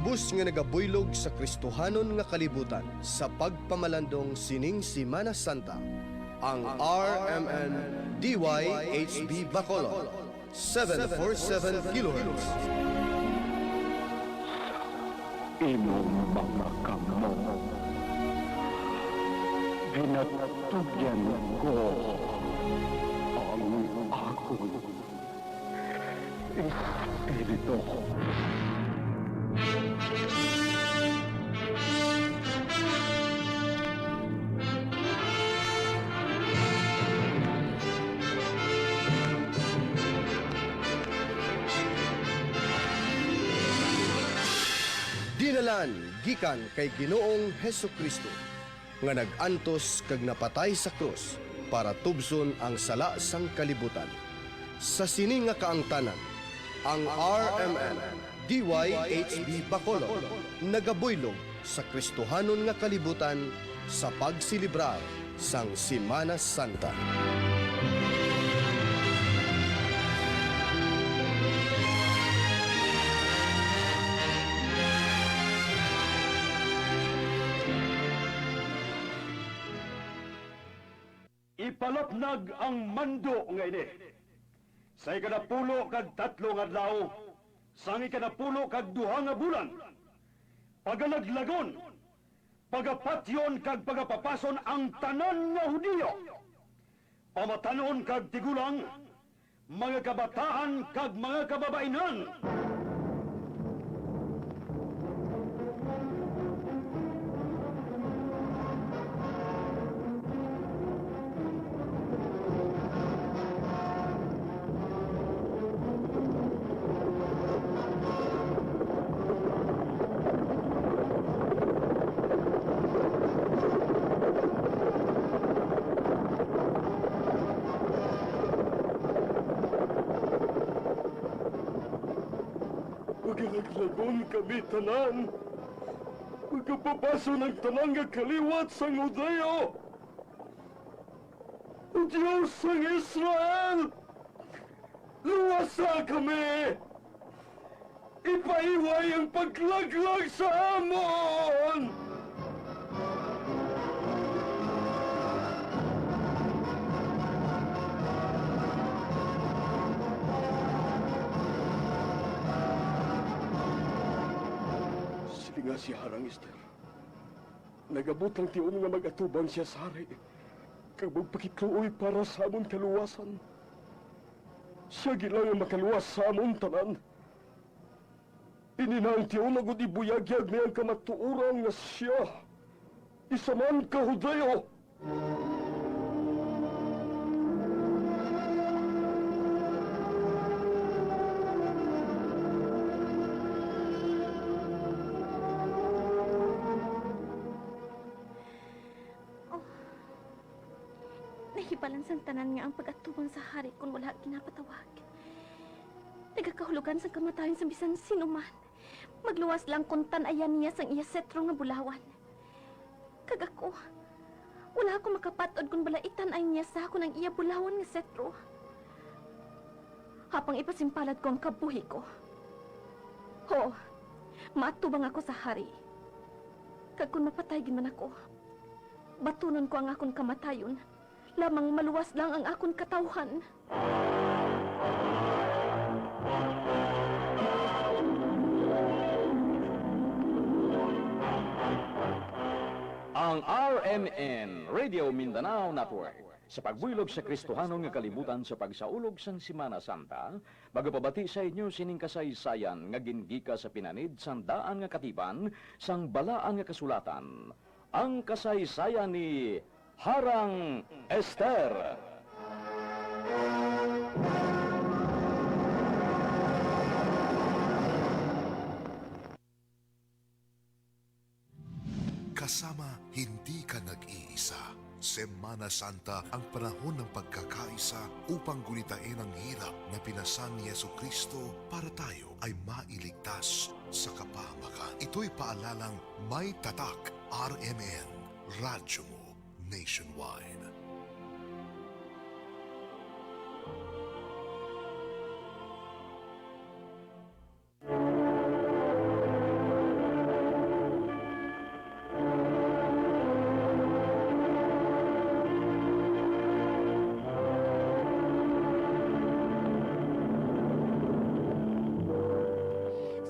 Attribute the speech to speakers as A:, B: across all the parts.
A: Lubos nga nagabuylog sa Kristohanon nga kalibutan sa pagpamalandong sining Simana Santa, ang RMN DYHB Bacolod, 747 kHz.
B: Imong mga kamot, ginatugyan ko ang akong espiritu.
A: Dinalan gikan kay Ginoong Heso Kristo nga nag-antos kag napatay sa krus para tubson ang sala sang kalibutan. Sa sini nga kaangtanan, ang RMN DYHB Bacolod nagabuylog sa Kristohanon nga kalibutan sa pagsilibrar sang Simana Santa.
B: Ipalapnag ang mando nga ini. Sa 13 nga adlaw, sang 12 nga bulan, pagalaglagon, pagapatyon kag pagapapason ang tanan nga Hudiyo, pamatanon kag tigulang, mga kabataan kag mga kababainan. Pagalaglagon kami tanan, pagkapapaso ng tanan nga kaliwat sa Hudeo. O Diyos ng Israel, luwasa kami! Ipaiway ang paglaglag sa amon! Silinga si Harang Esther. Nagabot ang tiun nga mag-atubang siya sa hari. Kag magpakitluoy para sa amon kaluwasan. Siya gilang ang makaluwas sa amon tanan. Ini na ang tiun agud ibuyagyag niya ang kamatuoran nga siya. Isa man ka Hudayo.
C: Nahibalan sang tanan nga ang pag-atubang sa hari kung wala ginapatawag. Nagakahulugan sang kamatayon sa bisan sino man. Magluwas lang kung tan-ayan niya sang iya setro nga bulawan. Kag ako, wala ako makapatod kung balaitan ay niya sa ako ng iya bulawan nga setro. Hapang ipasimpalad ko ang kabuhi ko. Ho, maatubang ako sa hari. Kag kung mapatay gin man ako, batunon ko ang akong kamatayon. Lamang maluwas lang ang akong katawhan.
D: Ang RMN Radio Mindanao Network sa pagbuylog sa Kristohanon nga kalibutan sa pagsaulog sang Simana Santa, magapabati sa inyo sining kasaysayan nga gingika sa pinanid sandaan nga katipan sang balaan nga kasulatan. Ang kasaysayan ni Harang Esther.
E: Kasama, hindi ka nag-iisa. Semana Santa ang panahon ng pagkakaisa upang gunitain ang hirap na pinasan ni Yesu Kristo para tayo ay mailigtas sa kapahamakan. Ito'y paalalang may tatak RMN, radyo mo nationwide.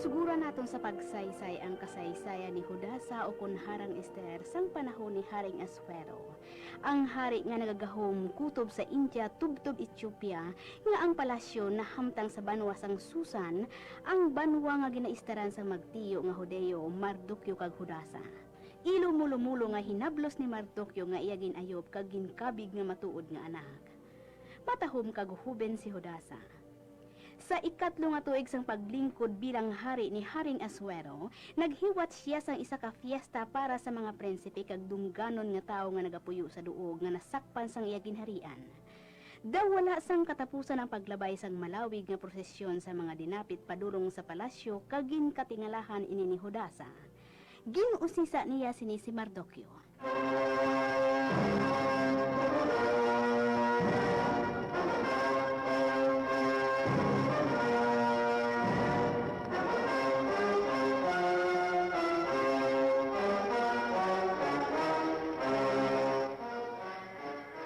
F: Sugura naton sa pagsaysay ang kasaysayan ni Hudasa o kun Harang Ester sang panahon ni Haring Asuero. Ang hari nga nagagahom kutob sa India tubtob Ethiopia nga ang palasyo nahamtang sa banwa sang Susan, ang banwa nga ginaestaran sa magtiyo nga Hudeo, Mardukyo kag Hudasa. Ilumulumulo nga hinablos ni Mardukyo nga iya ginayob kag ginkabig nga matuod nga anak. Matahom kag huben si Hudasa. Sa ikatlo nga tuig sang paglingkod bilang hari ni Haring Asuero, naghiwat siya sang isa ka fiesta para sa mga prinsipe kag dungganon nga tawo nga nagapuyo sa duog nga nasakpan sang iya ginharian. Daw wala sang katapusan ang paglabay sang malawig nga prosesyon sa mga dinapit padulong sa palasyo kag ginkatingalahan ini ni Hudasa. Ginusisa niya sini si Mardokyo.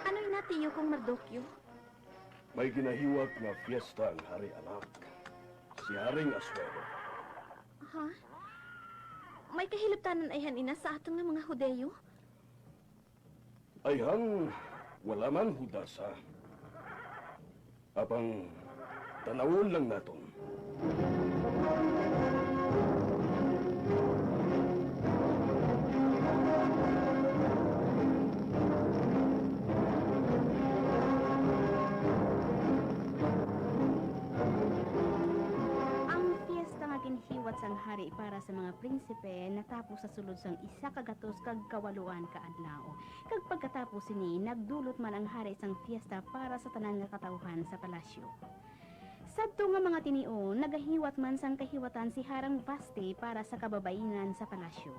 C: Ano'y natiyo kong Mardokyo?
B: May ginahiwat nga fiesta ang hari anak. Si Haring Asuero.
C: Ha? May kahilabtanan ayhan ina sa aton nga mga Hudeyo?
B: Ayhan, wala man Hudasa. Apang tanawon lang naton.
F: Ang fiesta nga ginhiwat sang hari para sa mga prinsipe natapos sa sulod sang 128 ka adlaw. Kag pagkatapos sini, nagdulot man ang hari sang fiesta para sa tanan nga katawhan sa palasyo. Sadto nga mga tinion, nagahiwat man sang kahiwatan si Harang Vasti para sa kababainan sa palasyo.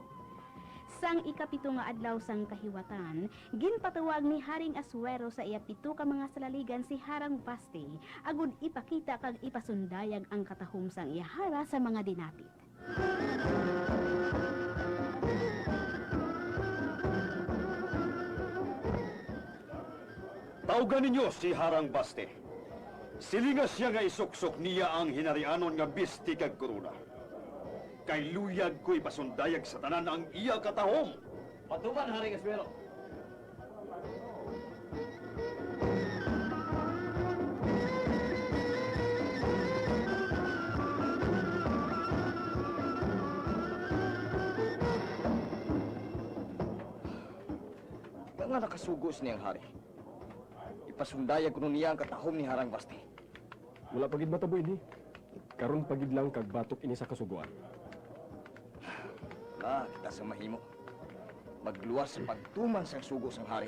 F: Sang 7 nga adlaw sang kahiwatan, ginpatawag ni Haring Asuero sa iya 7 ka mga salaligan si Harang Vasti, agud ipakita kag ipasundayag ang katahom sang iyahara sa mga dinapit.
G: Tawgan ninyo si Harang Vasti. Silinga siya nga isuksok niya ang hinarianon nga bisti kag korona. Kay luyag ko'y pasundayag sa tanan ang iya katahom.
D: Patuman, Haring Asuero. Nga nakasugos niyang hari. Ipasundayag kuno niya ang katahom ni Harang Vasti.
B: Wala pagid matabo ini. Karon pagid lang kag batok ini sa kasuguan.
D: Kita sa mahimo. Magluwas sa pagtuman sang sugo sang hari.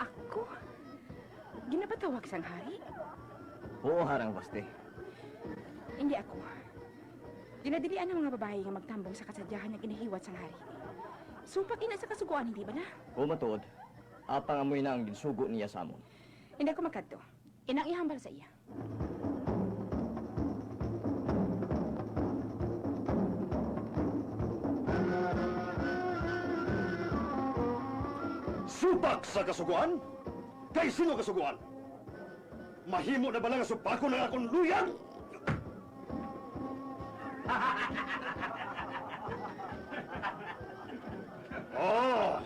H: Ako? Ginapatawag sang hari?
D: Oo, Harang Vasti.
H: Hindi ako. Ginadilian ang mga babae nga magtambong sa kasadyahan nga ginahiwat sang hari. Supak ina sa kasuguan, hindi ba na?
D: Oo, matuod. Apang amoy na ang ginsugo niya sa amon.
H: Hindi ako makadto. Inang ihambal sa iya.
G: Supak sa kasuguan? Kay sino kasuguan? Mahimo na ba lang ang supako ng akong luyag? Oh!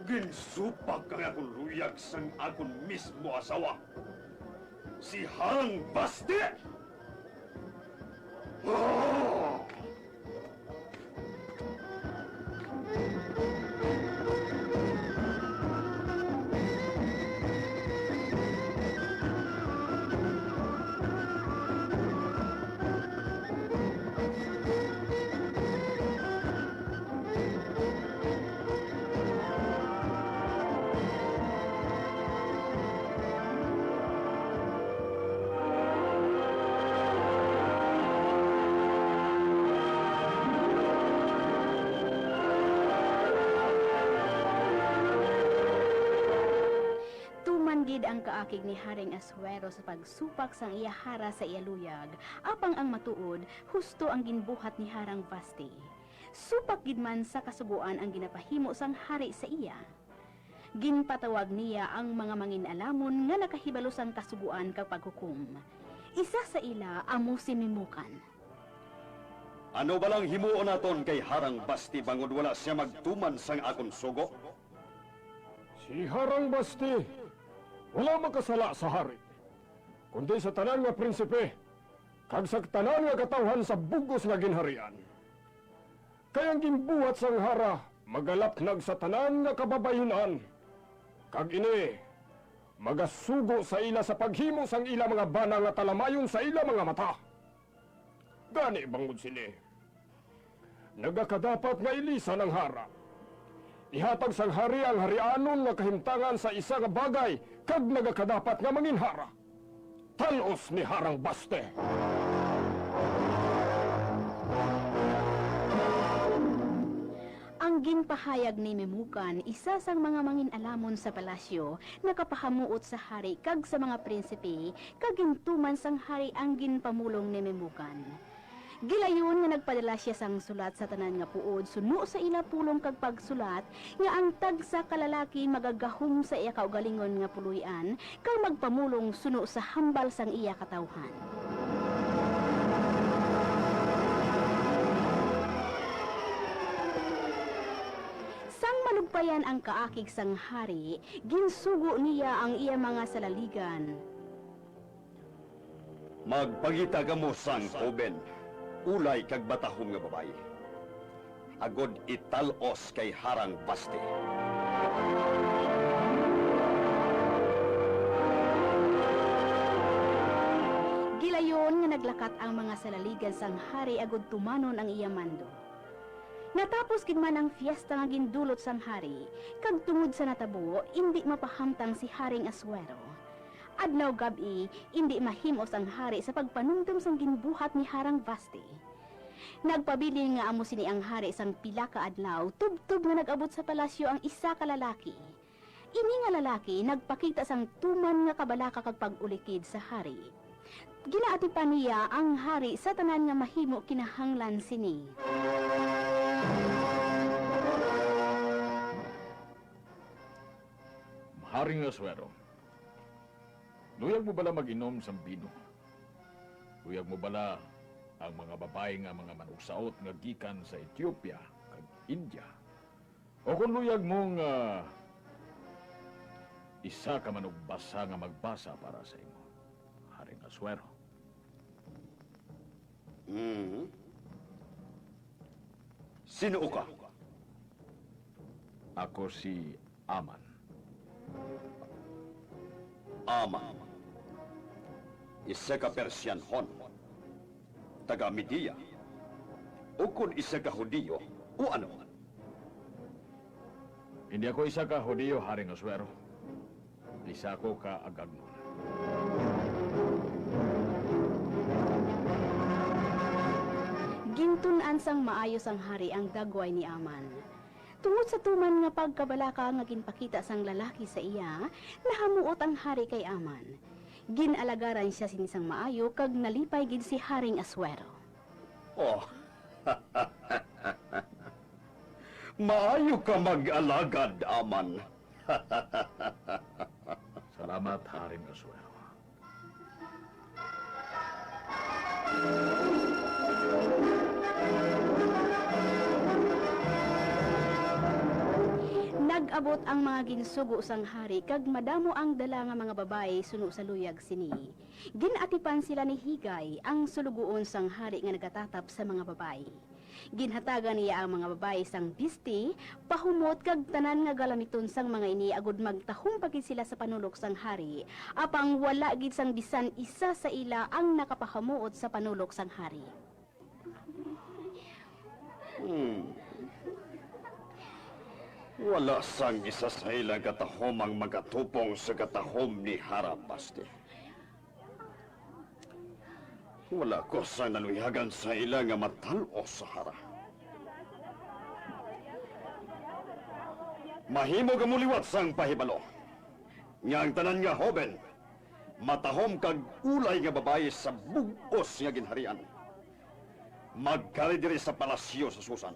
G: Ginsupak ang akong luyag sang akong mismo asawa. Si Harang Vasti! Oh!
F: Tuman gid ang kaakig ni Haring Asuero sa pagsupak sang iya hara sa iya luyag, apang ang matuod, husto ang ginbuhat ni Harang Vasti. Supak gid man sa kasuguan ang ginapahimo sang hari sa iya. Ginpatawag niya ang mga mangin-alamon nga nakahibalo sang kasuguan kag paghukom. Isa sa ila amo si Memucan.
G: Ano balang himuon naton kay Harang Basti bangod wala siya magtuman sang akon sugo?
B: Si Harang Basti, wala makasala sa hari, kundi sa tanan nga prinsipe, kag sa tanan nga katawhan sa bugos nga ginharian. Kay ang ginbuhat sang hara, magalapnag sa tanan nga kababayinan. Kag ini, magasugo sa ila sa paghimo sang ila mga bana nga talamayon sa ila mga mata. Gani bangod sini, nagakadapat nga ilisan ang hara. Ihatag sang hari ang harianon nga kahimtangan sa isa nga bagay kag nagakadapat nga manginhara. Talos ni Harang Baste.
F: Ang ginpahayag ni Memucan, isa sang mga mangin-alamon sa palasyo, nakapahamuot sa hari kag sa mga prinsipe, kag gintuman sang hari ang ginpamulong ni Memucan. Gilayon nga nagpadala siya sang sulat sa tanan nga puod suno sa ila pulong kag pagsulat nga ang tagsa ka lalaki magagahom sa iya kaugalingon nga puluy-an kag magpamulong suno sa hambal sang iya katawhan. Sang malugpayan ang kaakig sang hari, ginsugo niya ang iya mga salaligan.
G: Magpangita kamo sang hoben, ulay kag batahom nga babayi. Agod italos kay Harang Basti.
F: Gilayon nga naglakat ang mga salaligan sang hari agod tumanon ang iya mando. Natapos gid man ang fiesta nga gindulot sang hari, kag tungod sa natabo, indi mapahamtang si Haring Asuero. Adlaw gabi, indi mahimos ang hari sa pagpanumdum sang ginbuhat ni Harang Vasti. Nagpabilin nga amo sini ang hari sang pila ka adlaw, tubtob nga nag-abot sa palasyo ang isa ka lalaki. Ini nga lalaki nagpakita sang tuman nga kabalaka kag pag-ulikid sa hari. Ginaatipan niya ang hari sa tanan nga mahimo kinahanglan sini.
D: Haring Asuero, luyag mo bala mag-inom sang bino? Luyag mo bala ang mga babae nga mga manugsaot nga gikan sa Ethiopia kag India? O kung luyag mong isa ka manugbasa nga magbasa para sa imo, Haring Asuero?
G: Sino ka?
D: Ako si Aman.
G: Aman. Isa ka Persianhon, taga Media, o kung isa ka Hudiyo, o ano?
D: Hindi ako isa ka Hudiyo, Haring Asuero. Isa ako ka Agagnon.
F: Gintun-an sang maayos ang hari ang dagway ni Aman. Tungod sa tuman nga pagkabalaka nga ginpakita sang lalaki sa iya, nahamuot ang hari kay Aman. Ginalagaran siya sinisang maayo kag nalipay gid si Haring Asuero.
G: Oh. Maayo ka mag-alagad, Aman.
D: Salamat, Haring Asuero.
F: Nag-abot ang mga ginsugo sang hari kag madamo ang dala nga mga babae suno sa luyag sini. Ginatipan sila ni Higay, ang sulugoon sang hari nga nagatatap sa mga babae. Ginhatagan niya ang mga babae sang bisti, pahumot kag tanan nga galamiton sang mga ini agud magtahom pagid sila sa panulok sang hari, apang wala gid sang bisan isa sa ila ang nakapahamuot sa panulok sang hari.
G: Wala sang isa sa ilang katahom ang magatupong sa katahom ni Harang Basti. Wala ko sa naluyagan sa ila nga matalo sa hara. Mahimo ka muliwat sang pahibalo. Nga ang tanan nga hoben, matahom kag ulay nga babae sa bug-os nga ginharian. Magkari diri sa palasyo sa Susan.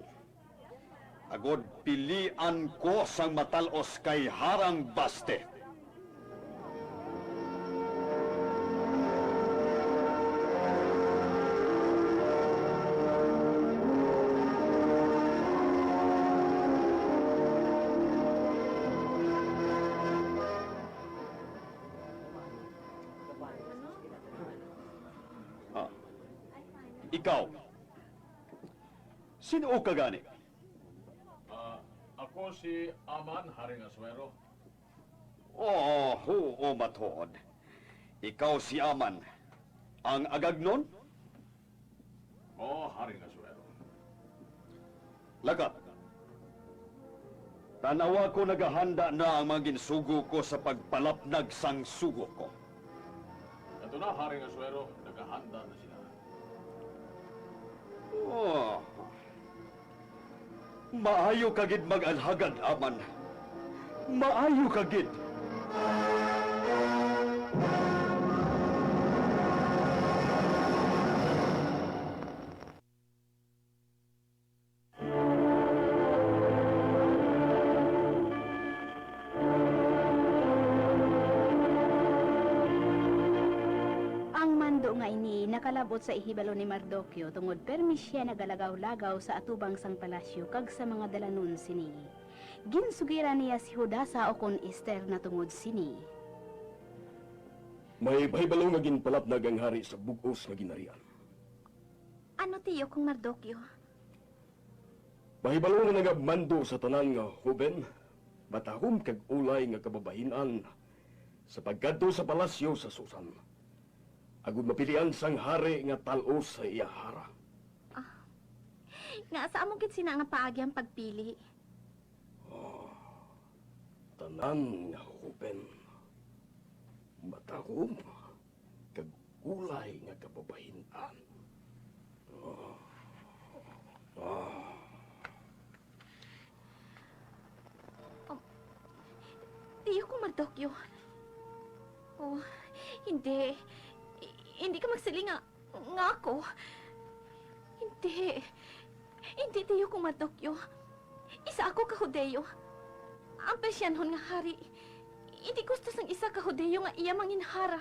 G: Agod pilian ko sang matalos kay Harang Baste. Ah. Ikaw. Sino ka gani?
I: Ako si Aman Haring Asuero.
G: Oo, oo, matuod. Ikaw si Aman. Ang agagnon?
I: Oo, Haring Asuero.
G: Lagat. Tanawa ko nagahanda na ang mga ginsugo ko sa pagpalapnag sang sugo ko.
I: Ito na, Haring Asuero, nagahanda na sila.
G: Oh. Maayo kagid mag-alhagad, Aman. Maayo kagid.
F: Ang mando nga ini nakalabot sa ihibalo ni Mardokyo tungod permis siya nagalagaw-lagaw sa atubang sang palasyo kag sa mga dalanon sini. Ginsugiran niya si Hudasa o kon Esther na tungod sini.
B: May bahibalo nga ginpalapnag ang hari sa bugos nga ginarian.
C: Ano tiyo kong Mardokyo?
B: Bahibalo nga nagabmando sa tanan nga hoben, matahom kag ulay nga kababahinan sa pagkadto sa palasyo sa Susan. Agud mapilian sang hari nga tal-os sa iya hara.
C: Nga sa among gid sina nga paagi ang pagpili.
B: Tanan nga hoben, matahom kag ulay nga kababahinan.
C: Tiyo kong Mardokyo. Oh, hindi. Hindi ka magsiling nga, nga ako. Hindi. Hindi, tiyo kong Mardokyo. Isa ako ka Hudeyo. Ang Persyanhon nga hari. Hindi gusto sang isa ka Hudeyo nga iya manginhara.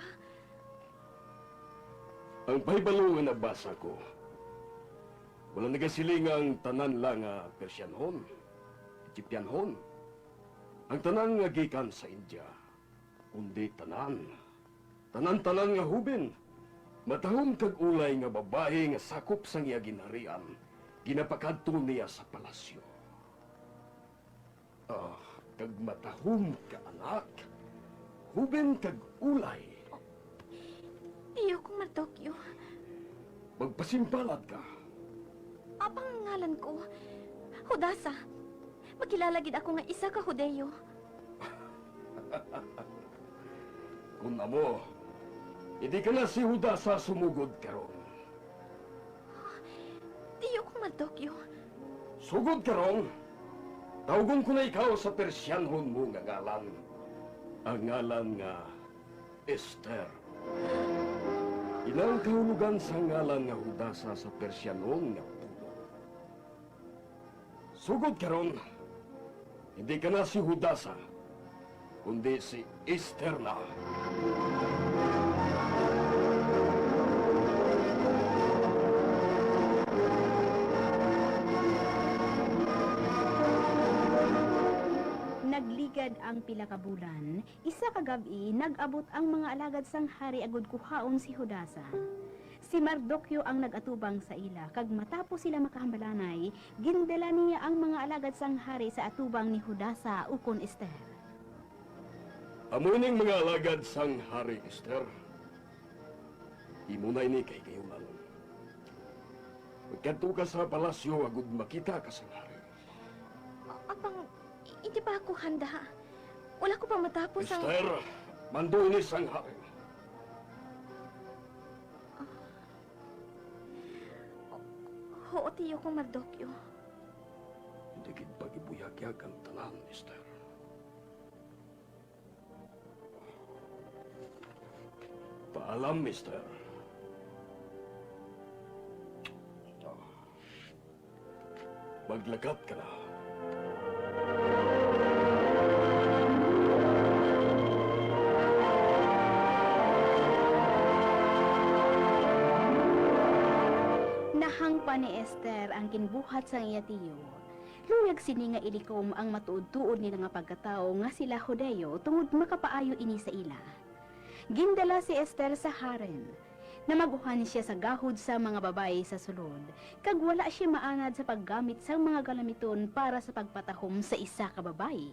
B: Ang pahibalo nga nabasa ko, wala nagasiling ang tanan lang nga Persyanhon, Egyptianhon, ang tanan nga gikan sa India, kundi tanan. Tanan-tanan nga hubin, matahom kag ulay nga babae nga sakop sang iya ginharian, ginapakadto niya sa palasyo. Ah, kag matahom ka anak, hubin kag ulay.
C: Tiyo kong Mardokyo.
B: Magpasimpalad ka.
C: Apang ang ngalan ko, Hudasa. Makilala gid ako nga isa ka Hudeyo.
B: Kung amo, hindi ka na si Hudasa sumugod karon.
C: Tiyo kong Mardokyo.
B: Sugod karon, tawgon ko na ikaw sa Persyanhon mo nga ngalan. Ang ngalan nga Esther. Ilang kahulugan sa ngalan nga Hudasa sa Persyanon nga pulo. Sugod karon, hindi ka na si Hudasa, kundi si Esther na.
F: Nagligad ang pila ka bulan, isa ka gabi nag-abot ang mga alagad sang hari agud kuhaon si Hudasa. Si Mardokyo ang nag-atubang sa ila, kag matapos sila makahambalanay, gindala niya ang mga alagad sang hari sa atubang ni Hudasa ukon Esther.
B: Amo ining mga alagad sang hari Esther. Imo na ini kay gayunan. Magkadto ka sa palasyo agud makita ka sang hari.
C: Apang, hindi pa ako handa. Wala ko pa matapos ang...
B: Esther, mando ini sang hari.
C: Oo, tiyo kong Mardokyo.
B: Hindi gid pag-ibuyag-yag ang tanan, Esther. Paalam, mister. Maglakat ka na.
F: Nahangpa ni Esther ang kinbuhat sang iya tiyo. Luyag sini nga ilikom ang matuod-tuod nila nga pagkatao nga sila Hudeyo tungod makapaayo ini sa ila. Gindala si Esther sa harem. Namaguhan siya sa gahod sa mga babae sa sulod, kag wala siya maanad sa paggamit sang mga galamiton para sa pagpatahom sa isa ka babae.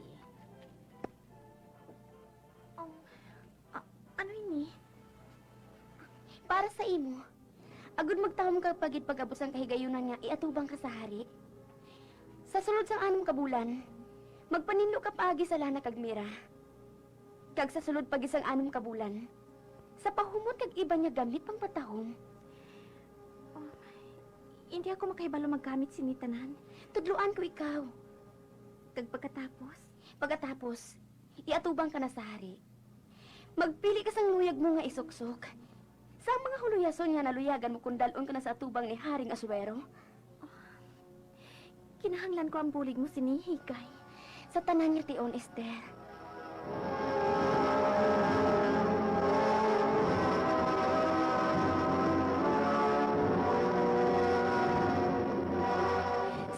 C: Ano ini?
J: Para sa imo. Agud magtahom ka pagid pag-abot sang kahigayunan nga iatubang ka sa hari. Sa sulod sang 6 ka bulan, magpaninlo ka paagi sa lana kag mira. Kag sa sulod pag isang 6 ka bulan, sa pahumot kag iba niya gamit pang patahom.
C: Oh, hindi ako makahibalo maggamit sini tanan.
J: Tudluan ko ikaw.
C: Kag pagkatapos?
J: Pagkatapos, iatubang ka na sa hari. Magpili ka sang luyag mo nga isuksok. Sa mga huluyason nga naluyagan mo kung dalon ka na sa atubang ni Haring Asuero.
C: Oh, kinahanglan ko ang bulig mo sinihikay.
J: Sa tanan nga tion, Esther.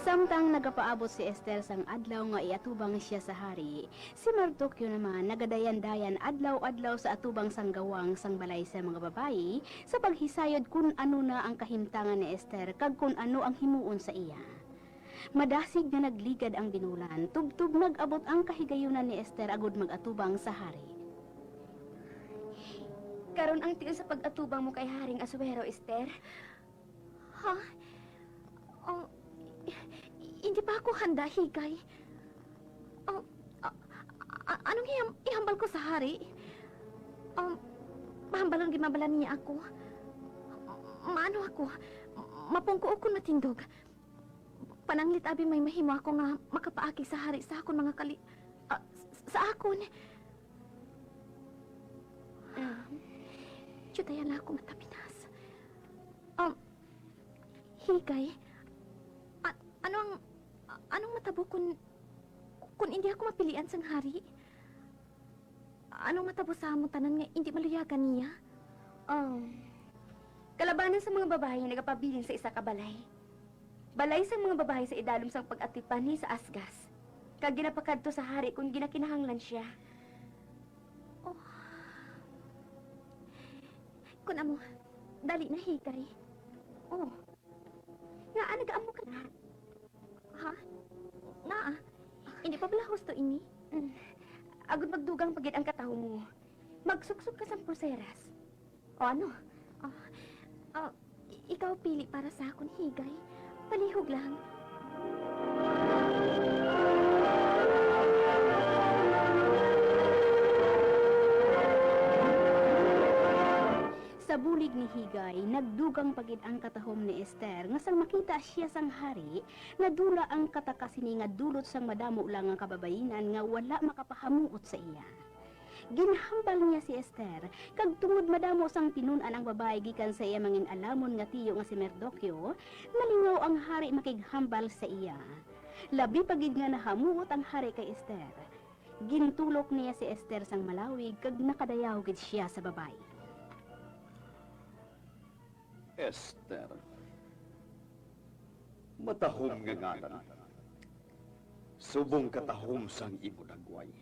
F: Samtang nagapaabot si Esther sang adlaw nga iatubang siya sa hari, si Mardoqueo naman nagadayan-dayan adlaw-adlaw sa atubang sanggawang sang balay sa mga babayi sa paghisayod kung ano na ang kahimtangan ni Esther kag kung ano ang himuon sa iya. Madasig nga nagligad ang binulan, tubtub nag-abot ang kahigayunan ni Esther agud mag-atubang sa hari.
J: Karon ang tion sa pag-atubang mo kay Haring Asuero, Esther.
C: Ha? Oh, hindi pa ako handa, Higay. Oh, anong ihambal ko sa hari? Mahambalon gimabalan niya ako. Maano ako? Mapungko ako matindog. Pananglit abi may mahimo ako nga makapaaki sa hari sa akon mga sa akon. Tiyutayan lang ako matapinas. Higay, anong matabo kung hindi ako mapilian sang hari? Anong matabo sa among tanan nga hindi maluyagan niya?
J: Kalabanan sa mga babae nga nagapabilin sa isa ka balay. Balay sa mga babae sa idalom sang pag-atipan ni sa Asgas. Kag ginapakadto sa hari kung ginakinahanglan siya.
C: Oh. Kun amo, dali na Higay.
J: Oh. Nga, nagaamo ka na.
C: Ha? Naa, hindi pa bala husto ini?
J: Agud magdugang pagid ang kataho mo. Magsuksok ka sa pulseras. O ano?
C: Ikaw pili para sa akon, Higay. Palihog lang.
F: Sa bulig ni Higay, nagdugang pagid ang katahom ni Esther nga sang makita siya sang hari, nadula ang katakasini nga dulot sang madamo lang ang kababayinan nga wala makapahamuot sa iya. Ginhambal niya si Esther, kag tungod madamo sang pinun-an ang babae gikan sa iya mangin alamon nga tiyo nga si Mardoqueo, nalingaw ang hari makighambal sa iya. Labi pagid nga nahamuot ang hari kay Esther. Gintulok niya si Esther sang malawig kag nakadayaw gid siya sa babae.
G: Esther, matahom nga ngalan. Subong katahom sang imo dagway.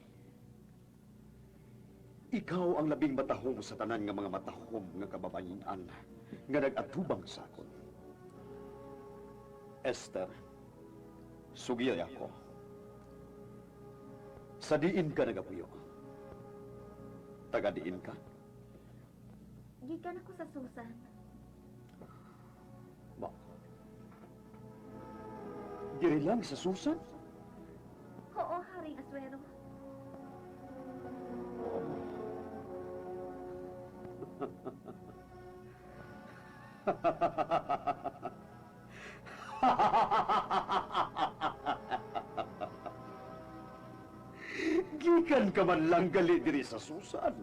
G: Ikaw ang labing matahom sa tanan nga mga matahom nga kababayinan nga nag-atubang sa akon. Esther, sugiyay ako. Sa diin ka nagapuyo? Taga diin ka?
C: Gikan ako sa Susan.
G: Ba? Diri lang sa Susan?
C: Oo, Haring Asuero.
G: Gikan ka man lang gali diri sa Susan.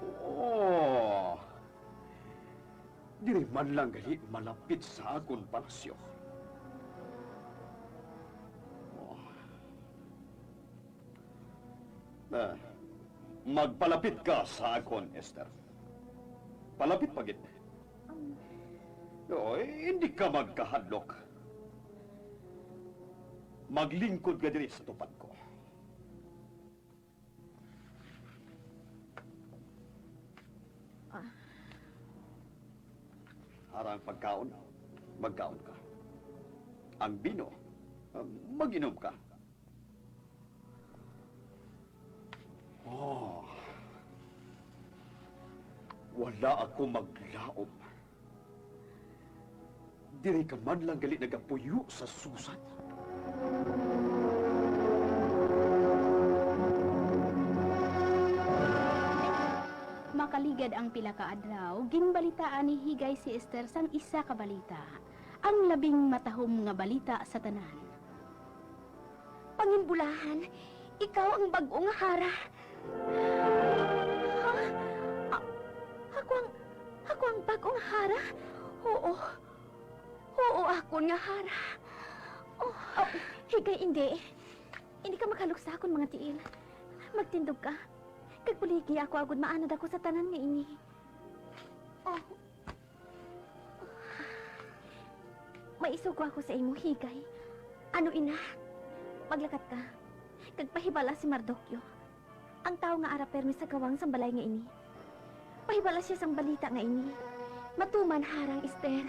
G: Oo. Oh. Diri man lang gali malapit sa akon palasyo. Oh. Ah, magpalapit ka sa akon, Esther. Palapit pagit. Oo, eh, hindi ka magkahadlok. Maglingkod ka diri sa tupad ko. Harang pagkaon, magkaon ka. Ang bino, maginom ka. Oh. Wala ako maglaom. Diri ka man lang gali nagapuyo sa Susan.
F: Makaligad ang pila ka adlaw, ginbalitaan ni Higay si Esther sang isa ka balita. Ang labing matahom nga balita sa tanan.
J: Pangimbulahan, ikaw ang bag-o nga hara.
C: Ha? Ako ang bag-ong hara?
J: Oo. Oo, ako nga hara.
C: Oh, oh, Higay, hindi. Hindi ka makalok sa akon mga tiil. Magtindog ka. Kagpuligi ako agud maanad ako sa tanan nga ini.
J: Oh,
C: Maisugo ako sa imo, Higay.
J: Ano ina?
C: Maglakat ka. Kagpahibala si Mardokyo. Ang tao nga ara permi sa gawang sang balay nga ini. Pahibala siya sang balita nga ini.
J: Matuman harang Esther.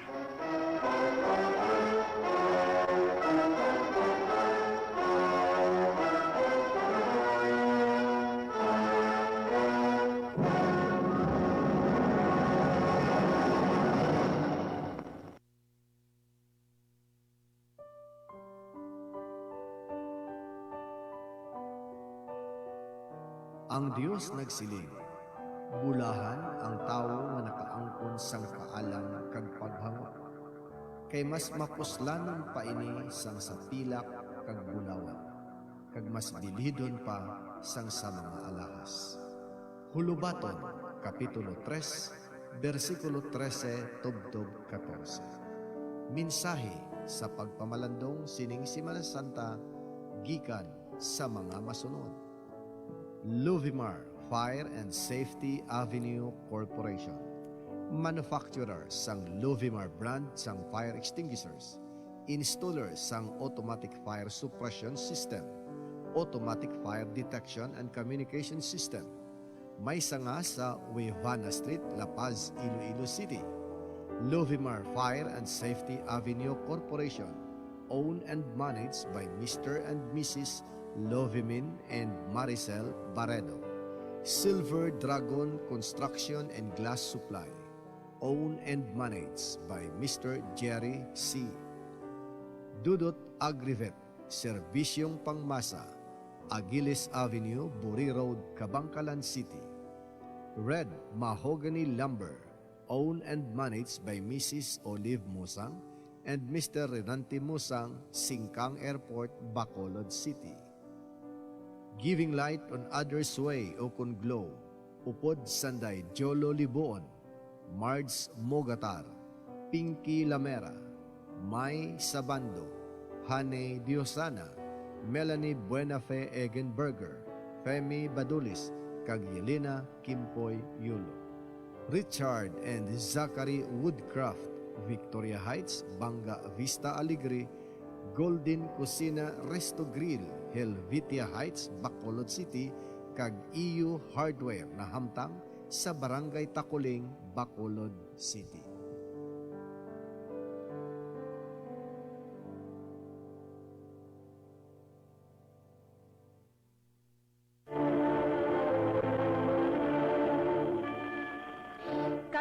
A: Ang Dios nagsiling, bulahan ang tawo nga nakaangkon sang kaalam kag paghangot. Kay mas mapuslanon pa ini sang sa pilak kag bulawan, kag mas bilidon pa sang sa mga alahas. Hulubaton, Kapitulo 3, versikulo 13, tubtob 14. Mensahe sa pagpamalandong sining Semana Santa gikan sa mga masunod. Luvimar Fire and Safety Avenue Corporation. Manufacturer sang Luvimar brand sang fire extinguishers. Installer sang automatic fire suppression system, automatic fire detection and communication system. May sanga sa Wevana Street, La Paz, Iloilo City. Luvimar Fire and Safety Avenue Corporation, owned and managed by Mr. and Mrs. Lovimin and Maricel Barredo. Silver Dragon Construction and Glass Supply, owned and managed by Mr. Jerry C. Dudot Agrivet, Serbisyong Pangmasa, Aguiles Avenue, Buri Road, Kabankalan City. Red Mahogany Lumber, owned and managed by Mrs. Olive Musang and Mr. Renante Musang, Singkang Airport, Bacolod City. Giving light on others' way o kun glow, Upod Sanday Jolo Liboon, Marge Mogatar, Pinky Lamera, Mai Sabando, Hane Diosana, Melanie Buenafe Egenberger, Femi Badulis, kag Yelena Kimpoy Yulo. Richard and Zachary Woodcraft, Victoria Heights, Banga Vista Alegre, Golden Cocina Resto Grill, Helvetia Heights, Bacolod City, kag EU Hardware na hamtang sa Barangay Taculing, Bacolod City.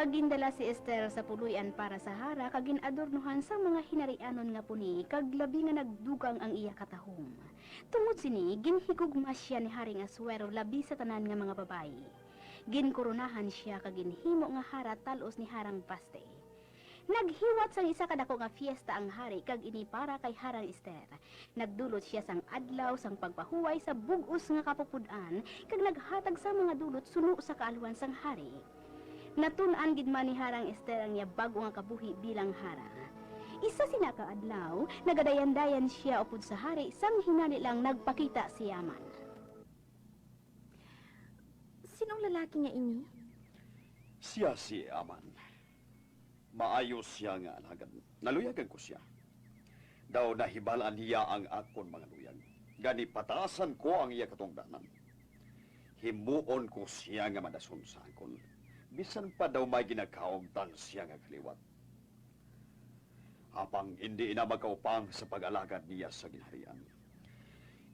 F: Kagindala si Esther sa puluyan para sa hara, kagin adornohan sa mga hinarianon nga puni, kag labi nga nagdugang ang iya katahom. Tungod sini, ginhigugma siya ni Haring Asuero labi sa tanan nga mga babayi. Ginkoronahan siya kag ginhimo nga hara talos ni Harang Baste. Naghiwat sang isa kadako nga fiesta ang hari kag ini para kay Harang Esther. Nagdulot siya sang adlaw sang pagpahuway sa bug-os nga kapupud-an kag naghatag sa mga dulot suno sa kaaluan sang hari. Natun-an gid man ni Harang Esther ang iya bag-o nga kabuhi bilang hara. Isa sina ka adlaw, nagadayan-dayan siya upod sa hari sang hinali lang nagpakita si Aman.
C: Sinong lalaki nga ini?
G: Siya si Aman. Maayo siya nga alagad. Naluyagan ko siya. Daw nahibalaan niya ang akon mga luyag. Gani pataasan ko ang iya katungdanan. Himuon ko siya nga madason sa akon. Bisan pa daw may ginakaugtan siya nga kaliwat. Apang hindi ina magkaupang sa pag-alagad niya sa ginharian.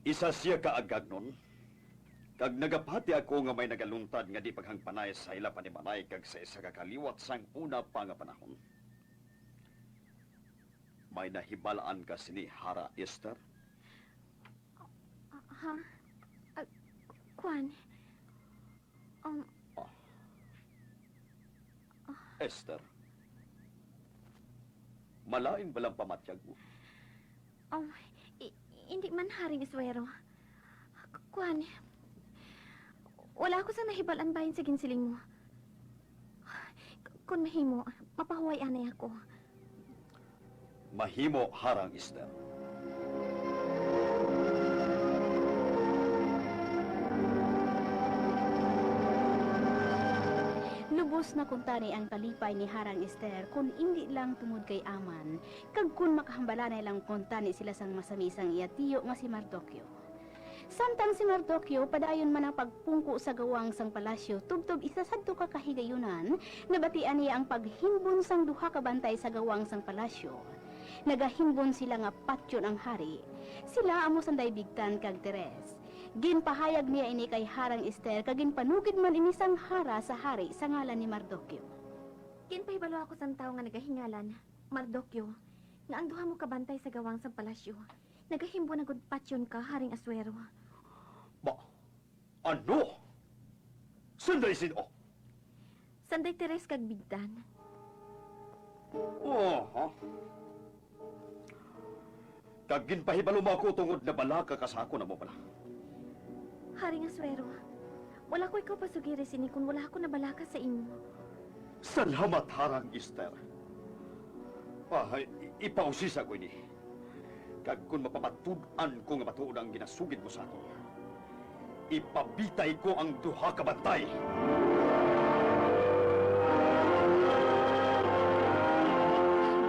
G: Isa siya kaagagnon. Kag nagapati ako nga may nagaluntad nga di paghangpanay sa ila panimalay kag sa isa ka kaliwat sang una pa nga panahon. May nahibalaan ka sini Hara Esther?
C: Ha? Kwan?
G: Esther, malain balang pamatyag mo?
C: Hindi man Haring Asuero. Kwan, wala ako sa nahibalan bahin sa ginsiling mo. Kung mahimo, mapahuway anay ako.
G: Mahimo, Harang Esther.
F: Lubos na kuntani ang kalipay ni Harang Esther kung hindi lang tungod kay Aman, kag kun makahambalanay lang kuntani sila sang masamisang iya tiyo nga si Mardokyo. Samtang si Mardokyo padayon man ang pagpungko sa gawang sang palasyo tubtob isa sadto ka kahigayunan, nabatian niya ang paghimbon sang duha ka bantay sa gawang sang palasyo. Nagahimbon sila nga patyon ang hari. Sila amo sanday Bigtan kag Teres. Ginpahayag niya ini kay Harang Esther kag ginpanugid man ini sang hara sa hari sa ngalan ni Mardokyo.
C: Ginpahibalo ako sang tawo nga nagahingalan, Mardokyo, nga ang duha mo kabantay sa gawang sang palasyo. Nagahimbon agud patyon ka, Haring Asuero.
G: Ba, ano? Sanday sino?
C: Sanday Teres kag Bigtan.
G: Oh, ha? Kag ginpahibalo mo ako tungod na balaka ka sa ako na mo pala.
C: Haring Asuero, wala ko ikaw pasugiri sini kung wala ako nabalaka sa imo.
G: Salamat, Harang Esther. Ipausisa ko ini. Kag kung mapamatud-an ko nga matuod ang ginasugid mo sa akon, ipabitay ko ang duha ka bantay.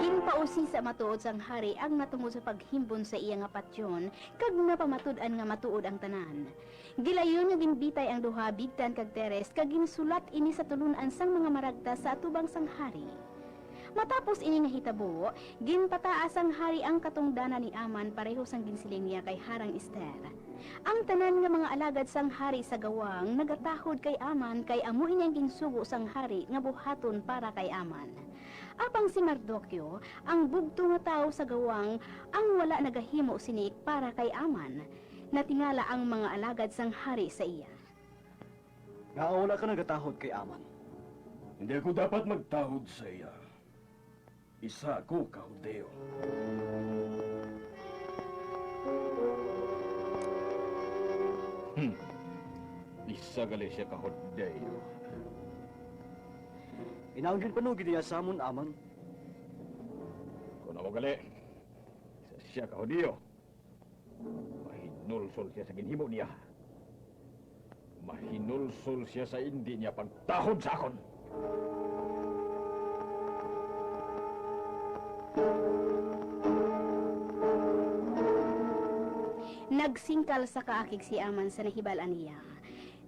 F: Ginpausisa matuod sang hari ang natungod sa paghimbon sa iya nga patyon, kag napamatud-an nga matuod ang tanan. Gilayon nga ginbitay ang duha Bigtan kag Teres, kag ginsulat ini sa tulunan sang mga maragta sa atubang sang hari. Matapos ini nga hitabo, ginpataas ang hari ang katungdanan ni Aman pareho sang ginsiling niya kay Harang Esther. Ang tanan nga mga alagad sang hari sa gawang nagatahod kay Aman kay amo ini ang ginsugo sang hari nga buhaton para kay Aman. Apang si Mardokyo, ang bugto nga tawo sa gawang, ang wala nagahimo sinik para kay Aman. Natingala ang mga alagad sang hari sa iya.
K: Nga wala ka nagatahod kay Aman.
B: Hindi ako dapat magtahod sa iya. Isa ako ka Hudeo.
I: Isa gali siya ka Hudeo.
K: Inaang ginpanugid niya sa amon, Aman.
I: Kung ako gali, isa siya ka Hudeo. Mahinulsol siya sa ginhimo niya. Mahinulsol siya sa hindi niya pagtahod sa akon.
F: Nagsingkal sa kaakig si Aman sa nahibalan niya.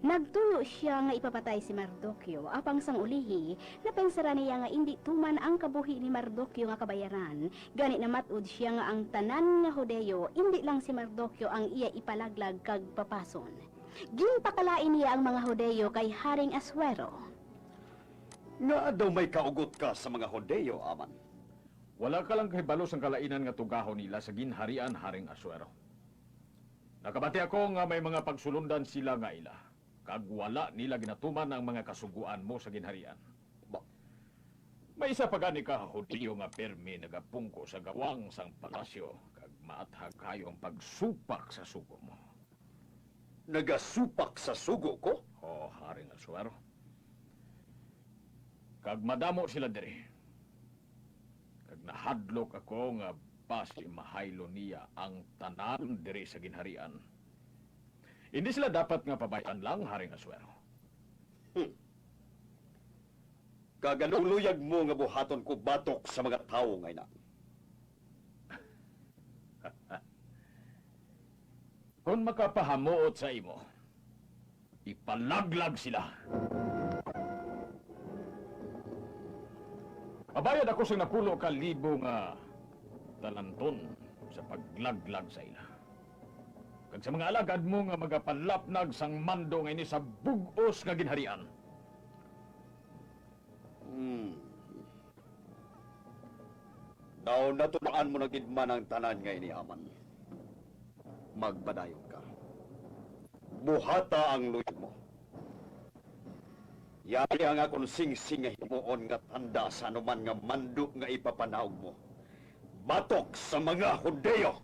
F: Nagtuyo siya nga ipapatay si Mardokyo apang sang ulihi, napensara niya nga indi tuman ang kabuhi ni Mardokyo nga kabayaran. Gani na matud siya nga ang tanan nga Hudeo, indi lang si Mardokyo ang iya ipalaglag kag papason. Ginpakalain niya ang mga Hudeo kay Haring Asuero.
G: Nga daw may kaugot ka sa mga Hudeo, Aman.
I: Wala ka lang kahibalo sang kalainan nga tugahon nila sa ginharian Haring Asuero. Nakabati ako nga may mga pagsulundan sila nga ila. Kag wala nila ginatuman ang mga kasuguan mo sa ginharian.
G: Ba?
I: May isa pa gani ka Hudyo nga permi nagapungko sa gawang sang palasyo kag maathag kayo ang pagsupak sa sugo mo.
G: Nagasupak sa sugo ko?
I: Oh, Haring Asuero. Kag madamo sila diri. Kag nahadlok ako nga basi mahaylo niya ang tanan diri sa ginharian. Hindi sila dapat nga pabayaan lang, Haring Asuero.
G: Kag anong luyag mo nga buhaton ko batok sa mga tawo nga ina?
I: Kung makapahamuot sa imo, ipalaglag sila. Mabayad ako sa napulo ka libo nga talanton sa paglaglag sa ila. Kag sa mga alagad mo nga magapalapnag sang mando nga ini sa bug-os nga ginharian.
G: Daw natulaan mo na gid man ang tanan nga ini, Aman. Magbadayon ka. Buhata ang luyag mo. Yari ang akong singsing nga himuon nga tanda sa anuman nga mando nga ipapanaog mo. Batok sa mga Hudeo!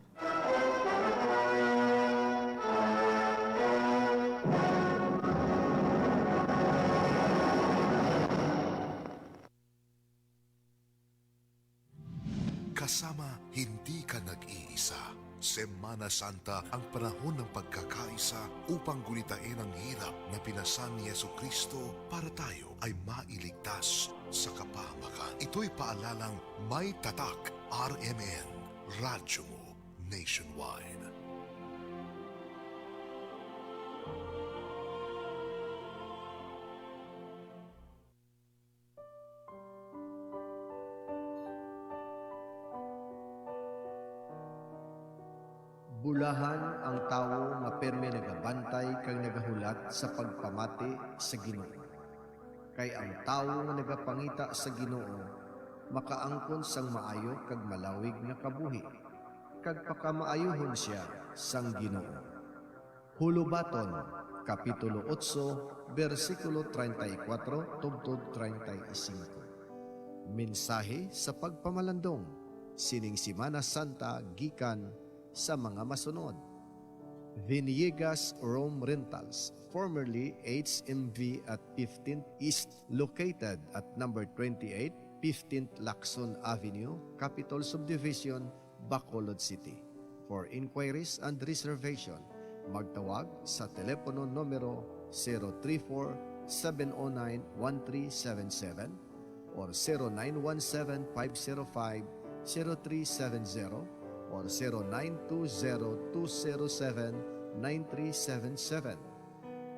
E: Kasama, hindi ka nag-iisa. Semana Santa ang panahon ng pagkakaisa upang gunitain ang hirap na pinasan ni Yesu Kristo para tayo ay mailigtas sa kapahamakan. Ito'y paalalang may tatak RMN, Radyo mo Nationwide.
A: Bulahan ang tawo nga perme nagabantay kag nagahulat sa pagpamati sa Ginoo. Kay ang tawo nga nagapangita sa Ginoo makaangkon sang maayo kag malawig nga kabuhi, kag pakamaayuhon siya sang Ginoo. Hulubaton, Kapitulo 8, versikulo 34 tubtob 35. Mensahe sa pagpamalandong, sining Simana Santa gikan sa mga masunod. Villegas Room Rentals, formerly HMV at 15th East, located at number 28, 15th Lacson Avenue, Capitol Subdivision, Bacolod City. For inquiries and reservation, magtawag sa telepono numero 034-709-1377 or 0917-505-0370 or 0920-207-9377.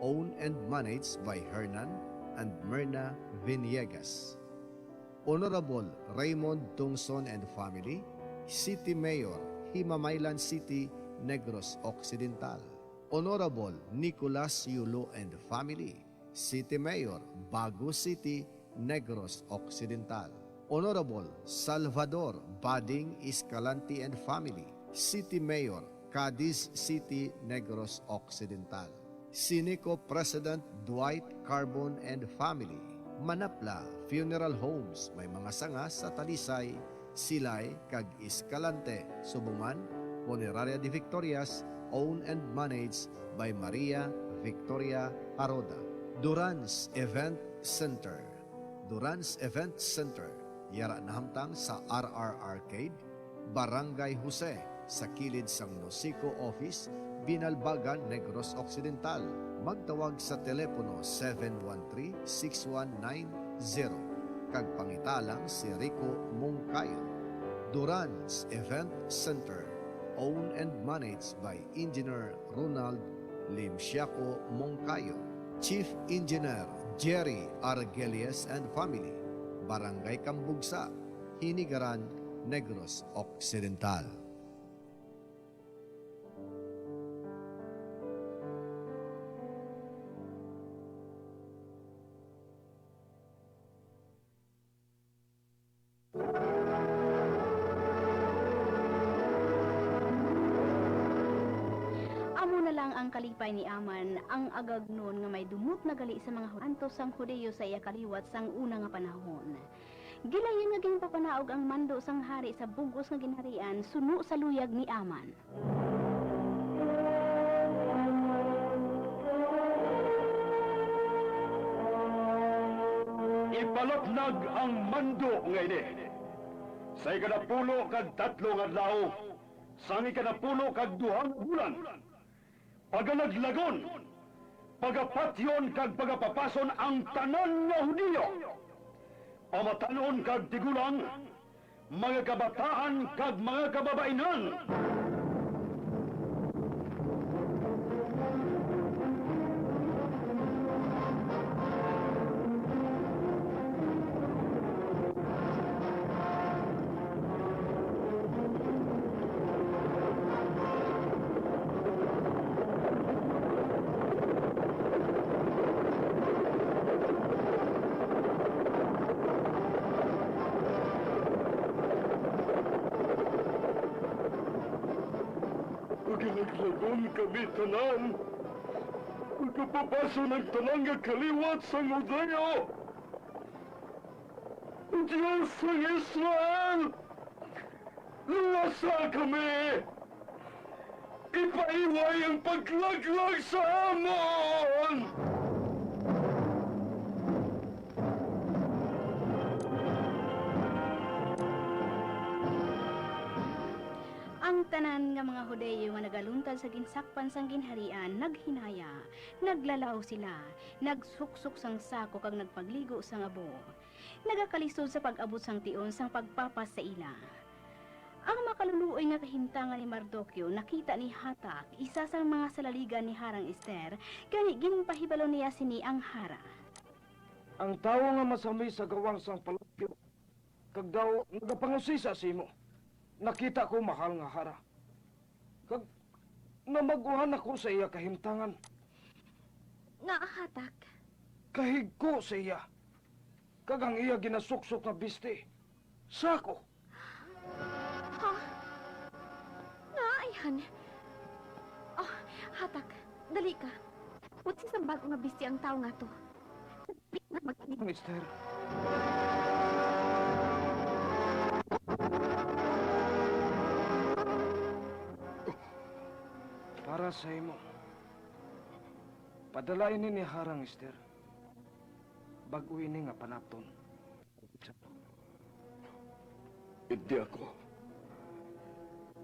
A: Owned and managed by Hernan and Myrna Villegas. Honorable Raymond Tungson and family, City Mayor, Himamaylan City, Negros Occidental. Honorable Nicolas Yulo and family, City Mayor, Bago City, Negros Occidental. Honorable Salvador Bading Escalante and family, City Mayor, Cadiz City, Negros Occidental. Sinico President Dwight Carbon and family, Manapla Funeral Homes, may mga sanga sa Talisay, Silay, kag Escalante, Subuman, Funeraria de Victorias, owned and managed by Maria Victoria Aroda. Duran's Event Center. Duran's Event Center, yara nahamtang sa RR Arcade, Barangay Jose, sa kilid sang Nosico Office, Binalbagan, Negros Occidental. Magtawag sa telepono 713-6190. Kag pangitalang si Rico Mongkayo. Duran's Event Center, owned and managed by Engineer Ronald Limsiaco Mongkayo. Chief Engineer Jerry Argelius and family, Barangay Kambugsa, Hinigaran, Negros Occidental.
F: Amo na lang ang kalipay ni Aman, ang agag nun nga may dumot na gali sa mga antos sang Hudeo sa iya kaliwat sang una nga panahon. Gilayon nga ginpapanaog ang mando sang hari sa bugos nga ginharian suno sa luyag ni Aman.
G: Ipalapnag ang mando nga ini. Sa 13 nga adlaw, sa 12 bulan, pagalaglagon, pagapatyon kag pagapapason ang tanan nga Hudiyo, pamatanon kag tigulang, mga kabataan kag mga kababainan. Pagalaglagon kami tanan. Pagkapapaso ng tanan nga kaliwat sa Hudeyo. Diyos ng Israel, luwasa kami! Ipaiway ang paglaglag sa amon!
F: Ang tanan nga mga Hudeyo nga nagaluntad sa ginsakpan sang ginharian naghinaya, naglalaw sila, nagsuksok sang sako kag nagpagligo sang abo. Nagakalisod sa pag-abot sang tion sang pagpapas sa ila. Ang makaluluoy nga kahimtangan ni Mardoqueo nakita ni Hatak, isa sa mga salaligan ni Harang Esther, gani ginpahibalo niya sini ang hara.
L: Ang tawo nga masami sa gawang sang palasyo, kag daw nagapangusisa sa imo. Nakita ko mahal nga hara. Kag namaguhan ako sa iya kahimtangan.
C: Nga Hatak.
L: Kahigko sa iya. Kag ang iya ginasuksok nga biste. Sako.
C: Ha? Nga ayhan. Oh, Hatak, dali ka. Putsi sa bago nga biste ang tao nga to.
L: Mister. Para sa imo. Padala ini ni Harang Esther. Bago ini nga panapton.
B: Hindi ako.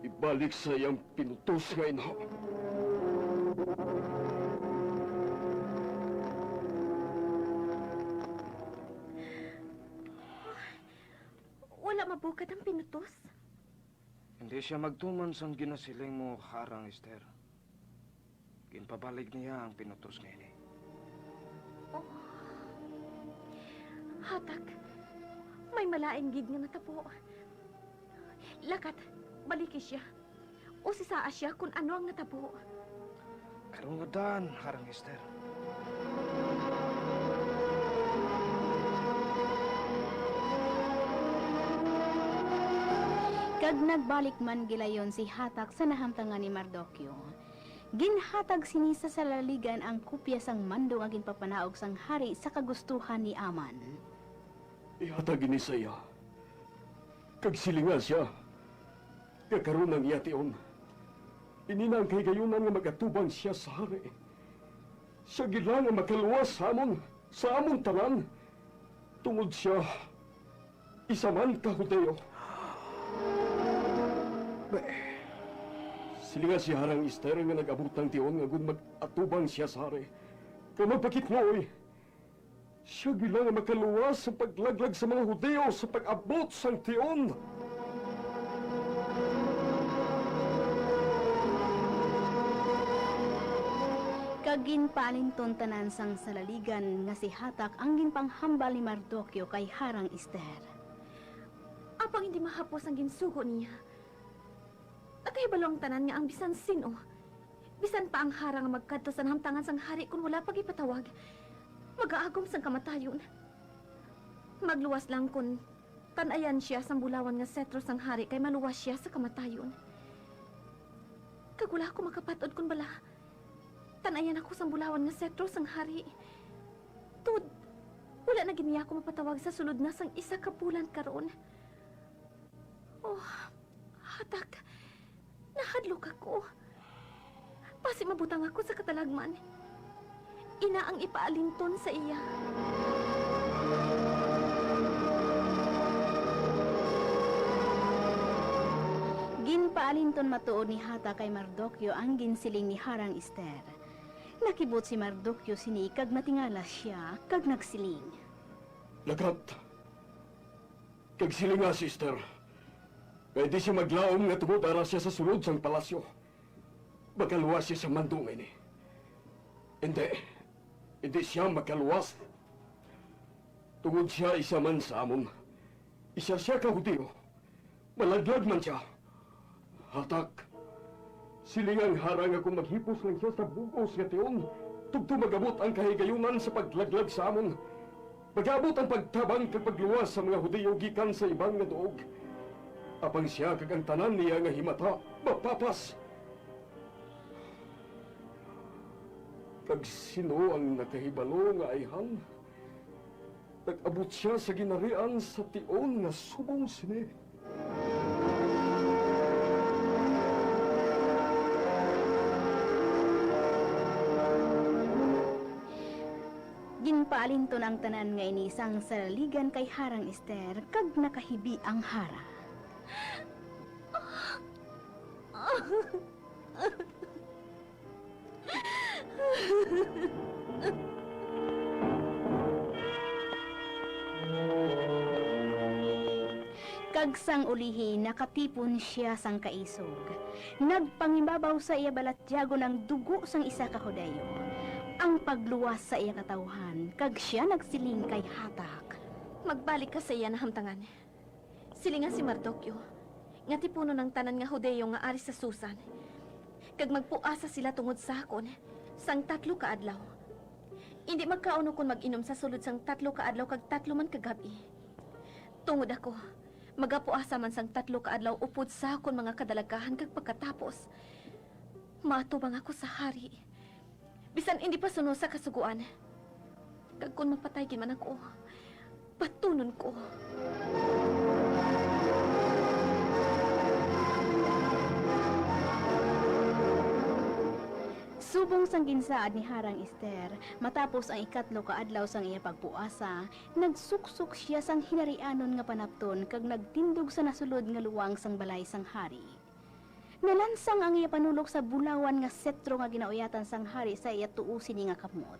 B: Ibalik sa iyang pinutos nga ina.
C: Wala mabukat ang pinutos.
L: Hindi siya magtuman sang ginasiling mo, Harang Esther. Ginpabalik niya ang pinutos nga ini.
C: Oh. Hatak, may malain gid nga natapo. Lakat, baliki siya. O sisaa siya kung ano ang natabo.
L: Karong nga daan, Harang Esther.
F: Kag nagbalik man gilayon si Hatak sa nahamtangan ni Mardoqueo. Ginhatag sini sa salaligan ang kopya sang mando nga ginpapanaog sang hari sa kagustuhan ni Aman.
B: Ihatag ini sa iya. Kag silinga siya. Kakaroon ang iya tion. Ini na ang kahigayunan nga magatubang siya sa hari. Siya gid lang ang makaluwas sa amon tanan. Tungod siya, isa man ka Hudeo. Silinga si Harang Esther nga nag-abot ng tion nga gun mag-atubang siya sa hari. Kay magpakitngoy, siya gid lang ang makaluwas sa paglaglag sa mga Hudeo sa pag-abot sang tion.
F: Kag ginpaalinton tanan sang salaligan nga si Hatak ang ginpanghambal ni Mardoqueo kay Harang Esther.
C: Apang hindi mahapos ang ginsugo niya. Nakahibalo ang tanan nga ang bisan sino. Bisan pa ang harang nga magkadto sa nahamtangan sang hari kung wala pag ipatawag. Magaagom sang kamatayon. Magluwas lang kun tanayan siya sang bulawan nga setro sang hari kay maluwas siya sa kamatayon. Kag wala ako makapatod kun bala. Tanayan ako sang bulawan nga setro sang hari. Tud, wala na gid niya ako mapatawag sa sulod na sang isa ka bulan karon. Oh, Hatak. Nahadlok ako. Pasi mabutang ako sa katalagman. Ina ang ipaalinton sa iya.
F: Ginpaalinton matuod ni Hatak kay Mardokyo ang ginsiling ni Harang Ester. Nakibot si Mardokyo sini kag natingala siya kag nagsiling.
B: Lagat. Kag silinga si Esther. Kay di siya maglaom nga tungod ara siya sa sulod sang palasyo. Makaluwas siya sa mandungay ni. Hindi. Hindi siya makaluwas. Tungod siya isa man sa amon. Isa siya ka Hudiyo. Malaglag man siya. Hatak. Silingang harang ako maghipos lang siya sa bugos nga tiyon. Tugto magabot ang kahigayunan sa paglaglag sa amon. Magabot ang pagtabang kag pagluwas sa mga Hudiyo gikan sa ibang nga duog. Apang siya kag ang tanan niya nga himata, mapapas. Kag sino ang nakahibalo nga ayhan? Nag-abot siya sa ginarian sa tion nga subong sini.
F: Ginpaalinton ang tanan nga inisang salaligan kay Harang Ester kag nakahibi ang hara. Kag sang ulihi nakatipon siya sang kaisog. Nagpangibabaw sa iya balatyago ng dugo sang isa ka Hudeyo. Ang pagluwas sa iya katawhan, kag siya nagsiling kay Hatak.
C: Magbalik ka sa iya nahamtangan. Silingan si Mardokyo, nga tipuno ng tanan nga Hudeyo nga ari sa Susan. Kag magpuasa sila tungod sa akon, sang 3 ka adlaw. Hindi magkauno kon mag-inom sa sulod sang 3 ka adlaw kag 3 man kagabi. Tungod ako, magapuasa man sang 3 ka adlaw upod sa akon mga kadalagahan kag pagkatapos, maatubang ako sa hari. Bisan hindi pa suno sa kasuguan. Kag kun mapatay gid man ako, patunon ko.
F: Subong sang ginsaad ni Harang Ester, matapos ang 3 ka adlaw sang iya pagpuasa, nagsuksok siya sang hinarianon nga panapton kag nagtindog sa nasulod nga luwang sang balay sang hari. Nalansang ang iya panulok sa bulawan nga setro nga ginauyatan sang hari sa iya tuo sini nga kamot.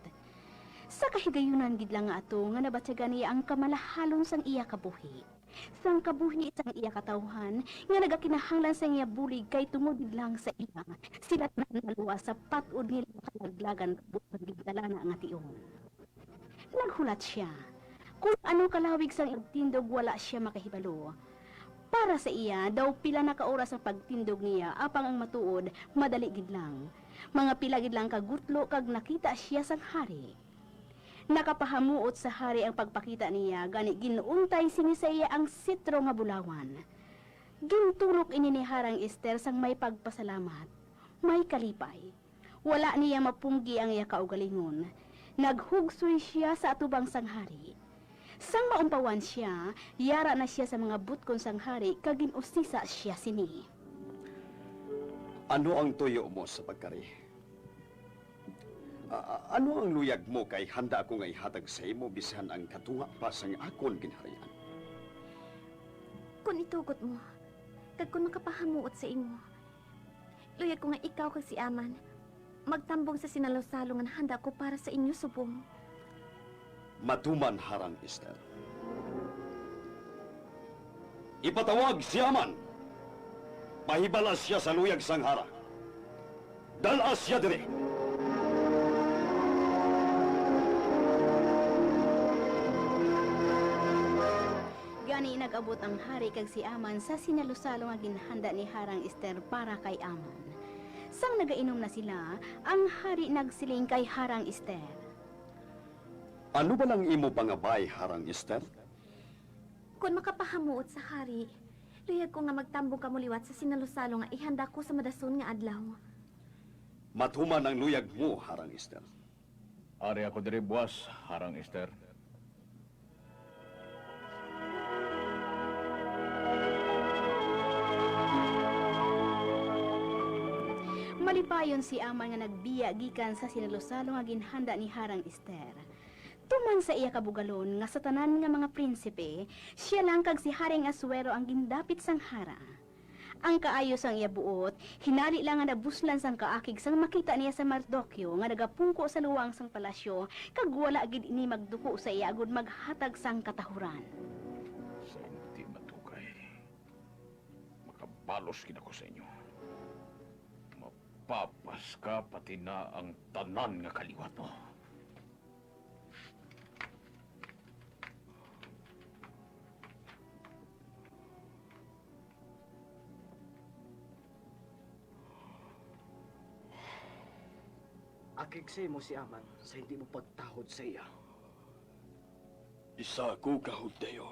F: Sa kahigayunan gid lang nga ato nga nabatyagan niya ang kamalahalon sang iya kabuhi. Sang kabuhi sang iya katawhan nga nagakinahanglan sang iya bulig kay tungod gid lang sa iya. Sila naluwas sa pat-od nila kalaglagan butang gidalana nga tion. Naghulat siya. Kung ano kalawig sang tindog wala siya makahibalo. Para sa iya, daw pila na ka oras ang pagtindog niya, apang ang matuod, madali gid lang. Mga pila gid lang kagutlo kag nakita siya sang hari. Nakapahamuot sa hari ang pagpakita niya, gani ginuuntay sini sa iya ang sitro nga bulawan. Gintulok ini ni Harang Ester sang may pagpasalamat, may kalipay. Wala niya mapunggi ang iya kaugalingon. Naghugsoy siya sa atubang sang hari. Sang maumpawan siya, yara na siya sa mga butkon sang hari, kag ginusisa siya sini.
G: Ano ang tuyo mo sa pagkari? Ano ang luyag mo kay handa ako nga ihatag sa imo bisan ang katunga pa sang akon ginharian?
C: Kung itugot mo, kag kung makapahamuot sa imo, luyag ko nga ikaw kag si Aman, magtambong sa sinalosalo nga handa ko para sa inyo subong.
G: Matuman, Harang Ester. Ipatawag si Aman. Pahibala siya sa luyag sang hara. Dala siya diri.
F: Gani nag-abot ang hari kag si Aman sa sinalusalo nga ginhanda ni Harang Ester para kay Aman. Sang nagainom na sila, ang hari nagsiling kay Harang Ester.
G: Ano ba lang imo pangabay, Harang Ester?
C: Kung makapahamuot sa hari, luyag ko nga magtambong kamuliwat sa sinalusalo nga ihanda ko sa madason nga adlaw.
G: Matuman ang luyag mo, Harang Ester.
I: Ari ako diri buwas, Harang Ester.
F: Malipayon si Aman nga nagbiya gikan sa sinalusalo nga ginhanda ni Harang Ester. Tuman sa iya kabugalon nga sa tanan nga mga prinsipe, siya lang kag si Haring Asuero ang gindapit sang hara. Ang kaayo sang iya buot, hinali lang nga nabuslan sang kaakig sang makita niya sa Mardokyo nga nagapungko sa luwang sang palasyo kag wala gid ini magduko sa iya agud maghatag sang katahuran.
I: Sa hindi matukay, makabalos gid ako sa inyo. Mapapas ka pati na ang tanan nga kaliwat mo.
K: Akig sa imo si Aman sa hindi mo pagtahod sa iya.
B: Isa ko ka Hudeo.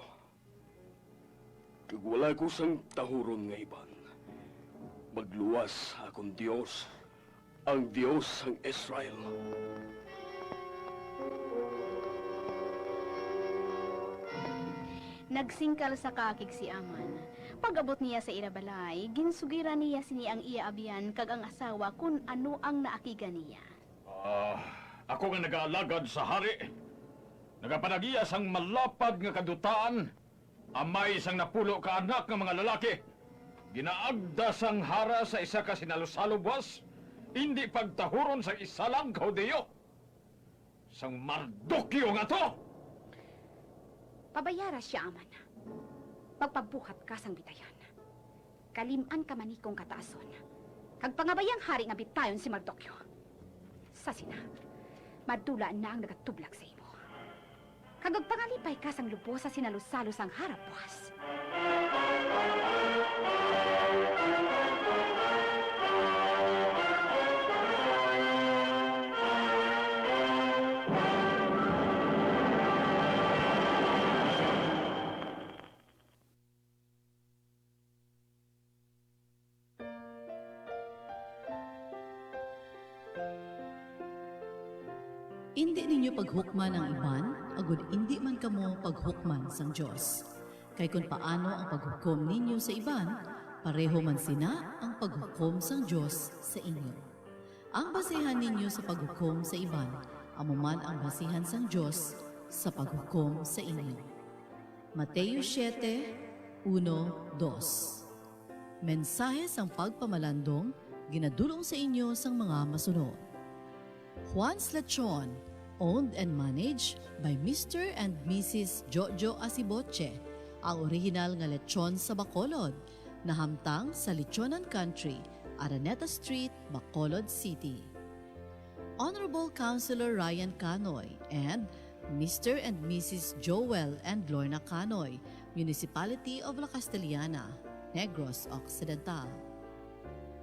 B: Kag wala ko sang tahuron nga iban. Magluwas akong Dios, ang Dios sang Israel.
F: Nagsingkal sa kaakig si Aman. Pag-abot niya sa irabalay, ginsugiran niya sini ang iya abyan kag ang asawa kung ano ang naakigan niya.
I: Ako nga nag-aalagad sa hari. Nagapanagiya sang malapad nga kadutaan. Amay sang napulo ka anak nga mga lalaki. Ginaagda sang hara sa isa ka sinalusalo buwas. Hindi pagtahuron sa isa lang ka Hudeo. Sang Mardokyo nga to!
H: Pabayara siya, Aman. Pagpabuhat ka sang bitayan. Kaliman ka manikong kataason. Kag pangabayang hari nga bitayon si Mardokyo. Sa sina, madula na ang nagatublag sa imo. Kag pangalipay ka sang lubos sa sinalusalo sang harap buwas.
M: Indi ninyo paghukman ang iban, agud indi man kamo paghukman sang Dios. Kay kung paano ang paghukom ninyo sa iban, pareho man sina ang paghukom sang Dios sa inyo. Ang basehan ninyo sa paghukom sa iban, amo man ang basehan sang Dios sa paghukom sa inyo. Mateo 7:1-2. Mensahe sang pagpamalandong ginadulong sa inyo sang mga masunod. Juan's Lechon, owned and managed by Mr. and Mrs. Jojo Asiboche, ang original nga lechon sa Bacolod, nahamtang sa Lechonan Country, Araneta Street, Bacolod City. Honorable Councilor Ryan Canoy and Mr. and Mrs. Joel and Lorna Canoy, Municipality of La Castellana, Negros Occidental.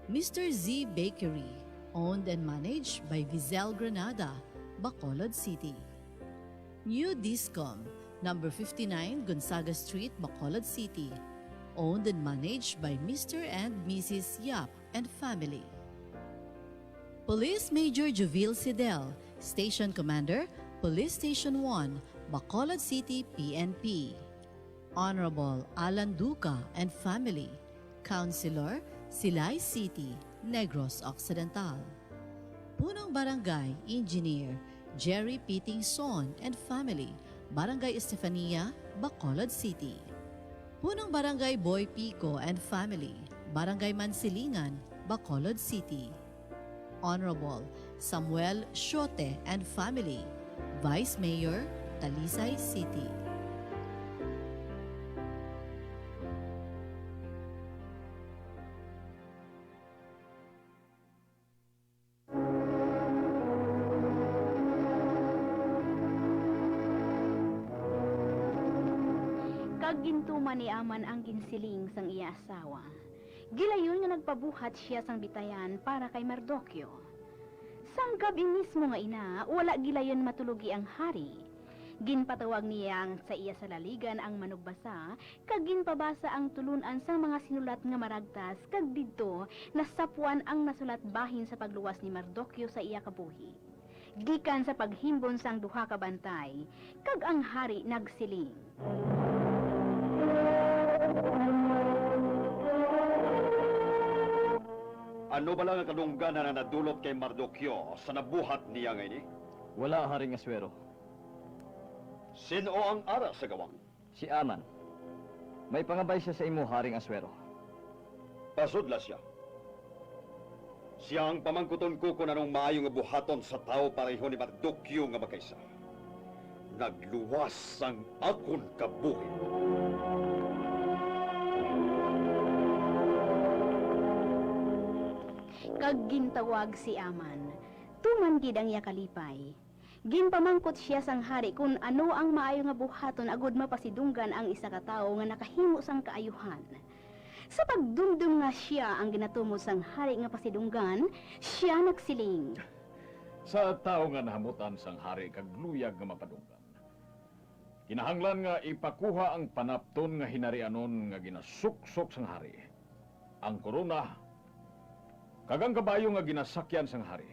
M: Mr. Z Bakery, owned and managed by Vizel Granada, Bacolod City. New Discom, number 59 Gonzaga Street, Bacolod City, owned and managed by Mr. and Mrs. Yap and family. Police Major Juvil Sidel, Station Commander, Police Station 1, Bacolod City, PNP. Honorable Alan Duca and family, Councilor, Silay City, Negros Occidental. Punong Barangay Engineer Jerry Pitingson and family, Barangay Estefania, Bacolod City. Punong Barangay Boy Pico and family, Barangay Mansilingan, Bacolod City. Honorable Samuel Shote and family, Vice Mayor, Talisay City.
F: Kag gintuman ni Aman ang ginsiling sang iya asawa. Gilayon nga nagpabuhat siya sang bitayan para kay Mardokyo. Sang gabi mismo nga ina, wala gilayon matulugi ang hari. Ginpatawag niya ang sa iya sa laligan ang manugbasa, kag ginpabasa ang tulunan sang mga sinulat nga maragtas, kag didto nasapuan ang nasulat bahin sa pagluwas ni Mardokyo sa iya kabuhi. Gikan sa paghimbon sang duha ka bantay, kag ang hari nagsiling.
G: Ano ba lang ang kadungganan na nadulot kay Mardokyo sa nabuhat niya ngayon?
N: Wala, Haring Aswero.
G: Sino ang ara sa gawang?
N: Si Aman. May pangabay siya sa imo, Haring Aswero.
G: Pasudla siya. Siya ang pamangkuton ko kung anong maayo nga buhaton sa tao pareho ni Mardukyo nga magkaisa. Nagluwas ang akon kabuhi.
F: Kag gintawag si Aman. Tuman gid ang iya kalipay. Ginpamangkot siya sang hari kung ano ang maayo nga buhaton agud mapasidunggan ang isa ka tawo nga nakahimo sang kaayuhan. Sa pagdumdum nga siya ang ginatumod sang hari nga pasidunggan, siya nagsiling.
I: Sa tao nga nahamutan sang hari kag luyag nga mapadunggan. Kinahanglan nga ipakuha ang panapton nga hinarianon nga ginasuksok sang hari. Ang korona kag ang kabayo nga ginasakyan sang hari.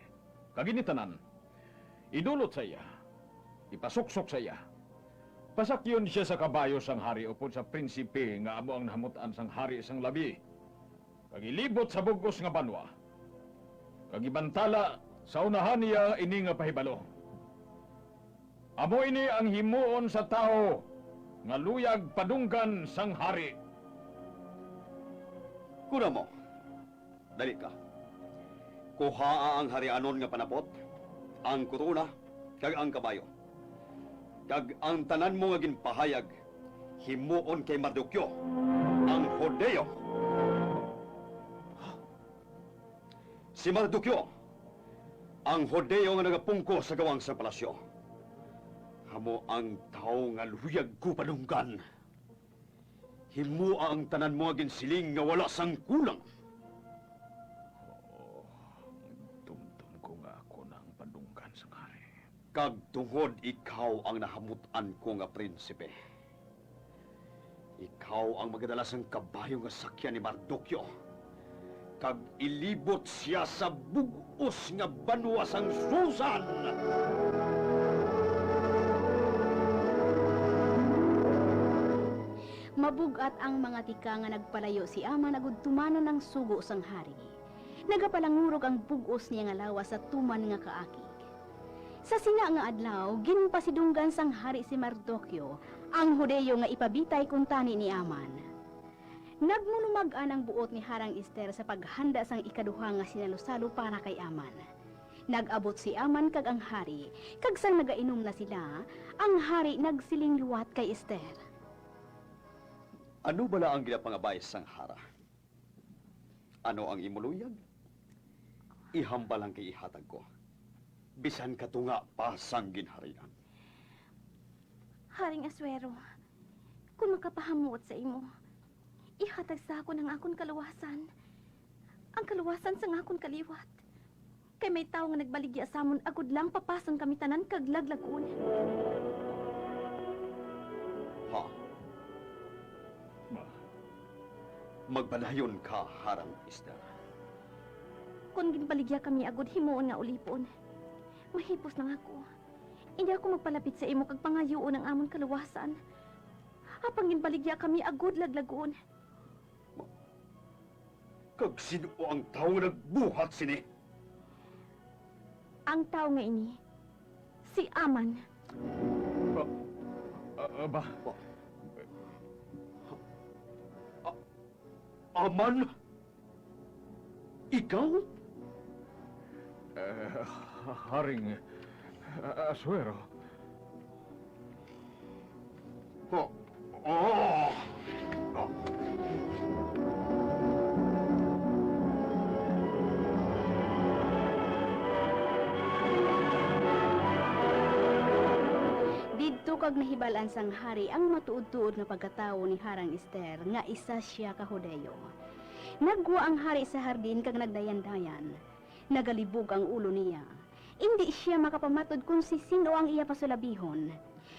I: Kaginitanan, idulot sa iya, ipasuksok sa iya. Pasakyon siya sa kabayo sang hari upod sa prinsipe nga amo ang nahamutan sang hari sang labi. Kag ilibot sa bugos nga banwa. Kag ibantala sa unahan niya ini nga pahibalo. Amo ini ang himuon sa tao nga luyag padunggan sang hari.
G: Kuna mo, dali ka. Kuhaa ang harianon nga panapot, ang korona, kag ang kabayo. Kag ang tanan mo nga ginpahayag, himuon kay Mardukyo, ang Hodeo. Si Mardukyo, ang Hodeo nga nagapungko sa gawang sa palasyo. Amo ang tao nga luyag ko padunggan. Himua ang tanan mo nga ginsiling nga wala sang kulang.
I: Tumtum ko nga ako na ang padunggan sang hari.
G: Kag tungod ikaw ang nahamutan ko nga prinsipe. Ikaw ang magadala sang kabayo nga sakyan ni Mardukyo. Kag ilibot siya sa bug-os nga banwa sang Susan.
F: Mabugat ang mga tika nga nagpalayo si Aman agud tumanon ang sugo sang hari. Nagapalangurog ang bug-os niya nga lawas sa tuman nga kaakig. Sa sina nga adlaw, ginpasidunggan sang hari si Mardokyo, ang Hudeyo nga ipabitay kuntani ni Aman. Nagmunumag-an ang buot ni Harang Ester sa paghanda sang ikaduha nga sinalusalo para kay Aman. Nag-abot si Aman kag ang hari, kag sang nagainom na sila, ang hari nagsiling luwat kay Ester.
G: Ano bala ang ginapangabay sang hara? Ano ang imuluyag? Ihambal ang kay ihatag ko. Bisan katunga pa sang ginharian.
C: Haring Asuero, kung makapahamuot sa imo, ihatag sa akon ang akon kaluwasan. Ang kaluwasan sa akon kaliwat. Kay may tawo nga nagbaligya sa amon, agud lang papason kami tanan kag laglagon.
G: Ha? Magbalayon ka, Harang Ester.
C: Kung ginbaligya kami agud himuon nga ulipon. Mahipos lang ako. Hindi ako magpalapit sa imo kag pangayoon ang amon kaluwasan. Apang ginbaligya kami agud laglagon.
G: Kag sino ang tao nga nagbuhat sini?
C: Ang tao nga ini, si Aman.
I: Ba?
G: Aman? Ikaw?
I: Haring Asuero.
G: Oh. Oh. Oh.
F: Didto kag nahibal-an sang hari ang matuod-tuod nga pagkatawo ni Harang Ester nga isa siya ka Hudeyo. Nagwa ang hari sa hardin kag nagdayan-dayan. Nagalibog ang ulo niya. Hindi siya makapamatod kung si sino ang iya pasulabihon.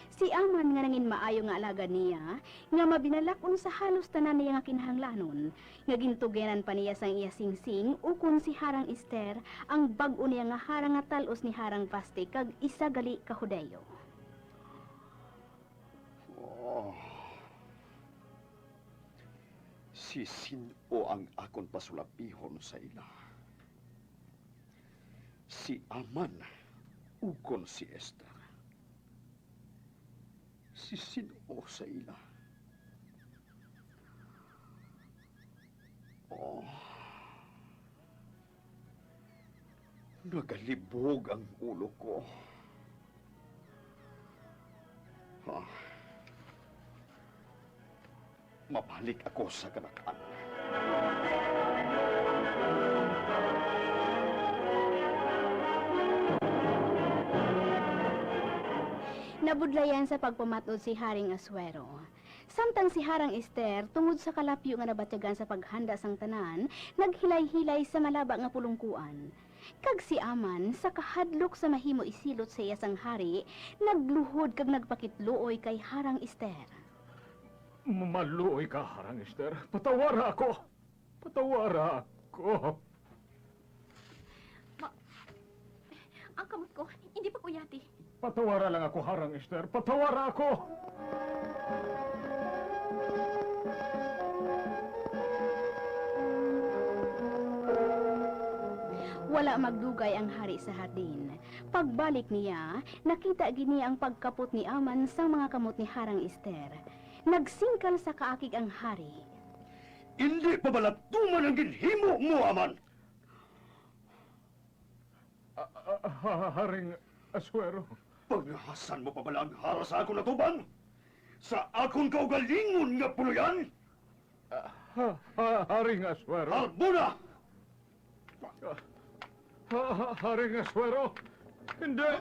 F: Si Aman nga nangin maayo nga alagad niya, nga mabinalakon sa halos tanan niya nga kinahanglanon, nga gintugenan pa niya sang iya singsing ukon si Harang Ester ang bag-o niya nga harang nga tal-os ni Harang Vasti kag isa gali ka Hudeyo.
G: Oh. Si sino ang akon pasulabihon sa ila? Si Aman ukon si Esther. Si sino sa ila? Oh. Nagalibog ang ulo ko. Ah. Mabalik ako sa kanakan.
F: Nabudlayan sa pagpamatod si Haring Aswero. Samtang si Harang Esther, tungod sa kalapyo nga nabatyagan sa paghanda sang tanan, naghilay-hilay sa malaba nga pulungkuan. Kag si Aman, sa kahadlok sa mahimo isilot sa iya sang hari, nagluhod kag nagpakitluoy kay Harang Esther.
I: Maluoy ka, Harang Esther. Patawara ako. Patawara ako.
C: Ang kamot ko, hindi pa kuyati.
I: Patawara lang ako, Harang Esther. Patawara ako!
F: Wala magdugay ang hari sa hardin. Pagbalik niya, nakita gini ang pagkapot ni Aman sa mga kamot ni Harang Esther. Nagsingkal sa kaakig ang hari.
G: Hindi pa balatuman ang ginhimo mo, Aman!
I: Haring Asuero.
G: Paghasan mo pa bala ang hara sa akong natubang? Sa akong kaugalingon nga puluyan?
I: Haring Asuero.
G: Harbuna!
I: Haring Asuero! Hindi!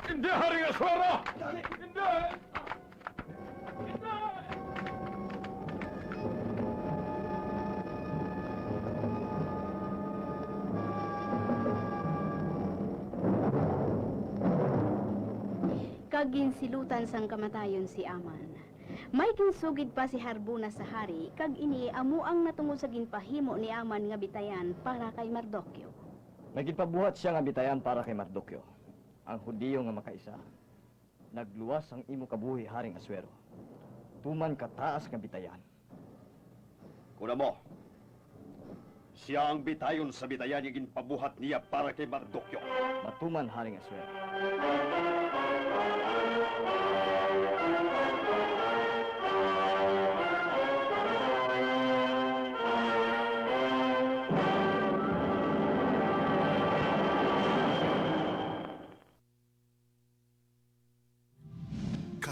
I: Hindi, Haring Asuero! Hindi! Hindi!
F: Kag ginsilutan sang kamatayon si Aman. May ginsugid pa si Harbuna sa hari, kag ini amo ang natungod sa ginpahimo ni Aman nga bitayan para kay Mardokyo.
N: May ginpabuhat siya nga bitayan para kay Mardokyo, ang Hudiyo nga makaisa. Nagluwas ang imo kabuhi, Haring Aswero. Tuman kataas nga bitayan.
G: Kuna mo, siya ang bitayon sa bitayan nga ginpabuhat niya para kay Mardokyo.
N: Matuman, Haring Aswero.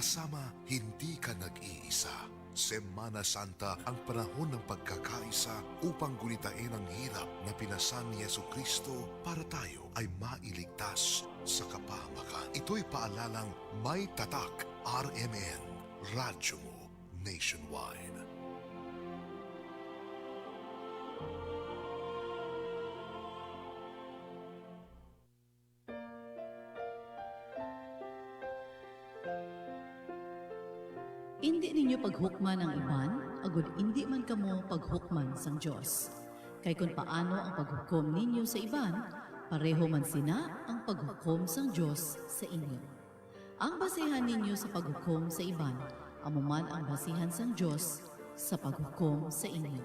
E: Kasama, hindi ka nag-iisa. Semana Santa ang panahon ng pagkakaisa upang gunitain ang hirap na pinasan ni Yesu Kristo para tayo ay mailigtas sa kapahamakan. Ito'y paalalang may tatak RMN, radyo mo nationwide.
M: Indi ninyo paghukman ang iban, agud indi man kamo paghukman sang Dios. Kay kung paano ang paghukom ninyo sa iban, pareho man sina ang paghukom sang Dios sa inyo. Ang basihan ninyo sa paghukom sa iban, amo man ang basihan sang Dios sa paghukom sa inyo.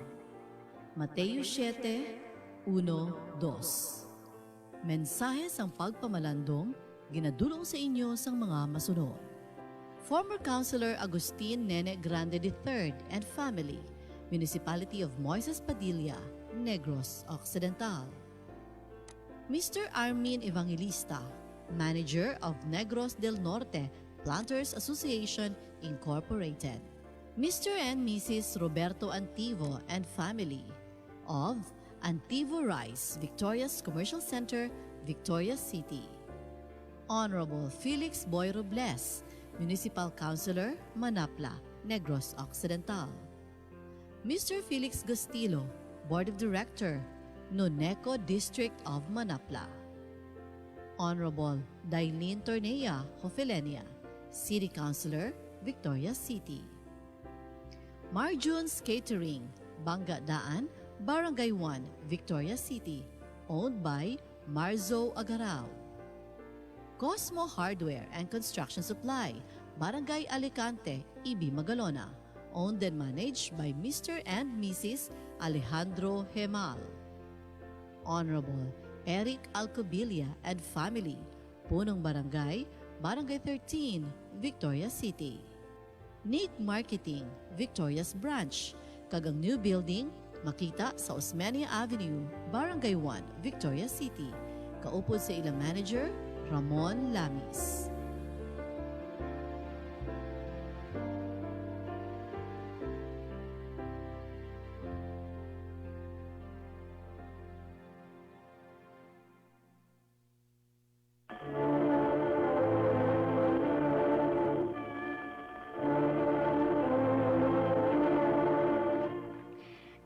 M: Mateo 7:1-2. Mensahe sang pagpamalandong, ginadulong sa inyo sang mga masunod. Former Councilor Agustin Nene Grande III and family, Municipality of Moises Padilla, Negros Occidental. Mr. Armin Evangelista, Manager of Negros del Norte Planters Association Incorporated. Mr. and Mrs. Roberto Antivo and family of Antivo Rice, Victoria's Commercial Center, Victoria City. Honorable Felix Boy Robles, Municipal Councilor, Manapla, Negros Occidental. Mr. Felix Gustilo, Board of Director, Noneco District of Manapla. Honorable Dailene Tornea Hofelenia, City Councilor, Victoria City. Marjune's Catering, Bangga Daan, Barangay 1, Victoria City, owned by Marzo Agarao. Cosmo Hardware and Construction Supply, Barangay Alicante, EB Magalona, owned and managed by Mr. and Mrs. Alejandro Hemal. Honorable Eric Alcobilia and family, Punong Barangay, Barangay 13, Victoria City. Nick Marketing, Victoria's Branch, kag ang new building, makita sa Osmeña Avenue, Barangay 1, Victoria City. Kaupod sa ilang manager, Ramon Lamis.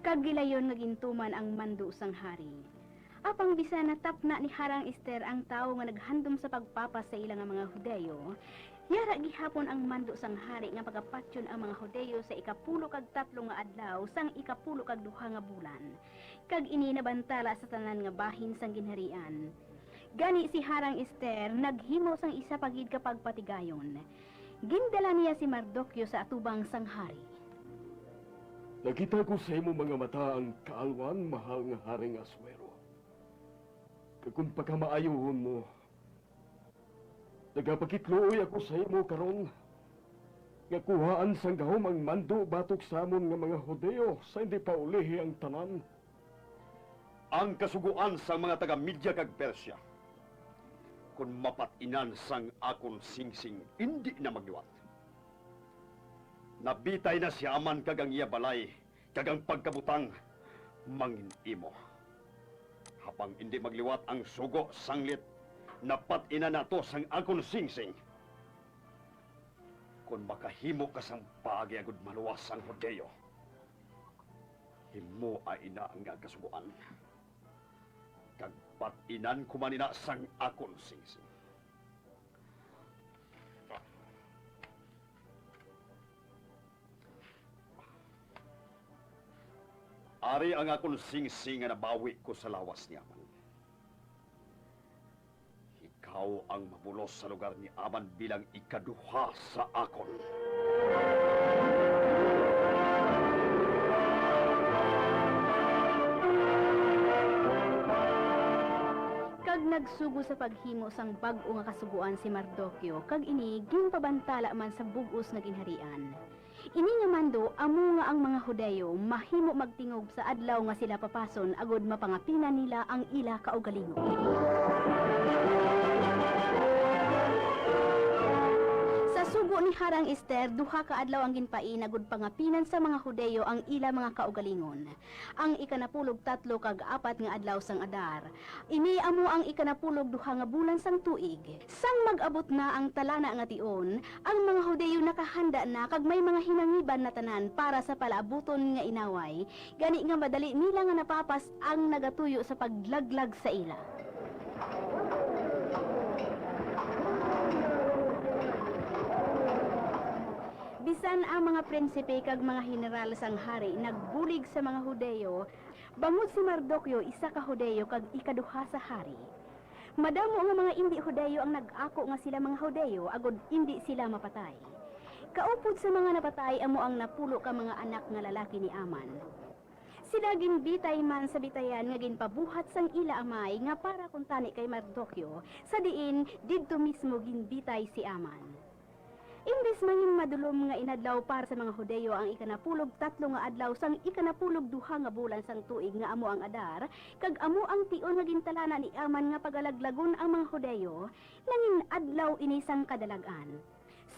F: Kag gilayon nga gintuman ang mando sang hari. Apang bisan natapna ni Harang Ester ang tawo nga naghandom sa pagpapas sa ila nga mga Hudeyo, yara gihapon ang mando sang hari nga pagapatyon ang mga Hudeyo sa 13 nga adlaw sang 12 nga bulan. Kag ini nabantala sa tanan nga bahin sang ginharian. Gani si Harang Ester naghimo sang isa pa gid ka pagpatigayon. Gindala niya si Mardokyo sa atubang sang hari.
B: Nakita ko sa imo mga mata ang kaalwan, mahal nga Haring Asuero. Kag kung pagkamaayohon mo, nagapakitluoy ako sa imo karon nga kuhaan sang gahom ang mando batok sa amon nga mga Hudeo sa hindi pa ulihi ang tanan.
G: Ang kasuguan sa mga taga-Media kag Persia, kung mapatinan sang akon singsing, hindi na magliwat. Nabitay na si Aman kag ang iya balay, kag ang pagkabutang, mangin imo. Habang hindi magliwat ang sugo sanglit, napat-ina nato sang akon singsing. Kung makahimo ka sang paagi agud maluwas ang Hudeo, himo ay ina ang kasuguan. Kag pat-inan kumanina sang akon singsing. Ari ang akon singsing nga nabawi ko sa lawas ni Aman. Ikaw ang mabulos sa lugar ni Aman bilang ikaduha sa akon.
F: Kag nagsugo sa paghimo sang bag-o nga kasuguan si Mardokyo, kag ini ginpabantala man sa bug-os nga ginharian. Ini nga mando amo nga ang mga Hudeyo mahimo magtingob sa adlaw nga sila papason agod mapangapinan nila ang ila kaugalingon. Sa sugo ni Harang Ester, duha ka adlaw ang ginpain agud pangapinan sa mga Hudeyo ang ila mga kaugalingon. Ang 13 kag 4 nga adlaw sang Adar. Ini amo ang 12 nga bulan sang tuig. Sang mag-abot na ang talana nga tion, ang mga Hudeyo nakahanda na kag may mga hinangiban na tanan para sa palaabuton nga inaway. Gani nga madali nila nga napapas ang nagatuyo sa paglaglag sa ila. Bisan ang mga prinsipe kag mga general sang hari nagbulig sa mga Hudeyo, bangod si Mardokyo isa ka Hudeyo kag ikaduha sa hari. Madamo nga mga indi Hudeyo ang nag-ako nga sila mga Hudeyo agod indi sila mapatay. Kaupod sa mga napatay amo ang 10 ka mga anak nga lalaki ni Aman. Sila ginbitay man sa bitayan nga ginpabuhat sang ila amay nga para kuntani kay Mardokyo, sa diin didto mismo ginbitay si Aman. Imbes mangin madulom nga inadlaw para sa mga Hudeyo ang 13 nga adlaw sang 12 nga bulan sang tuig nga amo ang Adar, kag amo ang tion nga gintalana ni Aman nga pagalaglagon ang mga Hudeyo, nangin adlaw ini sang kadalagan.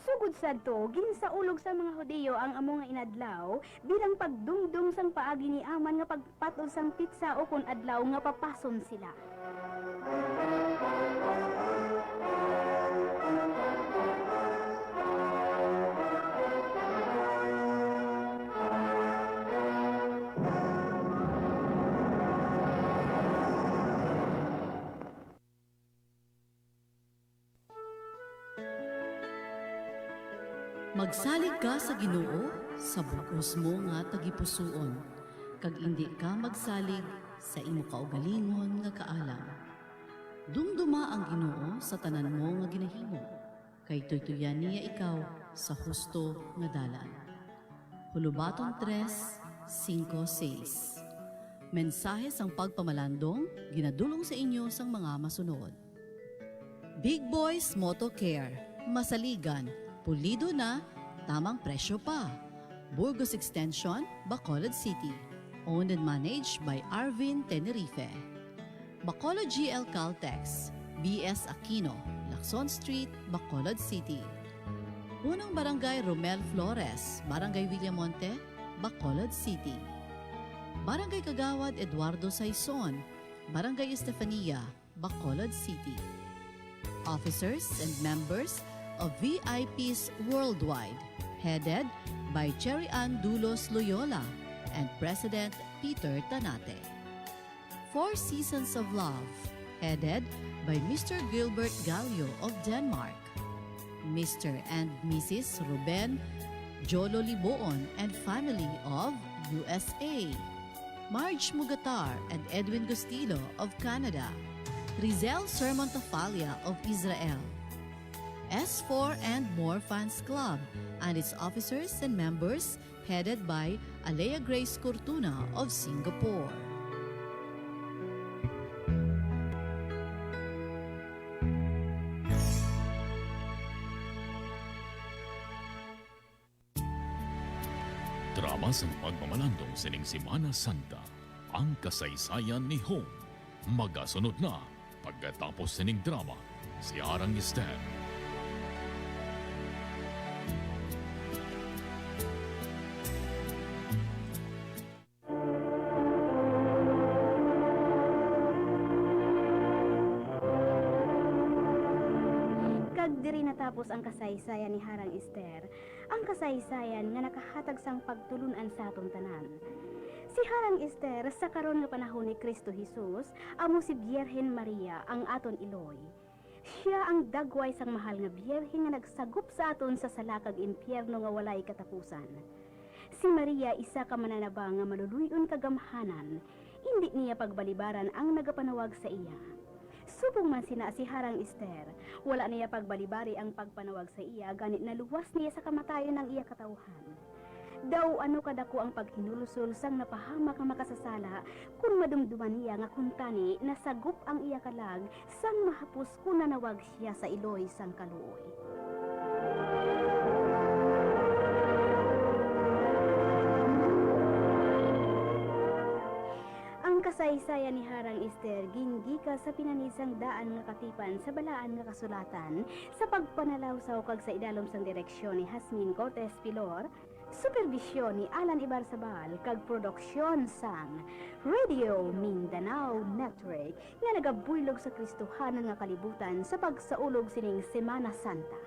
F: Sugod sadto, ginsaulog sa mga Hudeyo ang amo nga inadlaw bilang pagdumdum sang paagi ni Aman nga pagpatol sang pitsa o kon adlaw nga papason sila.
M: Magsalig ka sa Ginoo sa bug-os mo nga tagipusuon, kag indi ka magsalig sa imo kaugalingon nga kaalam. Dumduma ang Ginoo sa tanan mo nga ginahimo, kay tuytuyan niya ikaw sa husto nga dalan. Hulubaton 3:5-6. Mensahe sang pagpamalandong ginadulong sa inyo sang mga masunod. Big Boys Moto Care, masaligan, pulido na, tamang presyo pa. Burgos Extension, Bacolod City. Owned and managed by Arvin Tenerife. Bacolod GL Caltex, BS Aquino, Lacson Street, Bacolod City. Punong Barangay Romel Flores, Barangay Villamonte, Bacolod City. Barangay Kagawad Eduardo Saison, Barangay Estefania, Bacolod City. Officers and members of VIPs Worldwide, headed by Cherry Ann Dulos Loyola and President Peter Tanate. Four Seasons of Love, headed by Mr. Gilbert Gallio of Denmark. Mr. and Mrs. Ruben Jolo Liboon and family of USA. Marge Mugatar and Edwin Gustilo of Canada. Rizel Sermon Tafalia of Israel. S4 and More Fans Club and its officers and members headed by Alea Grace Cortuna of Singapore.
O: Drama sa pagmamalandong sining Semana Santa, ang kasaysayan ni Home. Magasunod na pagkatapos sining drama, si Arang Esther.
F: Kag diri natapos ang kasaysayan ni Harang Ester, ang kasaysayan nga nakahatag sang pagtulunan sa aton tanan. Si Harang Ester sa karon nga panahon ni Kristo Jesus, amo si Biyerhen Maria ang aton iloy. Siya ang dagway sang mahal nga biyerhen nga nagsagup sa aton sa salakag impyerno nga walay katapusan. Si Maria isa ka mananaba nga maluluyon kagamhanan, hindi niya pagbalibaran ang nagapanawag sa iya. Subong man sina si Harang Ester, wala niya pagbalibari ang pagpanawag sa iya, ganit naluwas niya sa kamatayon ng iya katawhan. Daw ano kadako ang paghinulusol sang napahamak nga makasasala kung madumduman niya nga kuntani nasagup ang iya kalag sang mahapos kun nanawag siya sa iloy sang kaluoy. Ang kasaysayan ni Harang Ester ginggika sa pinanisang daan nga katipan sa balaan nga kasulatan sa pagpanalawsaw kag sa idalom sang direksyon ni Hasmin Cortez Pilor, supervisyon ni Alan Ibarzabal kag produksyon sang Radio Mindanao Network nga nagabuylog sa Kristohanan nga kalibutan sa pagsaulog sining Semana Santa.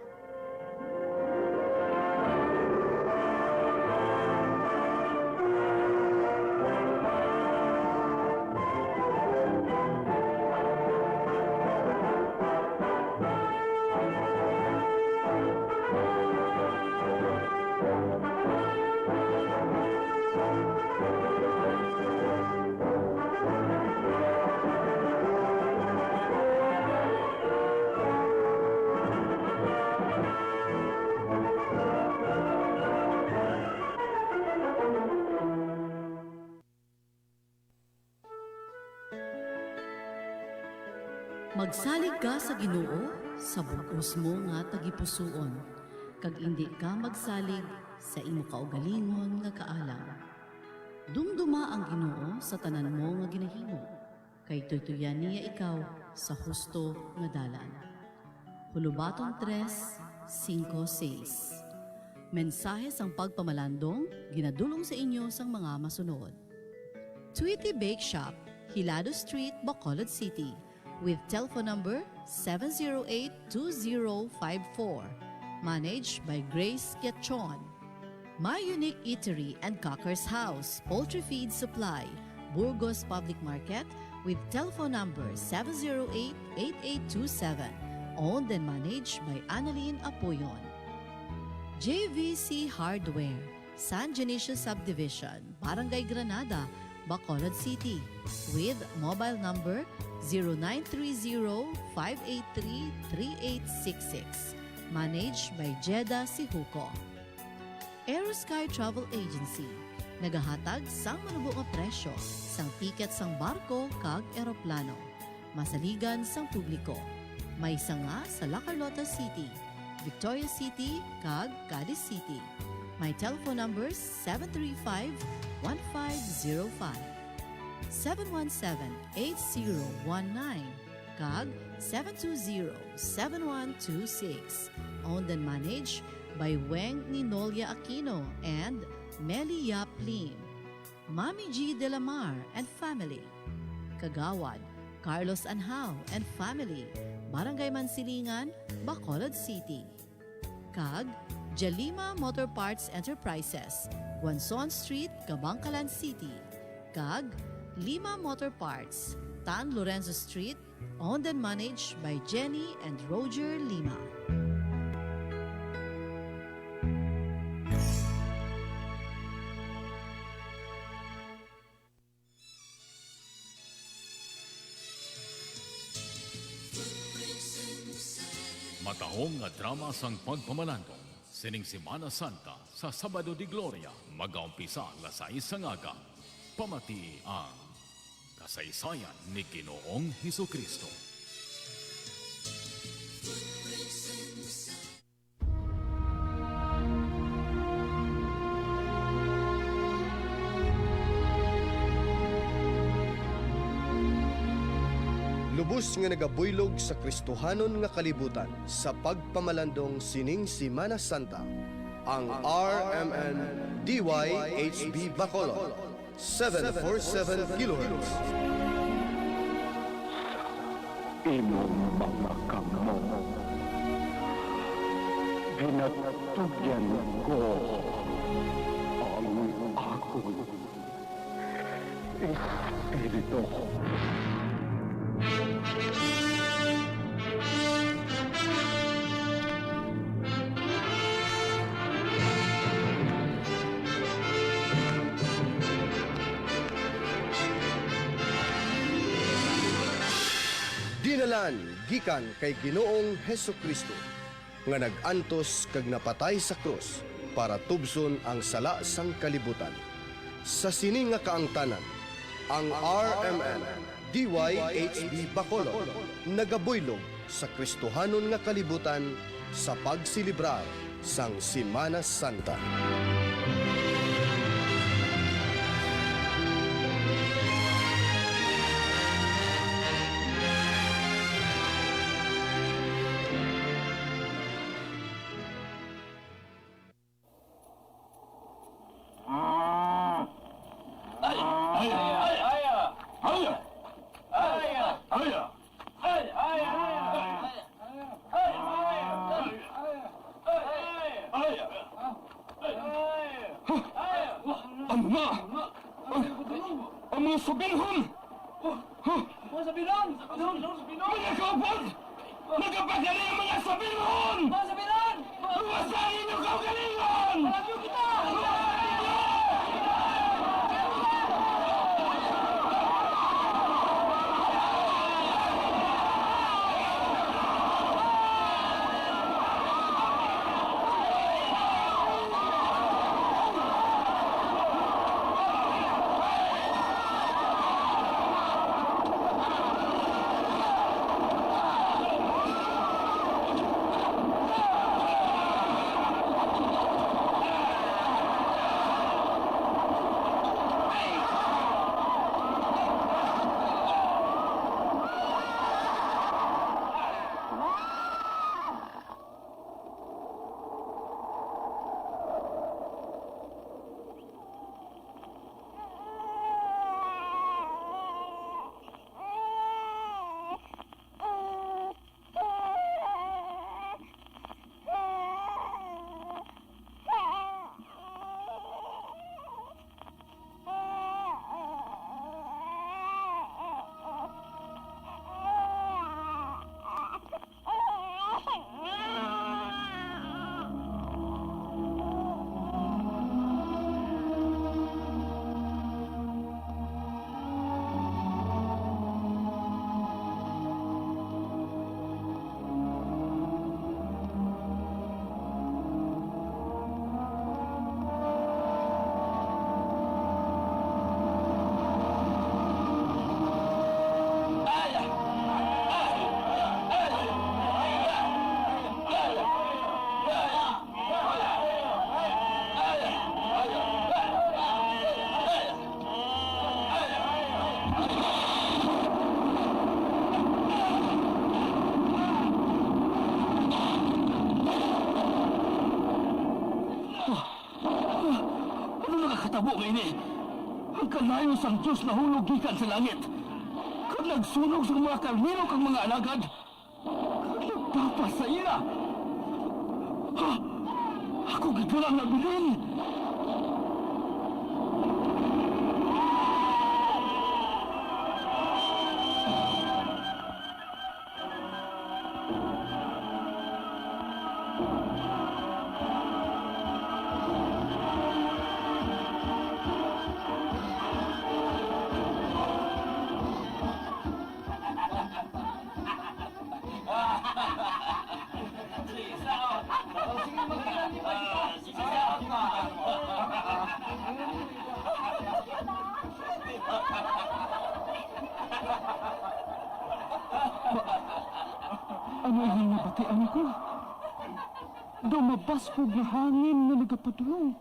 M: Magsalig ka sa Ginoo sa bug-os mo nga tagipusoon, kag indi ka magsalig sa imo kaugalingon nga kaalam. Dumduma ang Ginoo sa tanan mo nga ginahimo, kay tuytuyan niya ikaw sa husto nga dalan. Hulubaton 3:5-6. Mensahe sang pagpamalandong ginadulong sa inyo sang mga masunod. Tweety Bake Shop, Hilado Street, Bacolod City, with telephone number 708-2054. Managed by Grace Gatchon. My Unique Eatery and Cocker's House, Poultry Feed Supply, Burgos Public Market, with telephone number 708-8827. Owned and managed by Annalyn Apoyon. JVC Hardware, San Dionisio Subdivision, Barangay Granada, Bacolod City, with mobile number 0930-583-3866. Managed by Jeda Sihuko. Aerosky Travel Agency, nagahatag sang manubo nga presyo sang tiket sang barko kag eroplano. Masaligan sang publiko. May sanga sa La Carlota City, Victoria City kag Cadiz City. My telephone number 735-1505. 717-8019 kag 720-7126. Owned and managed by Weng Ninolia Aquino and Meli Yap Lim. Mami G. De La Mar and family. Kagawad, Carlos Anhao and family. Barangay Mansilingan, Bacolod City. Kag, Jalima Motor Parts Enterprises, Guanzon Street, Kabankalan City. Kag, Lima Motor Parts, Tan Lorenzo Street, owned and managed by Jenny and Roger Lima.
O: Matahong nga drama sang pagpamalandong sining Semana Santa sa Sabado de Gloria magaumpisa alas 6 sang aga. Pamati ang kasaysayan ni Ginoong Hesukristo.
A: Lubos nga nagabuylog sa Kristohanon nga kalibutan sa pagpamalandong sining Semana Santa, ang RMN DYHB Bacolod, 747 kHz.
B: Imong mga kamo, ginatugyan ko ang akong espiritu.
A: Dinalan gikan kay Ginoong Heso Kristo nga nag-antos kag napatay sa krus para tubson ang sala sang kalibutan. Sa sini nga kaangtanan, ang RMN DYHB Bacolod nagabuylog sa Kristohanon nga kalibutan sa pagsilibrar sang Semana Santa.
B: Ang mga! Ang mga sabilhon!
L: Mga sabilhon!
B: Mga kaupod! Nagapagani ang mga sabilhon!
L: Mga sabilhon!
B: Luwasan ninyo kaugalingon!
L: Palagyo kita!
P: Ginatabo nga ini? Ang kalayo sang Diyos nahulog gikan sa langit. Kag nagsunog sa mga karnero kag mga alagad. Kag nagtapas sa ila. Ha? Ako gid lang nabilin. Ano ang nabatian ko? Daw mabaskog na hangin na nagapadulong.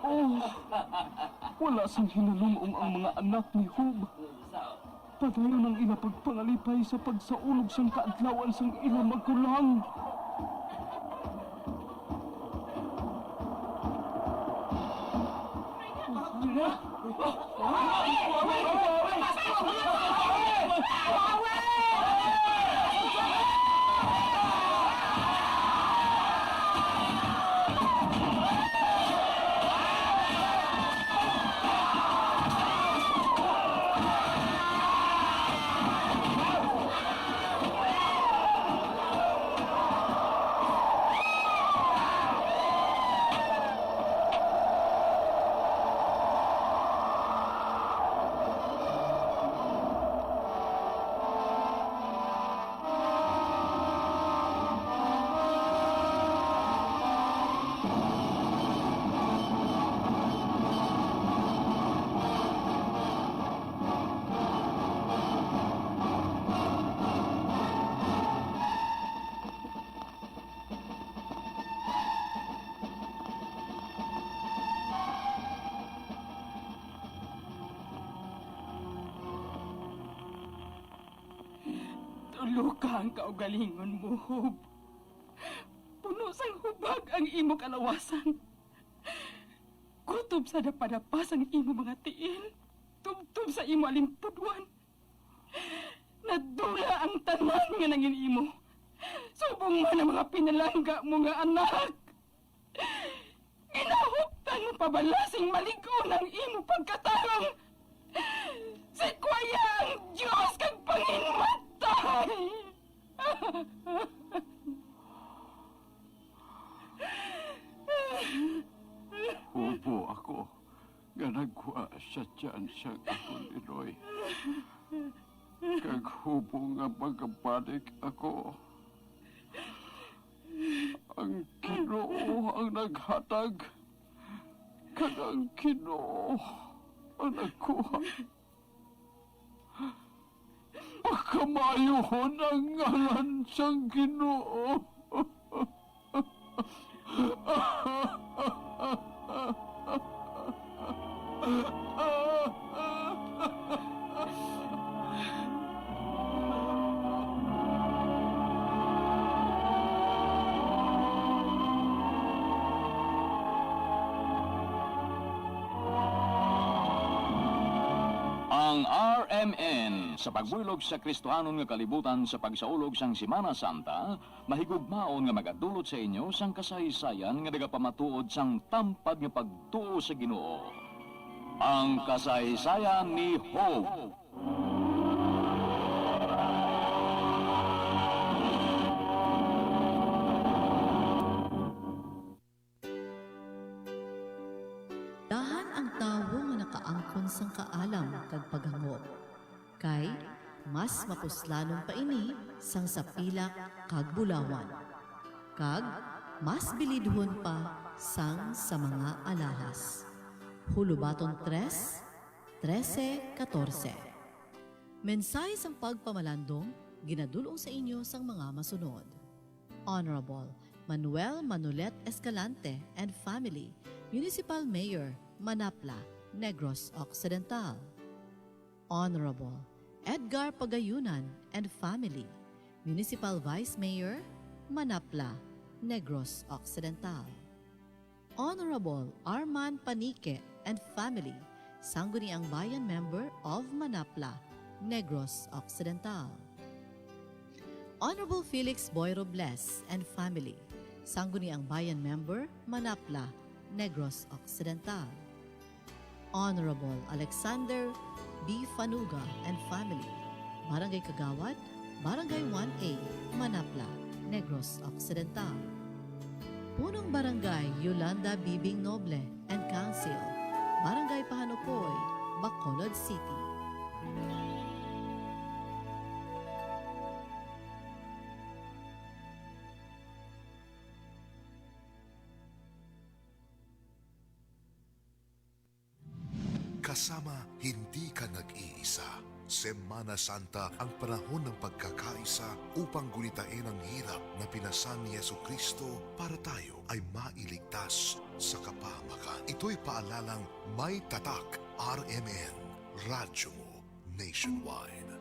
P: Oh, wala sang hinalumong ang mga anak ni Job. Padayon ang ila pagpangalipay sa pagsaulog sang kaadlawan sang ila magulang.
Q: Tulo ka ang kaugalingon mo, Hob. Puno sang hubag ang imo kalawasan. Kutob sa dapadapas ang imo mga tiil. Tubtob sa imo alimpudwan. Nadula ang tanan nga nangin imo. Subong man ang mga pinalangga mo nga anak. Ginahuptan mo pabalasing malig-on ang imo pagkatarong. Sikwaya ang Diyos kag panginmatay.
B: Hubo ako nga nagkuha sa tiyan sa akong iloy. Kag hubo nga magabalik ako. Ang Ginoo ang naghatag. Kag ang Ginoo ang nagkuha. Pagkamayuhon ang ngalan sang Ginoo.
D: Ang RMN sa pagbuylog sa Kristohanon nga kalibutan sa pagsaulog sang Semana Santa, mahigugmaon nga magadulot sa inyo sang kasaysayan nga nagapamatuod sang tampad nga pagtuo sa Ginoo. Ang kasaysayan ni Job.
M: Dahan ang tawo nga nakaangkon sang kaalam kag paghangop. Kay mas mapuslanon pa ini sang sa pilak kag bulawan. Kag mas bilidhon pa sang sa mga alahas. Hulubaton 3, 13, 14. Mensahe sang pagpamalandong ginadulong sa inyo sang mga masunod. Honorable Manuel Manolet Escalante and family, Municipal Mayor, Manapla, Negros Occidental. Honorable Edgar Pagayunan and family, Municipal Vice Mayor, Manapla, Negros Occidental. Honorable Arman Panique and family, Sangguniang Bayan member of Manapla, Negros Occidental. Honorable Felix Boy Robles and family, Sangguniang Bayan member, Manapla, Negros Occidental. Honorable Alexander B. Fanuga and family, Barangay Kagawad, Barangay 1A, Manapla, Negros Occidental. Punong Barangay Yolanda Bibing Noble and Council, Barangay Pahanupoy, Bacolod City.
E: Kasama, hindi ka nag-iisa. Semana Santa ang panahon ng pagkakaisa upang gunitain ang hirap na pinasan ni Yesu Kristo para tayo ay mailigtas sa kapahamakan. Ito'y paalalang may tatak RMN, radyo mo nationwide.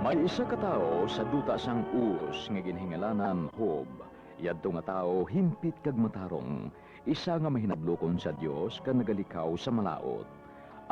D: May isa ka tawo sa duta sang Us nga ginhingalanan Job. Yadto nga tawo himpit kag matarong, isa nga mahinadlokon sa Dios kag nagalikaw sa malaot.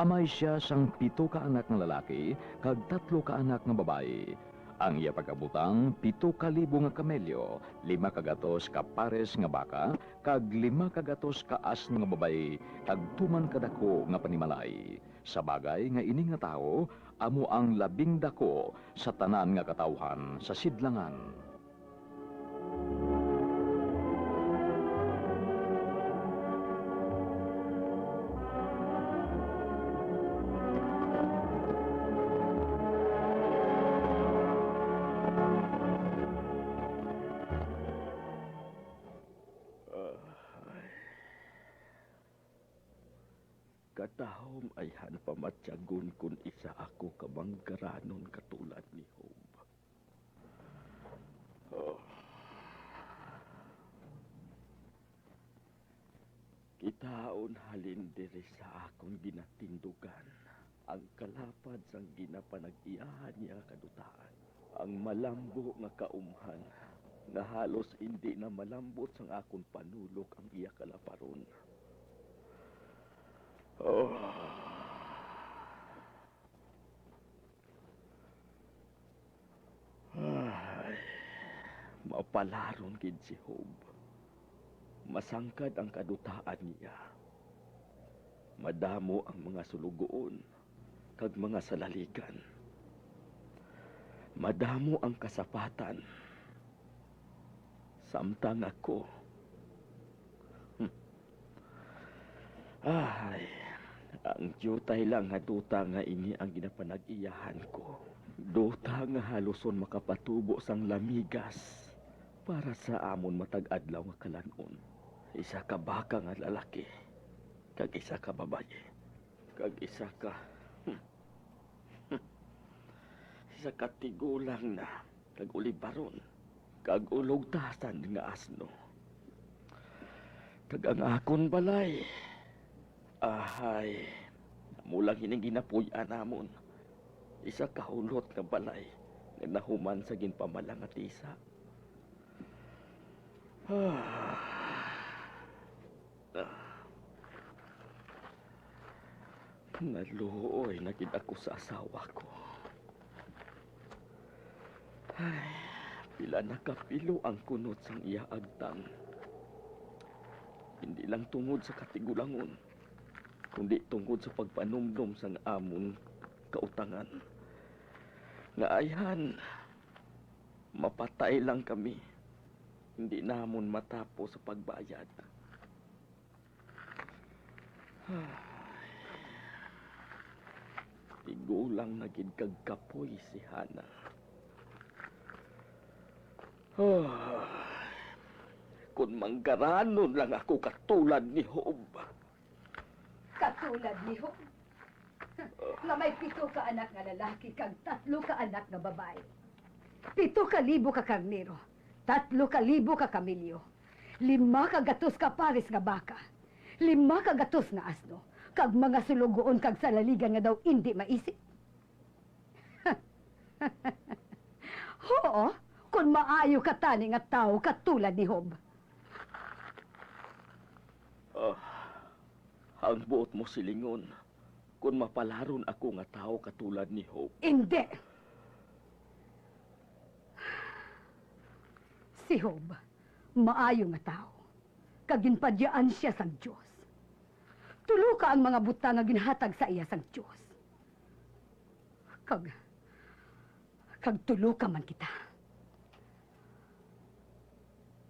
D: Amay siya sang 7 ka anak nga lalaki kag 3 ka anak nga babayi. Ang iya pagkabutang 7,000 nga kamelyo, 500 ka pares nga baka, kag 500 ka asno nga babayi, kag tuman kadako nga panimalay. Sa bagay nga ini nga tawo amo ang labing dako sa tanan nga katawhan sa sidlangan.
B: Katahom ay han pamatyagon kun isa ako kamanggaranon katulad ni Job. Oh. Kitaon halin diri sa akong ginatindugan ang kalapad sang ginapanag-iyahan niya kadutaan. Ang malambo nga kaumhan nga halos hindi na malambot sang akong panulok ang iya kalaparon. Oh. Ay, mapalaron gid si Job. Masangkad ang kadutaan niya. Madamo ang mga sulugoon kag mga salaligan. Madamo ang kasapatan. Samtang ako, ay, ang jutay lang nga duta nga ini ang ginapanag-iyahan ko. Duta nga haluson makapatubo sang lamigas para sa amon matag adlaw nga kalanon. Isa ka baka nga lalaki, kag isa ka babaye, kag isa ka isa ka tigulang na, kag ulibaron, kag ulugtasan nga asno. Kag ang akon balay, ahay, mulang hining ginapuy-an namon. Isa ka hulot nga balay nga nahuman sa ginpamala nga tisa. Naluoy na gid ako sa asawa ko. Ay, pila na kapilo ang kunot sang iya agtang. Hindi lang tungod sa katigulangon, kundi tungod sa pagpanumdum sang amon kautangan. Nga ayhan, mapatay lang kami. Hindi namon matapos sa pagbayad. Tigulang na gid kag kapoy si Hana. Kung manggaranon lang ako katulad ni Job.
R: Katulad ni Job? Nga may 7 ka anak nga lalaki kag 3 ka anak nga babae. 7,000 ka karnero. 3,000 ka kamilyo, 500 ka pares nga baka, 500 nga asno, kag mga sulugoon kag salaligan nga daw hindi maisip. Oo, kung maayo ka tani nga tao katulad ni Hob.
K: Ah, ang buot mo silingon, kung mapalaron ako nga tao katulad ni Hope.
R: Hindi! Si Hob, maayo nga tao. Kaginpadyaan siya sang Diyos. Tulo ka ang mga buta nga ginhatag sa iya sang Diyos. Kag tulo ka man kita.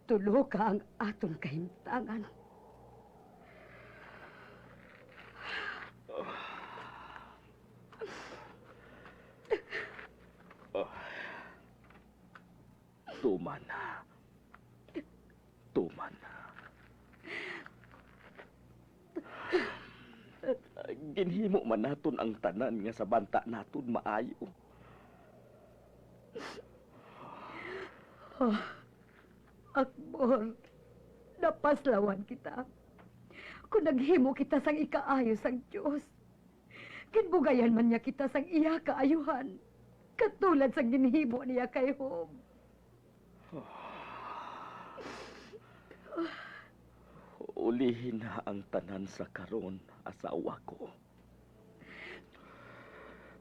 R: Tulo ka ang aton kahimtangan.
K: Oh. Tuman. Tuman. Ginhimo man naton ang tanan nga sa banta naton maayo.
R: Oh, Akbor, napaslawan kita. Kung naghimo kita sang ikaayo sang Diyos, kinbugayan man niya kita sang iya kaayuhan, katulad sang ginhimo niya kay Hob.
K: Ulihin na ang tanan sa karon, asawa ko.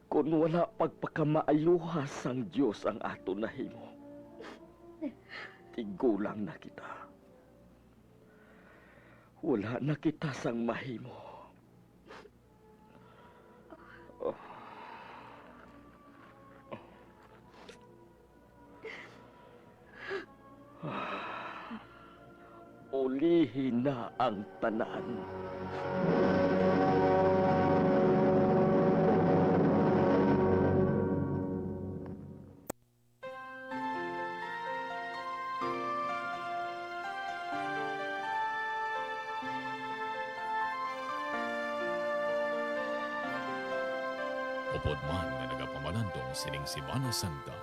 K: Kung wala pagpakamaayuha sang Diyos ang ato nahimo, tigulang na kita. Wala na kita sang mahimo. Oh. Ulihin na ang tanan.
O: Upod man nga nagapamalandong sining Semana Santa,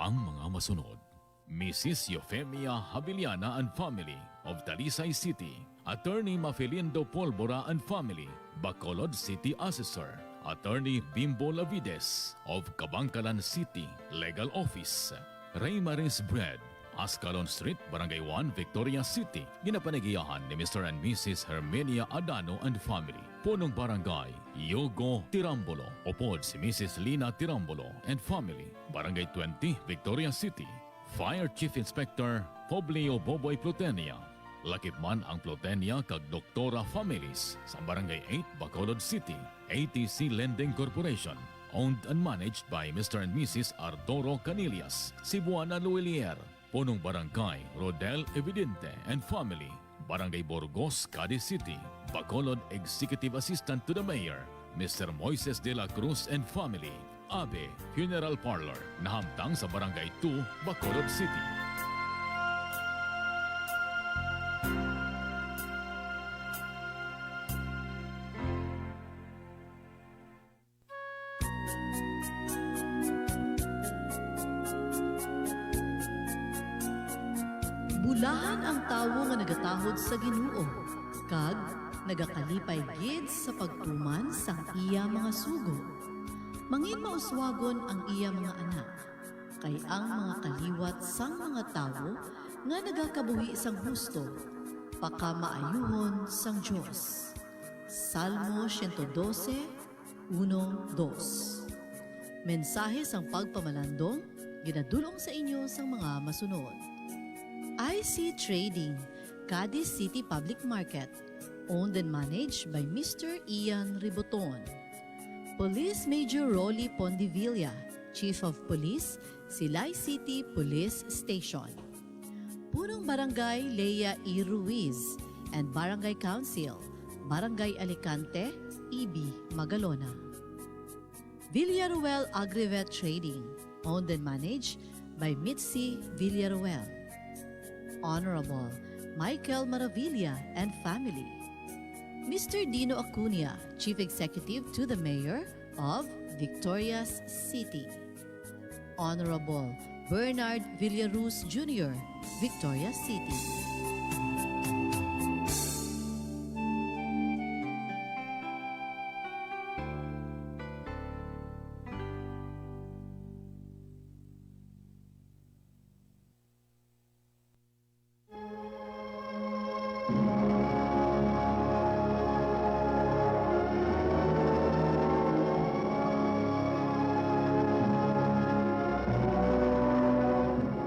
O: ang mga masunod. Mrs. Eufemia Habiliana and family of Talisay City, Attorney Mafelindo Polbora and family, Bacolod City Assessor, Attorney Bimbo Lavides of Kabankalan City Legal Office, Ray Maris Bread, Ascalon Street, Barangay 1, Victoria City, ginapanagiyahan ni Mr. and Mrs. Herminia Adano and family. Punong Barangay, Yogo Tirambolo, upod si Mrs. Lina Tirambolo and family, Barangay 20, Victoria City. Fire Chief Inspector Poblio Boboy Plutenia. Lakip man ang Plutenia kag Doktora Families sa Barangay 8, Bacolod City. ATC Lending Corporation, owned and managed by Mr. and Mrs. Arturo Canillas, Cebuana Luilier, Punong Barangay Rodel Evidente and family, Barangay Burgos, Cadiz City. Bacolod Executive Assistant to the Mayor, Mr. Moises de la Cruz and family, Abe Funeral Parlor, nahamtang sa Barangay 2, Bacolod City.
M: Bulahan ang tawo nga nagatahod sa Ginoo, kag nagakalipay gid sa pagtuman sang iya mga sugo. Mangin mauswagon ang iya mga anak, kay ang mga kaliwat sang mga tawo nga nagakabuhi sang husto, pakamaayuhon sang Dios. Salmo 112:1-2. Mensahe sang pagpamalandong, ginadulong sa inyo sang mga masunod. IC Trading, Cadiz City Public Market, owned and managed by Mr. Ian Riboton. Police Major Rolly Pondivilla, Chief of Police, Silay City Police Station. Punong Barangay Lea E. Ruiz and Barangay Council, Barangay Alicante, EB Magalona. Villaruel Agrivet Trading, owned and managed by Mitzi Villaruel. Honorable Michael Maravilla and family. Mr. Dino Acuna, Chief Executive to the Mayor of Victoria's City. Honorable Bernard Villaruz Jr., Victoria City.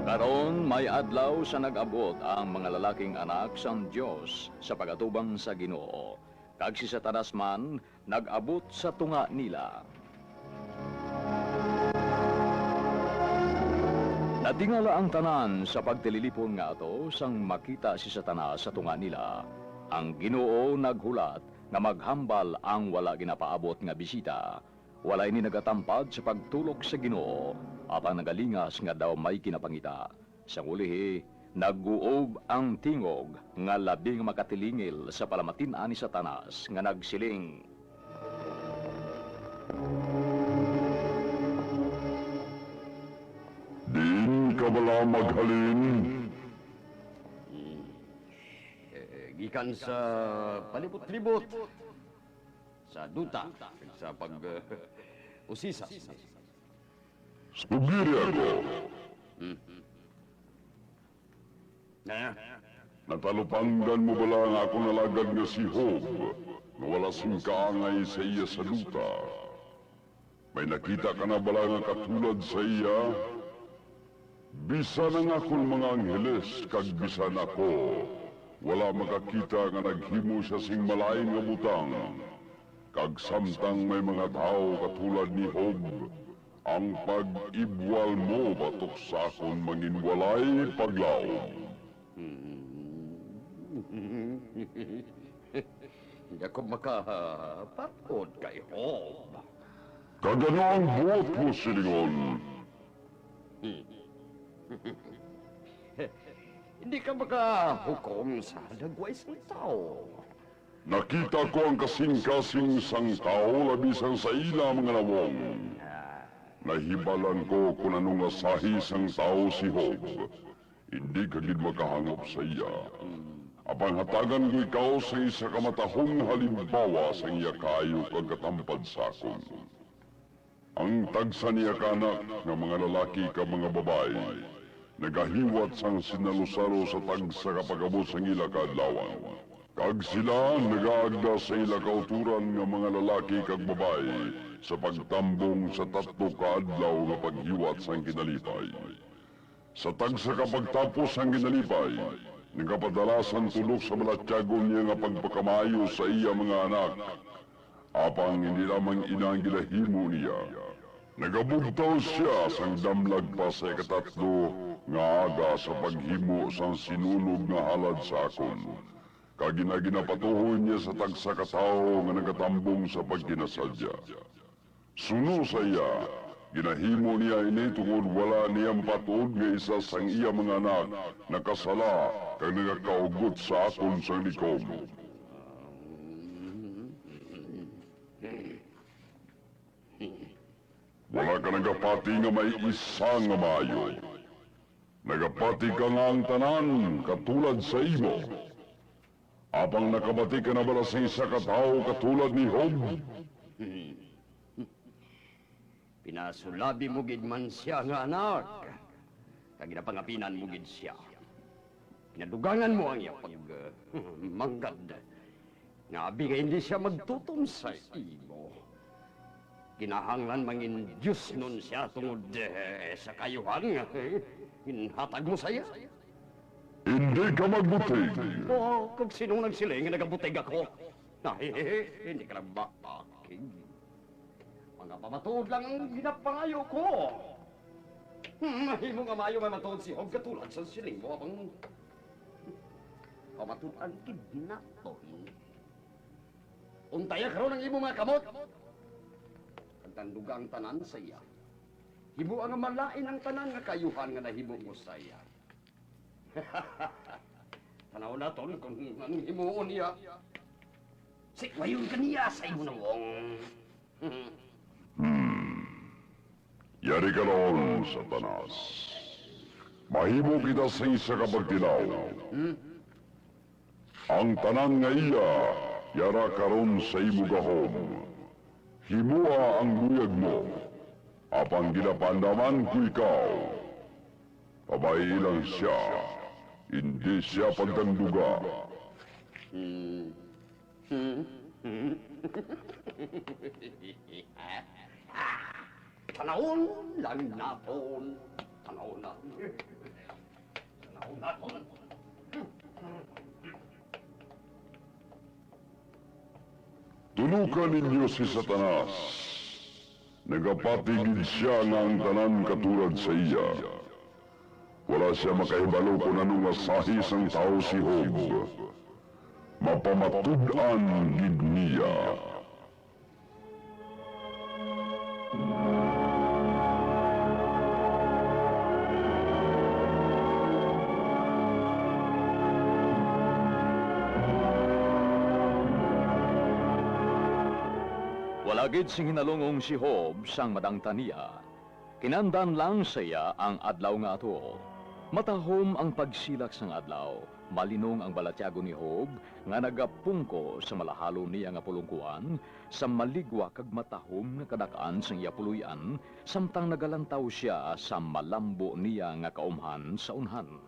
D: Karon may adlaw sa nag-abot ang mga lalaking anak sang Dios sa pagatubang sa Ginoo. Kag si Satanas man nag-abot sa tunga nila. Natingala ang tanan sa pagtililipon nga ato sang makita si Satanas sa tunga nila. Ang Ginoo naghulat nga maghambal ang wala ginapaabot nga bisita. Wala ini nagatampad sa pagtulok sa Ginoo, apan nagalingas nga daw may kinapangita. Sa ulihi, naguob ang tingog nga labing makatilingil sa palamatin-an ni Satanas nga nagsiling.
S: Diin ka bala maghalin?
G: Gikan sa palibot-libot, sa duta, sa pag usisa.
S: Sugiri ako.
G: Na?
S: Natalupangdan mo bala nga ako nalagad nga si Hob, nga wala sing kaangay sa iya sa duta. May nakita ka na bala nga katulad sa iya? Bisan ang akong mga angheles, kag bisan ako, wala makakita nga naghimo siya sing malain nga butang. Kag samtang may mga tao katulad ni Hob, ang pag-ibwal mo batok sa akon mangin walay paglaom.
G: Hindi ako makapatod kay Hob.
S: Kagano ang buot mo, silingon?
G: Hindi ka makahukom sa lagway sang tao.
S: Nakita ko ang kasing-kasing sang tao labisang sa ila mga nawong. Nahibalan ko kung anong asahi sang tao si Hob. Hindi ka gid makahangop sa iya. Apang hatagan ko ikaw sa isa ka matahong halimbawa sa iya kaayo kag katampad sa akon. Ang tagsa niya kanak nga mga lalaki ka mga babae, nagahiwat sang sinalusaro sa tagsa kapagabot sang ila kaadlawan. Kag sila nagaagda sa ila kauturan nga mga lalaki kag babae sa pagtambong sa 3 ka adlaw nga paghiwat sang kinalipay. Sa tagsa kapagtapos sang kinalipay, nagapadalasan tulok sa malatyagon niya nga pagpakamayo sa iya mga anak. Apang hindi lamang ina ang gilahimo niya. Nagabugtaw siya sang damlag pa sa ikatatlo nga aga sa paghimo sang sinunog nga halad sa akon. Kaginaginapatuhoy niya sa tagsa ka tawo nga nagatambong sa pagkinasadya. Suno sa iya, ginahimo niya ini tungod wala niya mapatuod nga isa sang iya mga anak nakasala kag nagakaugot sa akon sang likom. Wala ka nagapati nga may isa nga maayo. Nagapati ka nga ang tanan katulad sa imo. Apang nakabati ka na bala sa isa ka tawo katulad ni Hob?
G: Pinasulabi mo gid man siya nga anak. Kag ginapangapinan mo gid siya. Pinadugangan mo ang iya pag manggad. Nga abi nga hindi siya magtutom sa imo. Kinahanglan mangin Diyos nun siya tungod sa kayuhan nga hinhatag mo sa iya.
S: Hindi ka magbutig.
G: Oo, kung sino nagsiling nga nagabutig ako. Ay, hindi ka lang maakig. Mga pamatuod lang ang ginapangayo ko. Mahimo nga maayo may matuod si Hob katulad sa siling mo abang pamatuod gid naton. Untaya karon ang imong mga kamot. Kag tanduga ang tanan sa iya. Himo ang malain ang tanan nga kayuhan nga nahimo mo sa iya. Tanaw naton kung anong himuon niya. Sikwayon ka niya sa imo nawong.
S: Yari ka roon, Satanas. Mahimo kita sa isa ka pagtilaw. Ang tanan nga iya, yara karon sa imo gahom. Himua ang buyag mo, apang ginapandaman ko ikaw. Babae lang siya, hindi siya pagdanduga.
G: Tanawon lang naton. Tanawon na. Tanawon naton.
S: Tulukan ninyo si Satanas. Nagapatigid siya nga ang tanan katulad sa iya. Wala siya makahibalo kung anong asahi sang tao si Job. Mapamatud-an gid niya.
D: Wala gid sing hinalungong si Job sang madangta niya. Kinandan lang sa iya ang adlaw nga ato. Matahom ang pagsilak sang adlaw. Malinong ang balatyago ni Job nga nagapungko sa malahalo niya nga pulungkuan, sa maligwa kag matahom nga kadakaan sang iya puluyan, samtang nagalantaw siya sa malambo niya nga kaumhan sa unhan.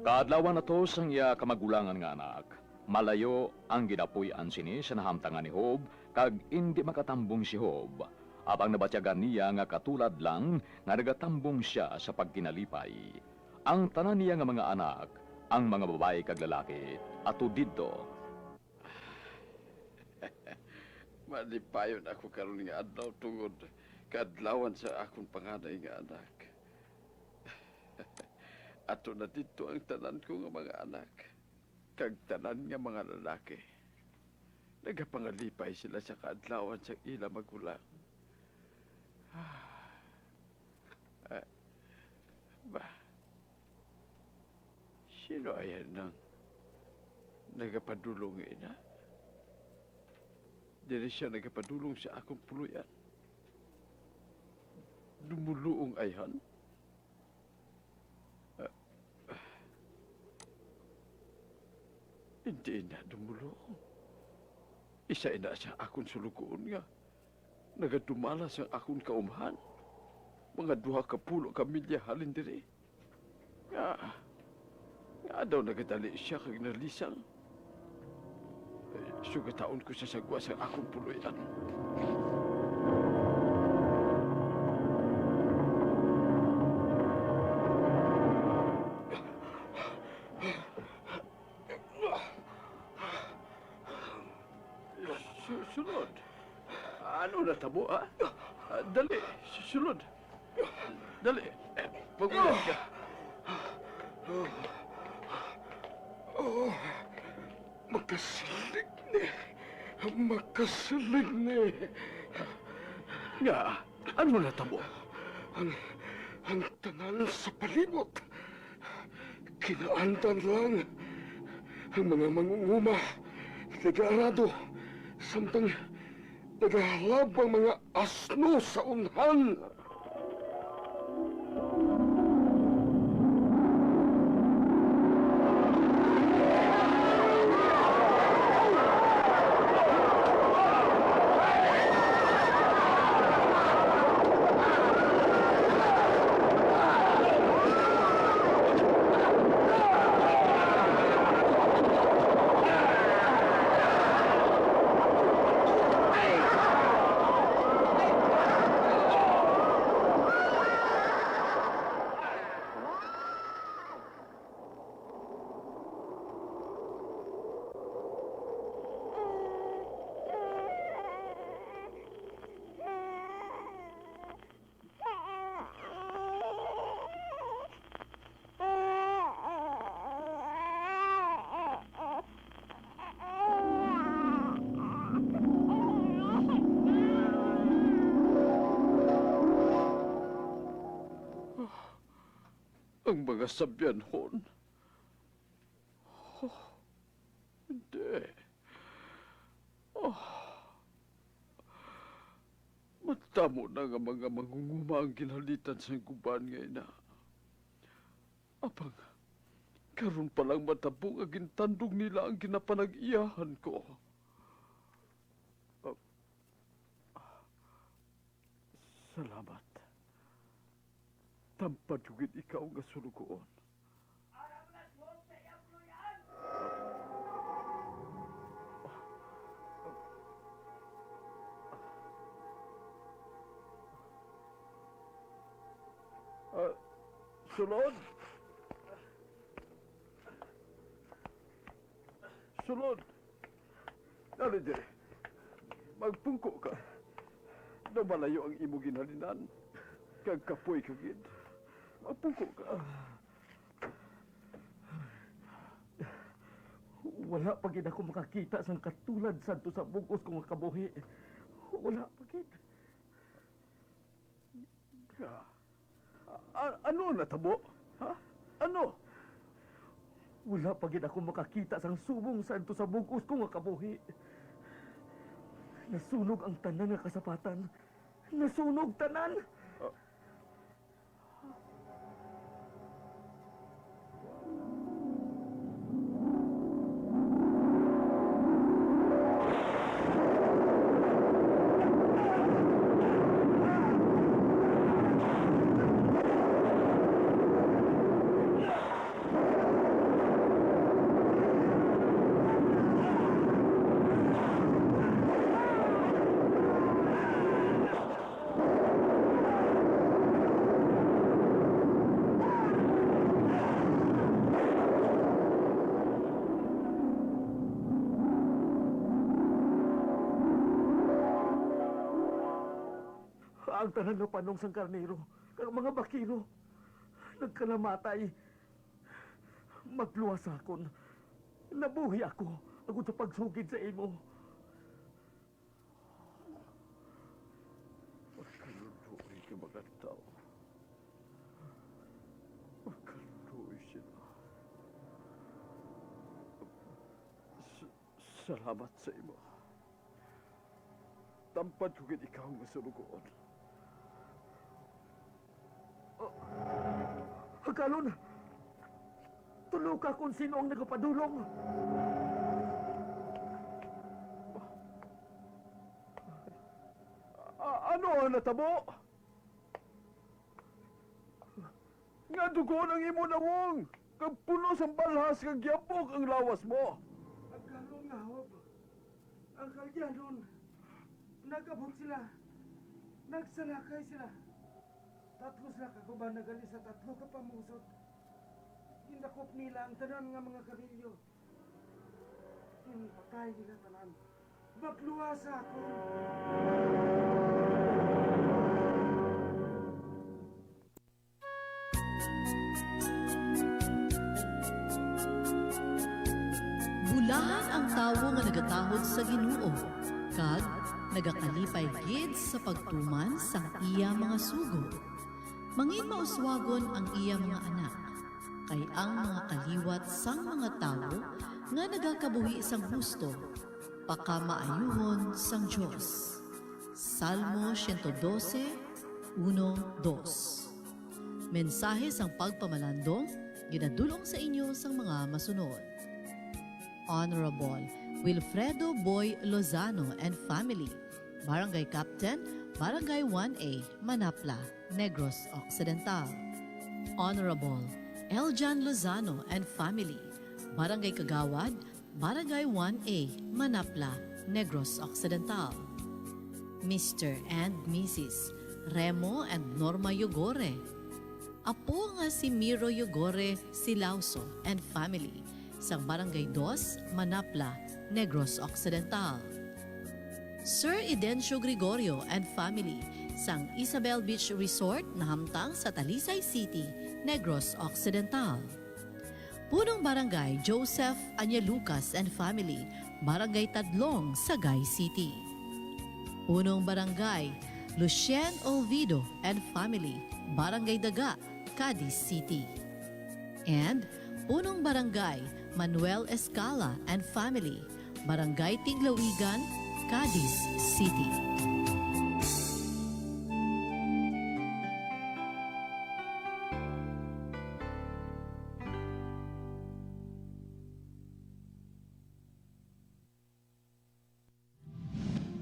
D: Kaadlawan na to sang iya kamagulangan nga anak. Malayo ang ginapuy-an sini sa nahamtangan ni Job, kag hindi makatambong si Job. Apang nabatyagan niya nga katulad lang nga nagatambong siya sa pagkinalipay. Ang tanan niya nga mga anak, ang mga babae kag lalaki, ato didto.
B: Malipayon ako karon nga adlaw tungod kaadlawan sa akong panganay nga anak. Ato na dito ang tanan ko nga mga anak, kag tanan nga mga lalaki. Nagapangalipay sila sa kaadlawan sa ila magulang. Ba, sino ayan nang nagapadulong ina? Dili siya nagapadulong sa akong puluyan. Dumuluong ayhan. Hindi na dumuluong. Isa ina sa akong sulugoon nga. Nagadumala sa akong kaumhan. Mga 2 ka milya halin diri. Nga daw nagadali siya kag nalisang. Sugataon ko sa sagwa sa akong puluyan. Sulod. Ano na tabo, ha? Dali, sulod. Dali. Magulat ka.
P: Oh, makasilig ni. Makasilig ni.
B: Nga, ano na tabo?
P: Ang tanan sa palibot. Kinaandan lang. Ang mga mangunguma, nag-aarado, samtang naghahalab ang mga asno sa unhan.
B: Ang mga sabyanhon. Oh, hindi. Oh. Matamo na nga mga mangunguma ang ginhalitan sa guban nga ina. Apang, karon pa lang matabo nga gintandog nila ang ginapanag-iyahan ko. Salamat. Tampad ko gid ikaw nga sulugoon. Sulod! Sulod! Dali dire. Magpungko ka. Namalayo ang imo ginhalinan. Kag kapoy ka gid. Magpungko ka.
P: Wala pa gid ako makakita sang katulad sadto sa bugos ko nga kabuhi. Wala pa gid.
B: Ano natabo? Ha? Ano?
P: Wala pa gid ako makakita sang subong sadto sa bugos ko nga kabuhi. Nasunog ang tanan nga kasapatan. Nasunog tanan. Ang tanan nga panong sang karnero, kag mga bakiro, nagkalamatay. Magluwas akon. Nabuhi ako, agud sa pagsugid sa imo.
B: Magkaluloy ka mga tao. Magkaluloy sila. Salamat sa imo. Tampad ko gid ikaw nga sulugoon.
P: Hagkalon, tulo ka kung sino ang nagapadulong.
B: Ano ang natabo? Nga dugo ng imo nawong, kag puno sa balhas kag gyapok ang lawas mo.
L: Agkalon nga, Hob. Ang kalyanon, nagabot sila. Nagsalakay sila. Tatlo sila kaguban nagali sa tatlo ka pamusot. Gindakop nila ang tanan nga mga kabilyo. Ginpatay nila tanan. Magluwas ako.
M: Bulahan ang tawo nga nagatahod sa Ginoo, kag nagakalipay gid sa pagtuman sang iya mga sugo. Mangin mauswagon ang iya mga anak, kay ang mga kaliwat sang mga tawo nga nagakabuhi sang husto, pakamaayuhon sang Dios. Salmo 112:1-2. Mensahe sang pagpamalandong, ginadulong sa inyo sang mga masunod. Honorable Wilfredo Boy Lozano and family, Barangay Captain, Barangay 1A, Manapla, Negros Occidental. Honorable Eljan Lozano and family, Barangay Kagawad, Barangay 1A, Manapla, Negros Occidental. Mr. and Mrs. Remo and Norma Yogore. Apo nga si Miro Yogore Silauso and family, sa Barangay 2, Manapla, Negros Occidental. Sir Idencio Gregorio and family, sang Isabel Beach Resort na hamtang sa Talisay City, Negros Occidental. Punong Barangay Joseph Anya Lucas and family, Barangay Tadlong, Sagay City. Punong Barangay Lucien Olvido and family, Barangay Daga, Cadiz City. And Punong Barangay Manuel Escala and family, Barangay Tiglawigan, Cadiz City.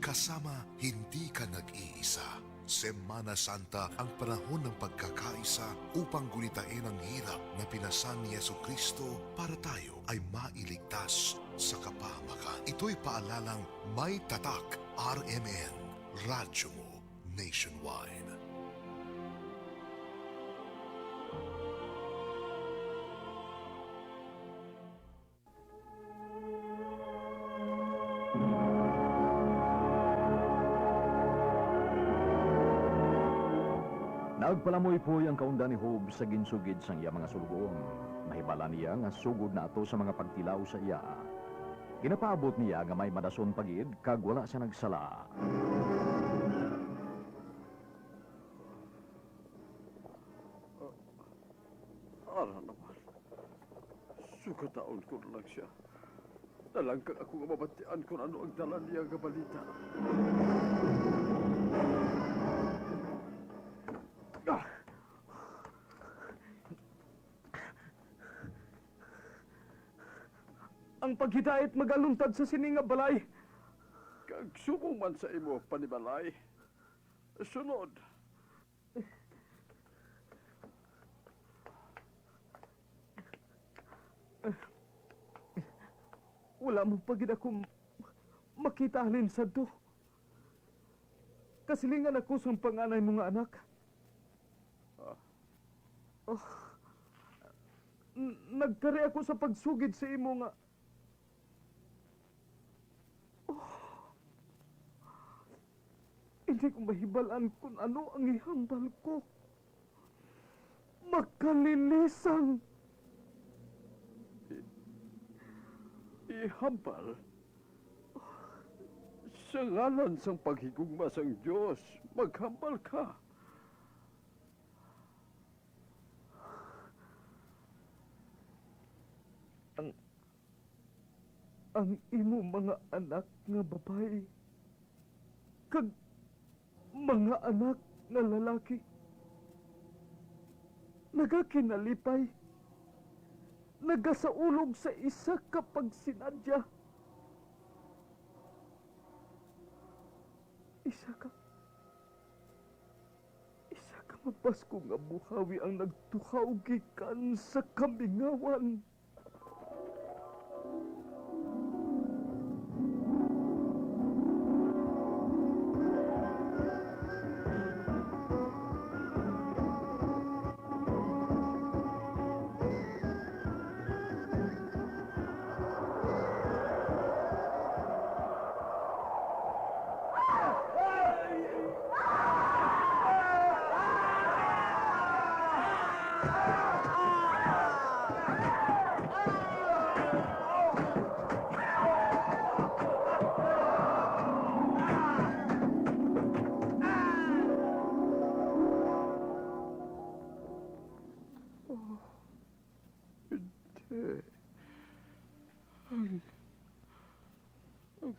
E: Kasama, hindi ka nag-iisa. Semana Santa ang panahon ng pagkakaisa upang gunitain ang hirap na pinasan ni Yesu Kristo para tayo ay mailigtas sa kapahamakan. Ito'y paalalang may tatak RMN, radyo mo nationwide.
D: Nagpalamoy-poy ang kaunda ni Job sa ginsugid sang iya mga sulugoon. Nahibala niya nga sugod na ato sa mga pagtilaw sa iya. Ginapaabot niya nga may madason pagid kag wala siya nagsala.
B: Ara naman. Sugataon ko na lang siya. Talangkang ako nga mabatian kung ano ang dala niya nga balita.
L: Ang paghidait magaluntad sa sininga balay.
B: Kag subong man sa imo panibalay. Sunod.
L: Wala mo pagid ako makita halin sadto. Kasilingan ako sa panganay mo nga anak. Oh. Nagkari ako sa pagsugid sa imo nga. Oh. Hindi ko mahibalan kung ano ang ihambal ko. Makalilisan.
B: Ihambal? Sa ngalan sang paghigugma sang Diyos, maghambal ka.
L: Ang imo mga anak nga babae, kag mga anak nga lalaki, nagakinalipay, nagasaulog sa isa kapag sinadya. Isa ka mabasko nga buhawi ang nagtuhaw gikan sa kamingawan.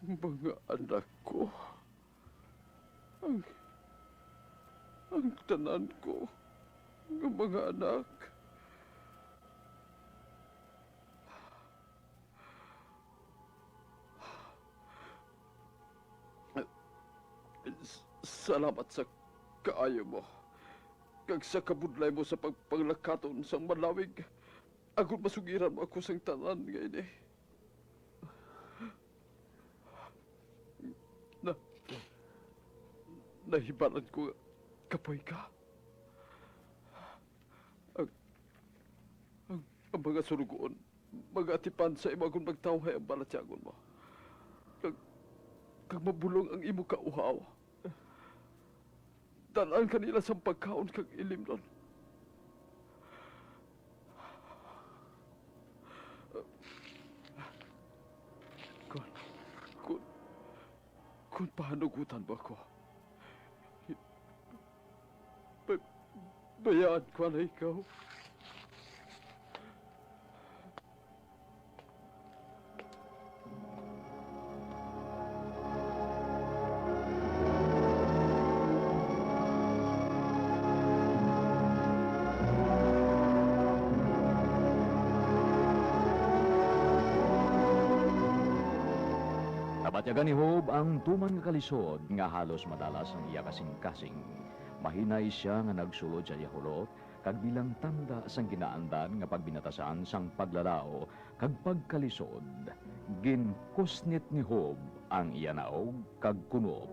B: Ang mga anak ko, ang tanan ko, ang mga anak. Salamat sa kaayo mo, kag sa kabudlay mo sa pagpanglakaton sang malawig. Agud masugiran mo ako sang tanan nga ini. Nahibalan ko kapoy ka. Ang mga surugoon, mga atipan sa imo agon magtawhay ang balatyagon mo. Kag mabulong ang imo kauhaw. Dalaan kanila sa pagkaon kag ilimnon. Kung pahanugutan mo ako, bayaan ko na ikaw.
D: Nabatyagan ni Job ang tuman nga kalisod nga halos madalas ang iya kasing-kasing. Mahinay siya nga nagsulod sa iya hulot kag bilang tanda sang ginaandan nga pagbinatasan sang paglalao kag pagkalisod. Ginkusnit ni Job ang iya naog kag kunob.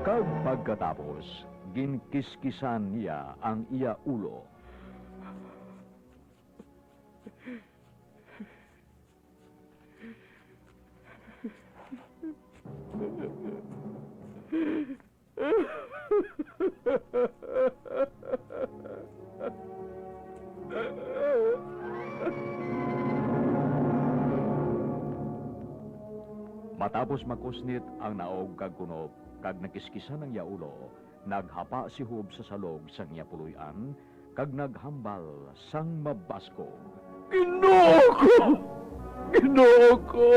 D: Kag pagkatapos, ginkiskisan niya ang iya ulo. Matapos makusnit ang naog kag kunob, kag nakiskisan ang iya ulo, naghapa si Job sa salog sang iya puluy-an, kag naghambal sang mabaskog.
B: Ginoo ko! Ginoo ko!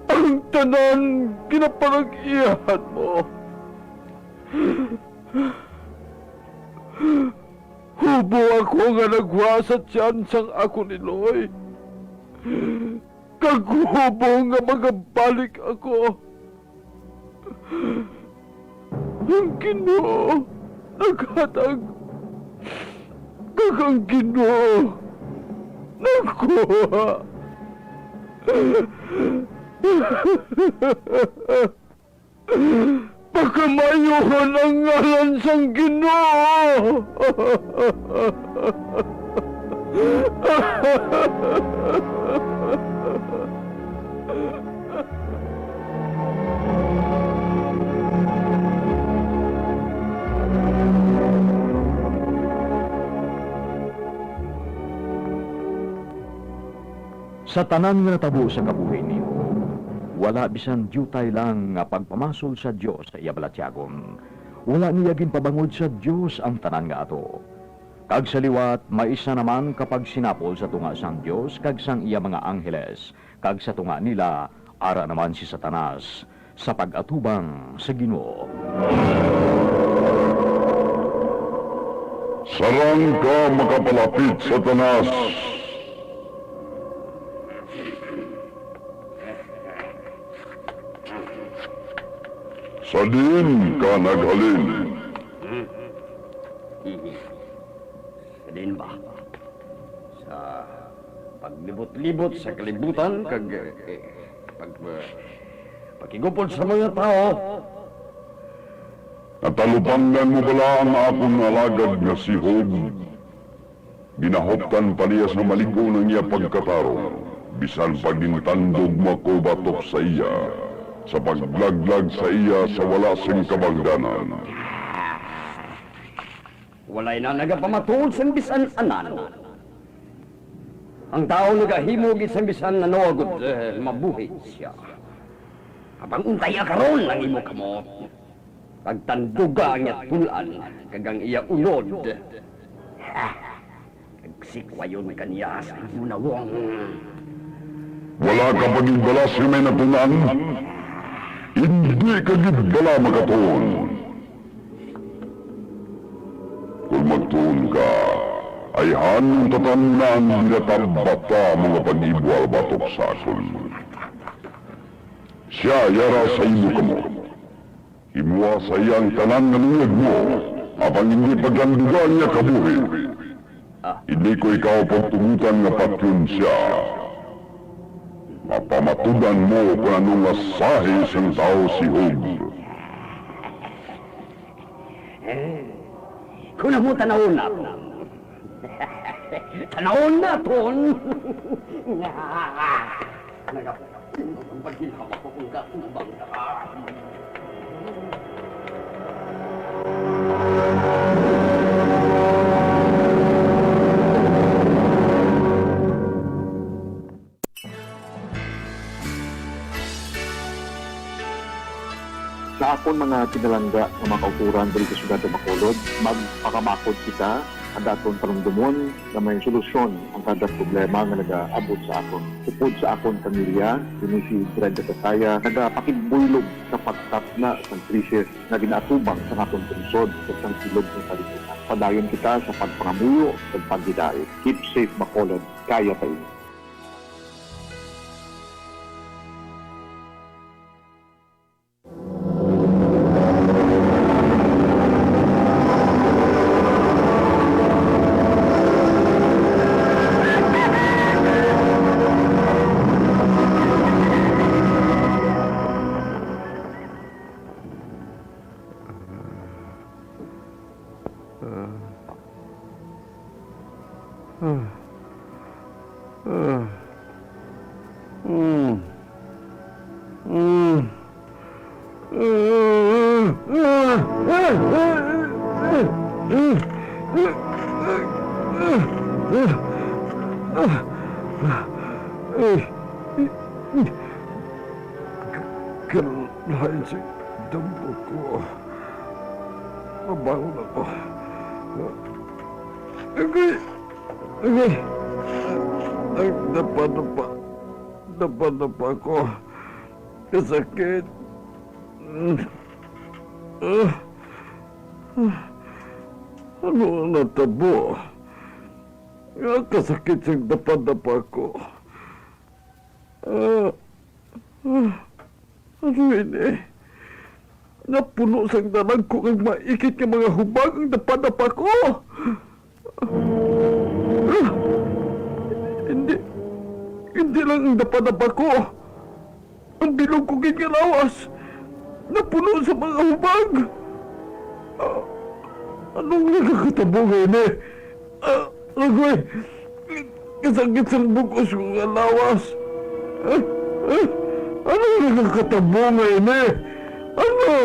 B: Ang tanan ginapanag-iyahan mo. Hubo ako nga nagwa sa tiyan sang ako ni Loy. Kag hubo nga magabalik ako. Ang Ginoo naghatag. Kag ang Ginoo nagkuha. Pakamayuhon ang ngalan sang Ginoo.
D: Sa tanan nga natabo sa kabuhi ni Job, wala bisan jutay lang nga pagpamasol sa Dios sa iya balatyagon. Wala niya ginpabangod sa Dios ang tanan nga ato. Kag sa liwat, maisa naman kapag sinapol sa tunga sang Dios kag sang iya mga angheles, kag sa tunga nila ara naman si Satanas sa pag-atubang sa Ginoo.
S: Sarang ka makapalapit, Satanas. Sa diin ka naghalin?
G: Sa diin ba? Sa paglibot-libot sa kalibutan, kag pagkigupod sa mga tao.
S: Natalupangan mo bala ang akong alagad nga si Job? Ginahoptan pa niya sa maligo ng iya pagkatarong, bisan pagintandog mo ako batok sa iya, sa paglaglag sa iya sa wala sing kabangdanan.
G: Walay na nagapamatuod sang bisan anan. Ang tao nagahimo gid sang bisan ano agud mabuhi siya. Apang untay karon ang imo kamot. Pagtanduga ang iya tul-an kag ang iya unod. Kag sikwayon kaniya sa imo nawong.
S: Wala ka pagibala sa may natunan? Hindi ka gid bala makatuon. Kung magtuon ka, ay hanong tatanan ginatambata mga pag-ibwal batok sa akon. Siya yara sa imo kamo. Himuha sa iyang tanan nga luyag mo, apang hindi paglandugan niya kabuhi. Hindi ko ikaw pagtugutan nga patyon siya. Mapamatudan mo kung anong asahe sang tao si Job.
G: Kuna mo tanawon na to. Tanawon na ton. Nagapagilhaw ako kung gatubang ka.
T: Akon mga pinalangga nga mga kauturan diri sa syudad sa Bacolod, magpakamakod kita ang aton panumdumon na may solusyon ang kada problema nga nagaabot sa aton. Upod sa akon pamilya, kini si Brenda Kasaya, nagapakigbuylog sa pagtapna sa krisis nga ginaatubang sa aton lungsod sa bilog ng kalibutan. Padayon kita sa pagpangamuyo ug paghiday. Keep safe, Bacolod. Kaya pa ini.
B: Kalahin sa dampo ko. Mabangon ako. Okay. Okay. Ay, napa-napa. Napa-napa ko. Kasakit. Ano ang natabo? Nga kasakit siyang napa-napa ko. Ano ini? Napuno sang dalag ko kag maikit nga mga hubag ang napa-napa ko. Hindi, hindi lang ang napa-napa ko. Ang bilog ko gid nga lawas. Napuno sa mga hubag. Anong nakakatabo ngayon eh? Agoy, kasakit sang bugos ko nga lawas. Anong nakakatabo ngayon eh? Ano?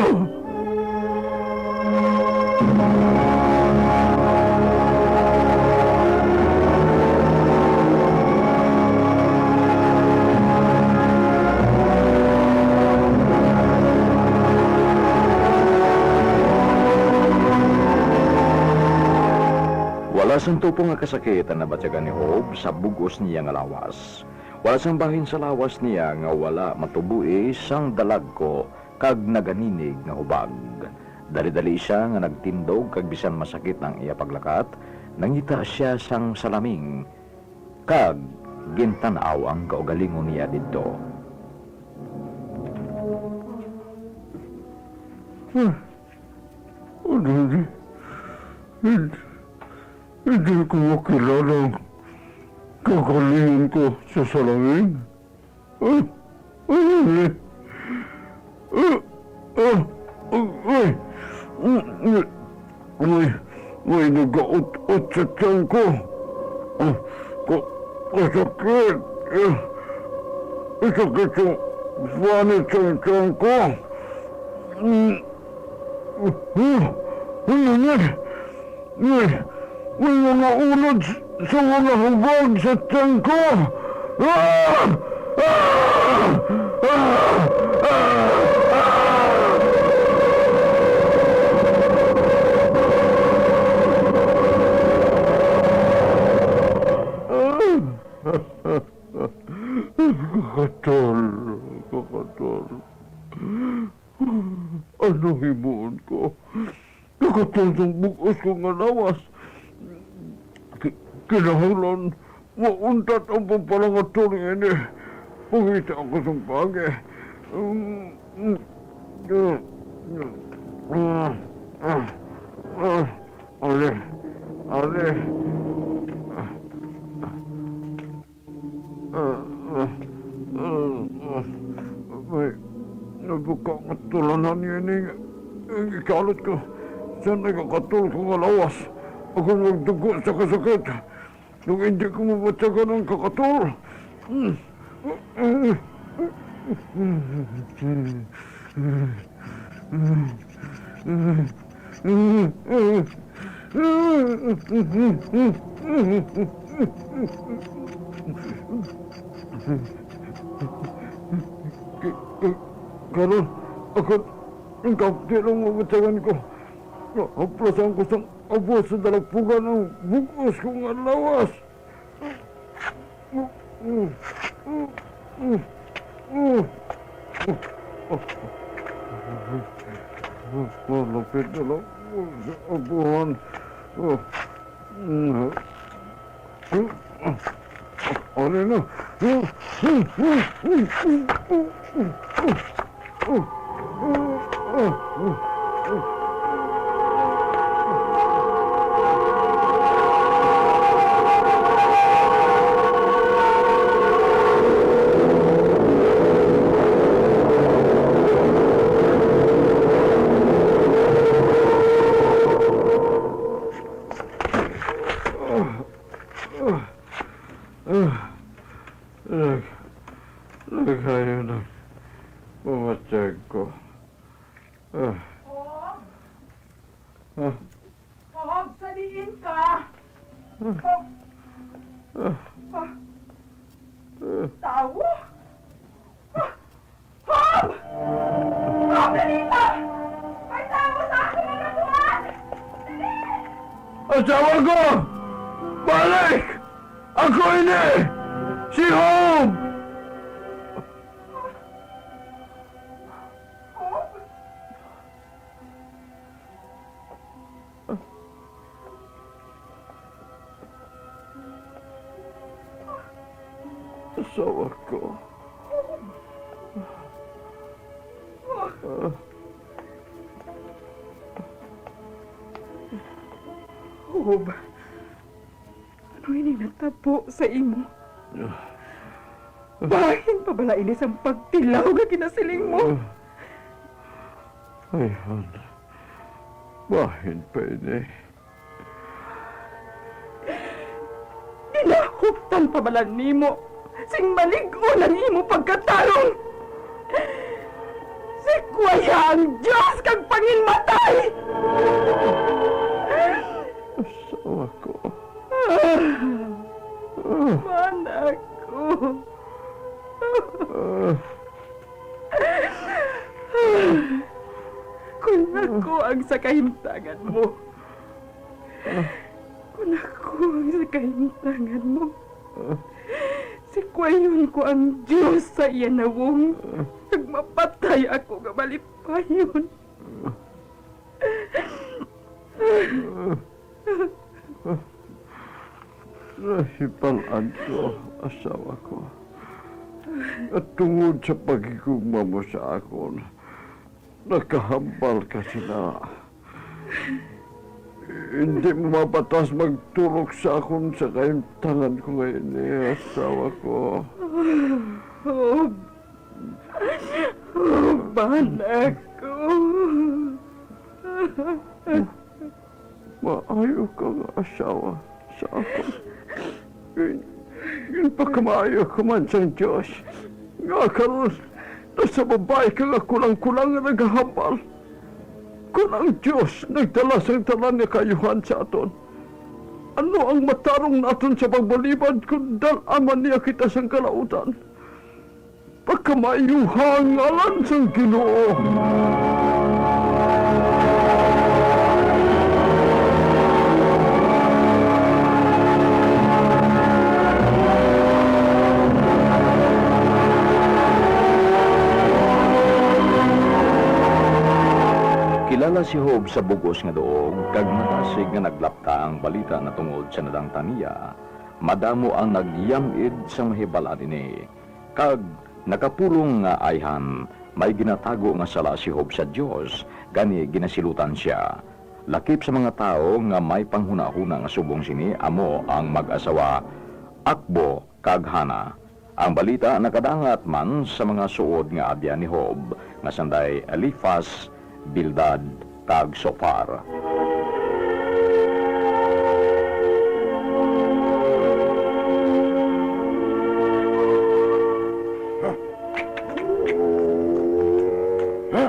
D: Wala sang tupo nga kasakit ang nabatyagan ni Job sa bugos niya nga lawas. Wala sang bahin sa lawas niya nga wala matubui sang dalag ko kag naganinig nga hubag. Dali-dali siya nga nagtindog kag bisan masakit ang iya paglakat, nangita siya sang salaming kag gintan-aw ang kaugalingon niya didto.
B: Ano ni? Hindi ko makilala ang kagalingon ko sa salamin. Ano ni? Ay, may nagaut-ut sa tiyan ko. Kasakit. Sakit yung panit sa tiyan ko. Ano ni? May mga ulod sa mga hubag sa tiyan ko. Ah! Ah! Ah! Ah! Kakatol, kakatol. Ano himuon ko? Kakatol ng bugos ko nga lawas. Kinahanglan, mauntat ang pampalangatol ini. Pangita ako sa pagi. Ale, ale. May nabuka nga tulanan yun eh. Ikalat ko. Sa nagkakatul ko nga lawas. Ako magdugo sa kasakit. Nung hindi ko mabatsagan ang kakatol. Karon, ako Ang kaptilong mabatagan ko. Haplasan ko sa abot sa dalagpugan ang bugos kong lawas. Malapit na lang sa abuhan. Ano na? Naghayo na pumatsyag ko.
Q: Hob, saliin ka! Hob! Tawo? Hob! Hob, dali ka! May tao sa akin na natuan!
B: Asawa ko! Balik! Ako ini! Si Hob! Asawa ko.
Q: Hob, ano ini natapo sa imo? Bahin pa bala ini sang pagtilaw nga kinasiling mo?
B: Ay, Han. Bahin pa ini.
Q: Ginahuptan pa bala nimo sing malig-on ang imo pagkatarong. Sikwaya ang Diyos kag panginmatay!
B: Asawa ko.
Q: Manak ko. Kung ako ang sa kahimtangan mo. Kung ako ang sa kahimtangan mo. Sikwayon ko ang Diyos sa iya nawong. Nagmapatay ako nga malipayon.
B: Nahibalaan ko, asawa ko. At tungod sa pagigugma mo sa akon, nakahambal ka sila. Hindi mo mabatas magturok sa akon sa kahimtangan ko ngayon eh, asawa ko.
Q: Oh, oh, banak ko.
B: Maayo ka nga asawa sa akon. Yun pagkamaayo ka man sa Diyos. Nga karon, nasa babae ka nga kulang-kulang nga naghahambal. Kung ang Diyos nagdala sa talan nga kayuhan sa aton, ano ang matarong naton sa pagbalibad kung dalaman niya kita sang kalautan? Pagkamayuha ang ngalan sang Ginoo.
D: Kilala si Job sa bugos nga duog kag matasig nga naglapta ang balita na tungod sa nadangta niya. Madamo ang nagyamid sa mahibalaan ini. Kag nakapulong nga ayhan, may ginatago nga sala si Job sa Dios, gani ginasilutan siya. Lakip sa mga tao nga may panghunahuna nga subong sini amo ang mag-asawa Akbo kag Hana. Ang balita nakadangat man sa mga suod nga abya ni Job nga sanday Elifas, Bildad kag Sofar.
B: Ha?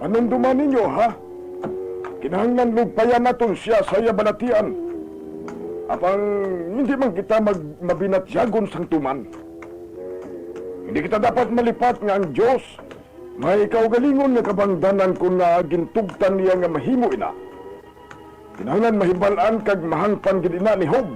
B: Anong duman ninyo, ha? Kinahanglan lugpayan naton siya sa iya balatian. Apang hindi man kita mabinatyagon sang tuman. Hindi kita dapat malipat nga ang Diyos. May kaugalingon nga kabangdanan kung nga gintugtan niya nga mahimo ina. Kinahanglan mahibal-an kag mahangpan gid ina ni Hob.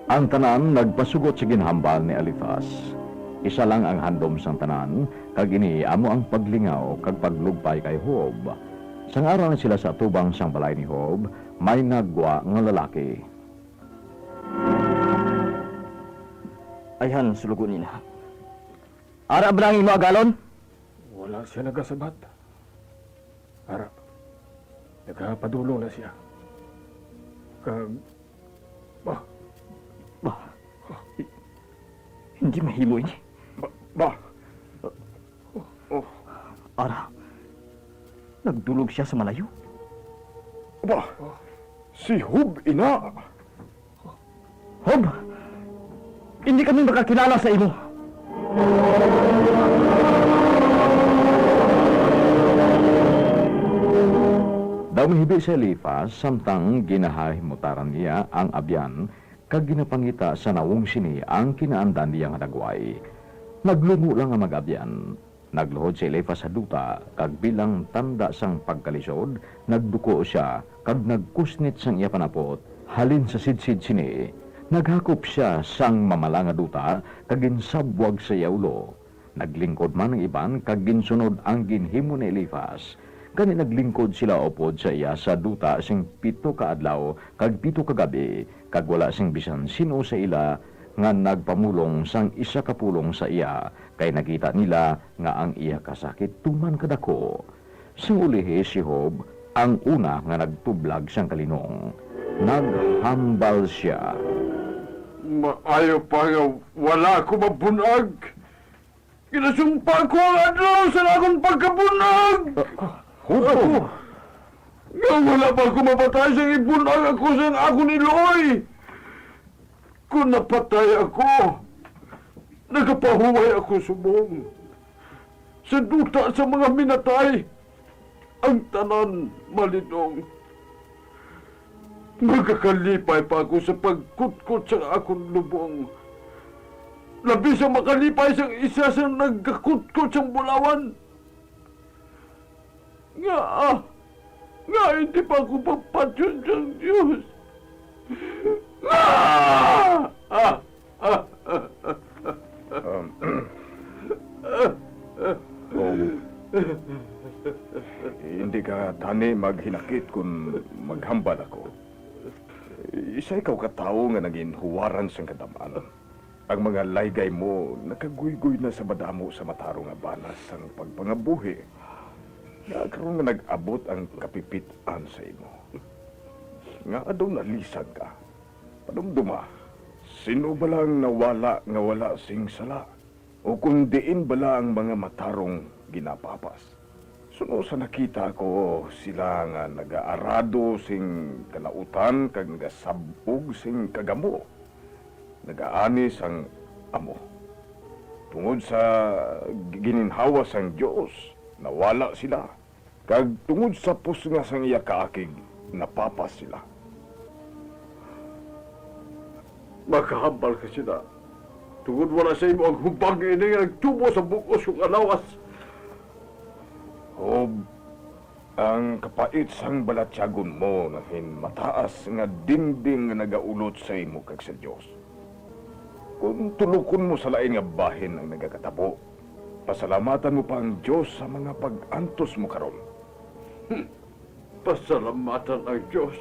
D: Ang tanan nagpasugot sa ginhambal ni Elifas. Isa lang ang handom sang tanan, kag ini amo ang paglingaw kag paglugpay kay Hob. Sang araw na sila sa tubang sang balay ni Hob, may nagwa nga lalaki.
N: Ayhan, sulugo nina. Ara ba ang imo agalon?
B: Wala siya nagasabat. Ara, nagapadulo na siya. Kag, bah,
N: Bah, hindi mahimo ini.
B: Ba, oh.
N: Ara, nagdulog siya sa malayo.
B: Ba, si Hub ina.
N: Hob, hindi kami makakilala sa imo.
D: Daw mahibi si Elifas, samtang ginahahimutaran niya ang abyan, kag ginapangita sa nawong sini ang kinaandan niya nga nagway. Naglungo lang ang mag-abyan. Nagluhod si Elifas sa duta, kag bilang tanda sang pagkalisod, nagduko siya, kag nagkusnit sang iya panapot, halin sa sidsid sini. Naghakop siya sang mamala nga duta, kag ginsabwag sa iya ulo. Naglingkod man ang iban, kag ginsunod ang ginhimo ni Elifas. Gani naglingkod sila upod sa iya sa duta sing 7 ka adlaw kag 7 ka gabi, kag wala sing bisan sino sa ila nga nagpamulong sang isa ka pulong sa iya, kay nakita nila nga ang iya kasakit tuman kadako. Sing ulihi si Hob ang una nga nagtublag sang kalinong. Naghambal siya.
B: Maayo pa nga wala ko mabunag. Ginasumpa ko ang adlaw sa akong pagkabunag.
D: Hubo!
B: Nga wala pa ako mapatay sa ibunag ako sa akong iloy. Kung napatay ako, nagapahuway ako subong. Sa duta sa mga minatay, ang tanan malinong. Magkakalipay pa ako sa pagkutkot sa akong lubong. Labi sa makalipay sa isa sa nagkakutkot sa bulawan. Nga, nga hindi pa ako papatyon sa Diyos. Nga!
G: Hindi ka tani maghinakit kung maghambal ako. Isa ikaw ka tao nga naging huwaran sang kadaman. Ang mga laygay mo nakaguygoy na sa madamo sa mataro nga banas sang pagpangabuhi. Nga karon nga nag-abot ang kapipitan sa imo. Nga adaw nalisan ka. Padumduma, sino ba lang nawala nga wala sing sala? O kung diin bala ang mga matarong ginapapas? Suno sa nakita ko sila nga nagaarado sing kalautan kag nagasabog sing kagamo. Nagaani sang amo. Tungod sa gininhawa sang Dios, nawala sila. Kag tungod sa pusnga sang iya kaakig, napapas sila.
B: Makahambal ka sila. Tungod wala sa imo ang hubag ini nga nagtubo sa bukos kong alawas.
G: Hob, ang kapait sang balatyagon mo nahin mataas nga dingding nga nagaulot sa imo kag sa Dios. Kung tulukon mo sa lain nga bahin ang nagakatabo, pasalamatan mo pa ang Dios sa mga pag-antos mo karon.
B: Pasalamatan ang Dios.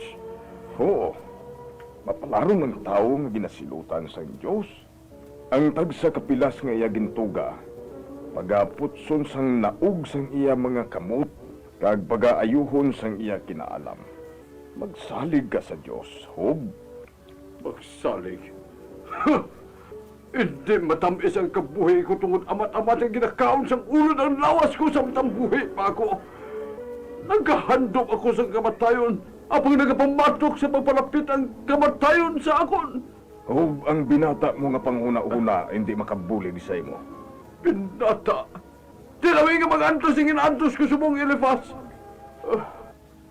G: Oo. Mapalaron ng tao nga ginasilutan sang Dios. Ang tagsa kapilas nga iya gintuga, pagaputson sang naug sang iya mga kamot, kag pagaayuhon sang iya kinaalam. Magsalig ka sa Dios, Hob.
B: Magsalig? Huh! Hindi matamis ang kabuhi ko tungod amat-amat ang ginakaon sang ulo ng lawas ko sa buhi pa ako. Nagkahandok ako sa kamatayon, apang nagapamatok sa pagpalapit ang kamatayon sa akon.
G: Hob, ang binata mo nga panghuna-una hindi makabulig sa imo.
B: Binata? Tinawi nga mag-antos ang inaantos ko subong, Elifas.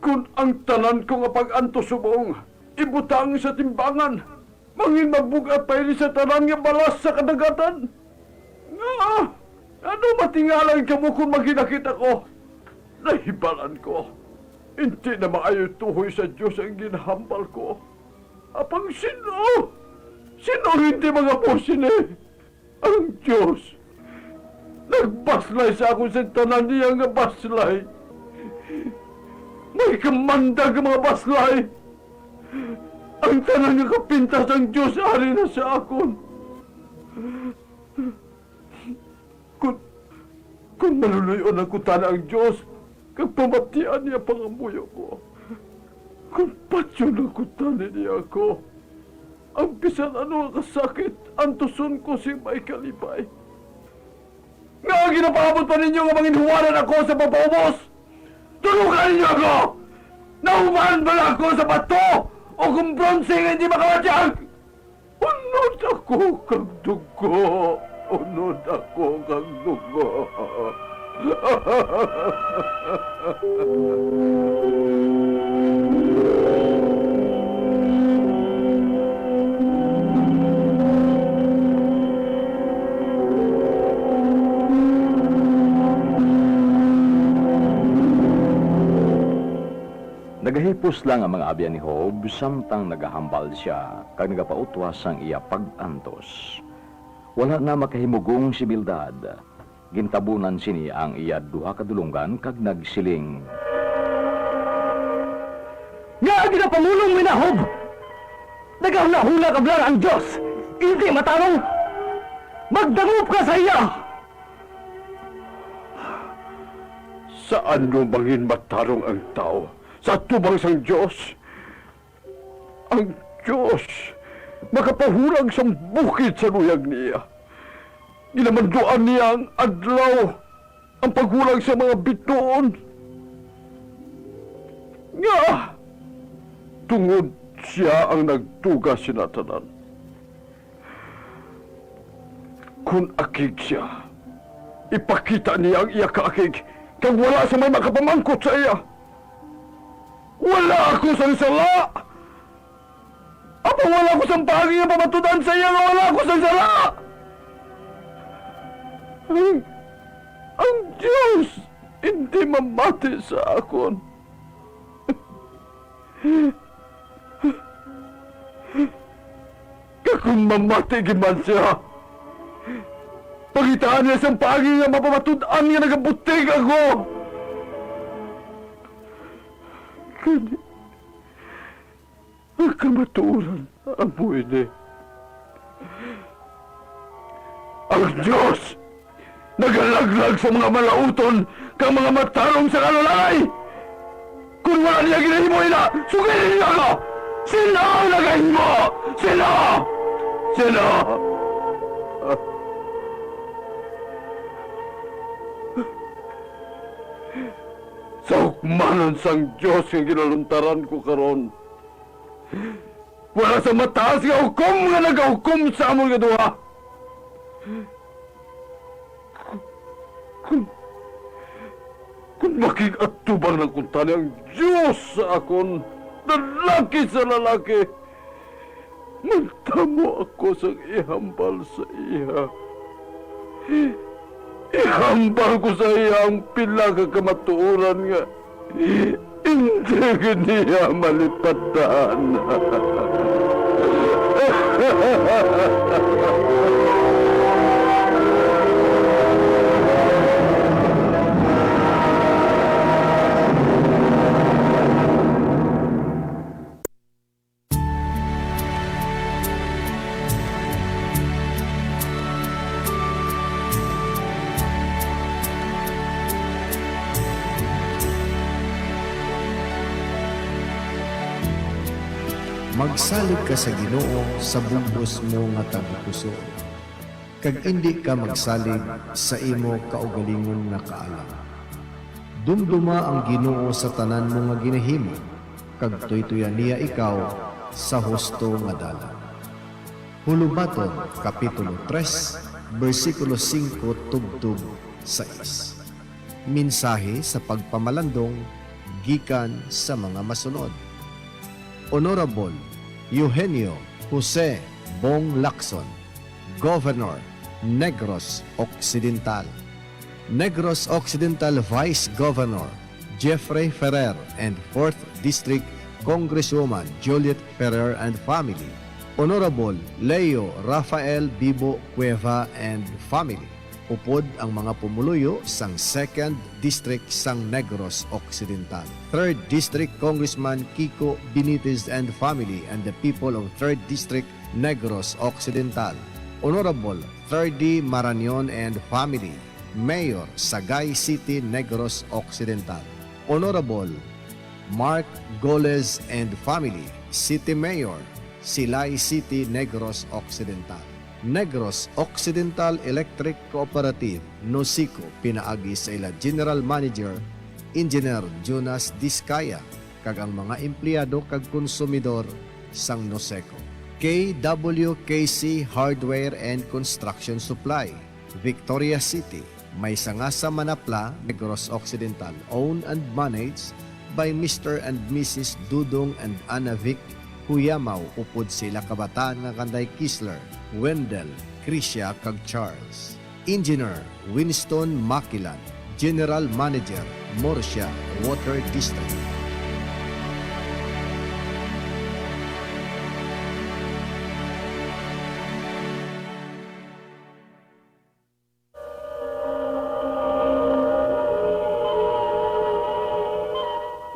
B: Kung ang tanan ko nga pag-antos subong, ibutang sa timbangan, mangin mabugat pa ini sa tanan nga balas sa kadagatan. Nga, ano matingalan ka mo kung maginakita ko? Nahibalan ko. Hindi na maayo tuhoy sa Diyos ang ginahambal ko. Apang sino? Sino hindi mga posine? Ang Diyos. Nagbaslay sa akong sa tanan niya nga baslay. May kamandag ang mga baslay. Ang tanan nga kapintas ang Diyos ari na sa akon. Kung maluluyon ang kutana ang Diyos, kag pamatian niya pangamuyo ko. Kung patyon ang kutana niya ako, ang bisan ano ang kasakit, antuson ko si may kalipay. Nga ginapaabot pa ninyo nga manginhuwanan ako sa papaubos! Tulungan ninyo ako! Nauman ba ako sa bato o kung bronze nga hindi makawadyag? Unod ako kag dugo! Unod ako kag dugo!
D: Nagahipos lang ang mga abyan ni Job samtang nagahambal siya kag nagapautwas ang iya pag-antos. Wala na makahimugong si Bildad. Gintabunan sini ang iya duha ka dulunggan kag nagsiling.
P: Nga ginapamulong mi na Job! Nagahuna-huna ka blang ang Diyos! Hindi matarong! Magdangup ka sa iya!
B: Saan no mangin matarong ang tao? Sa tubang sang Diyos? Ang Diyos makapahurag sang bukid sa luyag niya. Ginamanduan niya ang adlaw, ang paghulag sa mga bituon. Nga, tungod siya ang nagtuga sinatanan. Kung akig siya, ipakita niya ang iya kaakig, kag wala sa may makapamangkot sa iya. Wala ako sang sala! Apa wala ko sang pagi nga pamatudan sa iya nga wala ako sang sala! Ang Diyos hindi mamati sa akon. Kung mamati giman siya, pagitaan niya sang pagi nga mapamatudan nga nagabutig ako. Kani, ang kamatuoran amo ini. Ang Diyos nagalaglag sa mga malauton kang mga matarong sa kalalay. Kung wala niya ginahimo ila, sugirin niya ako! Sino ang nagahimo? Sino? Sino? Sa hukmanon sang Diyos nga ginaluntaran ko karon. Wala sa mataas nga hukom nga nagahukom sa among nga duha. Kung makig-atubang ng kuntani ang Diyos sa akon, lalaki sa lalaki, magtamo ako sa ihambal sa iya. Ihambal ko sa iya ang pila ka kamatuoran nga hindi niya malipatan.
A: Magsalig ka sa Ginoo sa bugos mo nga tagipuso. Kag indi ka magsalig sa imo kaugalingon nga kaalam. Dumduma ang Ginoo sa tanan mo nga ginahimo, kag tuytuyan niya ikaw sa husto nga dalan. Hulubaton, Kapitulo 3, versikulo 5 tubtub 6. Mensahe sa pagpamalandong gikan sa mga masunod. Honorable Eugenio Jose Bong Lacson, Governor, Negros Occidental. Negros Occidental Vice Governor Jeffrey Ferrer and 4th District Congresswoman Juliet Ferrer and family. Honorable Leo Rafael Bibo Cueva and family. Upod ang mga pumuluyo sang 2nd District sang Negros Occidental. 3rd District Congressman Kiko Benitez and family and the people of 3rd District Negros Occidental. Honorable 3D Maranion and family, Mayor Sagay City Negros Occidental. Honorable Mark Goles and family, City Mayor, Silay City Negros Occidental. Negros Occidental Electric Cooperative, NOCECO, pinaagi sa ila General Manager, Engineer Jonas Discaya, kag ang mga empleyado kag konsumidor sang NOCECO. KWKC Hardware and Construction Supply, Victoria City, may sanga sa Manapla, Negros Occidental, owned and managed by Mr. and Mrs. Dudong and Anna Vic Huyamaw, upod sila kabataan nga kanday Kisler, Wendell, Krisha kag Charles. Engineer Winston Makilan, General Manager, Murcia Water District.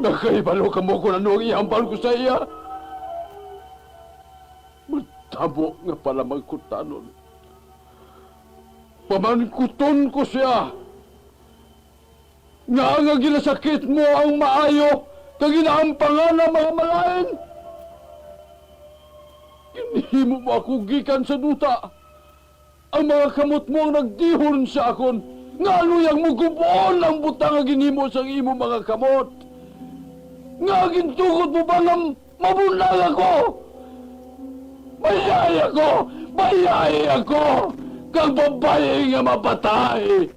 B: Nakahibalo ka mo kung ano ang ihambal ko sa iya. Matabo nga pala magkutanon. Pamangkuton ko siya. Nga nga ginasakit mo ang maayo, kag ginaampangan ang mga malain. Ginhimo mo ako gikan sa duta. Ang mga kamot mo ang nagdihon sa akon. Nga luyang mo gubuon ang butang nga ginhimo sa imo mga kamot. Nga gintugot mo ba nga mabulag ako? Bayay ako! Bayay ako! Kag babae nga mapatay!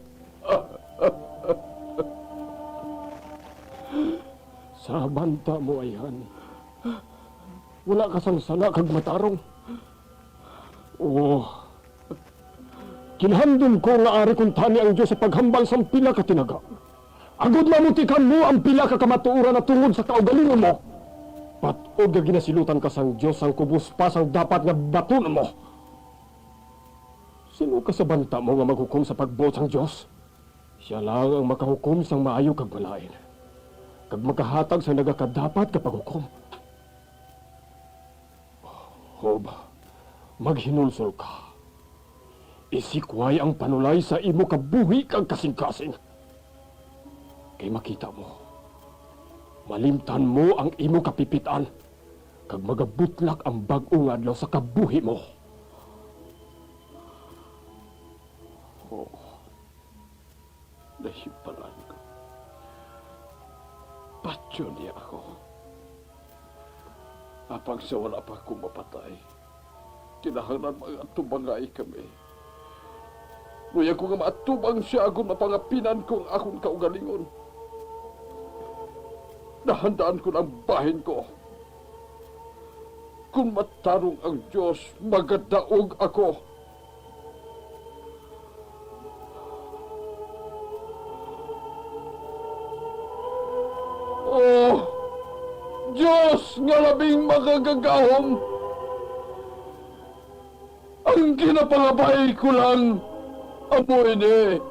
P: Sa banta mo, ayhan. Wala ka sang sala kag matarong. Oh. Kinhandom ko nga ari kung tani ang Diyos sa paghambal sang pila ka tinaga. Agod mamutikan mo ang pila ka kamatuoran na tungod sa kaugalingon mo. Pat-og nga ginasilutan ka sang Diyos ang kubos pa sang dapat nga baton mo. Sino ka sa banta mo nga maghukom sa pagbuot sang Diyos? Siya lang ang makahukom sang maayo kag malain. Kag makahatag sa nagakadapat kapag hukom. Hob, maghinulsol ka. Isikway ang panulay sa imo kabuhi kag kasing-kasing. Kay makita mo, malimtan mo ang imo kapipitan, kag magabutlak ang bag-o nga adlaw sa kabuhi mo.
B: Oh, nahibalan ko. Patyo niya ako. Apang sa wala pa akong mapatay, kinahanglan mga tubangay kami. Luya ko nga maatubang siya agon mapangapinan ko ang akong kaugalingon. Nahandaan ko ng bahin ko. Kung matarong ang Diyos, magadaog ako. Oh, Diyos nga labing makagagahom! Ang kinapangabay ko lang, amoy ni.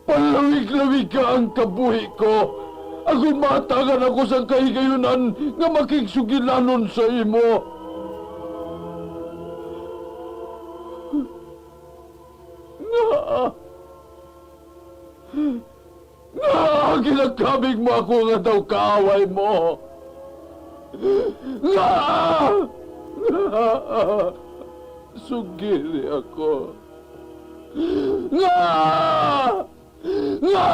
B: Palawig-lawig ka ang kabuhi ko. Agon matagan ako sa kahigayunan nga makigsugilanon sa imo. Nga, nga, ginagkabig mo ako nga daw kaaway mo. Nga, nga, sugili ako. Nga, nga!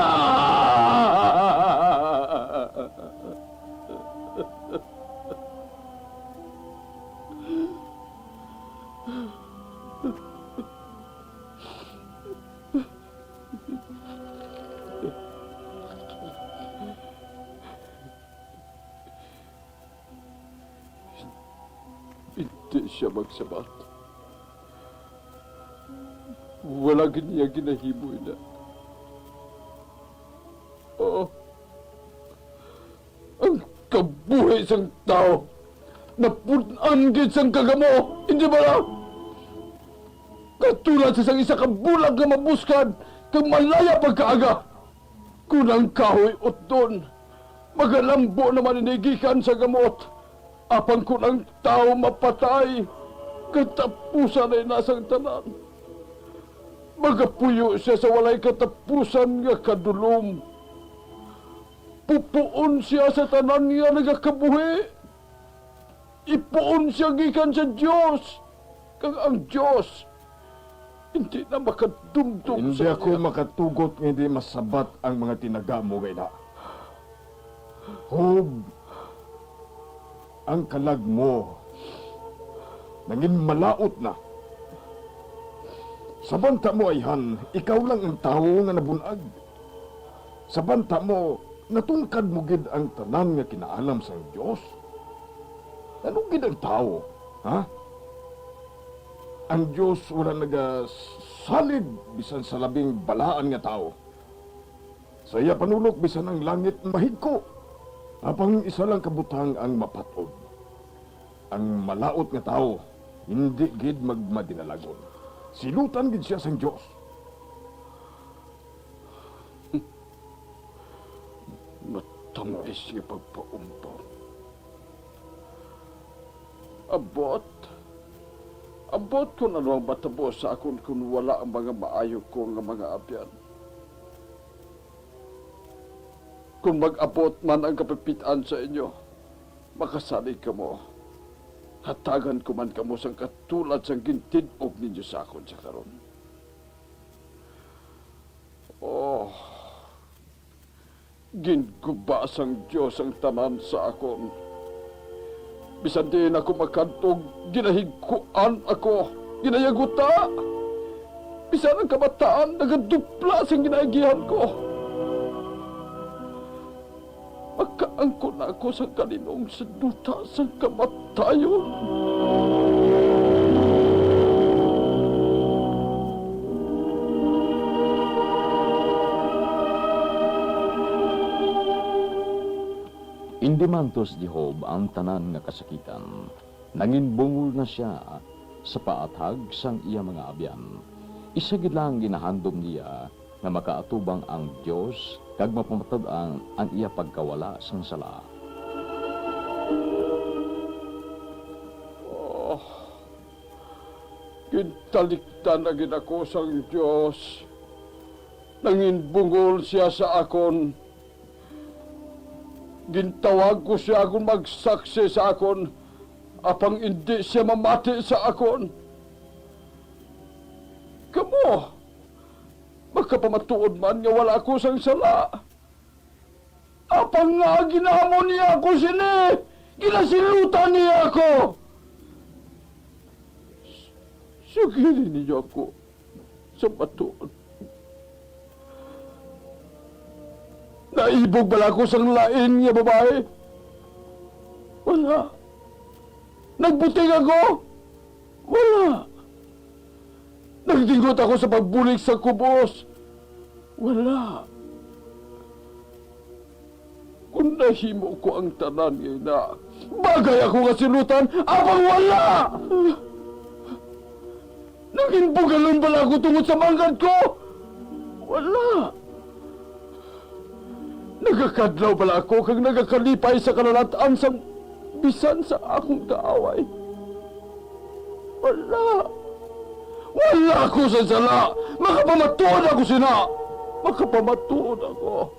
B: Hindi siya magsabat. Wala gid niya ginahimo ina. Oo. Ang kabuhi sang tao, napun-an gid sang kagamo, hindi ba lang? Katulad sa isa ka bulag nga mabuskad, kang malaya pagkaaga. Kung ang kahoy utdon, magalambo naman inigikan sa gamot. Apang kung ang tao mapatay, katapusan ay nasang tanan. Magapuyo siya sa walay katapusan nga kadulom. Pupuon siya sa tanan nga nagakabuhi. Ipuon siya gikan sa Diyos. Kag ang Diyos, hindi na makadumdum
U: Hindi
B: sa
U: ako makatugot nga hindi masabat ang mga tinaga mo gayda. Hob, ang kalag mo, nangin malaot na. Sa banta mo, ayhan, ikaw lang ang tao nga nabunag. Sa banta mo, natungkad mo gid ang tanan nga kinaalam sa Diyos. Ano gid ang tao? Ha? Ang Diyos wala nagasalig bisan sa labing balaan nga tao. Sa iya panulok bisan ang langit mahigko. Apang isa lang kabutang ang mapatod. Ang malaot nga tao, hindi gid magmadinalagon. Silutan gid siya sang Diyos.
B: Matamis nga pagpaumpaw. Abot. Abot kung ano ang matabo sa akon kung wala ang mga maayo ko nga mga abyan. Kung mag-abot man ang kapipitan sa inyo, makasalig kamo. Hatagan ko man kamo sang katulad sang gintid-og ninyo sa akon sa karon. Oh, ginguba sang Diyos ang tanan sa akon. Bisan din ako makantog, ginahigkuan ako, ginayaguta. Bisan ang kabataan, nagadupla sang ginaagihan ko. Makaangkon na ako sa kalinong sa duta sa kamatayon.
D: Hindi mantos di Job ang tanan nga kasakitan. Nangin bungol na siya sa paathag sang iya mga abyan. Isa gid lang ginahandom niya nga makaatubang ang Dios kag mapamatad-an ang iya pagkawala sang sala.
B: Oh, gintaliktan na gid ako sang Dios. Nangin bungol siya sa akon. Gintawag ko siya akong magsaksi sa akon, apang hindi siya mamati sa akon. Kamo, makapamatuod man nga wala ako sang sala. Apang nga ginamo niya ako sini, ginasilutan niya ako. Sugilin ninyo ako sa matuod. Naibog bala ko sang lain nga babae? Wala. Nagbuting ako? Wala. Nagdingot ako sa pagbulik sa kubos? Wala. Kung nahimo ko ang tanan ngayon na, bagay ako nga silutan, apang wala! Naging bugalon bala ako tungod sa manggad ko? Wala. Nagakadlaw bala ako kag nagakalipay sa kalalatan sang bisan sa akong kaaway. Wala. Wala ako sa sala. Makapamatuod ako sina. Makapamatuod ako.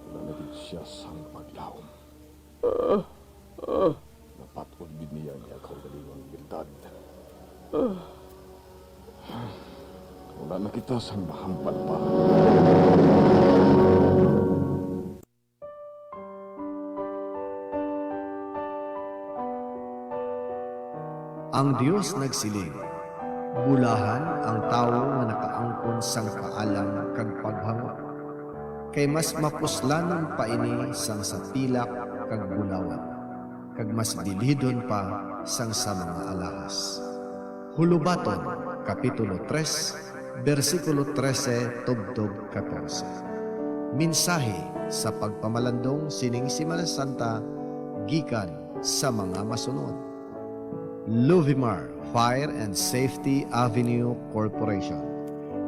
U: Wala na gid siya sang paglaom. Napatod gid niya ang iya kaugalingon bildad. Wala na kita sang mahambal pa.
V: Ang Dios nagsiling, bulahan ang tawo nga nakaangkon sang kaalam kag paghango. Kay mas mapuslanon pa ini sang sa pilak kag bulawan, kag mas bilidon pa sang sa mga alahas. Hulubaton, Kapitulo 3, versikulo 13 tubtob 14. Mensahe sa pagpamalandong sining Semana Santa gikan sa mga masunod. Luvimar Fire and Safety Avenue Corporation.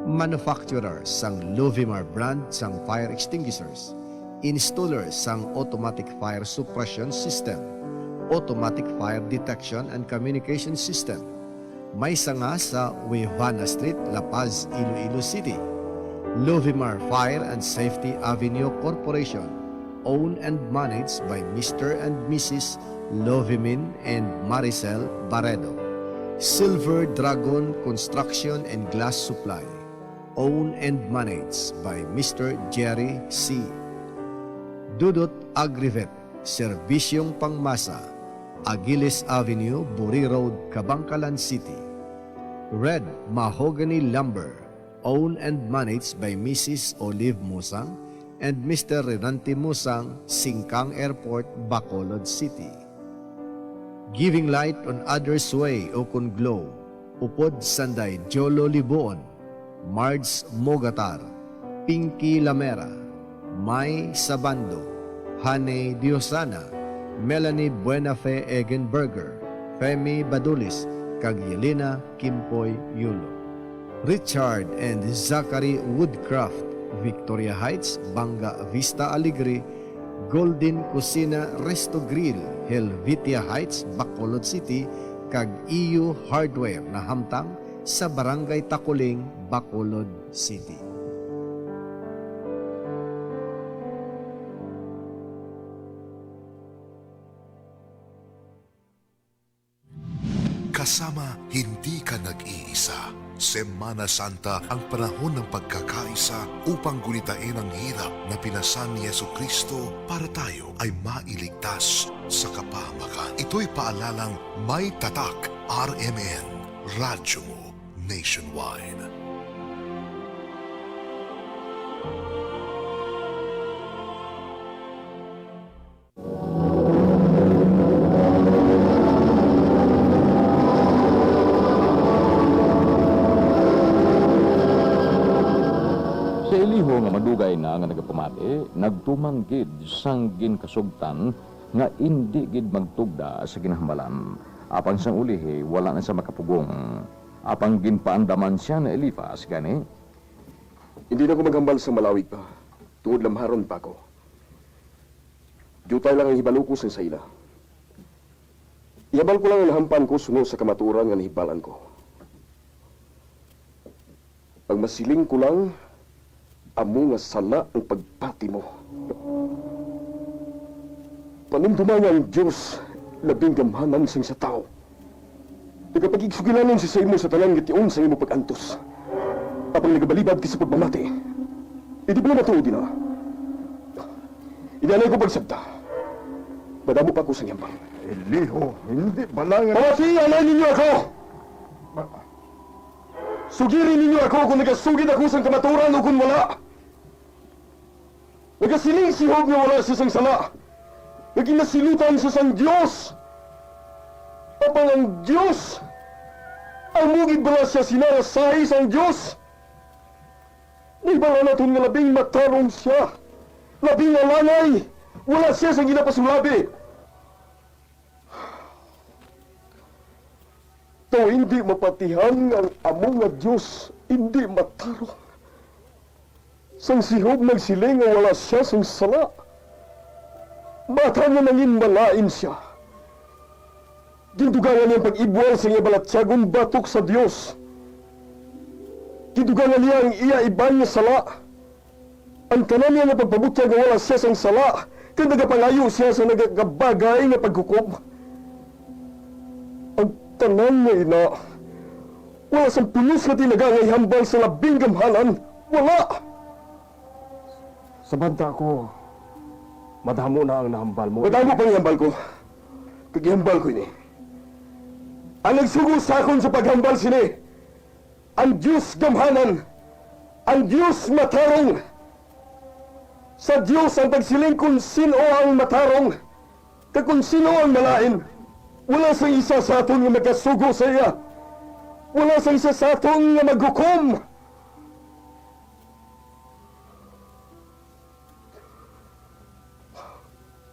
V: Manufacturer sang Luvimar brand sang fire extinguishers. Installer sang automatic fire suppression system, automatic fire detection and communication system. May sanga sa Wivana Street, La Paz, Iloilo City. Luvimar Fire and Safety Avenue Corporation, owned and managed by Mr. and Mrs. Lovimin and Maricel Barredo. Silver Dragon Construction and Glass Supply, owned and managed by Mr. Jerry C. Dudot Agrivet, Serbisyong Pangmasa, Agilis Avenue, Buri Road, Kabankalan City. Red Mahogany Lumber, owned and managed by Mrs. Olive Musang and Mr. Renante Musang, Singkang Airport, Bacolod City. Giving light on others' way o kun glow, Upod Sanday Jolo Libuon, Marge Mogatar, Pinky Lamera, Mai Sabando, Hane Diosana, Melanie Buenafe Egenberger, Femi Badulis, kag Yelena Kimpoy Yulo. Richard and Zachary Woodcraft, Victoria Heights, Banga Vista Alegre, Golden Cocina Resto Grill, Helvetia Heights, Bacolod City, kag EU Hardware na hamtang sa Barangay Takuling, Bacolod City.
E: Kasama, hindi ka nag-iisa. Semana Santa ang panahon ng pagkakaisa upang gunitain ang hirap na pinasan ni Yesu Kristo para tayo ay mailigtas sa kapahamakan. Ito'y paalalang may tatak RMN, radyo mo nationwide.
D: Si Eliho nga madugay na nga nagapamati, nagtuman gid sang ginkasugtan nga indi gid magtugda sa ginahambalan. Apang sang ulihi, wala na sa makapugong. Apang ginpaandaman siya na Elifas, gani?
B: Hindi na ko maghambal sa malawig pa. Tungod lamharon pa ako. Jutay lang ang hibalo ko sa ila. Ihambal ko lang ang nahampan ko suno sa kamatuoran nga nahibalan ko. Ang masiling ko lang, amo nga sala ang pagpati mo. Panumduma nga ang Diyos, labing gamhanan sang sa tao. Nagapagigsugilanon si sa imo sa tanan nga tion sa imo pag-antos. Apang nagabalibad ka sa pagmamati. Hindi ba na matuod na? Idanay ko pagsabta. Madamo pa ko sa yambang.
U: Eliho, hindi bala nga...
B: Pamati, alay ninyo ako! Sugirin ninyo ako kung nagasugid ako sa kamaturan o kung wala. Nagasiling si Job nga wala siya sang sala. Naginasilutan siya sang Diyos. Apang ang Diyos, amugid bala siya sinarasahi sang Diyos. Naibala natin nga labing matarong siya. Labing alanay. Wala siya sang ginapasulabi. To hindi mapatihan ang amo nga Diyos, hindi matarong. Sang si Job nagsiling nga wala siya sang sala. Bata nga nangin malain siya. Gindugangan niya ang pag-ibwal sa iya balatyagon batok sa Diyos. Gindugangan niya ang iya iban nga sala. Ang tanan niya nga pagpabutyag nga wala siya sang sala, kay nagapangayo siya sa nagakabagay nga paghukom. Ang tanan nga ina, wala sang pulos nga tinaga nga ihambal sa labing gamhanan, wala!
L: Sa banta ko, madamo na ang nahambal mo.
B: Madamo pang ihambal ko. Kag ihambal ko ini. Ang nagsugo sa akon sa paghambal sini, ang Diyos gamhanan, ang Diyos matarong. Sa Diyos ang pagsiling kung sino ang matarong. Kag kung sino ang malain, wala sang isa sa aton nga magasugo sa iya. Wala sang isa sa aton nga maghukom.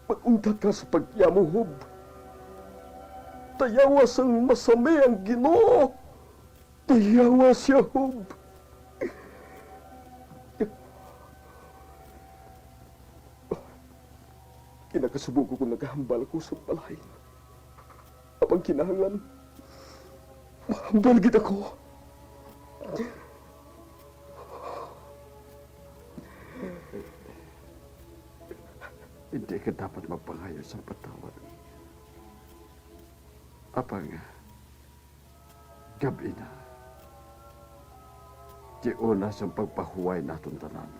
B: Mag-untat ka sa pagyamo, Hob. Tayawa sang masami ang Ginoo. Tayawa siya, Hob. Kinakasubo ko kung naghahambal ko sa balay. Apang kinahanglan, mahambal gid ako.
G: Hindi ka dapat magpangayo sa patawad. Apang, gabi na. Di una sa pagpahuway naton tanan.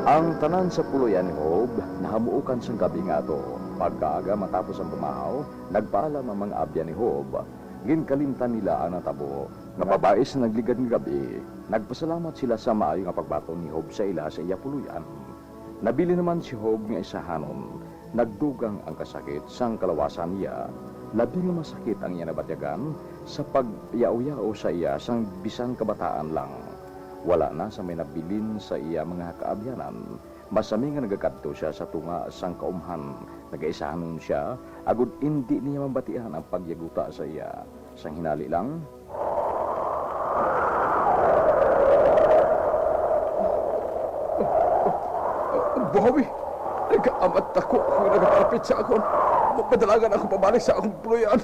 D: Ang tanan sa puluyan ni Job, nahamuokan sang gabi nga ato. Pagkaaga matapos ang bumahaw, nagpaalam ang mga abya ni Job. Ginkalimtan nila ang natabo. Nga babae sa nagligad nga gabi, nagpasalamat sila sa maayo nga pagbaton ni Job sa ila sa iya puluyan. Nabili naman si Job nga isahanon. Nagdugang ang kasakit sang kalawasan niya. Labi nga masakit ang iya nabatyagan sa pagyao-yao sa iya sang bisan kabataan lang. Wala na sa may nabilin sa iya mga kaabyanan. Masami nga nagakadto siya sa tunga sang kaumhan. Nagaisahanon siya, agud hindi niya mabatian ang pagyaguta sa iya. Sang hinali lang,
B: Buhawi, nagkaamat ako kung nagapalapit sa akon. Madalagan ako pabalik sa akong puluyan.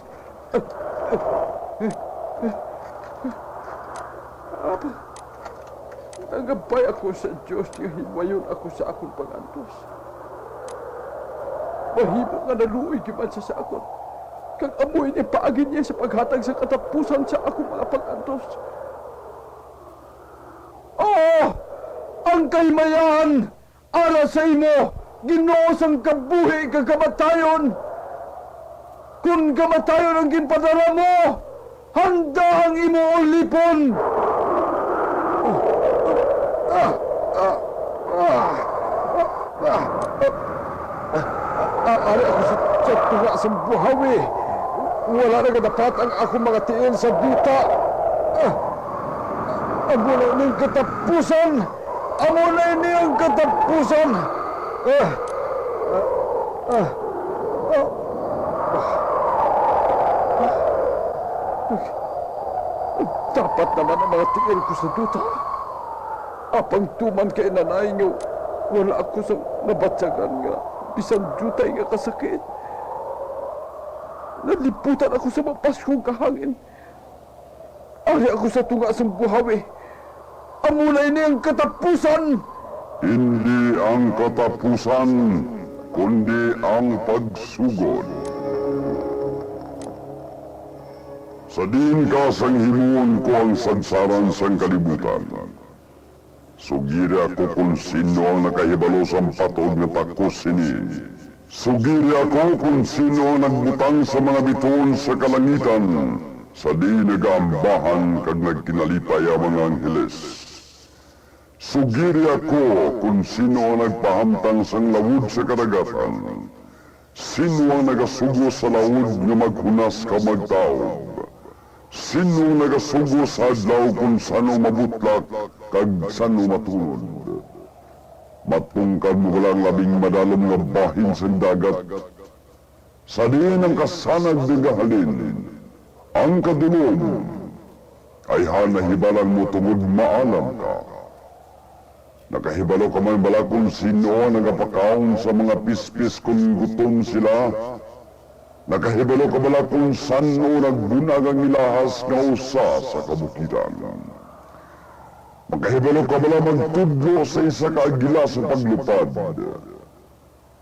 B: Apa? Nagabay ako sa Diyos nga himayon ako sa akong pangantos. Mahimo nga naluoy giman siya sa akon. Kag amoy niya paagin niya sa paghatag sa katapusan sa akong mga pag-antos. Oh! Ang kaymayan! Ara sa imo! Ginoo sang kabuhi kag kamatayon! Kung kamatayon ang ginpadala mo, handa ang imo ulipon! Ari ako sa tunga sa buhawi. Wala na kadapat ang akong mga tiil sa duta. Amo na ning katapusan! Amo na ini ang katapusan! Dapat naman ang mga tiil ko sa duta. Apang tuman kay nanay nyo, wala ako sa nabatsagan nga, bisan jutay nga kasakit. Naliputan ako sa mapaskong kahangin. Ari ako sa tunga sa buhawi. Amulay ni ang katapusan!
S: Hindi ang katapusan, kundi ang pagsugod. Sa diin ka sang himuon ko ang sansaran sang kalibutan. Sugiri ako kung sino ang nakahibalo sa patog nga takos sini. Sugiri ako kung sino ang nagbutang sa mga bituon sa kalangitan, sa di nagaambahan kag nagkinalipay ang mga angheles. Sugiri ako kung sino ang nagpahamtang sang lawod sa kadagatan. Sino ang nagasugo sa lawod nga maghunas ka magtaob? Sino ang nagasugo sa adlaw kung sano mabutlak kag sano matunod? Matungkad mo lang labing madalom nga bahin sa dagat. Sa diin ang kasanag nagahalin, ang kadulom ay hanahibalan mo tungod maalam ka. Nakahibalo ka man bala kung sino ang nagapakaon sa mga pispis kung gutom sila? Nakahibalo ka bala kung sano nagbunag ang ilahas nga usa sa kabukiran? Makahibalo ka bala magtudlo sa isa ka agila sa paglupad?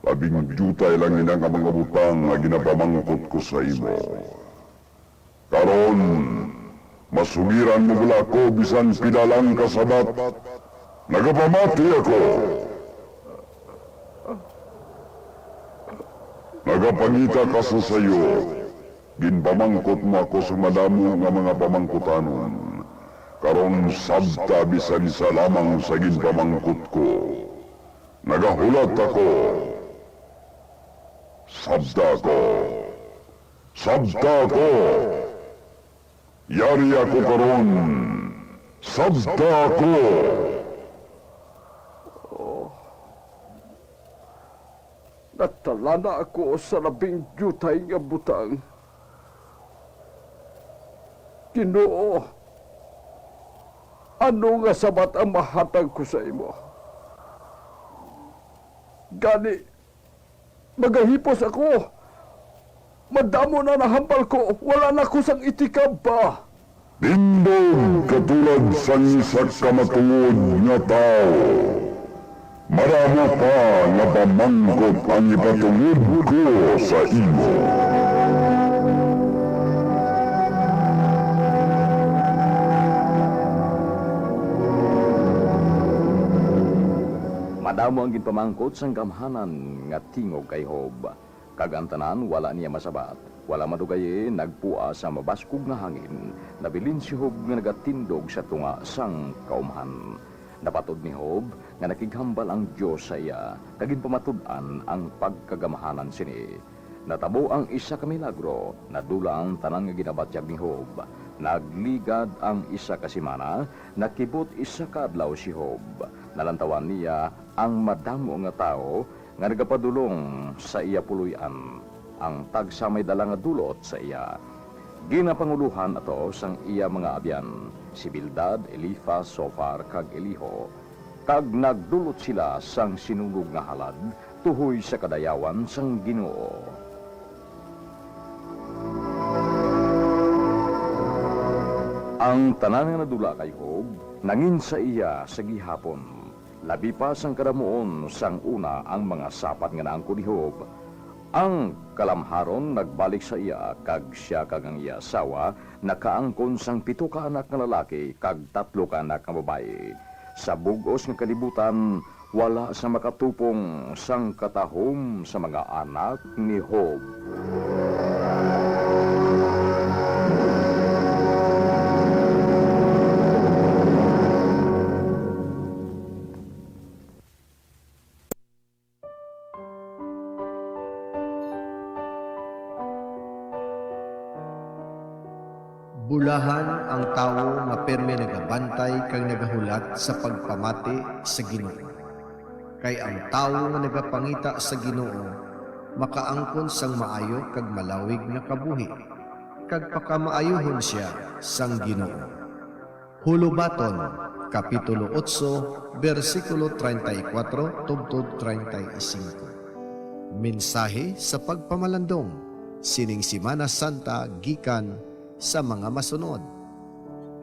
S: Labing jutay lang ina nga mga butang nga ginapamangkot ko sa imo. Karon, masugiran mo bala ko bisan pila lang kasabat. Nagapamati ako. Nagapangita ka sa sayo, ginpamangkot mo ako sa madamo nga mga pamangkutanon. Karon sabta bisan isa lamang sa ginpamangkot ko. Nagahulat ako. Sabta ako. Sabta ako. Yari ako karon. Sabta ako.
B: Oh. Natala na ako sa labing jutay nga butang. Ginoo, ano nga sabat ang mahatag ko sa imo? Gani, magahipos ako. Madamo na nahambal ko, wala na ko sang itikab pa.
S: Tindog katulad sang isa ka matuod nga tao. Maramo pa nga pamangkot ang ipatungod ko sa imo.
D: Madamo ang ginpamangkot sang gamhanan nga tingog kay Job. Kag ang tanan wala niya masabat. Wala madugaye nagpua sa mabaskog nga hangin. Nabilin si Job nga nagatindog sa tunga sang kaumhan. Napatod ni Job nga nakighambal ang Dios sa iya, kag ginpamatud-an ang pagkagamahanan sini. Natabo ang isa ka milagro, nadula ang tanan nga ginabatyag ni Job. Nagligad ang isa ka semana, nakibot isa ka adlaw si Job. Nalantawan niya ang madamo nga tao nga nagapadulong sa iya puluy-an. Ang tagsa may dala nga dulot sa iya. Ginapanguluhan ato sang iya mga abyan, si Bildad, Elifas, Sofar, kag Eliho. Kag nagdulot sila sang sinunog nga halad, tuhoy sa kadayawan sang Ginoo. Ang tanan nga nadula kay Job, nangin sa iya sa gihapon. Labi pa sang kadamuon sang una ang mga sapat nga naangkon ni Job. Ang kalamharon nagbalik sa iya, kag siya kag ang iya asawa, nakaangkon sang 7 ka anak nga lalaki, kag 3 ka anak nga babae. Sa bugos nga kalibutan, wala sa makatupong sang katahom sa mga anak ni Job.
V: Bulahan ang tawo nga perme nagabantay kag nagahulat sa pagpamati sa Ginoo. Kay ang tawo nga nagapangita sa Ginoo makaangkon sang maayo kag malawig nga kabuhi, kag pakamaayuhon siya sang Ginoo. Hulubaton, Kapitulo 8, versikulo 34 tubtob 35. Mensahe sa pagpamalandong, sining Semana Santa gikan sa mga masunod.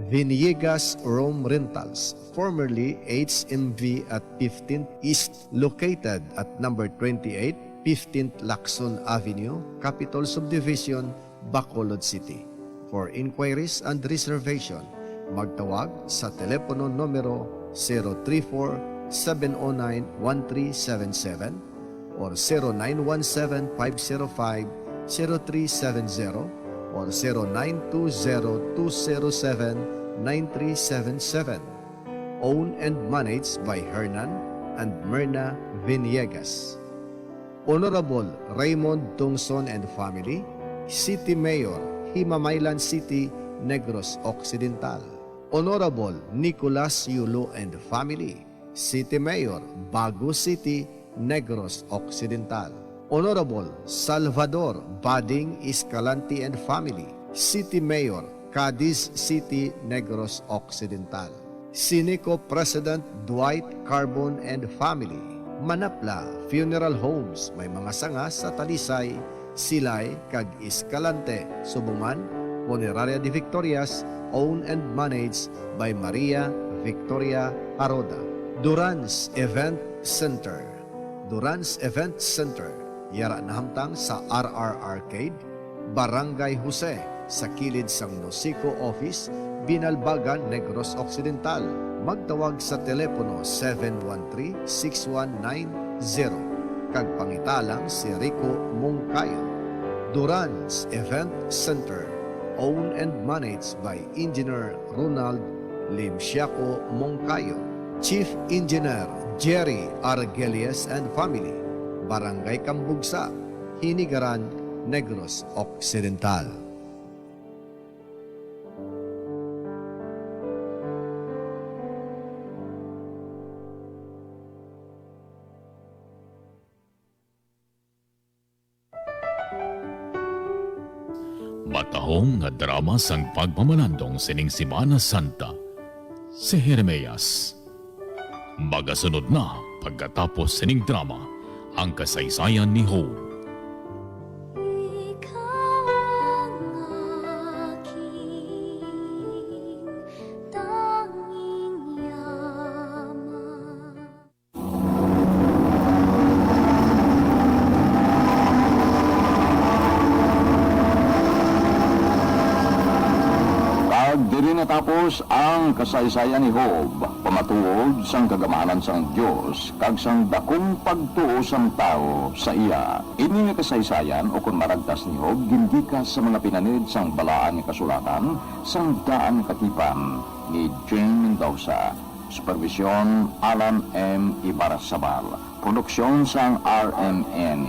V: Villegas Room Rentals, formerly HMV at 15th East, located at number 28, 15th Lacson Avenue, Capitol Subdivision, Bacolod City. For inquiries and reservation, magtawag sa telepono numero 034-709-1377 or 0917-505-0370 or 0920-207-9377. Owned and managed by Hernan and Myrna Villegas. Honorable Raymond Tungson and family, City Mayor, Himamaylan City, Negros Occidental. Honorable Nicolas Yulo and family, City Mayor, Bago City, Negros Occidental. Honorable Salvador Bading Escalante and family, City Mayor, Cadiz City, Negros Occidental. Sineco President Dwight Carbon and family, Manapla Funeral Homes, may mga sanga sa Talisay, Silay, kag Escalante, Subuman, Funeraria de Victorias, owned and managed by Maria Victoria Aroda. Duran's Event Center. Duran's Event Center, yara nahamtang sa RR Arcade, Barangay Jose, sa kilid sang Nosico Office, Binalbagan, Negros Occidental. Magtawag sa telepono 713-6190. kag pangitalang si Rico Mongkayo. Duran's Event Center, owned and managed by Engineer Ronald Limsiaco Mongkayo. Chief Engineer Jerry Argelius and family, Barangay Kambugsa, Hinigaran, Negros Occidental.
O: Matahom nga drama sang pagmamalandong sining Semana Santa, si Jeremias. Magasunod na pagkatapos sining drama ang kasaysayan ni Job.
H: Ikaw ang aking tanging yaman.
J: Kag diri natapos ang kasaysayan ni Job, pamatuod sang kagamhanan sang Dios kag sang dakong pagtuo sang tao sa iya. Ini nga kasaysayan o kon maragtas ni Job gingikas sa mga pinanid sang balaan nga kasulatan sang daan katipan ni Jane Mendoza. Supervision Alan M. Ibarasabal. Produksyon sang RMN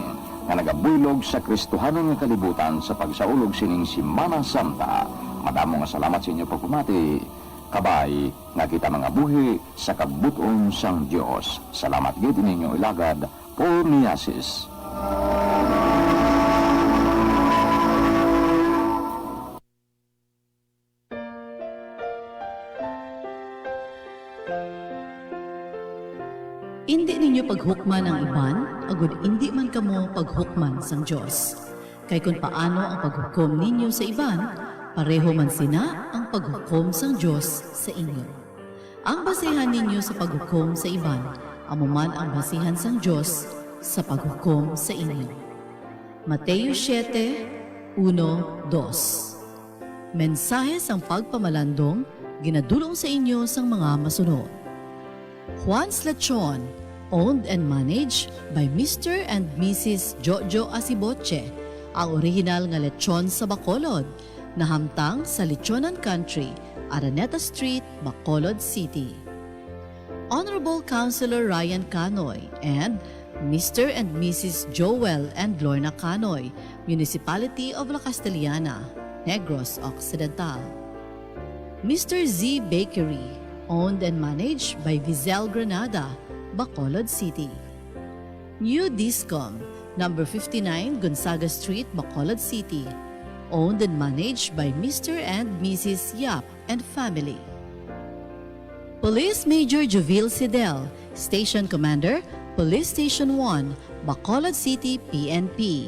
J: nga nagabuylog sa Kristohanon nga kalibutan sa pagsaulog sining Simana Santa. Madamo nga salamat sa inyo pagpamati. Kabay nga kita mga buhi sa kabuton sang Dios. Salamat gid ninyo ilagad, Paul Miasis.
M: Indi ninyo paghukman ang iban, agud indi man kamo paghukman sang Dios. Kay kung paano ang paghukom ninyo sa iban, pareho man sina ang paghukom sang Dios sa inyo. Ang basehan ninyo sa paghukom sa iban, amo man ang basehan sang Dios sa paghukom sa inyo. Mateo 7:1-2. Mensahe sang pagpamalandong ginadulong sa inyo sang mga masunod. Juan's Lechon, owned and managed by Mr. and Mrs. Jojo Asiboche, ang original nga lechon sa Bacolod, nahamtang sa Lechonan Country, Araneta Street, Bacolod City. Honorable Councilor Ryan Canoy and Mr. and Mrs. Joel and Lorna Canoy, Municipality of La Castellana, Negros Occidental. Mr. Z Bakery, owned and managed by Vizel Granada, Bacolod City. New Discom, number 59 Gonzaga Street, Bacolod City, owned and managed by Mr. and Mrs. Yap and family. Police Major Jovil Sidel, Station Commander, Police Station 1, Bacolod City, PNP.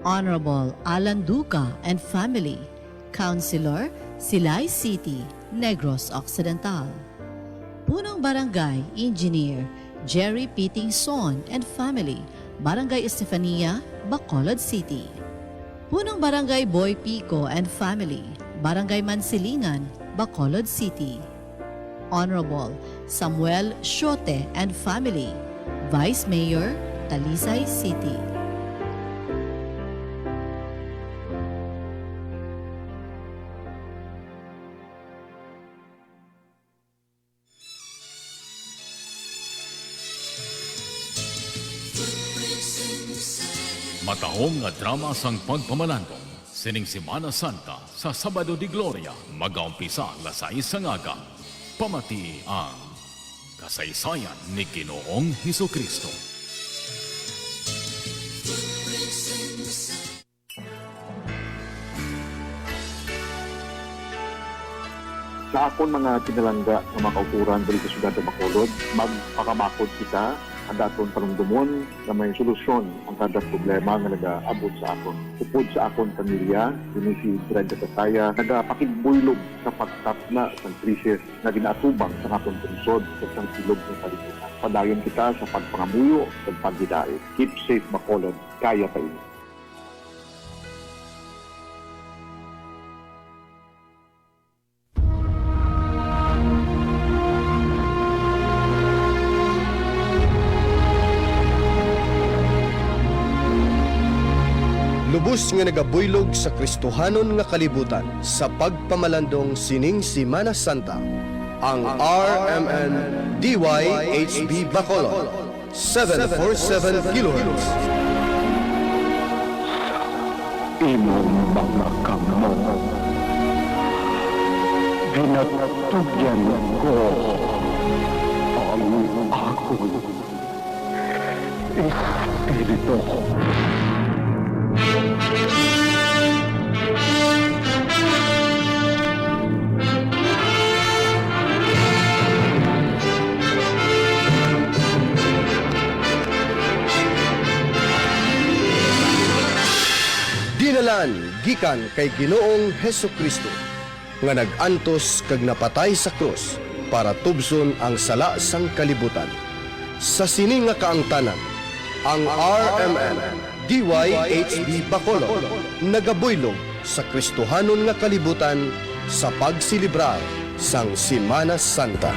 M: Honorable Alan Duca and family, Councilor, Silay City, Negros Occidental. Punong Barangay Engineer Jerry Pitingson and family, Barangay Estefania, Bacolod City. Punong Barangay Boy Pico and family, Barangay Mansilingan, Bacolod City. Honorable Samuel Shote and family, Vice Mayor, Talisay City.
O: Matahom nga drama sang pagpamalandong sining Semana Santa sa Sabado de Gloria, magaumpisa alas 6 sang aga. Pamati ang kasaysayan ni Ginoong Hesukristo.
T: Sa akon mga kinalangga nga mga kauturan diri sa siyudad sa Bacolod, magpakamakod kita ang daton panumdumon nga may solusyon ang kada problema nga nagaabot sa akon. Upod sa akon pamilya, dinhi si Brenda Tataya, nagapakigbuylog sa pagtapna sa krisis nga ginaatubang sa atong lungsod sa sang silog ng kalibutan. Padayon kita sa pagpangamuyo ug paghidayon. Keep safe, Bacolod, kaya pa ini.
A: Lubos nga nagabuylog sa Kristohanon nga kalibutan sa pagpamalandong sining Simana Santa, ang RMN DYHB Bacolod, 747 kHz.
C: Imong mga kamot ginatugyan ko ang akong espiritu.
A: Dinalan gikan kay Ginoong Heso Kristo nga nag-antos kag napatay sa krus para tubson ang sala sang kalibutan. Sa sini nga kaangtanan, ang RMN DYHB Bacolod nagabuylog sa Kristohanon nga kalibutan sa pagsilibrar sang Semana Santa.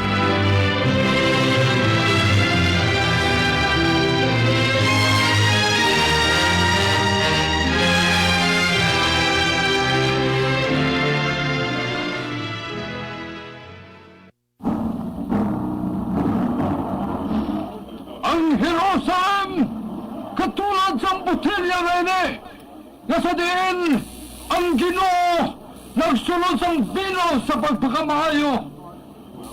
P: Ang Jerusalem katulad sa botelya nga ini nga sa diin ang Ginoo nagsulod sang bino sa pagpakamaayo.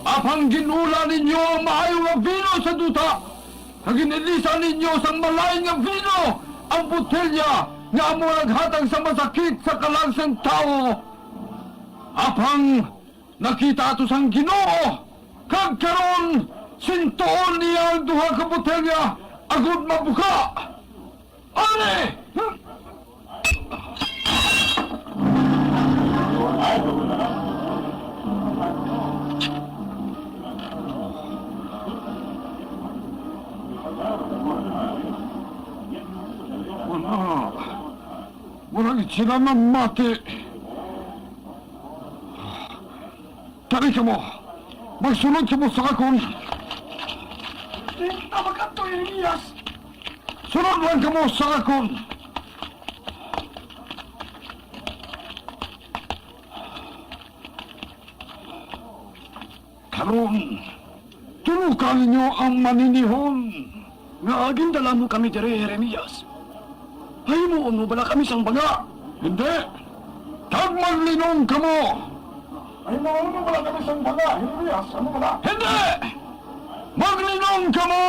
P: Apang ginula ninyo ang maayo nga bino sa duta, kag ginilisa ninyo sang malain nga bino ang botelya nga amo naghatag sa masakit sa kalag sang tao. Apang nakita ato sang Ginoo, kag karon sintuon niya ang duha ka botelya agud mabuka. Ani! Wala. Walang sila mamati. Dali ka mo. Magsunod ka mo sa akon. Hindi makanto, Elias. Sunod lang ka mo sa akon. Karon, tulukan ninyo ang maninihon.
B: Nga agin dala mo kami dire, Jeremias. Himuon mo bala kami sang banga?
P: Hindi! Kag maglinong ka mo!
U: Himuon mo bala kami sang banga, Jeremias? Ano bala?
P: Hindi! Maglinong ka mo!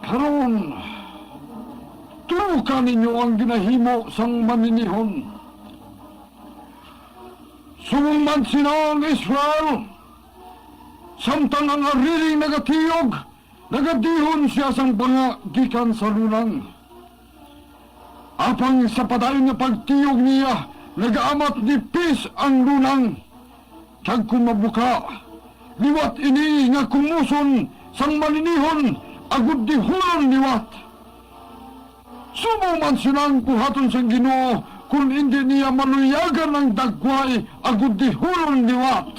P: Karon, tulukan ninyo ang ginahimo sang maninihon. Sumong man sila ang Israel, samtang ang ariring nagatiyog, nagadihon siya sang banga gikan sa lunang. Apang sa padayon nga pagtiyog niya, nagaamat ni Pis ang lunang. Kag kumabuka, liwat ini nga kumuson sang maninihon, agud dihulon liwat. Sumo man silang buhaton sang Ginoo kung hindi niya maluyagan ang dagway agud dihulon liwat.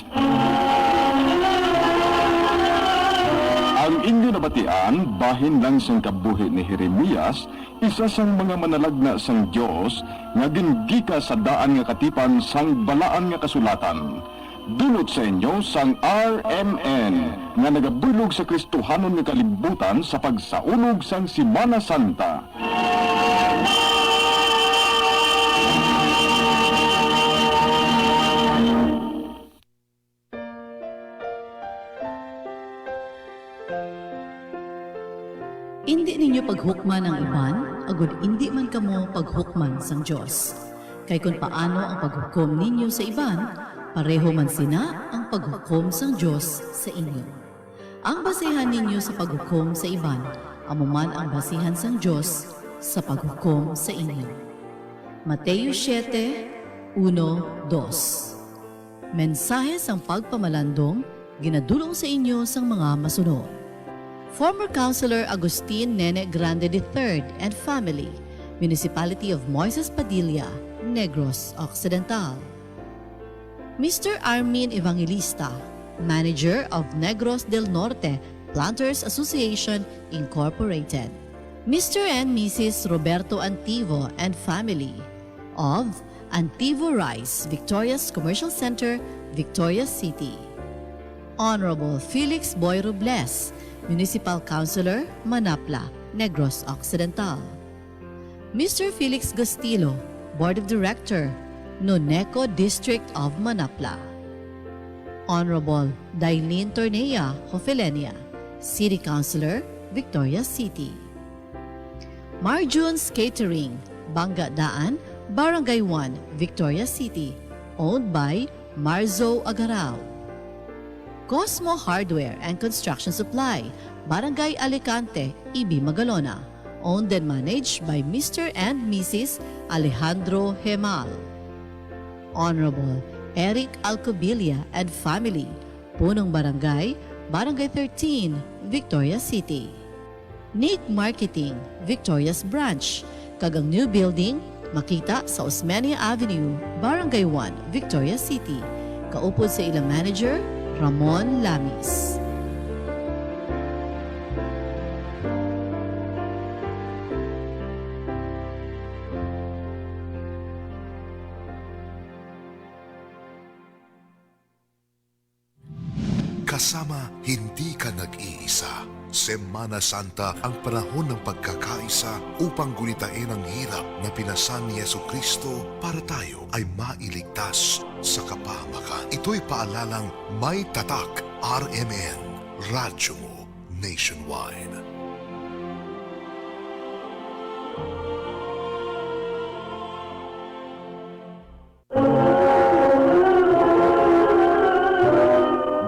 J: Ang inyo nabatian, bahin lang sang kabuhi ni Jeremias, isa sang mga manalagna sang Dios nga gingika sa daan nga katipan sang balaan nga kasulatan. Dulot sa inyo sang RMN nga nagabulog sa Kristohanon nga kalibutan sa pagsaulog sang Simana Santa.
M: Hindi ninyo paghukman ang iban, agud hindi man kamo paghukman sang Dios. Kay kung paano ang paghukom ninyo sa iban, pareho man sina ang paghukom sang Dios sa inyo. Ang basihan ninyo sa paghukom sa iban, amo man ang basihan sang Dios sa paghukom sa inyo. Mateo 7:1-2. Mensahe sang pagpamalandong, ginadulong sa inyo sang mga masunod. Former Councilor Agustin Nene Grande III and family, Municipality of Moises Padilla, Negros Occidental. Mr. Armin Evangelista, Manager of Negros del Norte Planters Association Incorporated. Mr. and Mrs. Roberto Antivo and family of Antivo Rice, Victoria's Commercial Center, Victoria City. Honorable Felix Boy Robles, Municipal Councilor, Manapla, Negros Occidental. Mr. Felix Gostilo, Board of Director, Noneco District of Manapla. Honorable Dailin Tornea Hofelenia, City Councilor, Victoria City. Marjune's Catering, Bangga Daan, Barangay 1, Victoria City, owned by Marzo Agarao. Cosmo Hardware and Construction Supply, Barangay Alicante, EB Magalona, owned and managed by Mr. and Mrs. Alejandro Hemal. Honorable Eric Alcobilia and family, Punong Barangay, Barangay 13, Victoria City. Nick Marketing, Victoria's Branch, kag ang new building, makita sa Osmeña Avenue, Barangay 1, Victoria City. Kaupod sa ilang manager, Ramon Lamis.
E: Kasama, hindi ka nag-iisa. Semana Santa ang panahon ng pagkakaisa upang gunitain ang hirap na pinasan ni Yesu Kristo para tayo ay mailigtas sa kapahamakan. Ito'y paalalang may tatak RMN, radyo mo nationwide.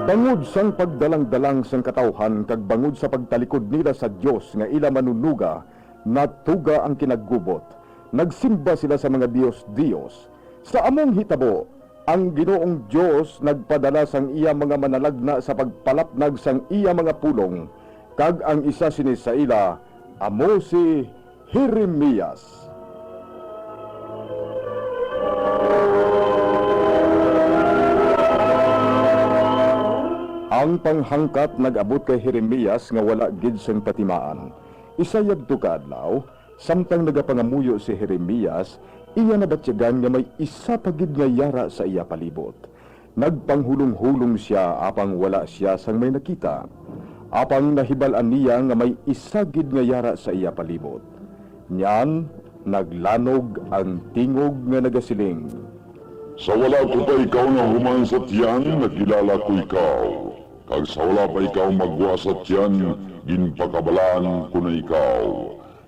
U: Bangod sang pagdalang-dalang sang katawhan kag bangod sa pagtalikod nila sa Dios nga ila manunuga, natuga ang kinaggubot. Nagsimba sila sa mga Dios-Dios. Sa among hitabo, ang Ginoong Dios nagpadala sang iya mga manalagna sa pagpalapnag sang iya mga pulong, kag ang isa sini sa ila, amo si Jeremias. Ang panghangkat nag-abot kay Jeremias nga wala gid sang patimaan. Isa yadto ka adlaw, samtang nagapangamuyo si Jeremias, iya nabatyagan nga may isa pa gid nga yara sa iya palibot. Nagpanghulong-hulong siya apang wala siya sang may nakita. Apang nahibal-an niya nga may isa gid nga yara sa iya palibot. Nyan, naglanog ang tingog nga nagasiling.
S: Sa wala ko pa ikaw na human sa tiyan, nakilala ko ikaw. Kag sa wala pa ikaw magwa sa tiyan, ginpakabalaan ko na ikaw.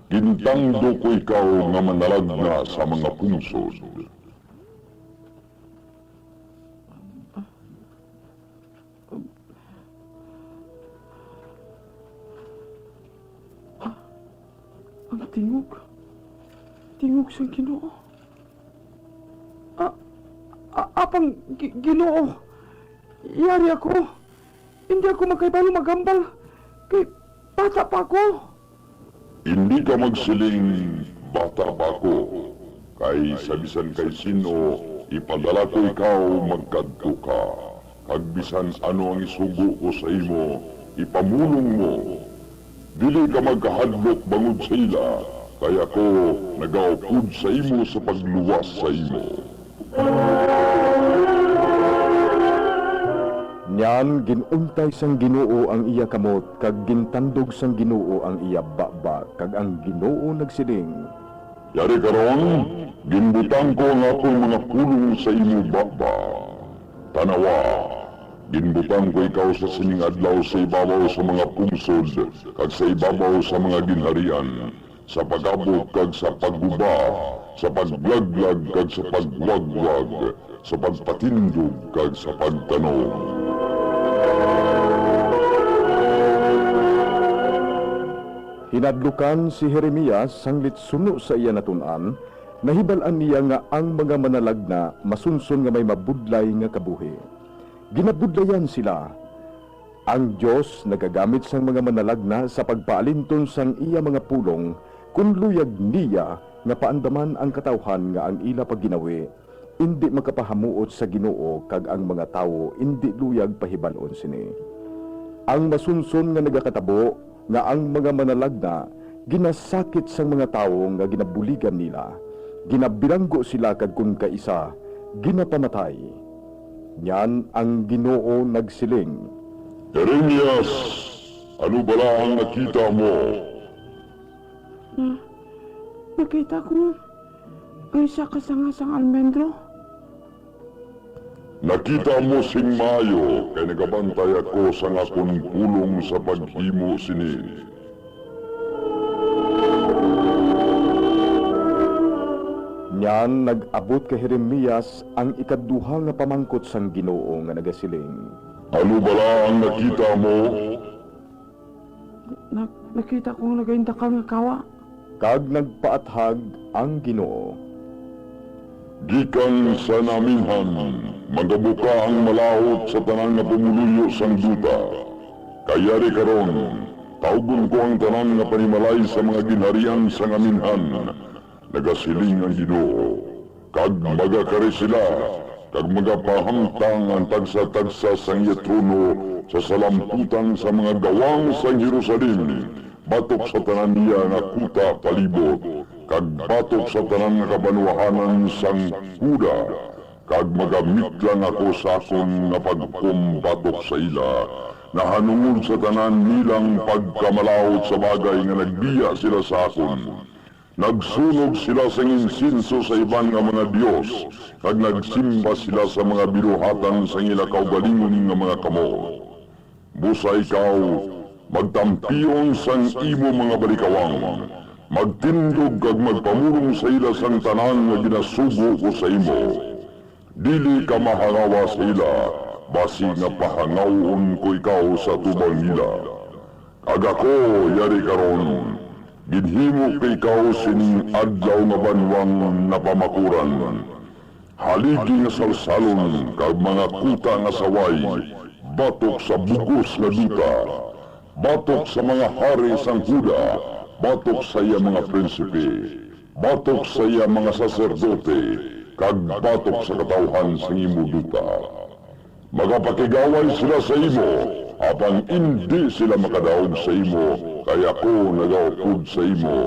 S: Gintangdo ko ikaw nga manalagna sa mga pungsod.
Q: Ang tingog. Tingog sa Ginoo. Apang Ginoo. Yari ako. Hindi ako makaibalo magambal. Kay bata pa ako.
S: Hindi ka magsiling bata pa ako. Kay sa bisan kay sino, ipadala ko ikaw magkadto ka. Kag bisan ano ang isugo ko sa imo, ipamulong mo. Dili ka magkahadlok bangod sa ila, kay ako nagaupod sa imo sa pagluwas sa imo.
U: Nyan ginuntay sang Ginoo ang iya kamot kag gintandog sang Ginoo ang iya baba kag ang Ginoo nagsiling.
S: Yari karon, ginbutang ko ang akong mga pulong sa imo baba. Tanawa, ginbutang ko ikaw sa sining adlaw sa ibabaw sa mga pungsod kag sa ibabaw sa mga ginharian, sa pag-abot kag sa pagguba, sa paglaglag kag sa pagwagwag, sa pagpatindog kag sa pagtanom.
U: Hinadlukan si Jeremias sanglit suno sa iya natun-an, nahibal-an niya nga ang mga manalagna masunson nga may mabudlay nga kabuhi. Ginabudlayan sila. Ang Dios nagagamit sang mga manalagna sa pagpaalinton sang iya mga pulong kun luyag niya nga paandaman ang katawhan nga ang ila pagginawi hindi makapahamuot sa Ginoo kag ang mga tawo hindi luyag pahibal-on sini. Ang masunson nga nagakatabo nga ang mga manalagna ginasakit sang mga tawo nga ginabuligan nila. Ginabilanggo sila kag kun kaisa ginapamatay. Nyan ang Ginoo nagsiling.
S: Jeremias, ano bala ang nakita mo?
Q: Nakita ko ang isa ka sanga sang almendro.
S: Nakita mo sing maayo kay nagabantay ako sa akon pulong sa paghimo sini.
U: Nyan nag-abot kay Jeremias ang ikaduha nga pamangkot sang Ginoo nga nagasiling.
S: Ano bala ang nakita mo?
Q: Nakita ko nagaindakal nga kawa.
U: Kag nagpaathag ang Ginoo.
S: Gikan sa naminhan, magabuka ang malaot sa tanan nga pumuluyo sang duta. Kayari karon, tawgon ko ang tanan nga panimalay sa mga ginharian sang aminhan. Nagasiling ang Ginoo. Kag magakari sila, kag magapahamtang ang tagsa-tagsa sang iya trono sa salamputan sa mga gawang sang Jerusalem, batok sa tanan niya nga kuta palibot, kag batok sa tanan nga kabanwahanan sang Huda, kag magamitlang ako sa akon nga pagkumbatok sa ila, nahanungod sa tanan nilang pagkamalaot sa bagay nga nagbiya sila sa akon. Nagsunog sila sa insinso sa iban nga mga Dios, kag nagsimba sila sa mga binuhatan sa ila kaugalingon nga mga kamot. Busa ikaw, magtampion sang imo mga balikawang, magtindog kag magpamulong sa ila sang tanan nga ginasugo ko sa imo. Dili ka mahangawa sa ila, basi nga pahangawon ko ikaw sa tubang nila. Kag ako, yari karon, ginhimo kay ikaw sining adlaw nga banwang napamakuran. Haligi nga salsalon kag mga kuta nga saway, batok sa bugos nga duta, batok sa mga hari sang Huda, batok sa iya mga prinsipe, batok sa iya mga saserdote, kag batok sa katawhan sang imo duta. Magapakigaway sila sa imo, apan hindi sila makadaog sa imo, kaya ako nagaupod sa imo.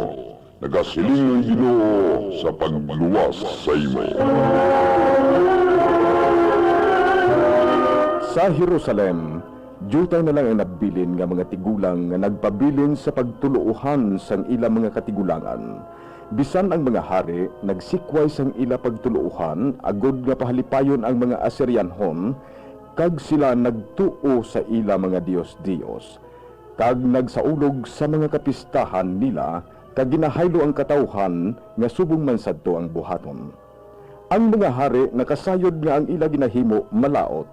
S: Nagasiling ang Ginoo sa pagluwas sa imo.
U: Sa Jerusalem, jutay na lang ang nabilin nga mga tigulang nga nagpabilin sa pagtuluohan sang ila mga katigulangan. Bisan ang mga hari nagsikway sang ila pagtuluohan agod nga pahalipayon ang mga Assyrianhon, kag sila nagtuo sa ila mga Dios-Dios. Kag nagsaulog sa mga kapistahan nila, kag ginahaylo ang katawhan nga subong man sadto ang buhaton. Ang mga hari nakasayod nga ang ila ginahimo malaot.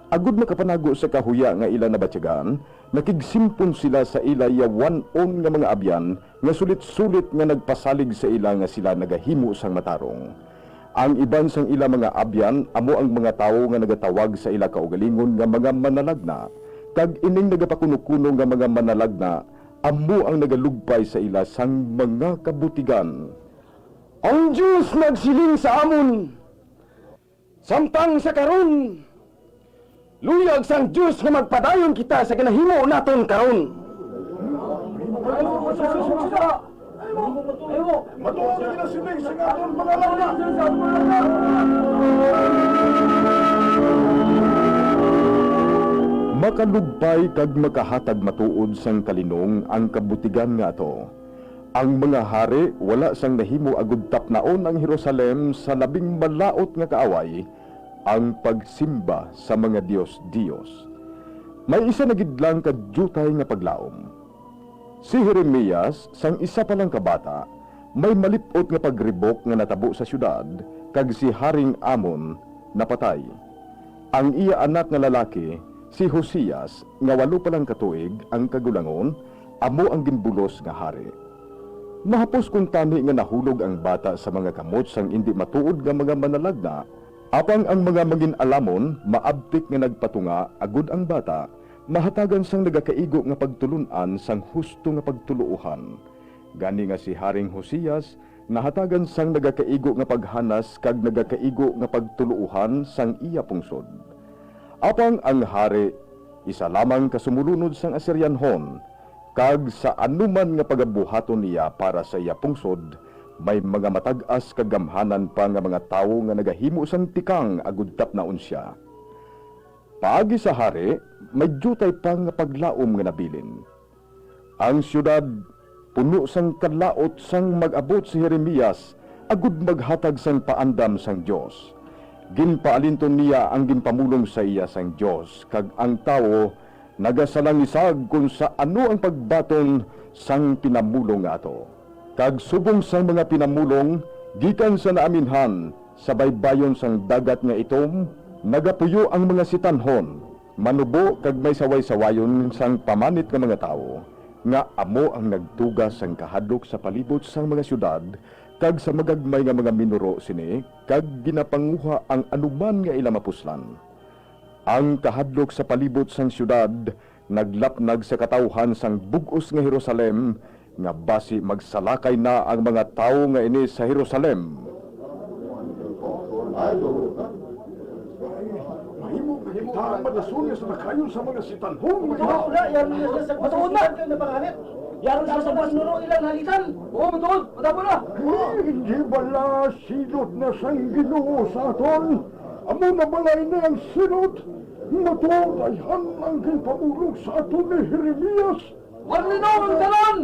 U: Agud makapanago sa kahuya nga ila nabatyagan, nakigsimpon sila sa ila yawan-on nga mga abyan nga sulit-sulit nga nagpasalig sa ila nga sila nagahimo sang matarong. Ang iban sang ila mga abyan amo ang mga tawo nga nagatawag sa ila kaugalingon nga mga manalagna, kag ining nagapakuno-kuno nga mga manalagna amo ang nagalugpay sa ila sang mga kabutigan.
L: Ang Diyos nagsiling sa amon, samtang sa karon, luyag sang Diyos nga magpadayon kita sa ginahimo naton karon.
U: Matuod na ginasiling sa aton mga lagna. Makalugpay kag makahatag matuod sang kalinong ang kabutigan nga ato. Ang mga hari wala sang nahimo agud tapnaon ang Jerusalem sa labing malaot nga kaaway, ang pagsimba sa mga Dios-Dios. May isa na gid lang kadyutay nga paglaom. Si Jeremias, sang isa pa lang kabata, may malipot nga pagribok nga natabo sa syudad, kag si Haring Amon napatay. Ang iya anak nga lalaki, si Hosias, nga 8 pa lang katuig ang kagulangon, amo ang ginbulos nga hari. Mahapos kung tani nga nahulog ang bata sa mga kamot sang hindi matuod nga mga manalagna, apang ang mga mangin alamon maabtik nga nagpatunga agud ang bata, mahatagan sang nagakaigo nga pagtulunan sang husto nga pagtuluohan. Gani nga si Haring Hosias, nahatagan sang nagakaigo nga paghanas kag nagakaigo nga pagtuluohan sang iya pungsod. Apang ang hari, isa lamang ka sumulunod sang Assyrianhon, kag sa anuman nga pagabuhaton niya para sa iya pungsod, may mga matag-as kag gamhanan pa nga mga tawo nga nagahimo sang tikang agud tapnaon siya. Paagi sa hari, may jutay pa nga paglaom nga nabilin. Ang siyudad puno sang kalaot sang mag-abot si Jeremias agud maghatag sang paandam sang Dios. Ginpaalinton niya ang ginpamulong sa iya sang Dios kag ang tawo nagasalangisag kung sa ano ang pagbaton sang pinamulong nga ato. Kag subong sang mga pinamulong gikan sa naaminhan sa baybayon sang dagat nga itom, nagapuyo ang mga sitanhon, manubo kag may saway-sawayon sang pamanit nga mga tawo, nga amo ang nagtuga sang kahadlok sa palibot sang mga syudad kag sa magagmay nga mga minuro sini kag ginapanguha ang anuman nga ila mapuslan. Ang kahadlok sa palibot sang syudad naglapnag sa katawhan sang bug-os nga Jerusalem nga basi magsalakay na ang mga tawo nga ini sa Jerusalem.
B: Mahimo kita ang madasunya sa nakayon sa mga sitanhong.
P: Matuod na! Yaron sa sa nuro ilang halitan! Oo, matuod! Matapon na!
B: Hindi bala silot na sang Ginoo sa aton? Amo na balay na ang silot? Matuod ay han ang ginpamulong sa aton ni Jeremias.
P: Warlino ang tanan!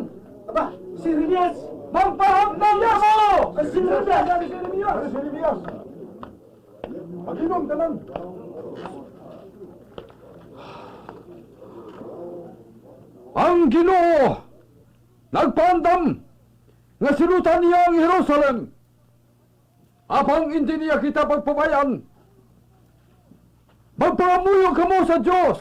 P: Aba, si Jeremias! Magpahamtang na mo! Si Jeremias! Si Jeremias!
B: Si Jeremias! Pag-inom tanan!
L: Ang Ginoo nagpaandam nga silutan niya ang Jerusalem. Apang hindi niya kita pagpabayan. Magpangamuyo kamo sa Dios.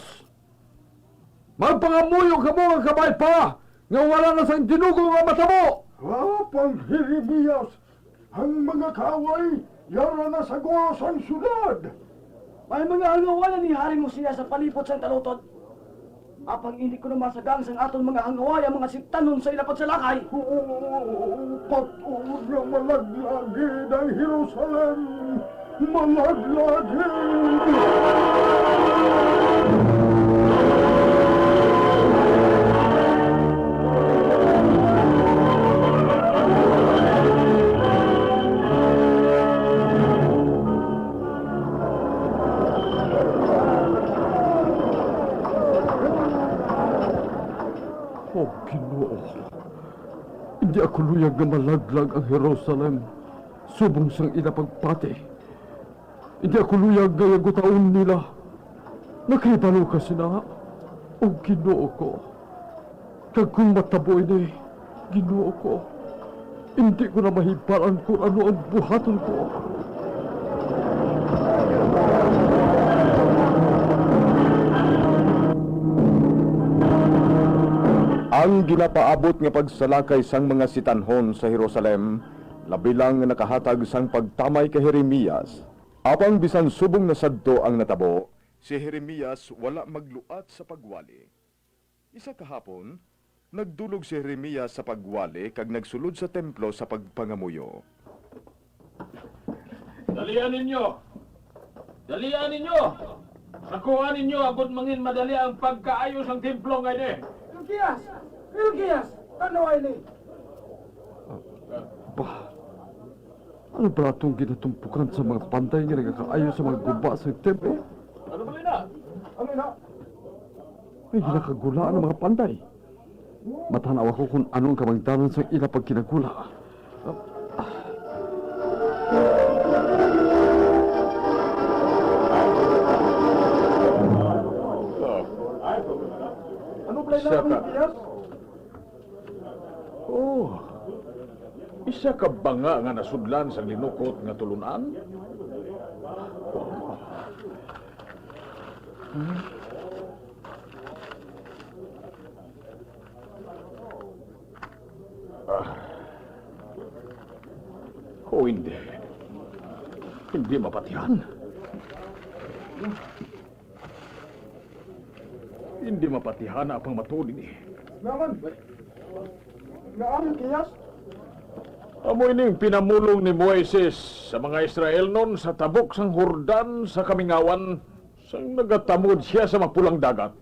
L: Magpangamuyo kamo nga kabay pa nga wala na sang dinugo nga matabo.
B: Apang Jeremias, ang mga kaway, yara na sa gawas ang syudad.
P: May mga hangawan ni Hari mo siya sa palipot sang talutod. Apang hindi ko na masagang sang aton mga hangaway ang mga sitanon sa ilapat sa lakay.
B: Oh, patuod nga malaglagid ang Jerusalem! Malaglagid!
U: O Ginoo, hindi ako luyag nga malaglag ang Jerusalem, subong sang ila pagpati. Hindi ako luyag nga yagutaon nila. Nakahibalo ka sina, o Ginoo ko. Kag kung matabo ini, Ginoo ko, hindi ko na mahibalan kung ano ang buhaton ko. Ang ginapaabot nga pagsalakay sang mga sitanhon sa Jerusalem, labi lang nga nakahatag sang pagtamay kay Jeremias. Apang bisan subong na sadto ang natabo, si Jeremias wala magluat sa pagwali. Isa kahapon, nagdulog si Jeremias sa pagwali kag nagsulod sa templo sa pagpangamuyo.
F: Dalian ninyo! Dalian ninyo! Sakuan ninyo agud mangin madali ang pagkaayos ang templo ngayon.
P: Hilkias! Hilkias! Tanaw ini!
U: Bah, ano ba itong ginatumpukan sa mga panday nga nagakaayo sa mga guba sa templo?
F: Ano ba na?
B: Ano na?
U: May ginakagulaan ang mga panday. Matanaw ako kung anong kamangdanan sa ila pagkinagula.
B: Ano ba na, Hilkias?
F: Oh, isa ka banga nga nasudlan sa linukot nga tulunan? Ah. Oh, hindi. Hindi mapatihan. Hindi mapatihan apang matuod ini.
B: Naman! Naan, Hilkias?
F: Amo ining pinamulong ni Moises sa mga Israelnon sa tabok sang Jordan sa kamingawan sang nagatamod siya sa mapulang dagat.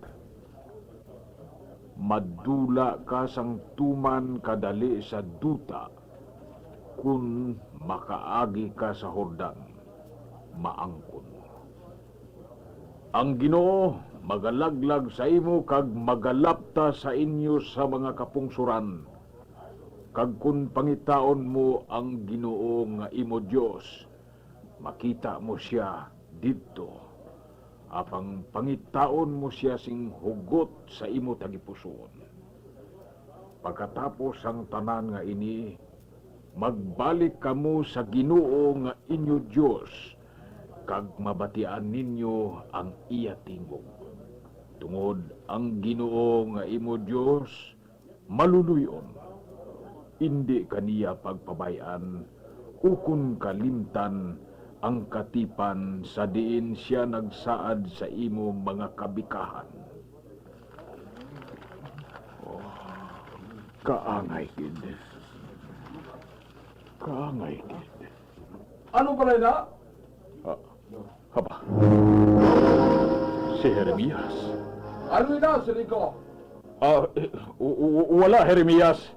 F: Madula ka sang tuman kadali sa duta kung makaagi ka sa Hordan, maangkon mo. Ang Ginoo magalaglag sa imo kag magalapta sa inyo sa mga kapungsuran. Kag kun pangitaon mo ang Ginoo nga imo Dios, makita mo siya didto. Apang pangitaon mo siya sing hugot sa imo tagipusoon. Pagkatapos ang tanan nga ini, magbalik kamo sa Ginoo nga inyo Dios, kag mabatian ninyo ang iya tingog. Tungod ang Ginoo nga imo Dios maluluyon. Indi kaniya pagpabayan ukon kalimtan ang katipan sa diin siya nagsaad sa imo mga kabikahan. Oh, kaangay gid. Kaangay gid.
B: Ano pala na?
F: Ah, haba. Si Jeremias.
B: Ano na, Silico?
F: Ah, eh, wala, Jeremias.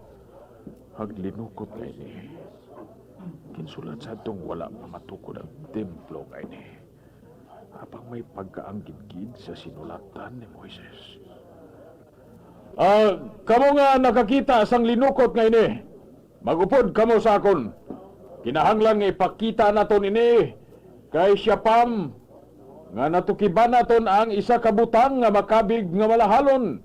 F: Haglinukot nga ini. Kinsulat sa atong wala pa matukod ang templo nga ini. Apang may pagkaanggid-gid sa sinulatan ni Moises. Ah, kamo nga nakakita sang linukot nga ini. Magupod kamo sa akon. Kinahanglan nga ipakita naton ini kay siya pam nga natukiban naton ang isa ka butang nga makabig nga malahalon.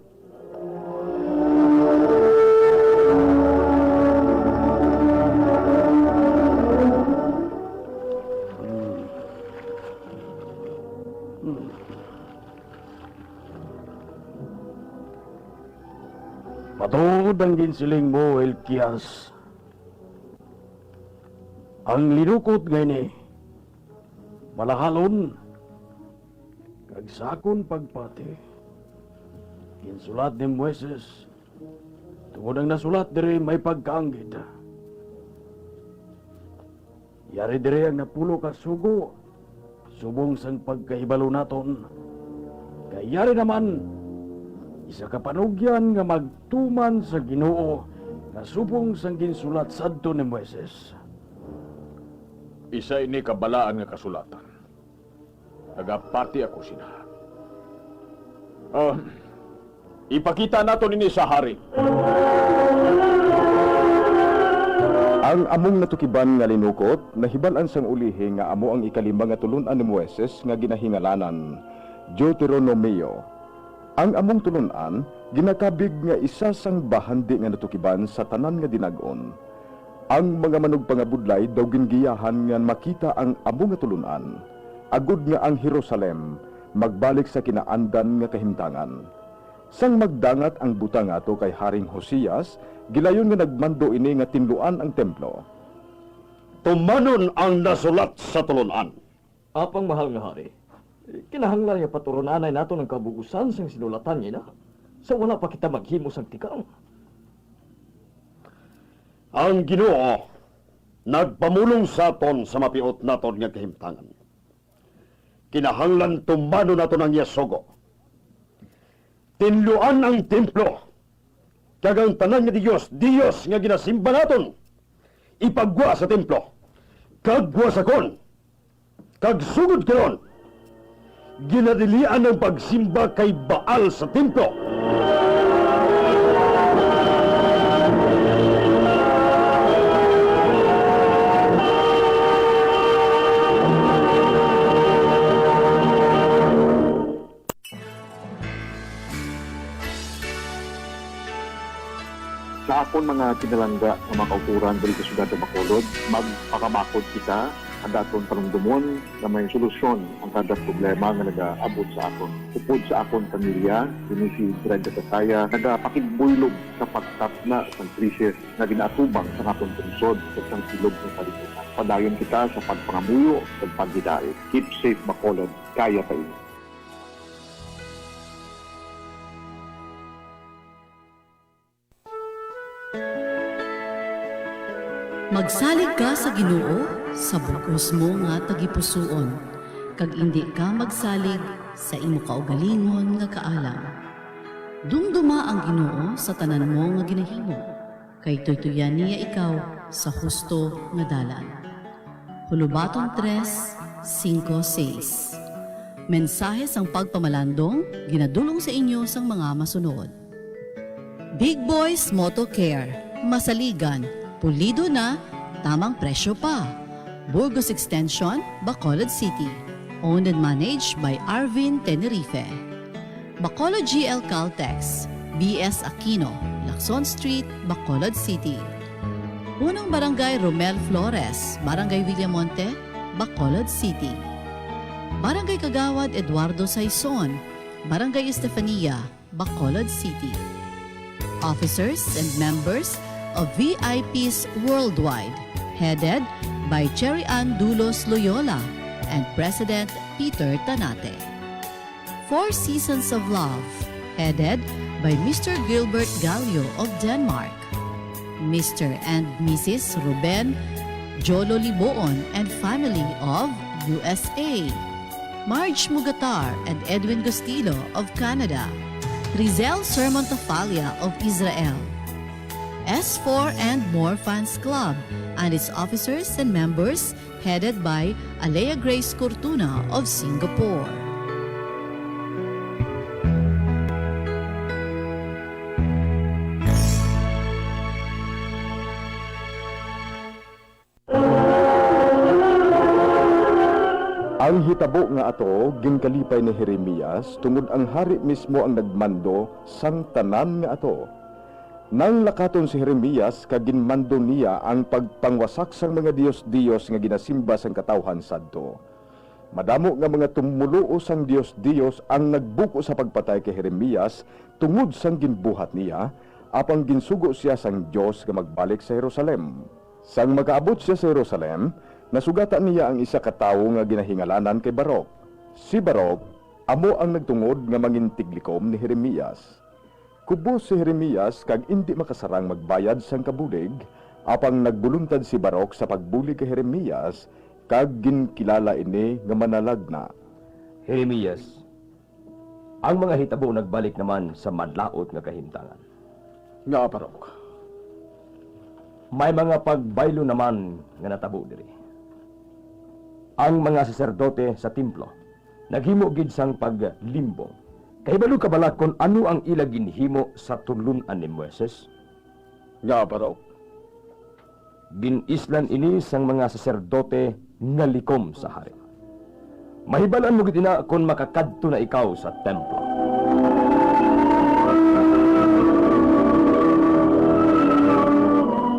P: Matuod ang ginsiling mo, Elkias. Ang linukot ngayon malahalon, kag sakon pagpati, ginsulat ni Moises, tungod ang nasulat diri may pagkaanggid. Yari diri ang napulo ka sugo, subong sang pagkahibalo naton. Kay yari naman, isa ka panugyan nga magtuman sa Ginoo nga subong sang ginsulat sadto ni Moises.
F: Isa ini kabalaan nga kasulatan. Nagapati ako sina. Ah, ipakita nato nini sa hari.
I: Ang among natukiban nga linukot, nahibal-an sang ulihi nga amo ang ikalima nga tulun-an ni Moises nga ginahingalanan, Deuteronomio. Ang among tulun-an, ginakabig nga isa sang bahandi nga natukiban sa tanan nga dinag-on. Ang mga manugpangabudlay daw gingiyahan nga makita ang amo nga tulun-an, agud nga ang Jerusalem magbalik sa kinaandan nga kahimtangan. Sang magdangat ang butang ato kay Haring Hosias, gilayon nga nagmando ini nga tinluan ang templo.
G: Tumanon ang nasulat sa tulunan.
N: Apang mahal nga hari, kinahanglan nga paturonanay nato ng kabugusan sang sinulatan niya na. Sa wala pa kita maghimo sang tikang.
G: Ang Ginoo nagpamulong sa aton sa mapiot naton nga kahimtangan. Kinahanglan tumano naton ang iyasugo. Tinluan ang templo. Kag ang tanan nga Diyos, Diyos nga ginasimba naton, ipagwa sa templo. Kag wasakon. Kag sugod karon, ginadilian ang pagsimba kay Baal sa templo.
T: Sa akon mga kinalangga nga mga kauturan diri sa syudad sa Bacolod, magpakamakod kita ang daton panumdumon nga may solusyon ang kada problema nga nagaabot sa akon. Upod sa akon pamilya, kini si Brenda Tasaya, nagapakigbulog sa pagtapna sa krisis nga ginaatubang sa aton lungsod sa sang silog ng kalibutan. Padayon kita sa pagpangamuyo ug paghidait. Keep safe, Bacolod, kaya pa ini.
M: Magsalig ka sa Ginoo sa bugos mo nga tagipusoon, kag indi ka magsalig sa imo kaugalingon nga kaalam. Dumduma ang Ginoo sa tanan mo nga ginahimo, kay tuytuyan niya ikaw sa husto nga dalan. Hulubaton 3:5-6. Mensahe sang pagpamalandong ginadulong sa inyo sang mga masunod. Big Boys Moto Care, masaligan, pulido na, tamang presyo pa. Burgos Extension, Bacolod City. Owned and managed by Arvin Tenerife. Bacolod GL Caltex, BS Aquino, Lacson Street, Bacolod City. Punong Barangay Romel Flores, Barangay Villamonte, Bacolod City. Barangay Kagawad Eduardo Saison, Barangay Estefania, Bacolod City. Officers and members of VIPs Worldwide, headed by Cherry Ann Dulos Loyola and President Peter Tanate. Four Seasons of Love, headed by Mr. Gilbert Gallio of Denmark. Mr. and Mrs. Ruben Jolo Liboon and family of USA. Marge Mugatar and Edwin Gostilo of Canada. Rizel Sermon Tafalia of Israel. S4 and More Fans Club and its officers and members headed by Alea Grace Cortuna of Singapore.
I: Ang hitabo nga ato ginkalipay ni Jeremias tungod ang hari mismo ang nagmando sang tanan nga ato. Nang lakaton si Jeremias kag ginmando niya ang pagpangwasak sang mga diyos-diyos nga ginasimba sang katawhan sadto. Madamo nga mga tumuluo sang diyos-diyos ang nagbuko sa pagpatay kay Jeremias tungod sang ginbuhat niya, apang ginsugo siya sang Dios nga magbalik sa Jerusalem. Sang makaabot siya sa Jerusalem, nasugatan niya ang isa ka tawo nga ginahingalanan kay Barok. Si Barok amo ang nagtungod nga mangin tiglikom ni Jeremias. Kubos si Jeremias kag hindi makasarang magbayad sang kabulig, apang nagbuluntad si Barok sa pagbulig kay Jeremias kag ginkilala ini nga manalagna.
K: Jeremias, ang mga hitabo nagbalik naman sa madlaot nga kahimtangan.
B: Nga, Barok.
K: May mga pagbaylo naman nga natabo diri. Ang mga saserdote sa templo naghimo gid sang paglimbong. Kahibalo ka bala kung ano ang ila ginhimo sa tulunan ni Moises?
B: Nga, Barok.
K: Ginislan ini sang mga saserdote nga likom sa hari. Mahibalaan mo gid ina kung makakadto na ikaw sa templo.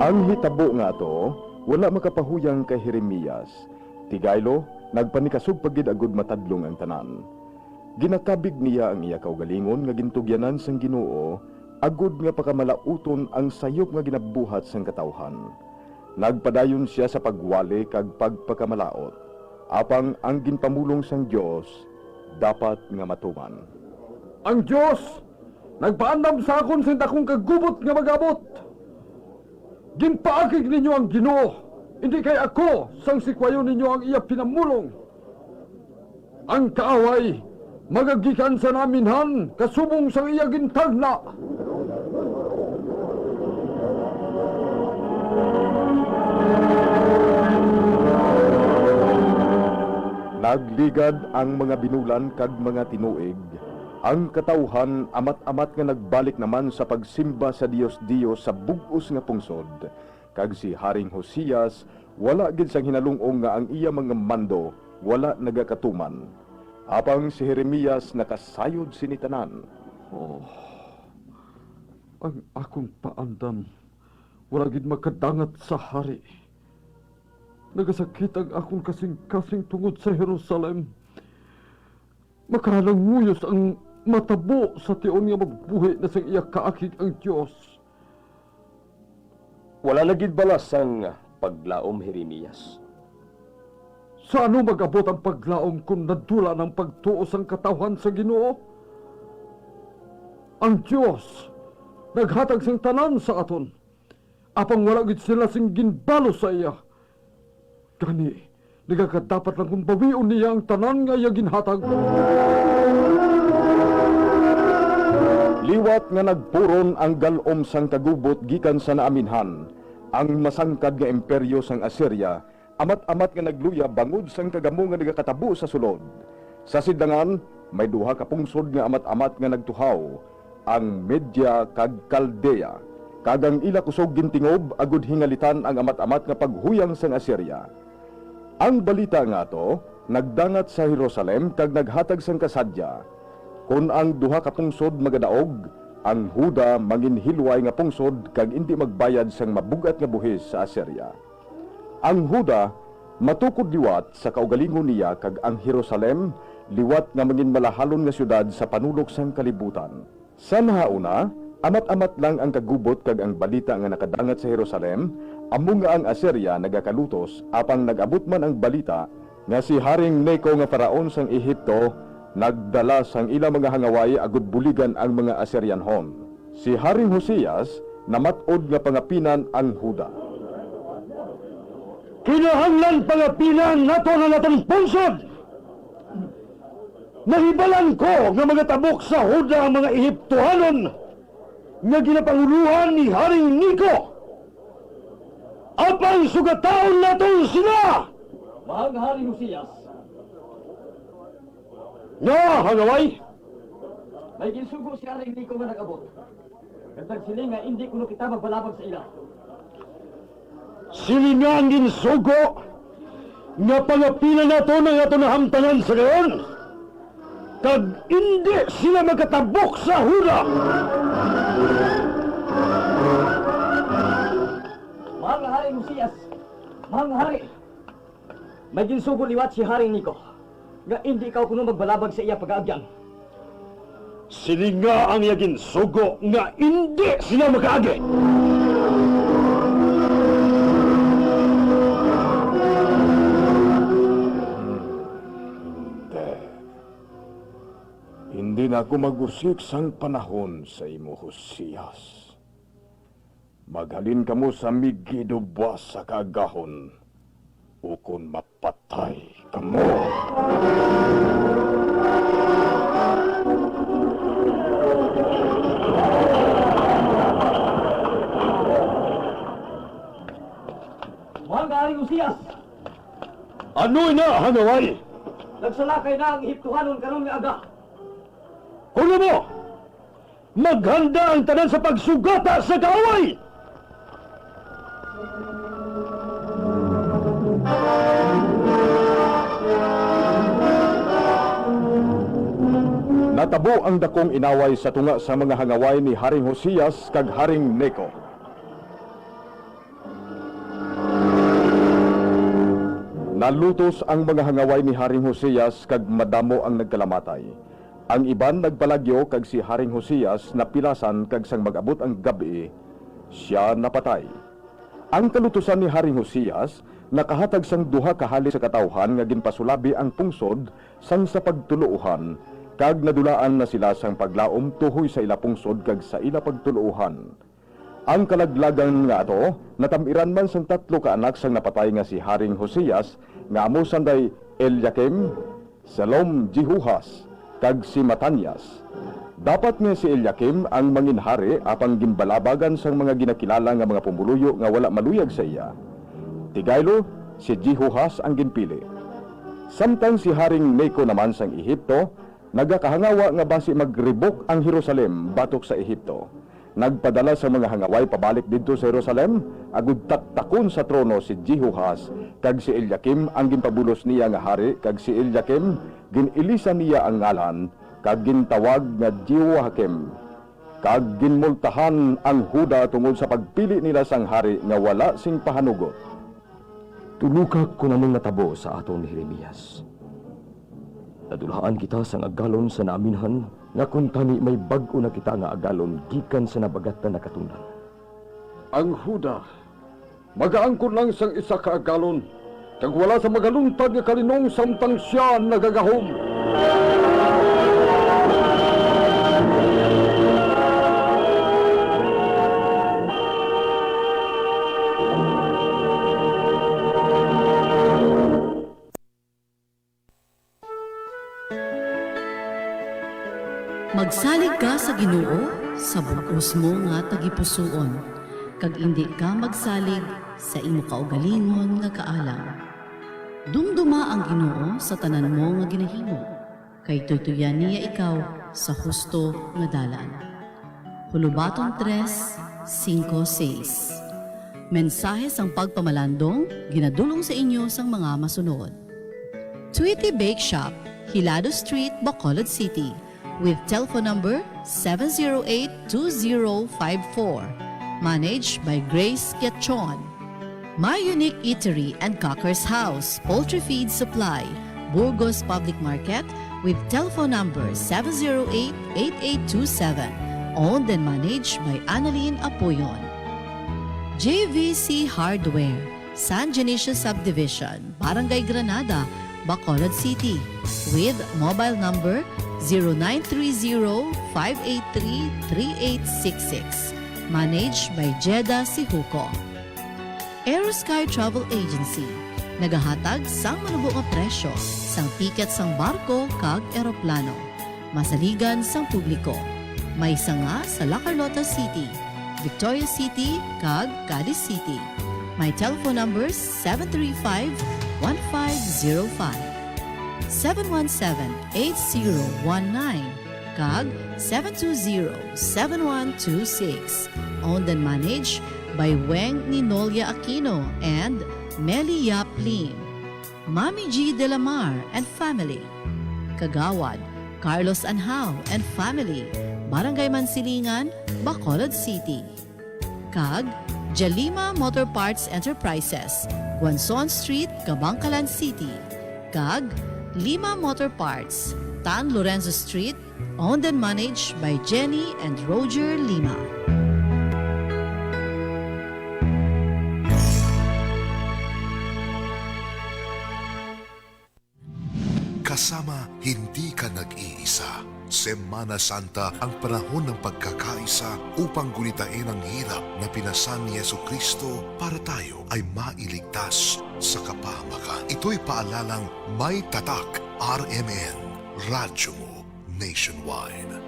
I: Ang hitabo nga ato, wala makapahuyang kay Jeremias. Tigaylo, nagpanikasog pagid agud matadlong ang tanan. Ginakabig niya ang iya kaugalingon nga gintugyanan sang Ginoo, agud nga pakamalauton ang sayop nga ginabuhat sang katawhan. Nagpadayon siya sa pagwali kag pagpakamalaot. Apang ang ginpamulong sang Dios dapat nga matuman.
B: Ang Dios nagpaandam sa akon sa dakong kagubot nga magabot. Ginpaakig ninyo ang Ginoo, hindi kay ako sang sikwayon ninyo ang iya pinamulong. Ang kaaway magagikan sa naminhan kasubong sang iya gintagna.
I: Nagligad ang mga binulan kag mga tinuig. Ang katawhan amat-amat nga nagbalik naman sa pagsimba sa Dios-Dios sa bug-os nga pungsod. Kag si Haring Hosias wala gid sang hinalungong nga ang iya mga mando wala nagakatuman. Apang si Jeremias nakasayod sinitanan.
B: Oh, ang akong paandam wala gid makadangat sa hari. Nagasakit ang akong kasing-kasing tungod sa Jerusalem. Makalanguyos ang matabo sa tion nga magbuhi na sang iya kaakig ang Dios.
K: Wala na gid bala sang paglaom, Jeremias.
B: Sa ano mag-abot ang paglaom kung nadula ng pagtuo sang katawhan sa Ginoo? Ang Dios naghatag sang tanan sa aton. Apang wala gid sila sing ginbalo sa iya. Gani, nagakadapat lang kung bawion niya ang tanan nga iya ginhatag.
I: Liwat nga nagpuron ang galom sang kagubot gikan sa naaminhan, ang masangkad nga imperyo sang Assyria, amat-amat nga nagluya bangod sang kagamo nga nagakatabo sa sulod. Sa sidlangan, may duha ka pungsod nga amat-amat nga nagtuhaw, ang Media kag Caldea. Kag ang ila kusog gintingob agud hingalitan ang amat-amat nga paghuyang sang Assyria. Ang balita nga ato nagdangat sa Jerusalem kag naghatag sang kasadya. Kon ang duha ka pungsod magadaog, ang Huda mangin hilway nga pungsod kag indi magbayad sang mabugat nga buhis sa Assyria. Ang Huda matukod liwat sa kaugalingon niya kag ang Jerusalem liwat nga mangin malahalon nga syudad sa panulok sang kalibutan. Sa nahauna, amat-amat lang ang kagubot kag ang balita nga nakadangat sa Jerusalem, amo nga ang Assyria nagakalutos apang nag-abot man ang balita nga si Haring Neco nga faraon sang Ehipto nagdala sang ila mga hangaway agud buligan ang mga Assyrianhon. Si Haring Hosias namat-od nga pangapinan ang Huda.
B: Kinahanglan pangapinan nato na natong pungsod! Nahibalan ko nga mga tabok sa Huda ang mga Ehiptohanon nga ginapanguluhan ni Haring Nico. Apang sugataon naton sila!
N: Mahal nga Haring Hosias,
B: Nga, hangaway!
N: May ginsugo si Haring Nico nga nag-abot. Kag nagsiling nga hindi kuno kita magbalabag sa ila.
B: Sili nga ang ginsugo nga pangapila nato ng ato nahamtangan sa gayon. Kag hindi sila makatabok sa Huda!
N: Mahal nga Haring Hosias, mahal nga Hari, may ginsugo liwat si Haring Nico nga hindi ikaw kuno magbalabag sa iya pagaagyan.
B: Sili nga ang iya ginsugo nga hindi sila makaagi!
U: Hindi. Hindi na ako magusik sang panahon sa imo, Hosias. Maghalin kamo sa Migido buwas sa kaagahon, ukon mapatay kamo.
N: Mahal nga Haring Hosias,
B: Ano na, hangaway?
N: Nagsalakay na ang Ehiptohanon karon nga aga.
B: Kuno mo! Maghanda ang tanan sa pagsugata sa kaaway!
I: Natabo ang dakong inaway sa tunga sa mga hangaway ni Haring Hosias kag Haring Neco. Nalutos ang mga hangaway ni Haring Hosias kag madamo ang nagkalamatay. Ang iban nagpalagyo kag si Haring Hosias napilasan kag sang mag-abot ang gabi, siya napatay. Ang kalutusan ni Haring Hosias nakahatag sang duha ka hali sa katawhan nga ginpasulabi ang pungsod sang sa pagtuluohan kag nadulaan na sila sang paglaom tuhoy sa ila pungsod kag sa ila pagtuluohan. Ang kalaglagan nga ato, natamiran man sang tatlo ka anak sang napatay nga si Haring Hosias nga amo sanday Eliakim, Salom Jehoahas, kag si Matanias. Dapat nga si Eliakim ang manginhari apang gimbalabagan sang mga ginakilala nga mga pumuluyo nga wala maluyag sa iya. Tigaylo, si Jehoahas ang ginpili. Samtang si Haring Neco naman sang Ehipto, nagakahangawa nga basi magribok ang Jerusalem batok sa Ehipto. Nagpadala sa mga hangaway pabalik didto sa Jerusalem, agud taktakon sa trono si Jehoahas, kag si Eliakim ang ginpabulos niya nga hari, kag si Eliakim ginilisan niya ang ngalan, kag gintawag nga Jehoiakim. Kag ginmultahan ang Huda tungod sa pagpili nila sang hari nga wala sing pahanugot.
K: Tulukak ko namang natabo sa aton ni Jeremias. Nadulhaan kita sang agalon sa naaminhan nga kung tani may bag-o na kita nga agalon gikan sa nabagatan na katungdan.
U: Ang Huda, magaangkon lang sang isa ka agalon, kag wala sa magaluntad nga kalinong samtang siya nagagahom.
M: Magsalig ka sa Ginoo, sa bug-os mo nga tagipusuon, kag indi ka magsalig sa imo kaugalingon nga kaalam. Dumduma ang Ginoo sa tanan mo nga ginahimo, kay tuytuyan niya ikaw sa husto nga dalan. Hulubaton 3:5-6. Mensahe sang pagpamalandong ginadulong sa inyo sang mga masunod. Tweety Bake Shop, Hilado Street, Bacolod City, with telephone number 708-2054. Managed by Grace Gatchon. My Unique Eatery and Cocker's House, Poultry Feed Supply, Burgos Public Market, with telephone number 708-8827. Owned and managed by Annalyn Apoyon. JVC Hardware, San Dionisio Subdivision, Barangay Granada, Bacolod City, with mobile number 0930-583-3866. Managed by Jeda Sihuko. Aerosky Travel Agency, nagahatag sang manubo nga presyo sang tiket sang barko kag eroplano. Masaligan sang publiko. May sanga sa La Carlota City, Victoria City kag Cadiz City. My telephone numbers 735-1505, 717-8019, kag 720-7126. Owned and managed by Weng Ninolia Aquino and Meli Yap Lim. Mami G. De La Mar and family. Kagawad, Carlos Anhao and family. Barangay Mansilingan, Bacolod City. Kag, Jalima Motor Parts Enterprises, Guanzon Street, Kabangkalan City. Kag, Lima Motor Parts, Tan Lorenzo Street, owned and managed by Jenny and Roger Lima.
E: Kasama, hindi ka nag-iisa. Semana Santa ang panahon ng pagkakaisa upang gunitain ang hirap na pinasan ni Yesu Kristo para tayo ay mailigtas sa kapahamakan. Ito'y paalalang may tatak RMN, Radyo mo Nationwide.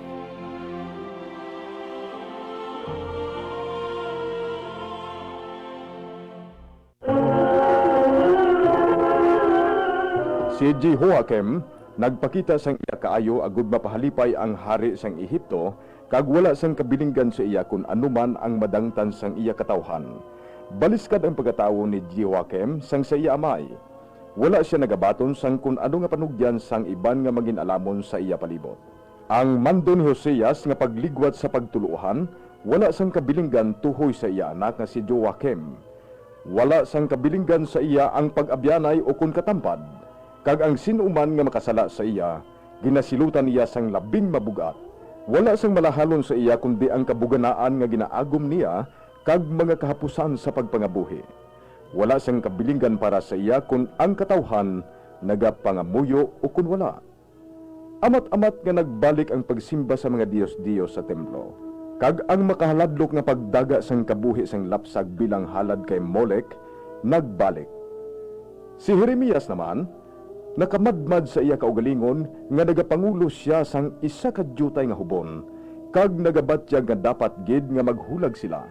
I: Si Jehoiakim nagpakita sang iya kaayo agud mapahalipay ang hari sang Ehipto kag wala sang kabilinggan sa iya kun anuman ang madangtan sang iya katawhan. Baliskad ang pagkatawo ni Jehoiakim sang sa iya amay. Wala siya nagabaton sang kun ano nga panugyan sang iban nga mangin alamon sa iya palibot. Ang mando ni Hoseas nga pagligwat sa pagtuluohan, wala sang kabilinggan tuhoy sa iya anak nga si Joachim. Wala sang kabilinggan sa iya ang pag-abyanay o kun katampad. Kag ang sinuman nga makasala sa iya, ginasilutan niya sang labing mabugat. Wala sang malahalon sa iya kundi ang kabuganaan nga ginaagom niya kag mga kahapusan sa pagpangabuhi. Wala sang kabilinggan para sa iya kun ang katawhan nagapangamuyo o kun wala. Amat-amat nga nagbalik ang pagsimba sa mga Diyos-Diyos sa templo. Kag ang makahaladlok nga pagdaga sang kabuhi sang lapsag bilang halad kay Molek, nagbalik. Si Jeremias naman, nakamadmad sa iya kaugalingon nga nagapangulo siya sang isa ka dyutay nga hubon, kag nagabatyag nga dapat gid nga maghulag sila.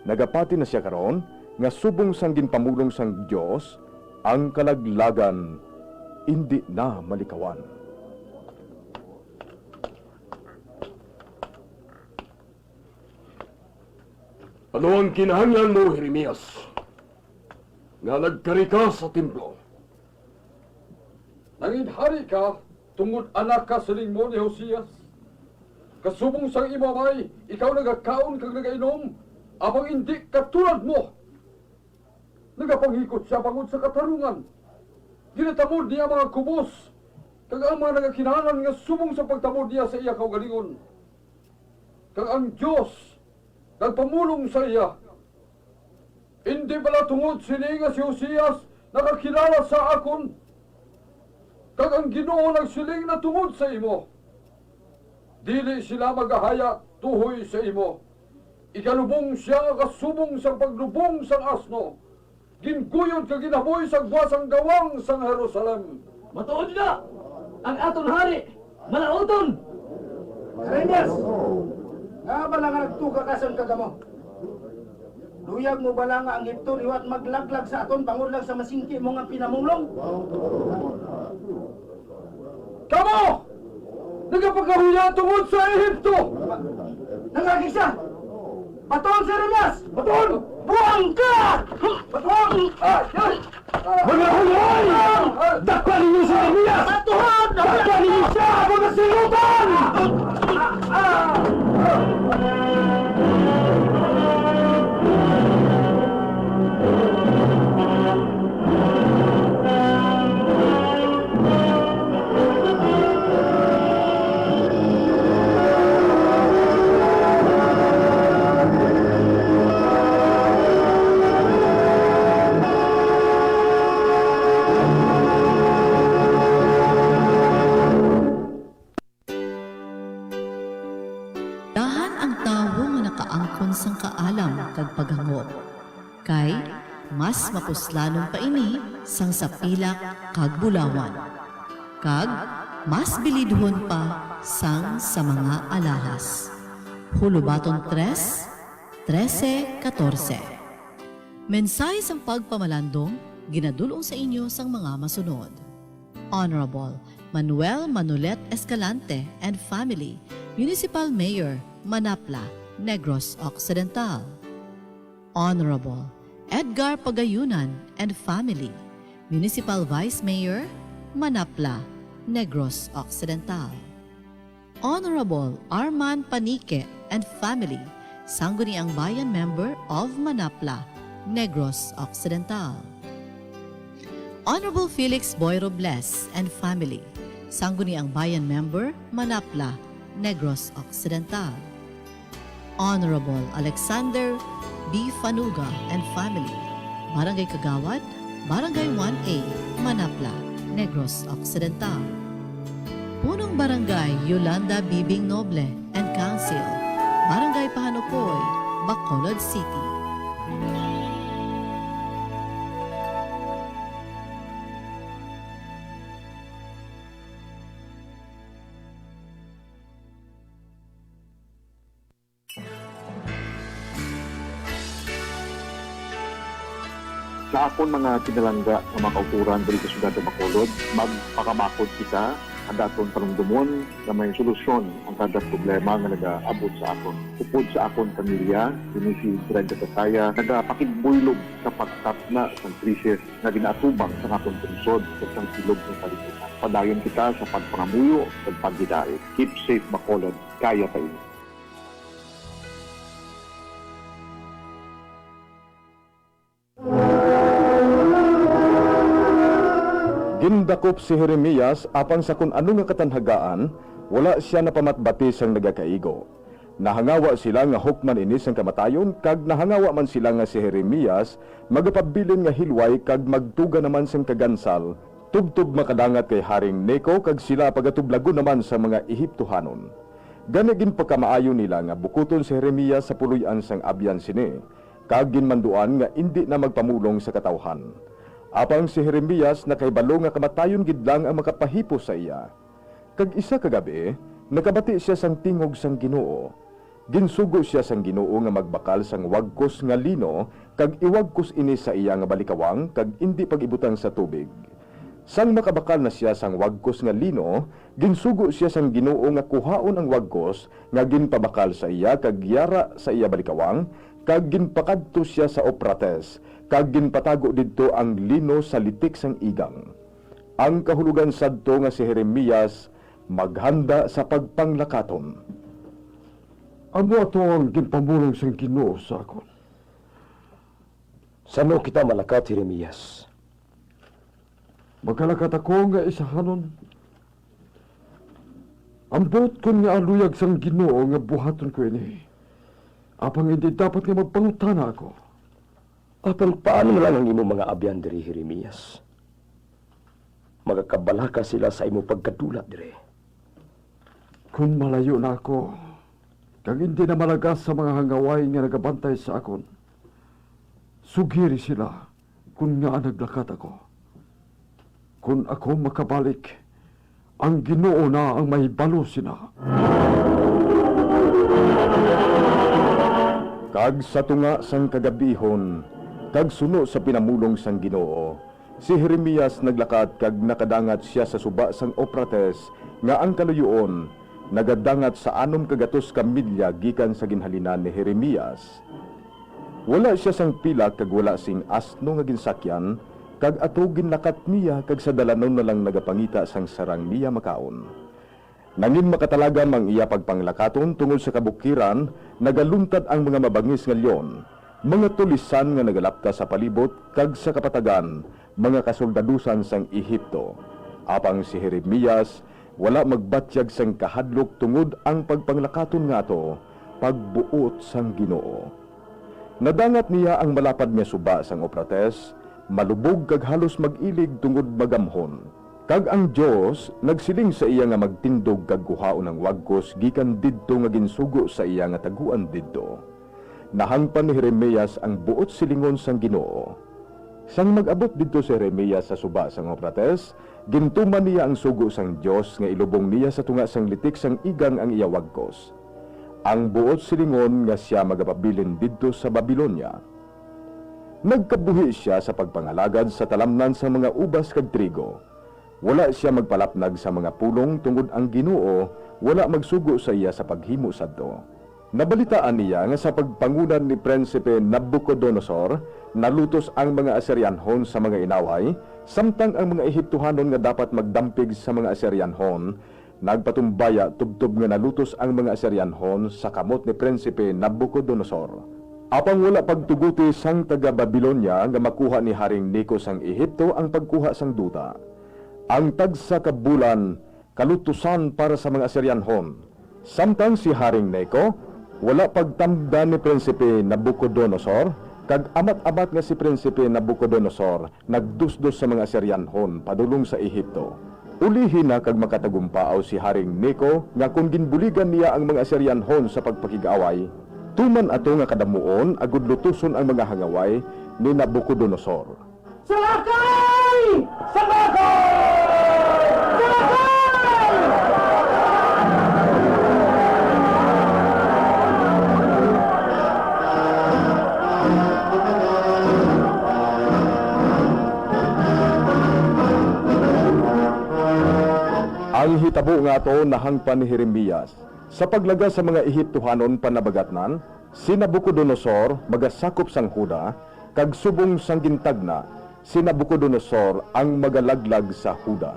I: Nagapati na siya karon nga subong sang ginpamulong sang Dios ang kalaglagan indi na malikawan.
B: Ano ang kinahanglan mo, Jeremias? Nga nagkari ka sa templo.
D: Nangin hari ka, tungod anak ka siling mo ni Hosias. Kasubong sang imo amay, ikaw nagakaon kag nagainom, apang hindi katulad mo. Nagapanghikot siya bangod sa katarungan. Ginatamod niya mga kubos, kag ang mga nagakinahanglan nga subong sa pagtamod niya sa iya kaugalingon. Kag ang Dios nagpamulong sa iya. Hindi pala tungod sini nga si Hosias nakakilala sa akon. Kag ang Ginoo nagsiling na tungod sa imo. Dili sila magahaya tuhoy sa imo. Ikalubong siya nga kasubong sa paglubong sang asno. Ginguyod kag ginaboy sa guwasang gawang sang Jerusalem.
P: Matuod na! Ang aton hari, malauton!
R: Jeremias! Nga bala nga nagtuga ka sa kagamo? Luyag mo bala nga ang Ehipto liwat maglaglag sa aton bangod lang sa masingki mo nga pinamulong?
D: Kamo! Nagapagkahuya tungod sa Ehipto!
R: Nangagig siya! Baton si Jeremias! Baton! Buang ka! Baton!
P: Mga huyay! Dakpa ninyo si Jeremias!
R: Batuhan!
P: Dakpa ninyo siya, mga silutan!
M: Dahan ang tawo nga nakaangkon sang kaalam kag paghangop. Kay mas mapuslanon pa ini sang sa pilak kag bulawan. Kag mas bilidhon pa sang sa mga alahas. Hulubaton 3, 13, 14. Mensahe sang pagpamalandong ginadulong sa inyo sang mga masunod. Honorable Manuel Manolet Escalante and family, Municipal Mayor, Manapla, Negros Occidental. Honorable Edgar Pagayunan and family, Municipal Vice Mayor, Manapla, Negros Occidental. Honorable Arman Panique and family, Sangguniang Bayan member of Manapla, Negros Occidental. Honorable Felix Boy Robles and family, Sangguniang Bayan member, Manapla, Negros Occidental. Honorable Alexander B. Fanuga and family, Barangay Kagawad, Barangay 1A, Manapla, Negros Occidental. Punong Barangay Yolanda Bibing Noble and Council, Barangay Pahanupoy, Bacolod City.
T: Sa akon mga kinalangga nga mga kauturan diri sa syudad sa Bacolod, magpakamakod kita ang daton panumdumon nga may solusyon ang kada problema nga nagaabot sa akon. Upod sa akon pamilya, kini si Brenda Tataya, nagapakigbuylog sa pagtapna sa krisis nga ginaatubang sa akon lungsod ug sa silog ng kalibutan. Padayon kita sa pagpangamuyo ug paggidaig. Keep safe, Bacolod, kaya pa ini.
I: Gindakop si Jeremias apan sa kung ano nga katanhagaan, wala siya napamatbati sang nagakaigo. Nahangawa sila nga hukman ini sang kamatayon, kag nahangawa man sila nga si Jeremias magapabilin nga hilway kag magtuga naman sang kagansal, tubtob makadangat kay Haring Neko kag sila pagatublagon naman sa mga Ehiptohanon. Gani ginpakamaayo nila nga bukuton si Jeremias sa puluy-an sang abyan sini, kag ginmanduan nga indi na magpamulong sa katawhan. Apang si Jeremias nakaibalo nga kamatayon gid lang ang makapahipo sa iya. Kag isa ka gabi, nakabati siya sang tingog sang Ginoo. Ginsugo siya sang Ginoo nga magbakal sang wagkos nga lino kag iwagkos ini sa iya nga balikawang kag indi pag-ibutang sa tubig. Sang makabakal na siya sang wagkos nga lino, ginsugo siya sang Ginoo nga kuhaon ang wagkos nga ginpabakal sa iya kag yara sa iya balikawang kag ginpakadto siya sa Oprates kag ginpatago didto ang lino sa litik sang igang. Ang kahulugan sadto nga si Jeremias maghanda sa pagpanglakaton.
B: Amo ato ang ginpamulong sang Ginoo sa akon.
K: Sano kita malakat, Jeremias?
B: Magkalakat ako nga isahanon. Ambot kon nga aluyag sang Ginoo nga buhaton ko ini. Apang hindi dapat nga magpangutana ako.
K: Apang paano na lang ang imong mga abyan diri, Jeremias? Magakabalaka sila sa imong pagkadulat diri.
B: Kung malayo na ako, kag hindi na malagas sa mga hangaway nga nagabantay sa akon, sugiri sila kung nga naglakat ako. Kung ako makabalik, ang Ginoo na ang mahibalo sina.
I: Kag sa tunga sang kagabihon, kag suno sa pinamulong sang Ginoo, si Jeremias naglakat kag nakadangat siya sa suba sang Oprates nga ang kaluyoon nagadangat sa 600 ka milya gikan sa ginhalinan ni Jeremias. Wala siya sang pilak kag wala sing asno nga ginsakyan, kag ato ginlakat niya kag sa dalanon na lang nagapangita sang sarang niya makaon. Nangin makatalagam ang iya pagpanglakaton tungod sa kabukiran, nagaluntad ang mga mabangis nga leon, mga tulisan nga nagalapta sa palibot kag sa kapatagan, mga kasoldadusan sang Ehipto. Apang si Jeremias wala magbatyag sang kahadlok tungod ang pagpanglakaton nga ato, pagbuot sang Ginoo. Nadangat niya ang malapad nga suba sang Oprates, malubog kag halos mag-ilig tungod magamhon. Kag ang Dios nagsiling sa iya nga magtindog kag kuhaon ang wagkos gikan didto nga ginsugo sa iya nga taguan didto. Nahangpan ni Jeremias ang buot silingon sang Ginoo. Sang mag-abot didto si Jeremias sa suba sang Oprates, gintuman niya ang sugo sang Dios nga ilubong niya sa tunga sang litik sang igang ang iya wagkos. Ang buot silingon nga siya magapabilin didto sa Babilonia. Nagkabuhi siya sa pagpangalagad sa talamnan sa mga ubas kag trigo. Wala siya magpalapnag sa mga pulong tungod ang Ginoo wala magsugo sa iya sa paghimo sadto. Nabalitaan niya nga sa pagpangunan ni Prinsipe Nabucodonosor, nalutos ang mga Assyrianhon sa mga inaway, samtang ang mga Ehiptohanon nga dapat magdampig sa mga Assyrianhon, nagpatumbaya tubtob nga nalutos ang mga Assyrianhon sa kamot ni Prinsipe Nabucodonosor. Apang wala pagtuguti sang taga Babilonia nga makuha ni Haring Neco sang Ehipto ang pagkuha sang duta. Ang tagsa ka bulan kalutusan para sa mga Assyrianhon. Samtang si Haring Neco wala pagtamda ni Prinsipe Nabucodonosor, kag amat-amat nga si Prinsipe Nabucodonosor nagdusdos sa mga Assyrianhon padulong sa Ehipto. Ulihin na kag makatagumpaaw si Haring Neco nga kung ginbuligan niya ang mga Assyrianhon sa pagpakig-away, tuman ato nga kadamuon agud lutuson ang mga hangaway ni Nabucodonosor.
P: Salakay! Salakay!
I: Ang hitabo nga ato nahangpan ni Jeremias. Sa paglaga sa mga Ehiptohanon panabagatnan, si Nabucodonosor magasakop sang Huda, kag subong sang gintagna, si Nabucodonosor ang magalaglag sa Huda.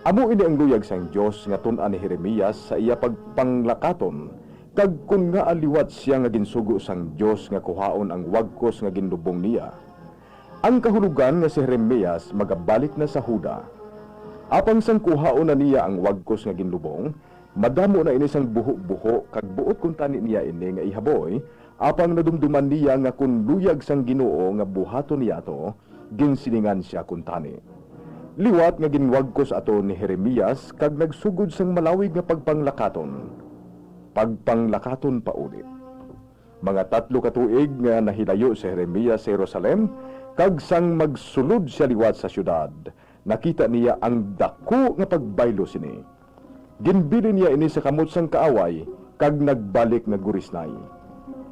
I: Amo ini ang luyag sang Dios nga tun-an ni Jeremias sa iya pagpanglakaton, kag kun nga aliwat siya nga ginsugo sang Dios nga kuhaon ang wagkos nga ginlubong niya. Ang kahulugan nga si Jeremias magabalik na sa Huda. Apang sang kuhaon na niya ang wagkos nga ginlubong, madamo na ini sang buho-buho kag buot kun tani niya ini nga ihaboy, apang nadumduman niya nga kun luyag sang Ginoo nga buhaton niya ato, ginsilingan siya kun tani. Liwat nga ginwagkos ato ni Jeremias kag nagsugod sang malawig nga pagpanglakaton. Pagpanglakaton pa ulit. Mga 3 ka tuig nga nahilayo si Jeremias sa Jerusalem, kag sang magsulod siya liwat sa syudad, nakita niya ang dako nga pagbaylo sini. Ginbili niya ini sa kamot sang kaaway, kag nagbalik nga gurisnay.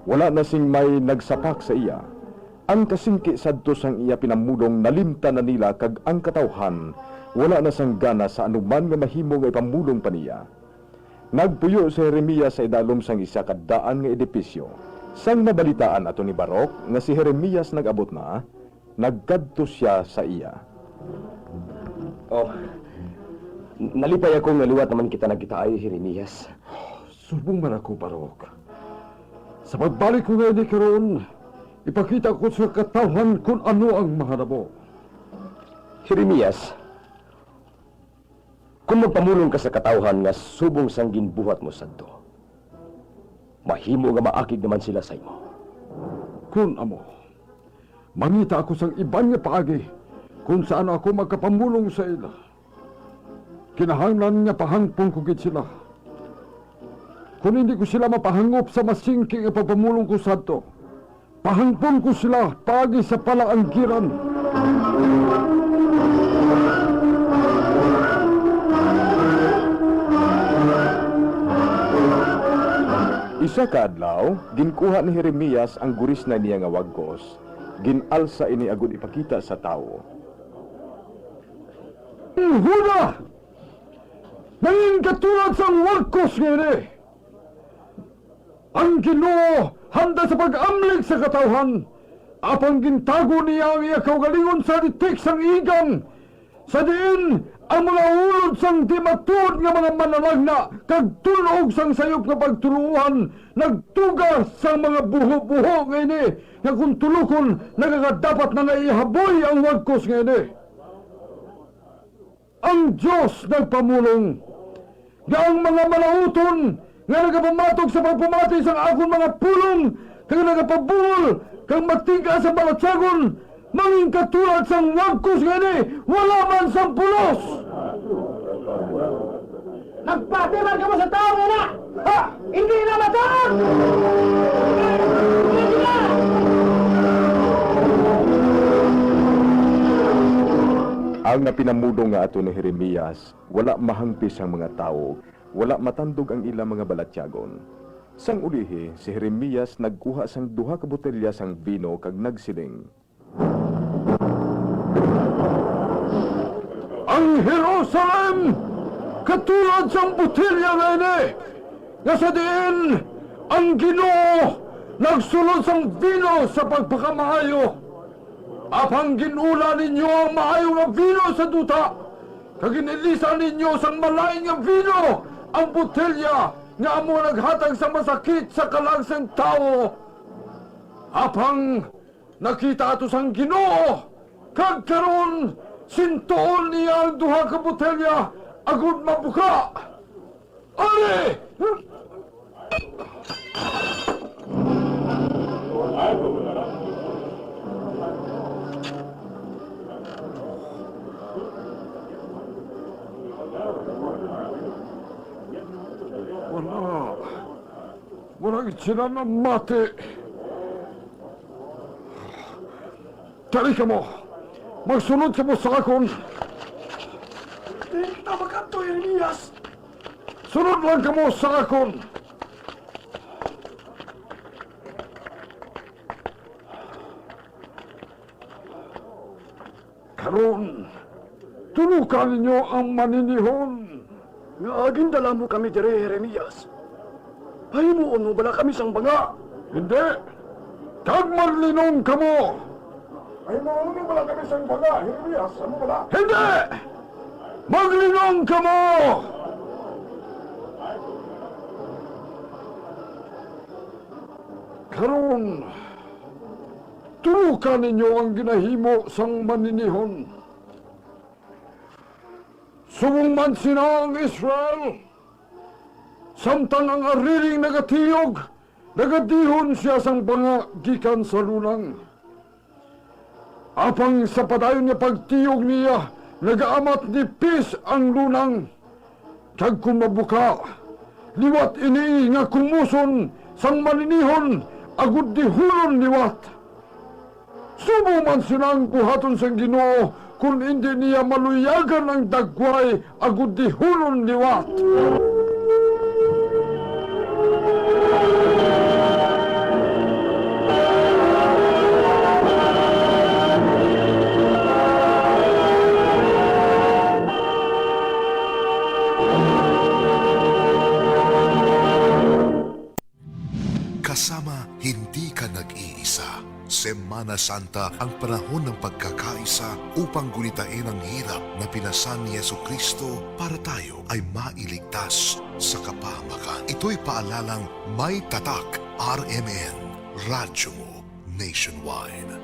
I: Wala na sing may nagsapak sa iya. Ang kasingki sadto sang iya pinamulong nalimta na nila kag ang katawhan, wala na sang gana sa anuman nga mahimo nga ipamulong pa niya. Nagpuyo si Jeremias sa idalom sang isa kadaan nga edipisyo. Sang nabalitaan ato ni Barok nga si Jeremias nag-abot na, nagkadto siya sa iya.
K: Oh, nalipay ako nga liwat naman kita nagkitaay, Jeremias.
D: Subong man ako, Barok. Sa pagbalik ko ngayon karon, ipakita ko sa katawhan kung ano ang mahanabo.
K: Jeremias, kung magpamulong ka sa katawhan nga subong sang ginbuhat mo sadto, mahimo nga maakig naman sila sa imo.
D: Kun amo, mangita ako sang iban nga paagi kung saan ako magkapamulong sa ila. Kinahanglan nga pahangpon ko gid sila. Kung hindi ko sila mapahangop sa masingki nga pagpamulong ko sadto, pahangpon ko sila paagi sa palaanggiran.
I: Isa ka adlaw, ginkuha ni Jeremias ang guris na niya nga wagkos. Ginalsa ini agud ipakita sa tawo.
D: Huda! Nangin katulad sang wagkos ngene. Ang Ginoo handa sa pag-amlig sa katawhan. Apang gintago niya ang iya kaugalingon sa litik sang igang. Sa diin ang mga ulod sang di matuod nga mga manalagna kag tunog sang sayop nga pagtuluohan nagtuga sang mga buho-buho ngene nga kung tulukon nagakadapat na naihaboy ang wagkos ngene. Ang Diyos nagpamulong nga ang mga malauton nga nagapamatog sa pagpamati sang akong mga pulong kag nagapabungol kag matingka sa balatsagon mangin katulad sang wagkos ngene wala man sang pulos.
R: Nagpati man kamo sa tao nga na! Ha! Hindi na matuod!
I: Ang napinamudong nga ato ni Jeremias, wala mahangpis ang mga tao, wala matandog ang ilang mga balatyagon. Sang ulihi, si Jeremias nagkuha sang duha ka botelya sang bino kag nagsiling.
D: Ang Jerusalem katulad sang botelya nga ini nga sa diin ang Ginoo nagsulod sang bino sa pagpakamaayo. Apang ginula ninyo ang maayo nga bino sa duta, kag ginilisan ninyo sang malain nga bino ang botelya nga amo naghatag sa masakit sa kalag sang tawo. Apang nakita ato sang Ginoo, kag karon sintuon niya ang duha ka botelya agud mabuka. Ali! Wala. Wala sila namati. Dali ka mo. Magsunod ka mo sa akon.
B: Di kita makanto, Jeremias!
D: Sunod lang ka mo sa akon. Karon, tulukan ninyo ang maninihon.
B: Nga agin dala mo kami dire, Jeremias. Pahimuon mo bala kami sang banga?
D: Hindi! Kag maglinong kamo!
U: Pahimuon mo bala kami sang banga, Jeremias? Ano bala?
D: Hindi! Maglinong kamo! Karon, tulukan ninyo ang ginahimo sang maninihon. Subong man sina ang Israel, samtang ang ariring nagatiyog, nagadihon siya sang banga gikan sa lunang. Apang sa padayon nga pagtiyog niya, nagaamat ni Pis ang lunang. Kag kumabuka, liwat ini nga kumuson sang maninihon, agud dihulon liwat. Subo man silang buhaton sang Ginoo kung hindi niya maluyagan ang dagway agud dihulon liwat.
E: Kasama, hindi ka nag-iisa. Semana Santa ang panahon ng pagkakaisa upang gunitain ang hirap na pinasan ni Yesu Kristo para tayo ay mailigtas sa kapahamakan. Ito'y paalalang may tatak RMN, Radyo mo Nationwide.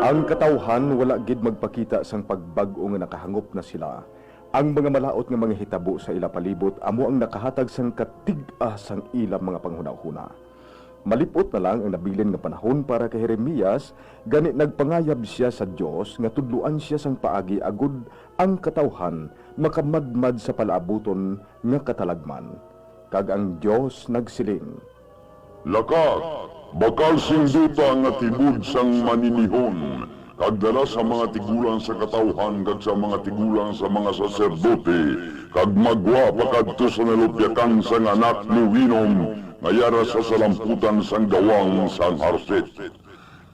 I: Ang katawhan wala gid magpakita sang pagbag-o nga nakahangop na sila. Ang mga malaot nga mga hitabo sa ila palibot amo ang nakahatag sang katig-a sang ila mga panghuna-huna. Malipot na lang ang nabilin nga panahon para kay Jeremias, gani nagpangayab siya sa Dios nga tudluan siya sang paagi agud ang katawhan makamadmad sa palaabuton nga katalagman. Kag ang Dios nagsiling,
S: Lakat, Bakal sing duta nga tibod sang maninihon, kag dala sa mga tigulang sa katawhan kag sa mga tigulang sa mga saserdote, kag magwa pa kadto sa nalupyakan sang anak ni Winom nga yara sa salamputan sang gawang sang Harset.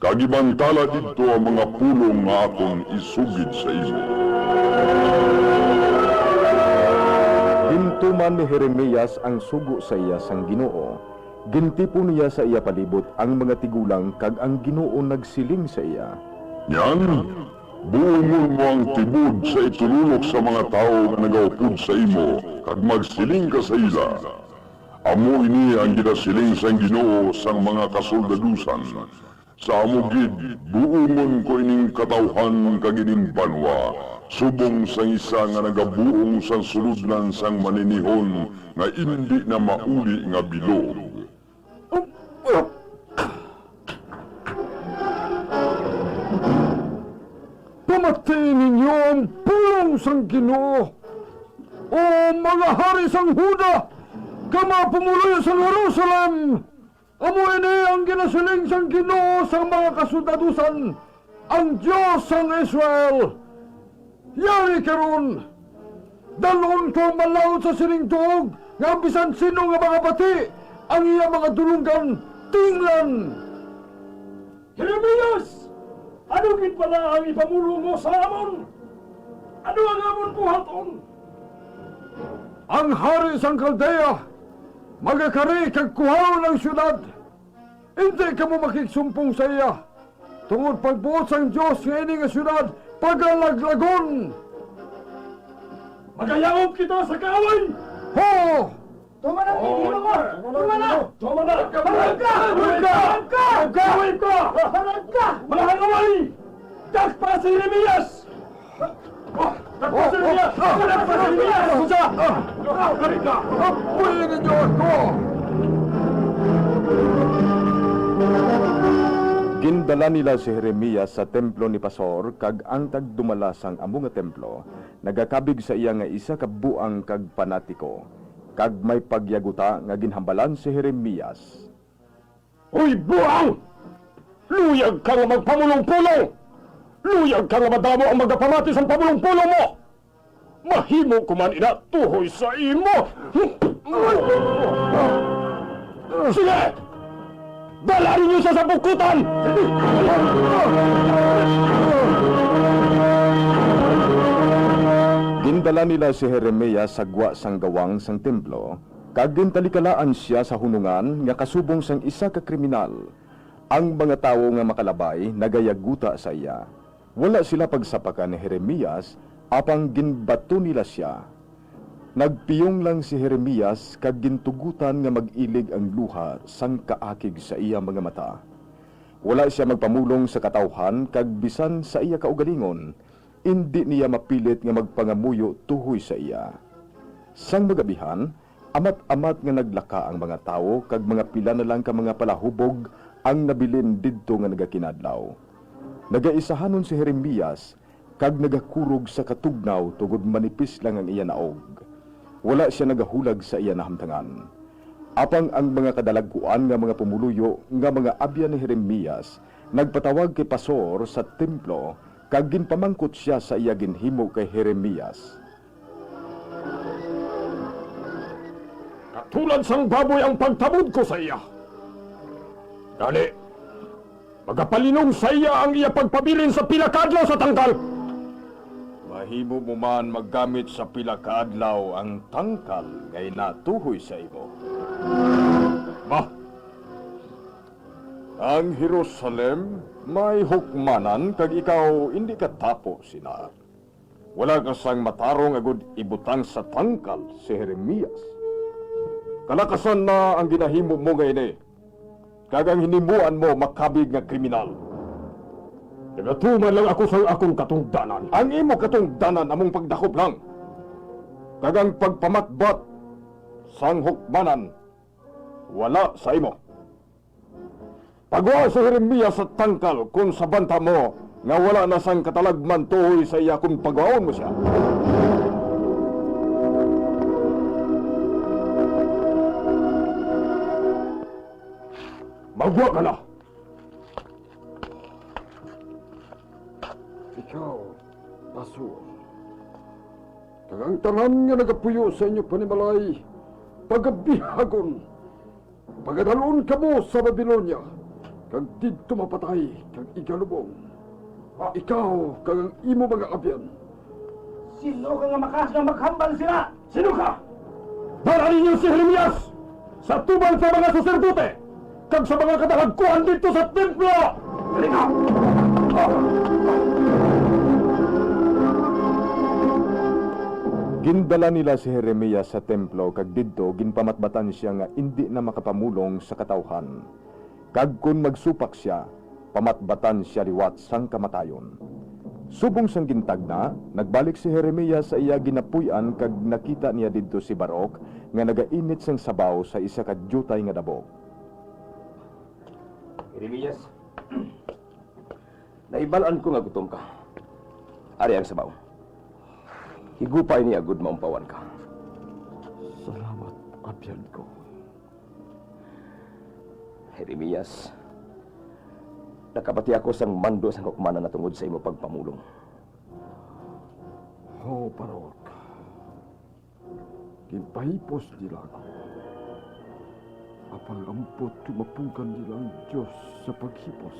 S: Kag ibantala didto ang mga pulong nga akon isugid sa imo.
I: Gintuman ni Jeremias ang sugo sa iya sang Ginoo. Gintipon niya sa iya palibot ang mga tigulang kag ang Ginoo nagsiling sa iya.
S: Nyan, buongon mo ang tibod sa itululok sa mga tao nga nagaupod sa imo, kag magsiling ka sa ila. Amo ini ang ginasiling sang Ginoo sang mga kasoldadusan. Sa amo gid, buongon ko ining katawhan kag ining banwa, subong sang isa nga nagabuong sang suludlan sang maninihon nga indi na mauli nga bilog.
D: Pamatiin ninyo ang pulong sang Ginoo. O mga hari sang Huda, kama pumuloy sa Jerusalem. Amo ini ang ginasiling sang Ginoo sang mga kasundadusan, ang Dios sang Israel. Yari karon, dalon ko ang malaot sa sining tuog, nga bisan sino nga mga bati, ang iya mga dulunggan, tinglan.
B: Jeremias! Ano gid pala ang ipamulong mo sa amon? Ano ang amon buhaton?
D: Ang hari sang Kaldea, magakari kag kuhaon ang syudad. Hindi ka mo makigsumpong sa iya. Tungod pagbuot sang Dios nga ini nga syudad, pagalaglagon.
B: Magayaob kita sa kaaway!
D: Ho!
R: Tuma na, hindi mo! Tuma na!
B: Tuma na!
D: Barang ka!
B: Barang ka!
D: Barang ka!
B: Barang ka!
R: Barang ka!
B: Mga hangaway! Dakpa si Jeremias! Dakpa si Jeremias! Dakpa si Jeremias! Barang ka!
D: Apuyin ninyo ako!
I: Gindala nila si Jeremias sa templo ni Pasor kag ang tagdumala sang amo nga templo nagakabig sa iya nga isa ka buang kag panatiko kag may pagyaguta nga ginhambalan si Jeremias.
B: Uy, buang! Luyag ka nga magpamulong-pulong! Luyag ka nga madamo ang magapamati sa pamulong-pulong mo! Mahimo ko man ina tuhoy sa imo! Sige! Dala ninyo siya sa bukutan!
I: Gindala nila si Jeremias sa gwa sang gawang sang templo kag gintalikalaan siya sa hunungan nga kasubong sang isa ka kriminal. Ang mga tawo nga makalabay nagayaguta sa iya. Wala sila pagsapakan ni Jeremias apang ginbato nila siya. Nagpiyong lang si Jeremias kag gintugutan nga mag-ilig ang luha sang kaakig sa iya mga mata. Wala siya magpamulong sa katawhan kag bisan sa iya kaugalingon, hindi niya mapilit nga magpangamuyo tuhoy sa iya. Sang magabihan, amat-amat nga naglaka ang mga tawo kag mga pila na lang ka mga palahubog ang nabilin didto nga nagakinadlaw. Nagaisahanon si Jeremias kag nagakurog sa katugnaw tugod manipis lang ang iya naog. Wala siya nagahulag sa iya nahamtangan. Apang ang mga kadalagkuan nga mga pumuluyo nga mga abya ni Jeremias nagpatawag kay Pasor sa templo kag ginpamangkot siya sa iya ginhimo kay Jeremias.
B: Katulad sang baboy ang pagtabod ko sa iya. Gani, magapalinong sa iya ang iya pagpabilin sa pila ka adlaw sa tangkal.
I: Mahimo mo man maggamit sa pila ka adlaw ang tangkal ngay natuhoy sa imo. Ba? Ang Jerusalem may hukmanan kag ikaw hindi ka tapo sina. Wala ka sang matarong agud ibutang sa tangkal si Jeremias. Kalakasan na ang ginahimo mo ngayon. Kag ang hinimuan mo makabig nga kriminal.
B: Nagatuman lang ako sa akong katungdanan.
I: Ang imo katungdanan among pagdakop lang. Kag ang pagpamatbat sang hukmanan wala sa imo. Pagwa si Jeremias sa tangkal kung sa banta mo nga wala na sang katalagman tuhoy sa iya kung pagwaon mo siya.
B: Magwa ka na! Ikaw, Pasur, kag ang tanan nga nagapuyo sa inyo panimalay, pagabihagon, pagadalon kamo sa Babilonia, kag didto mapatay, kag igalubong. Ikaw, kag ang imo mga abyan.
R: Sino ka nga makas nga maghambal sila?
P: Sino ka? Dara ninyo si Jeremias sa tubal sa mga saserdote kag sa mga kadalagkuhan dito sa templo! Halika!
I: Gindala nila si Jeremias sa templo kag didto ginpamatbatan siya nga indi na makapamulong sa katawhan. Kag kun magsupak siya, pamatbatan siya liwat sang kamatayon. Subong sang gintagna, nagbalik si Jeremias sa iya ginapuy-an kag nakita niya didto si Barok nga nagainit sang sabaw sa isa ka dyutay nga dabok.
K: Jeremias, naibal-an ko nga gutom ka. Ari ang sabaw. Higupay ni agud maumpawan ka.
B: Salamat, abyan ko.
K: Jeremias, nakabati ako sang mando sang hukmanan na tungod sa imo pagpamulong.
B: Ho, Barok. Ginpahipos nila ako. Apang ampot tumapungkan nila ang Diyos sa paghipos.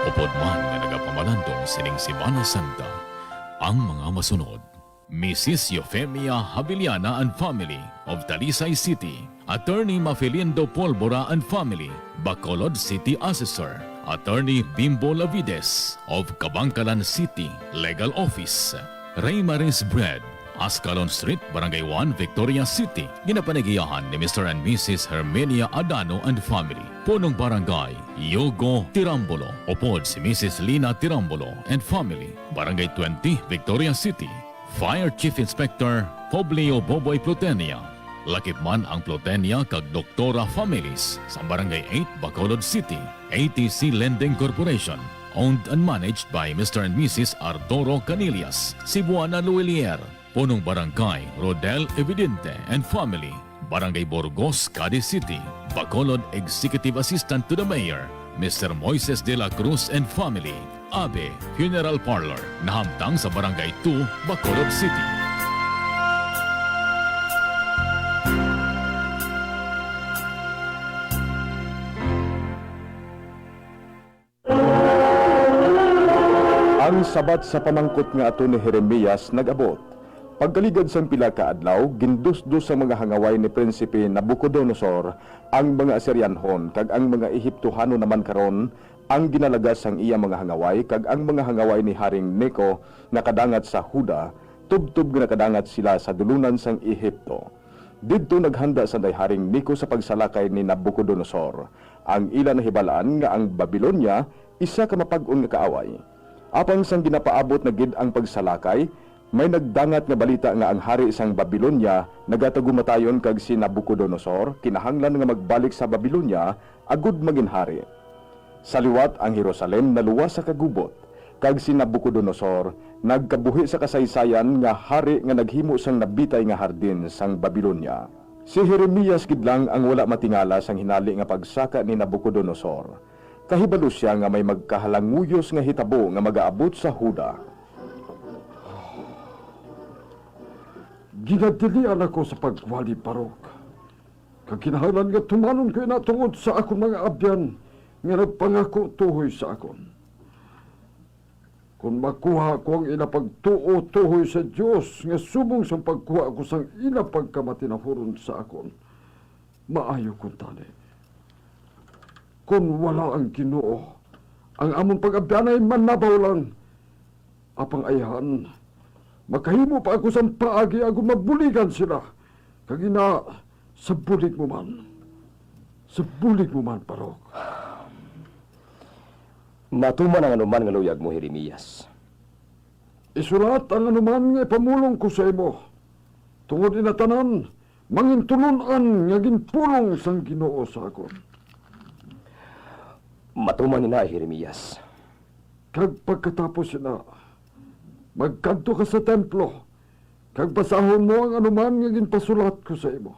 O: Upod man nga nagapamalandong sining Semana Santa, ang mga masunod. Mrs. Eufemia Habiliana and family of Talisay City, Attorney Mafilindo Polbora and family, Bacolod City Assessor, Attorney Bimbo Lavides of Kabangkalan City Legal Office, Ray Maris Bread, Ascalon Street, Barangay 1, Victoria City. Ginapanagiyahan ni Mr. and Mrs. Herminia Adano and family. Punong Barangay, Yogo Tirambolo. Upod si Mrs. Lina Tirambolo and family. Barangay 20, Victoria City. Fire Chief Inspector Poblio Boboy Plutenia. Lakip man ang Plutenia kag Doktora Families sa Barangay 8, Bacolod City. ATC Lending Corporation. Owned and managed by Mr. and Mrs. Arturo Canillas, Cebuana Luilier, Punong Barangay Rodel Evidente and Family, Barangay Burgos, Cadiz City, Bacolod Executive Assistant to the Mayor, Mr. Moises de la Cruz and Family, Abe Funeral Parlor, nahamtang sa Barangay 2, Bacolod City.
I: Ang sabat sa pamangkot nga ato ni Jeremias nag-abot. Pagkaligad sang pila ka adlaw, gindusdos sa mga hangaway ni Prinsipe Nabucodonosor ang mga Assyrianhon kag ang mga Ehiptohano naman karon ang ginalagas sang iya mga hangaway kag ang mga hangaway ni Haring Neco nakadangat sa Huda, tubtob nga nakadangat sila sa dulunan sang Ehipto. Didto naghanda sa Haring Neco sa pagsalakay ni Nabucodonosor. Ang ila nahibalaan nga ang Babilonia isa ka mapag-on nga kaaway. Apang sang ginapaabot na gid ang pagsalakay, may nagdangat nga balita nga ang hari sang Babilonia nagatagumatayon kag si Nabucodonosor kinahanglan nga magbalik sa Babilonia agud magin hari. Sa liwat ang Jerusalem naluwas sa kagubot kag si Nabucodonosor nagkabuhi sa kasaysayan nga hari nga naghimo sang nabitay nga hardin sang Babilonia. Si Jeremias gid lang ang wala matingala sang hinali nga pagsaka ni Nabucodonosor. Kahibalo siya nga may magkahalanguyos nga hitabo nga magaabot sa Huda.
B: Ginadilian ako sa pagwali, Barok. Kag kinahanglan nga tumanon ko ina tungod sa akong mga abyan nga nagpangako tuhoy sa akon. Kung makuha ko ang ila pagtuo tuhoy sa Dios nga subong sang pagkuha ko sang ila pagkamatinahuron sa akon, maayo kong tani. Kung wala ang Ginoo, ang among pag-abyan ay manabaw lang. Apang ayhan, makahimo pa ako sang paagi agud mabuligan sila. Kag ina, sa bulig mo man. Sa bulig mo man, Barok.
K: Matuman ang anuman nga luyag mo, Jeremias.
D: Isulat ang anuman nga ipamulong ko sa imo. Tungod ina tanan, mangin tulun-an nga ginpulong sang Ginoo sa akon.
K: Matuman ni na, Jeremias.
D: Kag pagkatapos ina, magkadto ka sa templo, kag basahon mo ang anuman nga ginpasulat ko sa imo.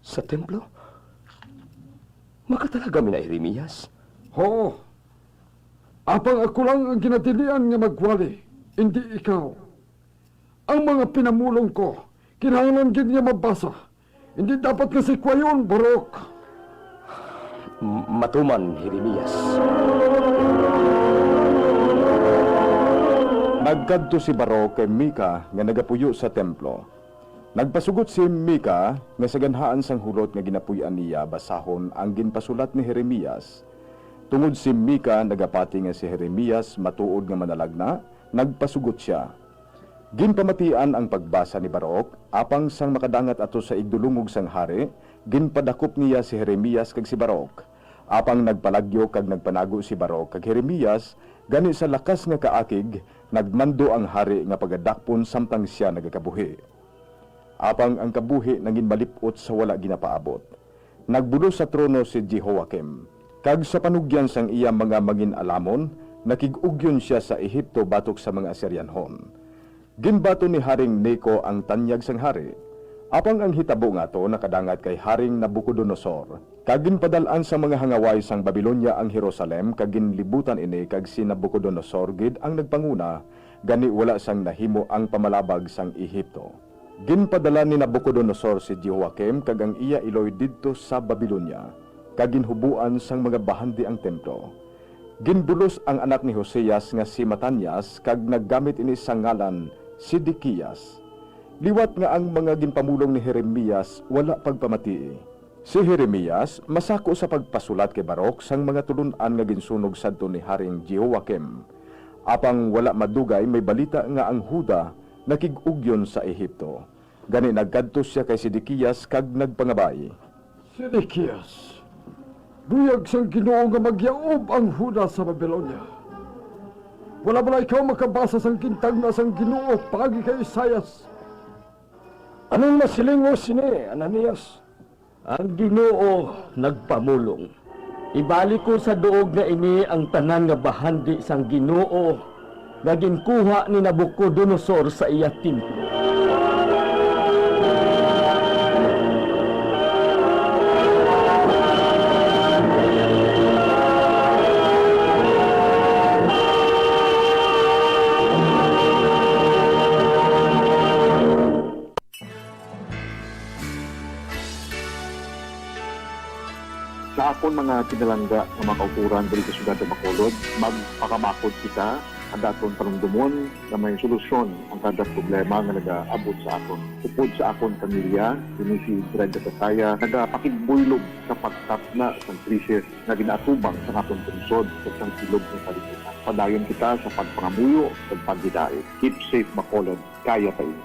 K: Sa templo? Makatalaga mi na, Jeremias.
D: Oo. Apang ako lang ang ginadilian nga magwali, hindi ikaw. Ang mga pinamulong ko, kinahanglan gid nga mabasa. Hindi dapat nga sikwayon, Barok.
K: Matuman, Jeremias.
I: Nagkadto si Barok kay Mika nga nagapuyo sa templo. Nagpasugot si Mika nga sa ganhaan sang hulot nga ginapuy-an niya basahon ang ginpasulat ni Jeremias. Tungod si Mika nagapati nga si Jeremias matuod nga manalagna, nagpasugot siya. Ginpamatian ang pagbasa ni Barok, apang sang makadangat ato sa igdulungog sang hari, ginpadakop niya si Jeremias kag si Barok. Apang nagpalagyo kag nagpanago si Barok kag Jeremias, gani sa lakas nga kaakig, nagmando ang hari nga pagadakpon samtang siya nagakabuhi. Apang ang kabuhi nangin malipot sa wala ginapaabot. Nagbulos sa trono si Jehoiakim. Kag sa panugyan sang iya mga mangin alamon, nakig-ugyon siya sa Ehipto batok sa mga Assyrianhon. Ginbato ni Haring Neco ang tanyag sang hari. Apang ang hitabo nga to nakadangat kay Haring Nabucodonosor. Kag ginpadal-an sa mga hangaway sang Babilonia ang Jerusalem kag ginlibutan ini kag si Nabucodonosor gid ang nagpanguna, gani wala sang nahimo ang pamalabag sang Ehipto. Ginpadala ni Nabucodonosor si Jehoiakim kag ang iya iloy didto sa Babilonia, kag ginhubuan sang mga bahandi ang templo. Ginbulos ang anak ni Hoseas nga si Matanias kag naggamit ini sa ngalan Sidikias. Liwat nga ang mga ginpamulong ni Jeremias wala pagpamatii. Si Jeremias masako sa pagpasulat kay Barok sang mga tulun-an nga ginsunog sadto ni Haring Jehoiakim. Apang wala madugay may balita nga ang Huda nakig-ugyon sa Ehipto. Gani nagkadto siya kay Sidikias kag nagpangabay.
D: Sidikias, buyag sang Ginoo nga magyaob ang Huda sa Babilonia. Wala bala ikaw makabasa sang gintagna sang Ginoo paagi kay Isayas?
B: Anong masiling mo sini, Ananias?
P: Ang Ginoo nagpamulong. Ibalik ko sa duog na ini ang tanan nga bahandi sang Ginoo nga ginkuha ni Nabucodonosor sa iya templo.
T: Sa akon mga kinalangga nga mga kauturan diri sa syudad sa Bacolod, magpakamakod kita ang daton panumdumon nga may solusyon ang kada problema nga nagaabot sa akon. Upod sa akon pamilya, kini si Brenda Tataya, nagapakigbuylog sa pagtapna sa krisis nga ginaatubang sa aton lungsod sa sang silog ng kalibutan. Padayon kita sa pagpangamuyo ug paghidae. Keep safe Bacolod, kaya pa ini.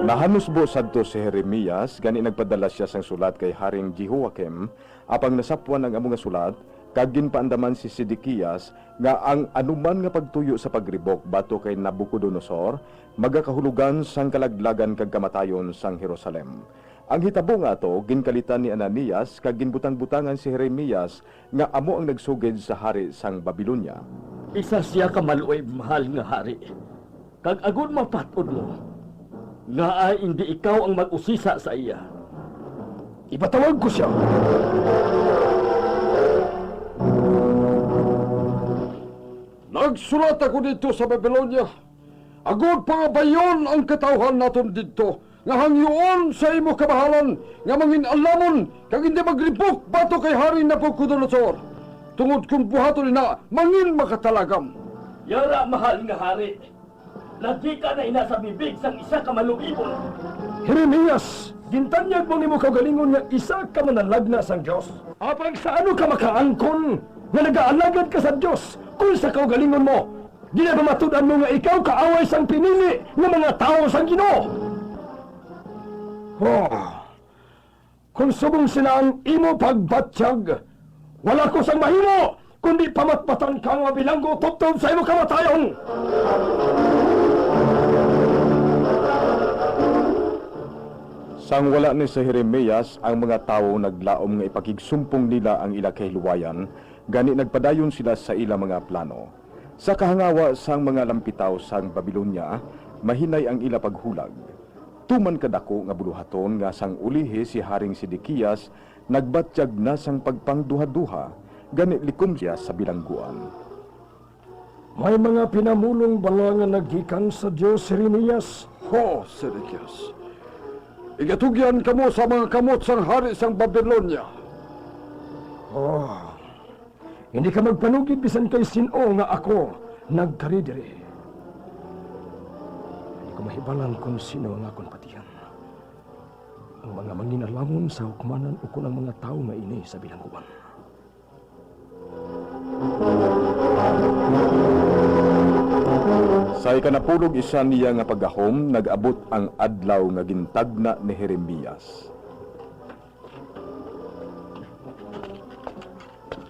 I: Nahanusbo sadto si Jeremias, gani nagpadala siya sang sulat kay Haring Jehoiakim, apang nasapwan ang amo nga sulat, kag ginpaandaman si Sidikias nga ang anuman nga pagtuyo sa pagribok bato kay Nabucodonosor magakahulugan sang kalaglagan kag kamatayon sang Jerusalem. Ang hitabo nga ato ginkalitan ni Ananias kag ginbutang-butangan si Jeremias nga amo ang nagsugid sa hari sang Babilonia.
P: Isa siya ka maluoy, mahal nga hari. Kag agud mapatod mo, nga ay hindi ikaw ang mag-usisa sa iya.
B: Ipatawag ko siya.
D: Nagsulat ako dito sa Babylonia. Agud pangabayon ang katawhan naton didto nga hangyoon sa imo kamahalan nga mangin alamon kag hindi magribok bato kay Hari Nabucodonosor. Tungod kung buhaton na mangin makatalagam.
P: Yara, mahal nga hari. Lagi ka na ina sa bibig sang isa ka maluibon.
B: Jeremias, gintanyag mo nimo kaugalingon nga isa ka manalagna sang Dios. Apang sa ano ka makaangkon nga nagaalagad ka sa Dios kung sa kaugalingon mo ginapamatud-an mo nga ikaw kaaway sang pinili nga mga tao sang Ginoo. Oh, kung subong sila ang imo pagbatyag, Wala ko sang mahimo, kundi pamatbatan kang mabilanggo tubtob sa imo kamatayon.
I: Sang wala ni sa Jeremias, ang mga tawo naglaom nga ipakigsumpong nila ang ila kahiluwayan, gani nagpadayon sila sa ila mga plano. Sa kahangawa sang mga lampitaw sang Babilonia, mahinay ang ila paghulag. Tuman kadako nga buluhaton nga sang ulihi si Haring Sidekias nagbatyag na sang pagpangduha-duha, gani likom siya sa bilangguan.
B: May mga pinamulong bala nga naggikan sa Dios, Jeremias?
D: Ho, Sedekias. Igatugyan kamo sa mga kamot sang hari sang Babylonia.
B: Oh, hindi ka magpanugid bisan kay sino nga ako nagkari diri. Hindi ko mahibalan kung sino ang akong patihan. Ang mga manginalamon sa hukmanan o kung ang mga tao nga ini sa bilangguan.
I: Sa ikanapulog isa niya nga paggahom, nag-abot ang adlaw nga gintagna ni Jeremias.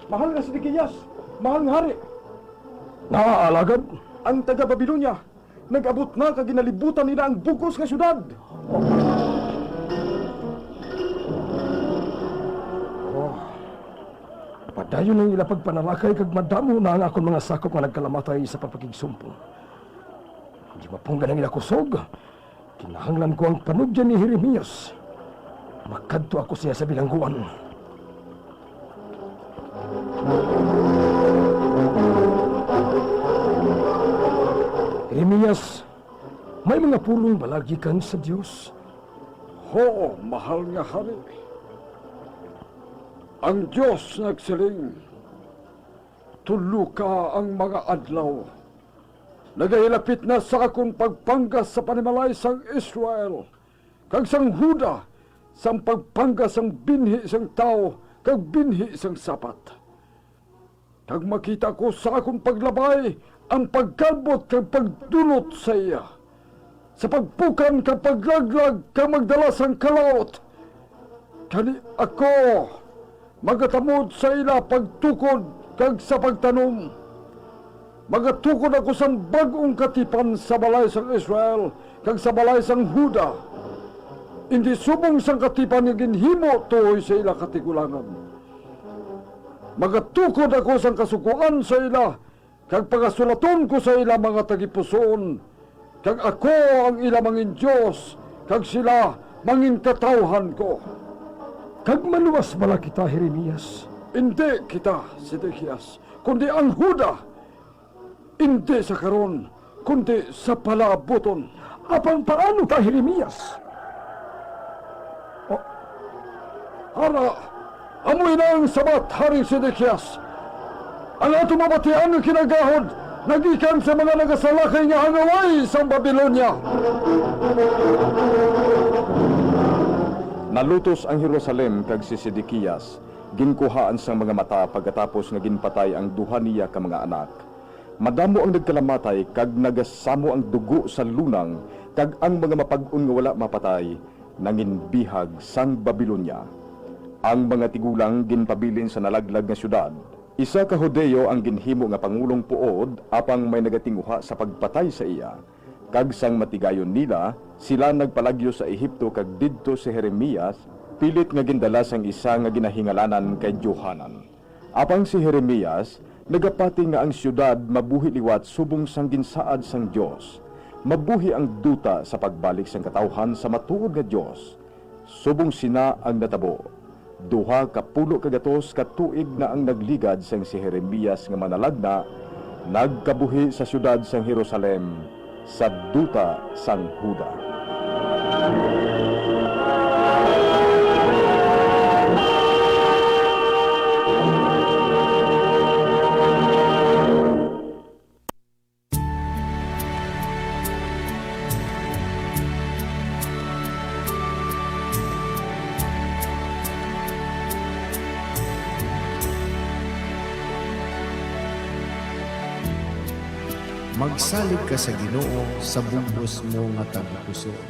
I: Mahal nga Sidekias, mahal nga hari.
B: Naaalagad?
I: Ang taga Babilonia, nag-abot na kag ginalibutan nila ang bugos nga syudad.
B: Oh. Padayon ang ila pagpanalakay kag madamo na ang akong mga sakop nga nagkalamatay sa pagpakigsumpong. Hindi mapunggan ang ila kusog. Kinahanglan ko ang panugyan ni Jeremias. Makadto ako siya sa bilangguan. Jeremias, may mga pulong balagikan sa Dios.
D: Ho, mahal nga hari. Ang Diyos nagsiling, tulo ka ang mga adlaw. Nagahilapit na sa akong pagpanggas sa panimalay sang Israel, kag sang Huda, sang pagpanggas sang binhi sang tao, kag binhi sang sapat. Kag makita ko sa akong paglabay ang pagkalbot kag pagdulot sa iya. Sa pagpukan kag paglaglag kag magdala sang kalaot. Kani ako magatamod sa ila pagtukod kag sa pagtanom. Magatukod ako sang bag-ong katipan sa balay sang Israel kag sa balay sang Huda. Hindi subong sang katipan nga ginhimo tuoy sa ila katigulangan. Magatukod ako sang kasuguan sa ila kag pagasulaton ko sa ila mga tagipusoon. Kag ako ang ila mangin Dios kag sila mangin katawhan ko.
B: Kag maluwas bala kita, Jeremias?
D: Hindi kita, Sidekias, kundi ang Huda. Hindi sa karon, kundi sa palaabuton.
B: Apang paano ta, Jeremias?
D: Oh. Ara, amoy na ang sabat, Haring Sidekias. Ang ato mabatian ng kinagahod, nagikan sa mga nagasalakay nga hangaway sa Babylonia.
I: Nalutos ang Jerusalem kag si Sidekias, ginkuhaan sang mga mata pagkatapos nga ginpatay ang duha niya ka mga anak. Madamo ang nagkalamatay kag nagasamo ang dugo sa lunang kag ang mga mapag-on nga wala mapatay nangin bihag sang Babilonia. Ang mga tigulang ginpabilin sa nalaglag nga syudad. Isa ka Hudeo ang ginhimo nga pangulong puod apang may nagatinguha sa pagpatay sa iya. Kag sang matigayon nila, sila nagpalagyo sa Ehipto kag didto si Jeremias, pilit nga gindala sang isa nga ginahingalanan kay Johanan. Apang si Jeremias, nagapati nga ang syudad mabuhi liwat subong sang ginsaad sang Dios. Mabuhi ang duta sa pagbalik sang katawhan sa matuod nga Dios. Subong sina ang natabo. 2 ka pulo kagatos ka tuig na ang nagligad sang si Jeremias nga manalagna, nagkabuhi sa syudad sang Jerusalem, sa duta sang Huda.
H: Magsalig ka sa Ginoo sa bugos mo nga tagipusoon,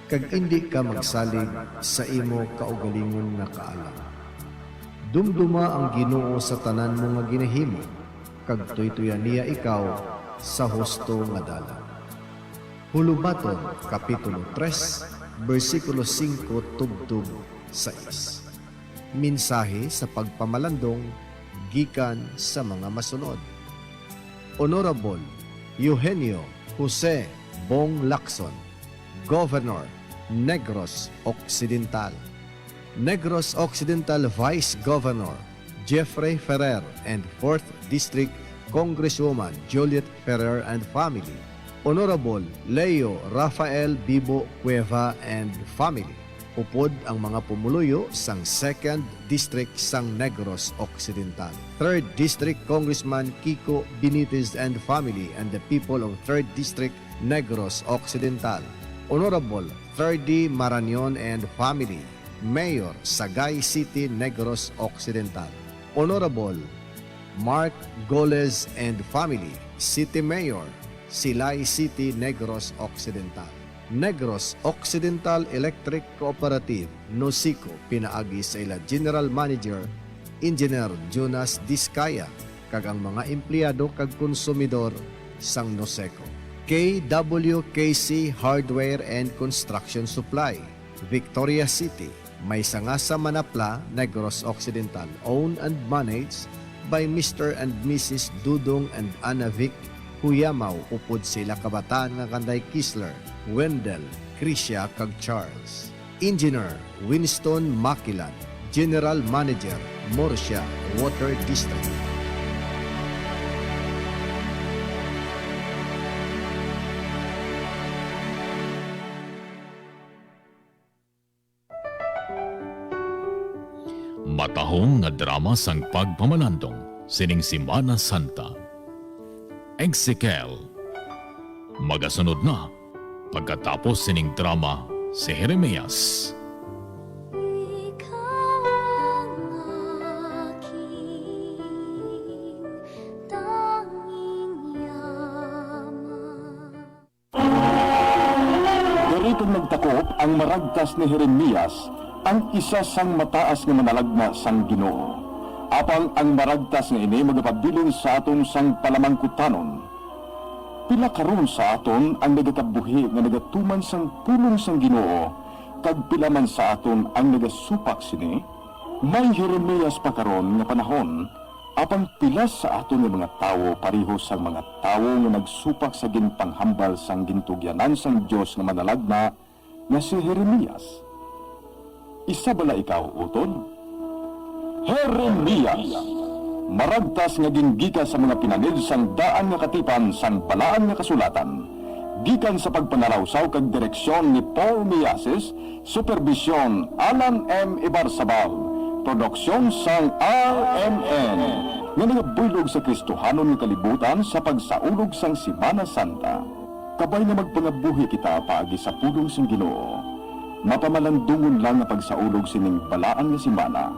H: kag indi ka magsalig sa imo kaugalingon nga kaalam. Dumduma ang Ginoo sa tanan mo nga ginahimo, kag tuytuyan niya ikaw sa husto nga dalan. Hulubaton, Kapitulo 3, versikulo 5 tubtub 6. Mensahe sa pagpamalandong gikan sa mga masunod. Honorable Eugenio Jose Bong Lacson, Governor, Negros Occidental. Negros Occidental Vice Governor Jeffrey Ferrer and 4th District Congresswoman Juliet Ferrer and family. Honorable Leo Rafael Bibo Cueva and family. Upod ang mga pumuluyo sang 2nd District sang Negros Occidental. 3rd District Congressman Kiko Benitez and family and the people of 3rd District Negros Occidental. Honorable 3D Maranion and family, Mayor Sagay City Negros Occidental. Honorable Mark Golez and family, City Mayor, Silay City Negros Occidental. Negros Occidental Electric Cooperative, NOCECO, pinaagi sa ila General Manager, Engineer Jonas Discaya, kag ang mga empleyado kag konsumidor sang NOCECO. KWKC Hardware and Construction Supply, Victoria City, may sanga sa Manapla, Negros Occidental, owned and managed by Mr. and Mrs. Dudong and Anna Vic Huyamaw, upod sila kabataan nga kanday Kisler, Wendell, Krisha kag Charles. Engineer Winston Makilan, General Manager, Murcia Water District.
O: Matahong nga drama sang pagpamalandong sining Simana Santa. Ezekiel. Magasunod na pagkatapos sining drama si Jeremias.
C: Ikaw ang aking tanging yaman.
I: Diri magtakop ang maragtas ni Jeremias, ang isa sang mataas nga manalagna sang Ginoo. Apang ang maragtas nga ini magapabilin sa aton sang palamangkutanon. Pila karon sa aton ang nagakabuhi nga nagatuman sang pulong sang Ginoo, kag pila man sa aton ang nagasupak sini? May Jeremias pa karon nga panahon, apang pila sa aton nga mga tawo pareho sang mga tawo nga nagsupak sa ginpanghambal sang gintugyanan sang Dios nga manalagna nga si Jeremias. Isa bala ikaw, utod? Jeremias! Maragtas nga ginggikan sa mga pinanid sang daan nga katipan sang balaan nga kasulatan. Gikan sa pagpanalawsaw kag direksyon ni Paul Miasis, supervisyon Alan M. Ibarzabal, produksyon sang RMN, nga nagabuylog sa Kristohanon nga kalibutan sa pagsaulog sang Simana Santa. Kabay nga magpangabuhi kita paagi sa pulong sang Ginoo. Mapamalandungon lang nga pagsaulog sining balaan nga simana.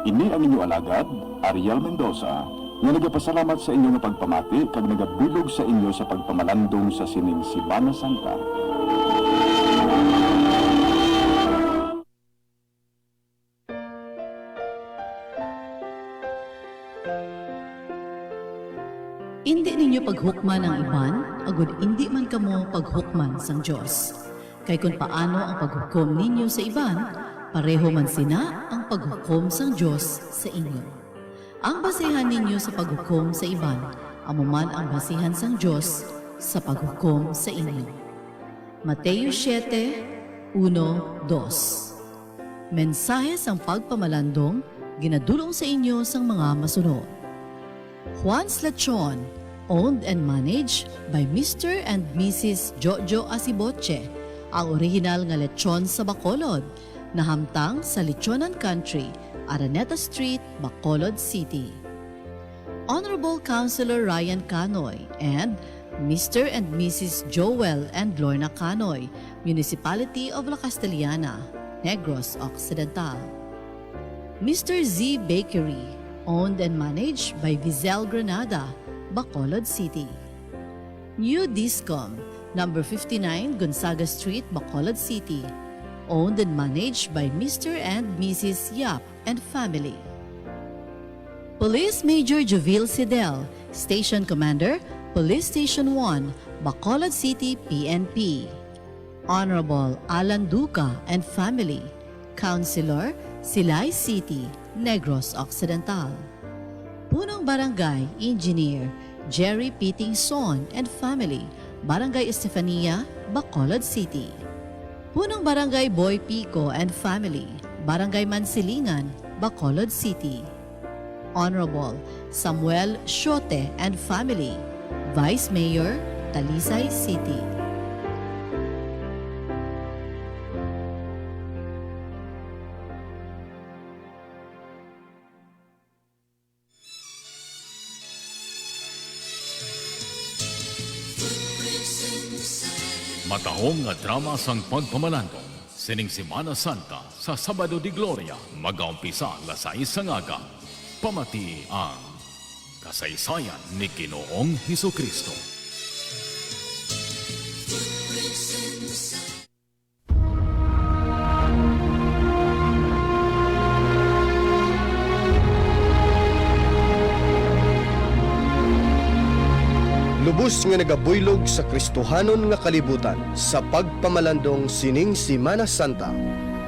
I: Ini ang inyo alagad, Ariel Mendoza, nga nagapasalamat sa inyo nga pagpamati kag nagabilog sa inyo sa pagpamalandong sa sining Simana Santa.
M: Indi ninyo paghukman ang iban, agud indi man kamo paghukman sang Dios. Kay kung paano ang paghukom ninyo sa iban, pareho man sina ang paghukom sang Dios sa inyo. Ang basehan ninyo sa paghukom sa iban, amo man ang basehan sang Dios sa paghukom sa inyo. Mateo 7:1-2. Mensahe sang pagpamalandong ginadulong sa inyo sang mga masunod. Juan's Lechon, owned and managed by Mr. and Mrs. Jojo Asiboche, ang original nga lechon sa Bacolod, nahamtang sa Lechonan Country, Araneta Street, Bacolod City. Honorable Councilor Ryan Canoy and Mr. and Mrs. Joel and Lorna Canoy, Municipality of La Castellana, Negros Occidental. Mr. Z Bakery, owned and managed by Vizel Granada, Bacolod City. New Discom, number 59 Gonzaga Street, Bacolod City, owned and managed by Mr. and Mrs. Yap and family. Police Major Juvil Sidel, Station Commander, Police Station 1, Bacolod City, PNP. Honorable Alan Duca and family, Councilor, Silay City, Negros Occidental. Punong Barangay Engineer Jerry Pitingson and family, Barangay Estefania, Bacolod City. Punong Barangay Boy Pico and family, Barangay Mansilingan, Bacolod City. Honorable Samuel Shote and family, Vice Mayor, Talisay City.
O: Matahong nga drama sang pagpamalandong sining Semana Santa sa Sabado de Gloria magaumpisa alas 6 sang aga. Pamati ang kasaysayan ni Ginoong Hesukristo.
H: Lubos nga nagabuylog sa Kristohanon nga kalibutan sa pagpamalandong sining Semana Santa,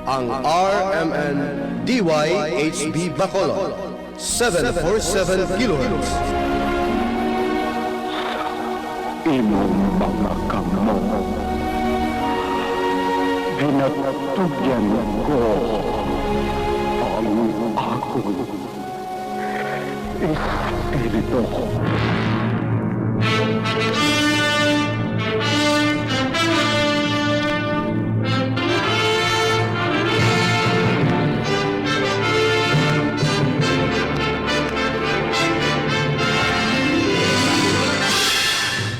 H: ang RMN DYHB Bacolod, 747 kHz.
A: Imong mga kamo ginatugyan ko ang akong espiritu.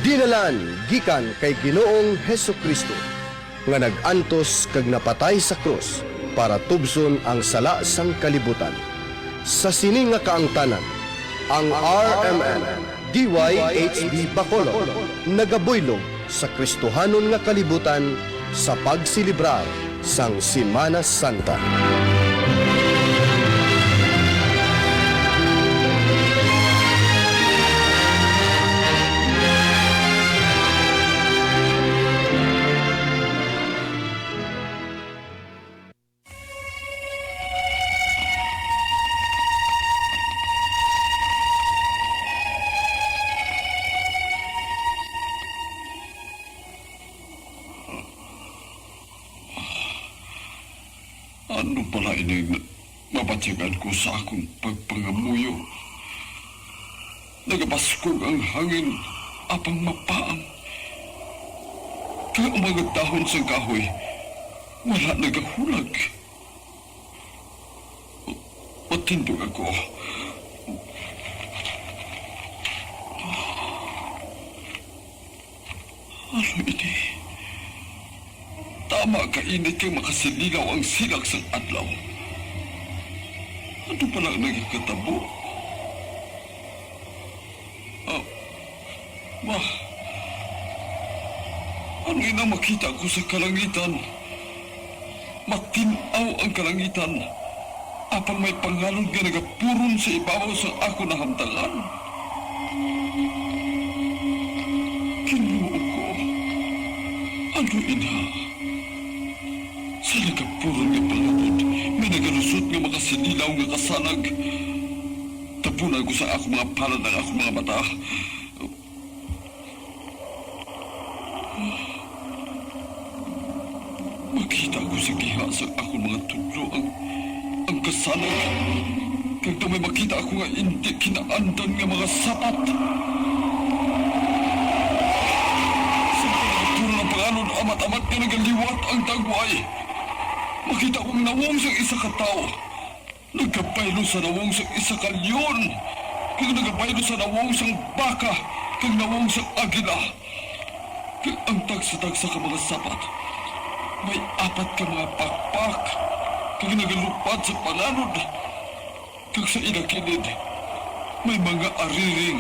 H: Dinalan gikan kay Ginoong Heso Kristo nga nag-antos kag napatay sa krus para tubson ang sala sang kalibutan. Sa sini nga kaangtanan, ang RMN DYHB Bacolod nagabuylog sa Kristohanon nga kalibutan sa pagsilibrar sang Semana Santa.
B: Ano pala ining mabatyagan ko sa akong pagpangamuyo? Nagabaskog ang hangin apang mapaam. Kaya ang mga dahon sa kahoy, wala nagahulag. Matindog ako. Ano ini? Tama kainit kay makasiligaw ang silak sa adlaw. Ano pala ang nagkatabo? Ah, ma, ano ina makita ko sa kalangitan? Matinaw ang kalangitan. Apan may pangalon nga nagapuron sa ibabaw sa ako na hamtangan. Kinuo ko. Ano ina? Sa nagapuron nga pangalon, may nagalusot nga makasinilaw nga kasanag. Tapunan ko sa ako mga palad ang ako mga mata. Makita ko sa giha sa ako mga tudlo ang kasanag. Kag may makita ako nga hindi kinaandan nga mga sapat. Sa pagkaturo ng pangalon, amat-amat nga nagaliwat ang dagway. Makita kong nawong sa isa ka tao. Nagkabaylo sa nawong sa isa ka leon. Kag nagabaylo sa nawong sa baka. Kag nawong sa agila. Kag ang tagsa-tagsa ka mga sapat. May apat ka mga pakpak. Kag nagalupad sa panganod. Kag sa ilakilid, may mga ariring.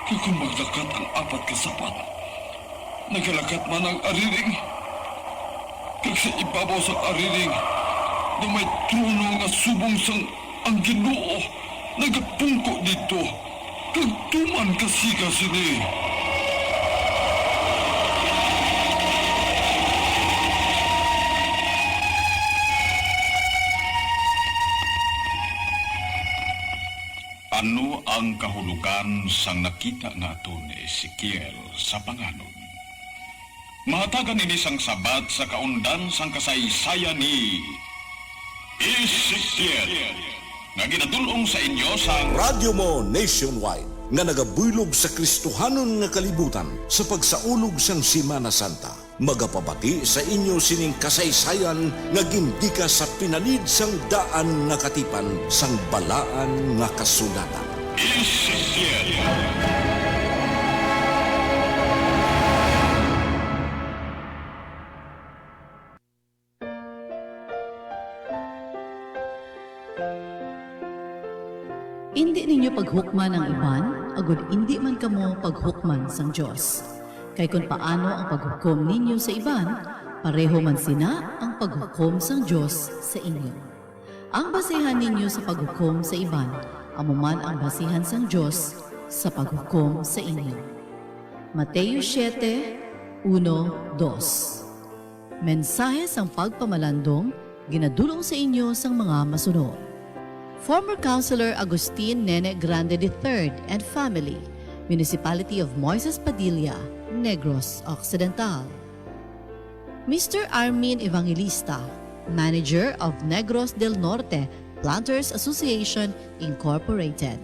B: Kag kung maglakat ang apat ka sapat, nagalakat man ang ariring. Kag sa ibabaw sa ariring, na may trono nga subong sang
J: Ang Ginoo nagapungko dito. Kag tuman kasika sini.
V: Ano ang kahulugan sang nakita naton ni Ezekiel sa panganod? Mahatagan ini sang sabat sa kaundan sang kasaysayan ni Ezekiel nga ginadulong sa inyo sang
E: Radyo mo nationwide nga nagabuylog sa Kristohanon nga kalibutan sa pagsaulog sang Semana Santa. Magapabati sa inyo sining kasaysayan nga gindika sa pinalid sang daan nga katipan sang balaan nga kasulatan.
V: Ezekiel.
M: Indi ninyo paghukman ang iban, agud indi man kamo paghukman sang Dios. Kay kun paano ang paghukom ninyo sa iban, pareho man sina ang paghukom sang Dios sa inyo. Ang basihan ninyo sa paghukom sa iban, amo man ang basihan sang Dios sa paghukom sa inyo. Mateo 7:1-2. Mensahe sang pagpamalandong ginadulong sa inyo sang mga masunod. Former Councilor Agustin Nene Grande III and family, Municipality of Moises Padilla, Negros Occidental. Mr. Armin Evangelista, Manager of Negros del Norte Planters Association Incorporated.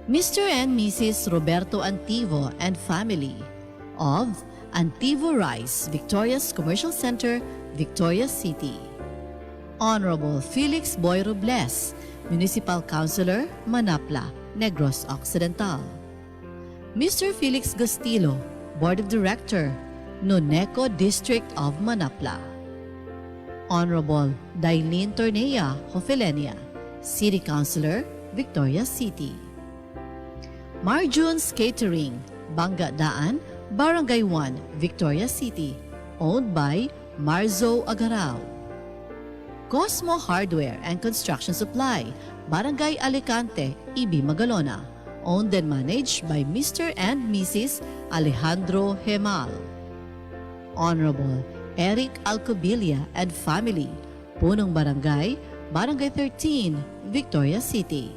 M: Mr. and Mrs. Roberto Antivo and family of Antivo Rice, Victoria's Commercial Center, Victoria City. Honorable Felix Boy Robles, Municipal Councilor, Manapla, Negros Occidental. Mr. Felix Gastilo, Board of Director, Noneco District of Manapla. Honorable Dailin Tornea Hofelenia, City Councilor, Victoria City. Marjune's Catering, Bangga Daan, Barangay 1, Victoria City, owned by Marzo Agarao. Cosmo Hardware and Construction Supply, Barangay Alicante, EB Magalona, owned and managed by Mr. and Mrs. Alejandro Hemal. Honorable Eric Alcobilia and family, Punong Barangay, Barangay 13, Victoria City.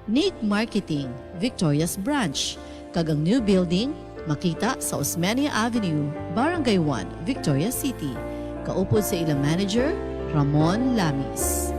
M: Nick Marketing, Victoria's Branch, kag ang new building, makita sa Osmeña Avenue, Barangay 1, Victoria City. Kaupod sa ilang manager, Ramon Lamis.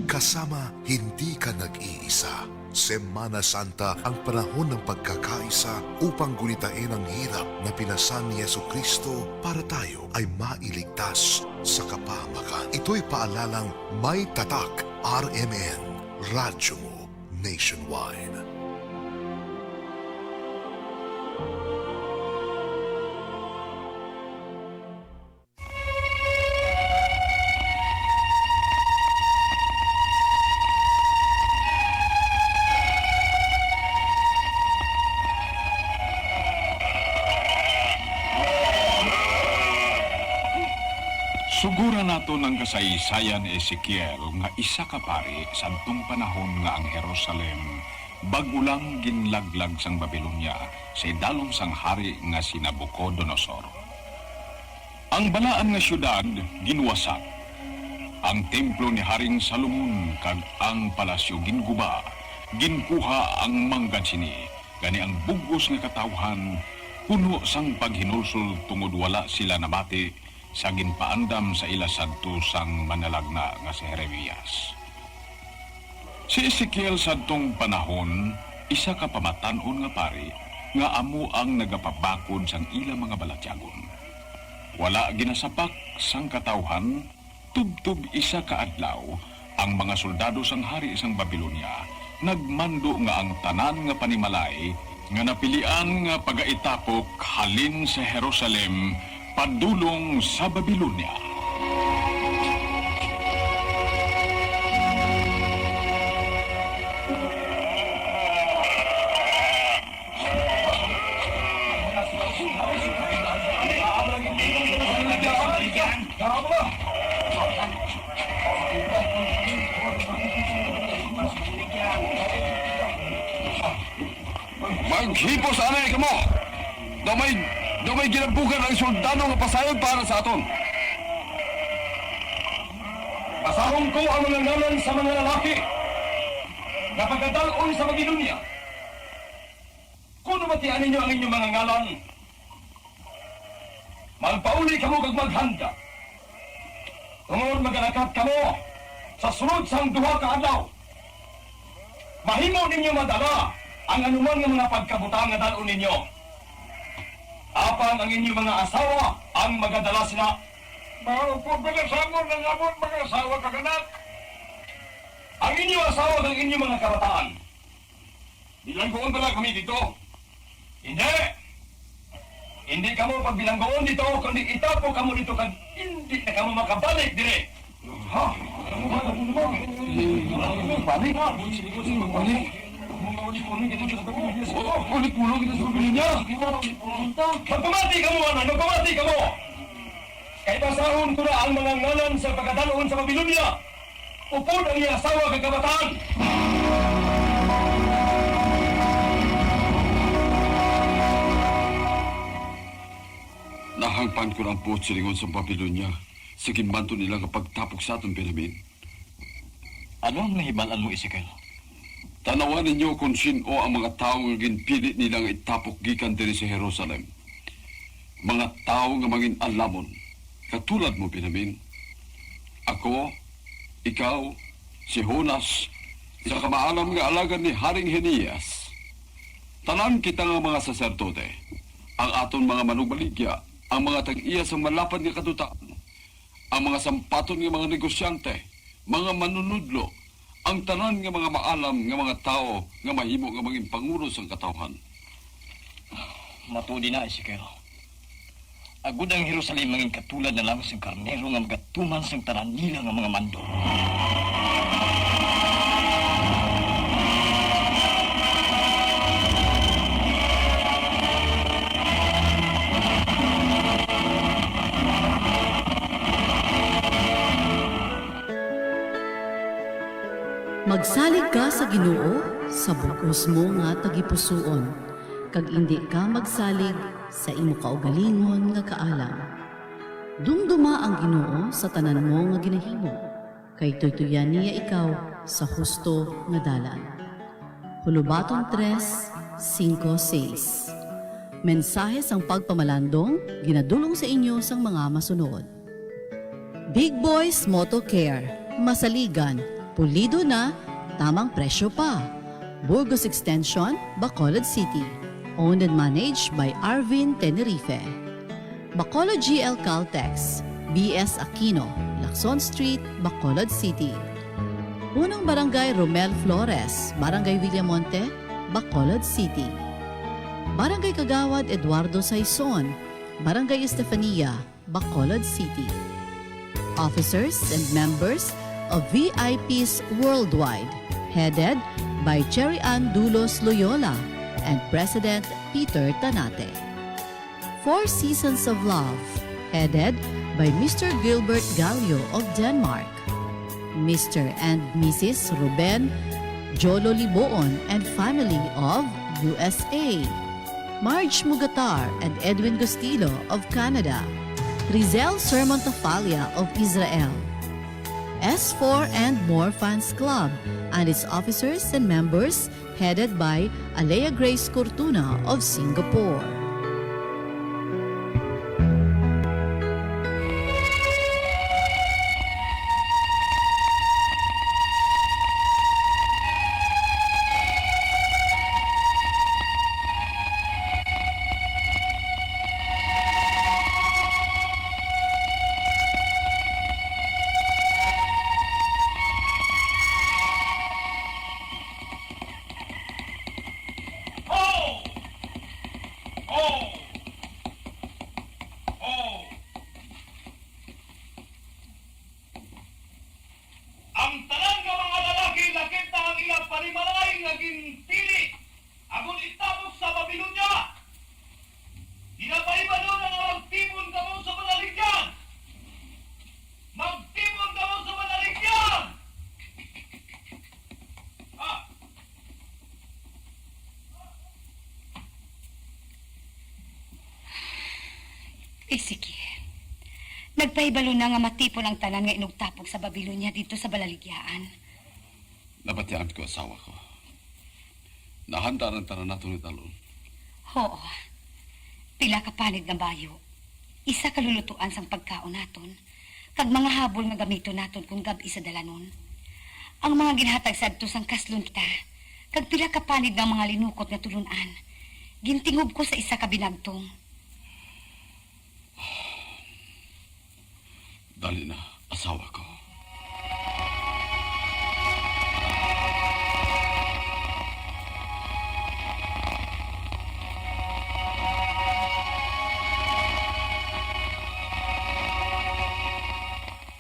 E: Kasama, hindi ka nag-iisa. Semana Santa ang panahon ng pagkakaisa upang gunitain ang hirap na pinasan ni Yesu Kristo para tayo ay mailigtas sa kapahamakan. Ito'y paalalang may tatak RMN, Radyo mo Nationwide.
V: Sugura nato ng kasaysayan ni Ezekiel nga isa ka pari sadtong panahon nga ang Jerusalem bag-o lang ginlaglag sang Babylonia sa idalom sang hari nga si Nabucodonosor. Ang balaan nga syudad ginwasak. Ang templo ni Haring Salomon kag ang palasyo ginguba, ginkuha ang manggad sini, gani ang bugos nga katawhan puno sang paghinulsol tungod wala sila nabati sa ginpaandam sa ila sadto sang manalagna nga si Jeremias. Si Ezekiel sadtong panahon, isa ka pamatan-on nga pari nga amo ang nagapabakod sang ila mga balatyagon. Wala ginasapak sang katawhan, tubtub isa ka adlaw, ang mga soldado sang hari sang Babylonia nagmando nga ang tanan nga panimalay nga napilian nga pagaitapok halin sa Jerusalem padulong sa Babylonia.
J: Maghipos anay kamo. Daw may ginabukan ang soldado nga pasayod para sa aton. Basahon ko ang mga ngalan sa mga lalaki na pagkadalon sa Babilonia. Kung matian ninyo ang inyong mga ngalan, magpauli kamo kag maghanda. Tungod magalakat kamo sa sulod sang duha ka adlaw. Mahimo ninyo madala ang anuman nga mga pagkabutang nga dal-on ninyo. Apan ang inyong mga asawa ang magadala sila.
L: Maupod ba na sa amon ang amon mga asawa kaganak?
J: Ang inyong asawa kag inyong mga kabataan. Bilanggoon ba kami dito? Hindi! Hindi kamo pagbilanggoon dito, kundi itapo kamo dito kag hindi na kamo makabalik dire. Ha? Balik? Balik? Ulit-ulit kita sa pamilya. Magpamati kamo, anak! Magpamati kamo! Kay basahon ko na ang mga ngalan sa pagkadalon sa Babilonia. Upod ang iyang asawa kag kabataan. Nahangpan ko na ang buot silingon sa Babilonia sa ginbanto nila kapag tapok sa aton, Benjamin.
N: Ano ang nahibalan mo, Ezekiel?
J: Tanawan ninyo kung sino ang mga tao nga ginpili nilang itapok gikan diri sa Jerusalem. Mga tao nga mangin alamon. Katulad mo, Benjamin. Ako, ikaw, si Jonas, isa ka maalam nga alagad ni Haring Henias. Tanan kita nga mga saserdote, ang aton mga manugbaligya, ang mga tag-iya sa malapad nga kadutaan, ang mga sampaton nga mga negosyante, mga manunudlo, ang tanan nga mga maalam nga mga tao nga mahimo nga maging pangulo sa katawhan.
N: Matudi na, Ezekiel. Agud ang Jerusalem mangin katulad na lang sa karnero nga magatuman sang tanan nila nga mga mando.
M: Magsalig ka sa Ginoo sa bugos mo nga tagipusoon, kag indi ka magsalig sa imo kaugalingon nga kaalam. Dumduma ang Ginoo sa tanan mo nga ginahimo, kay tuytuyan niya ikaw sa husto nga dalan. Hulubaton 3:5-6. Mensahe sang pagpamalandong ginadulong sa inyo sang mga masunod. Big Boys Moto Care, masaligan, pulido na, tamang presyo pa. Burgos Extension, Bacolod City. Owned and managed by Arvin Tenerife. Bacolod GL Caltex, BS Aquino, Lacson Street, Bacolod City. Punong Barangay Romel Flores, Barangay Villamonte, Bacolod City. Barangay Kagawad Eduardo Saison, Barangay Estefania, Bacolod City. Officers and members of VIPs Worldwide, headed by Cherry Ann Dulos Loyola and President Peter Tanate. Four Seasons of Love, headed by Mr. Gilbert Gallio of Denmark, Mr. and Mrs. Ruben Jolo Liboon and family of USA, Marge Mugatar and Edwin Gustilo of Canada, Rizel Sermon Tafalia of Israel, S4 and More Fans Club and its officers and members headed by Alea Grace Cortuna of Singapore.
J: Ho! Ho! Ho! Ang tanan nga mga lalaki nakita ang ilang panimalay nga ginpili agud itapok sa Babilonia.
F: Ezekiel, nagpahibalo na nga matipon ang tanan nga inugtapok sa Babylonia dito sa Balaligyaan.
J: Nabatian ko asawa ko. Nahanda ng tanan nato ni Talon.
F: Oo. Pila ka panid nga bayo. Isa ka lulutuan sang pagkaon naton. Kag mga habol nga gamito naton kung gabi sa dalanon. Ang mga ginhatag sadto sang kaslon kita. Kag pila ka panid nga mga linukot nga tulunan. Gintingob ko sa isa ka binagtong.
J: Dali na, asawa ko.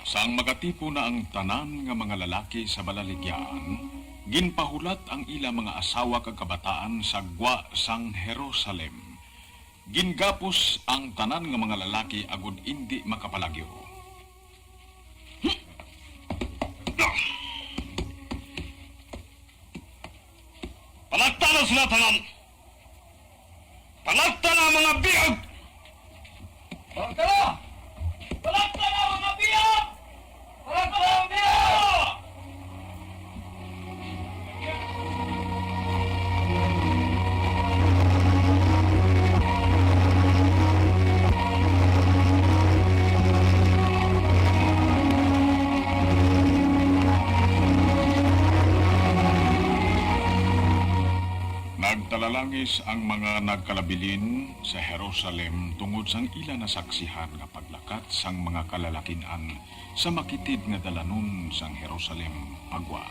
V: Sang magatipo na ang tanan nga mga lalaki sa balaligyaan, ginpahulat ang ila mga asawa kag kabataan sa gwa sang Jerusalem. Gingapos ang tanan nga mga lalaki agud indi makapalagyo.
L: Palakta na sila tanan! Palakta na mga bihag! Palakta na! Palakta na mga bihag! Palakta na mga bihag!
V: Nagtalalangis ang mga nagkalabilin sa Jerusalem tungod sang ila nasaksihan nga paglakat sang mga kalalakinan sa makitid nga dalanon sang Jerusalem pagwa.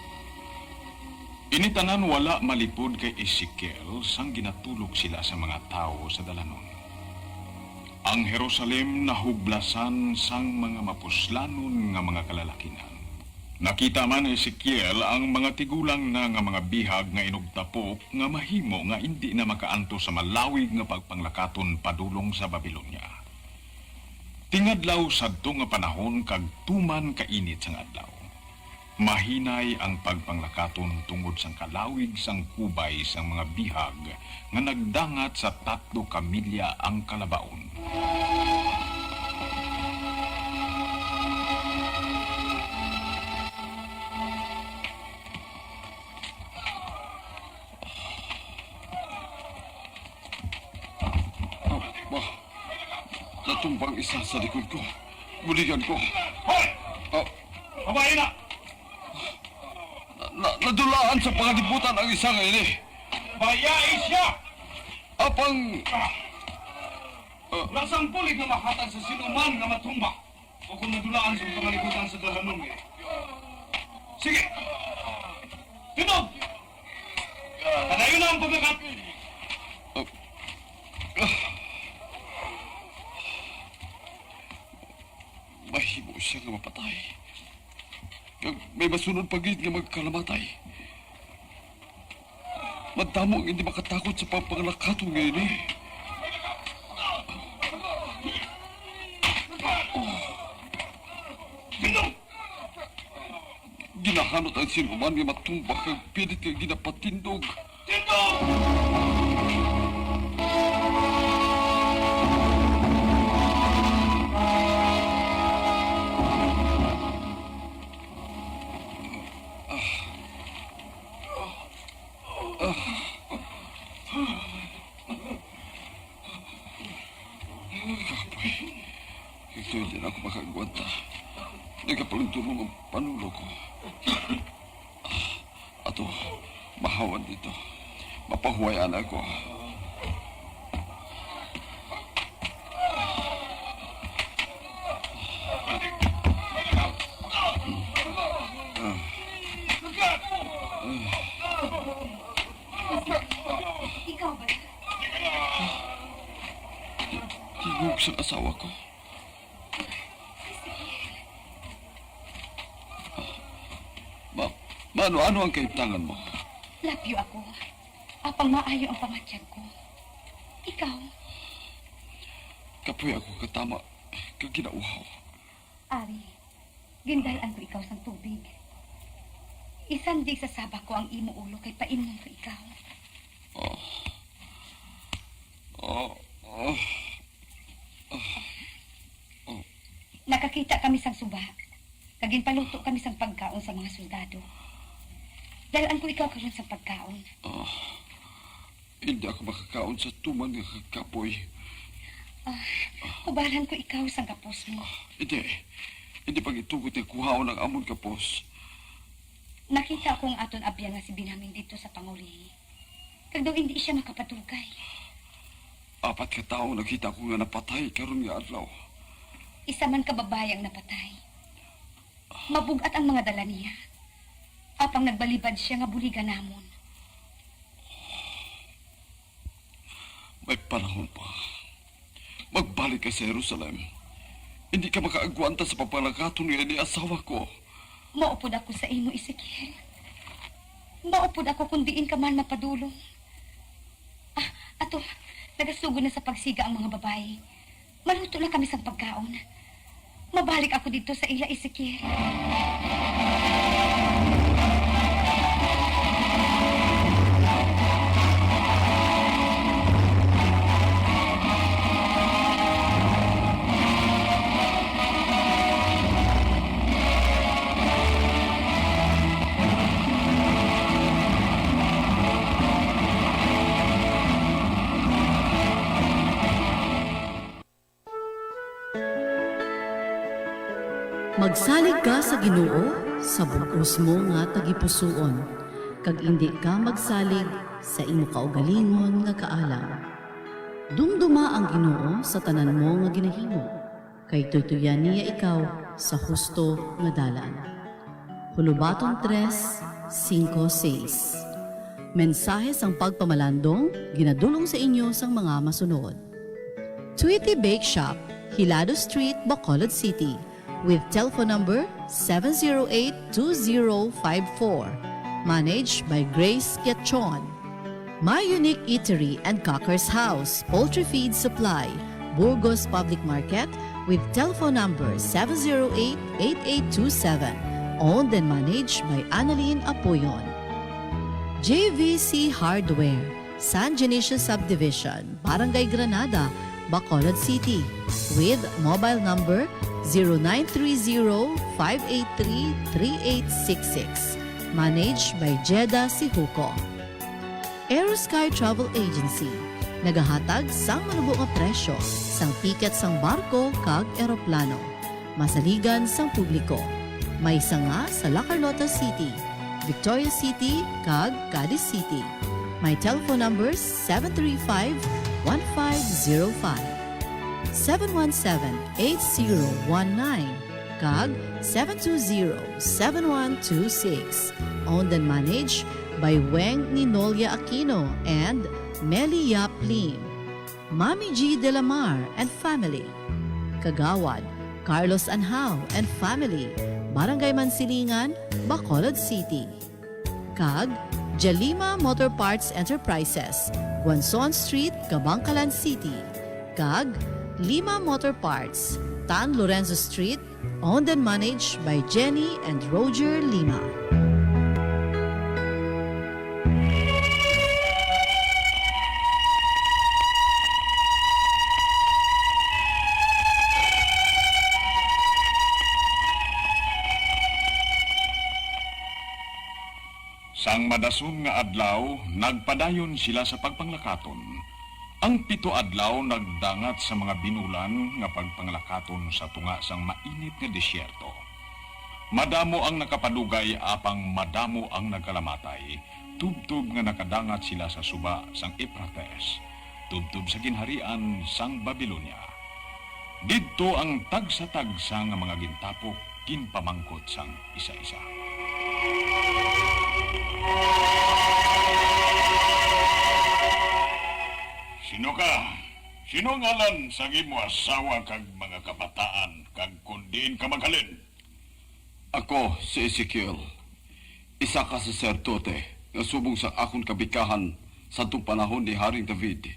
V: Initanan wala malipod kay Ezekiel sang ginatulok sila sa mga tao sa dalanon. Ang Jerusalem nahublasan sang mga mapuslanon nga mga kalalakinan. Nakita man ni Ezekiel ang mga tigulang na nga mga bihag nga inugtapok nga mahimo nga hindi na makaanto sa malawig nga pagpanglakaton padulong sa Babylonia. Tingadlaw sadto nga panahon kag tuman kainit sang adlaw. Mahinay ang pagpanglakaton tungod sang kalawig sang kubay sang mga bihag nga nagdangat sa 3 ka milya ang kalabaon.
J: Oh, ba, natumbang isa sa likod ko. Buligan ko.
L: Hoy!
J: Oh.
L: Babae na!
J: Nadulaan sa pangalibutan ang isang ini.
L: Bayai siya!
J: Apang...
L: Lasang bulig nga mahatag sa sinuman nga matumba o kung nadulaan sa pangalibutan sa dalanon eh. Sige! Tinog! Padayon na ang pagkakat!
J: Mahimo siya nga mapatay. Kag may masunod pa gid nga magkalamatay. Madamo ang hindi makatakot sa papanglakatong ngayon eh. Ginahanot ang sinuman nga matumba kag pilit nga ginapatindog. Kapoy. Ito hindi na ako makagwanta. Nagkapalunturong ang panulo ko. Ato, mahawan dito. Mapahuwayan ako.
F: Ikaw ba?
J: Tingog sa asawa ko. Ma, maano-ano ang kahimtangan mo?
F: Lapyo ako. Apang maayo ang pamatyag ko. Ikaw,
J: Kapoy ako katama, kag ginauhaw.
F: Ari, gindalan ko ikaw sang tubig. Isandig sa saba ko ang imo ulo kay paimnon ko ikaw.
J: Oh. Oh, oh. Oh.
F: Nakakita kami sang suba. Kag ginpaluto kami sang pagkaon sa mga soldado. Dalaan ko ikaw karon sa pagkaon.
J: Ah, hindi ako makakaon sa tuman nga kakapoy.
F: Ah, hubaran ko ikaw sang kapos mo.
J: Hindi. Hindi pag itugot nga kuhaon ang amon kapos.
F: Nakita ko ang aton abyan nga si Binamin dito sa pangulihi. Kag daw hindi siya makapadugay.
J: 4 ka tawo nakita ko nga napatay karon nga adlaw.
F: Isa man ka babae ang napatay. Mabugat ang mga dala niya. Apang nagbalibad siya nga buligan namon.
J: May panahon pa. Magbalik ka sa Jerusalem. Hindi ka makaagwanta sa papalakaton nga ni asawa ko.
F: Maupod ako sa imo, Ezekiel. Maupod ako kung diin ka man mapadulong. Ah, ato, nagasugod na sa pagsiga ang mga babae. Maluto na kami sa pagkaon. Mabalik ako dito sa ila, Ezekiel.
M: Magsalig ka sa Ginoo sa bugos mo nga tagipusoon, kag indi ka magsalig sa imo kaugalingon nga kaalam. Dumduma ang Ginoo sa tanan mo nga ginahimo, kay tuytuyan niya ikaw sa husto nga dalan. Hulubaton 3:5-6. Mensahe sang pagpamalandong ginadulong sa inyo sang mga masunod. Tweety Bake Shop, Hilado Street, Bacolod City, with telephone number 708-2054. Managed by Grace Gatchon. My Unique Eatery and Cocker's House, Poultry Feed Supply, Burgos Public Market, with telephone number 708-8827. Owned and managed by Annalyn Apoyon. JVC Hardware, San Dionisio Subdivision, Barangay Granada, Bacolod City, with mobile number 0930-583-3866. Managed by Jeda Sihuko. Aerosky Travel Agency, nagahatag sang manubo nga presyo sang tiket sang barko kag eroplano. Masaligan sang publiko. May sanga sa La Carlota City, Victoria City kag Cadiz City. My telephone numbers 735-1505, 717-8019, kag 720-7126. Owned and managed by Weng Ninolia Aquino and Meli Yap Lim. Mami G. De La Mar and family. Kagawad, Carlos Anhao and family. Barangay Mansilingan, Bacolod City. Kag, Jalima Motor Parts Enterprises, Guanzon Street, Kabangkalan City. Kag, Lima Motor Parts, Tan Lorenzo Street, owned and managed by Jenny and Roger Lima.
V: Sang madason nga adlaw, nagpadayon sila sa pagpanglakaton. Ang 7 adlaw nagdangat sa mga binulan nga pagpanglakaton sa tunga sang mainit nga disyerto. Madamo ang nakapadugay apang madamo ang nagkalamatay. Tubtub nga nakadangat sila sa suba sang Eprates, tubtub sa ginharian sang Babilonia. Didto ang tagsa-tagsa nga mga gintapok ginpamangkot sang isa-isa. Sino ka? Sino ang ngalan sa imo asawa kag mga kabataan kag kundiin ka maghalin?
J: Ako si Ezekiel, isa ka saserdote nga subong sa akong kabikahan sa itong panahon ni Haring David.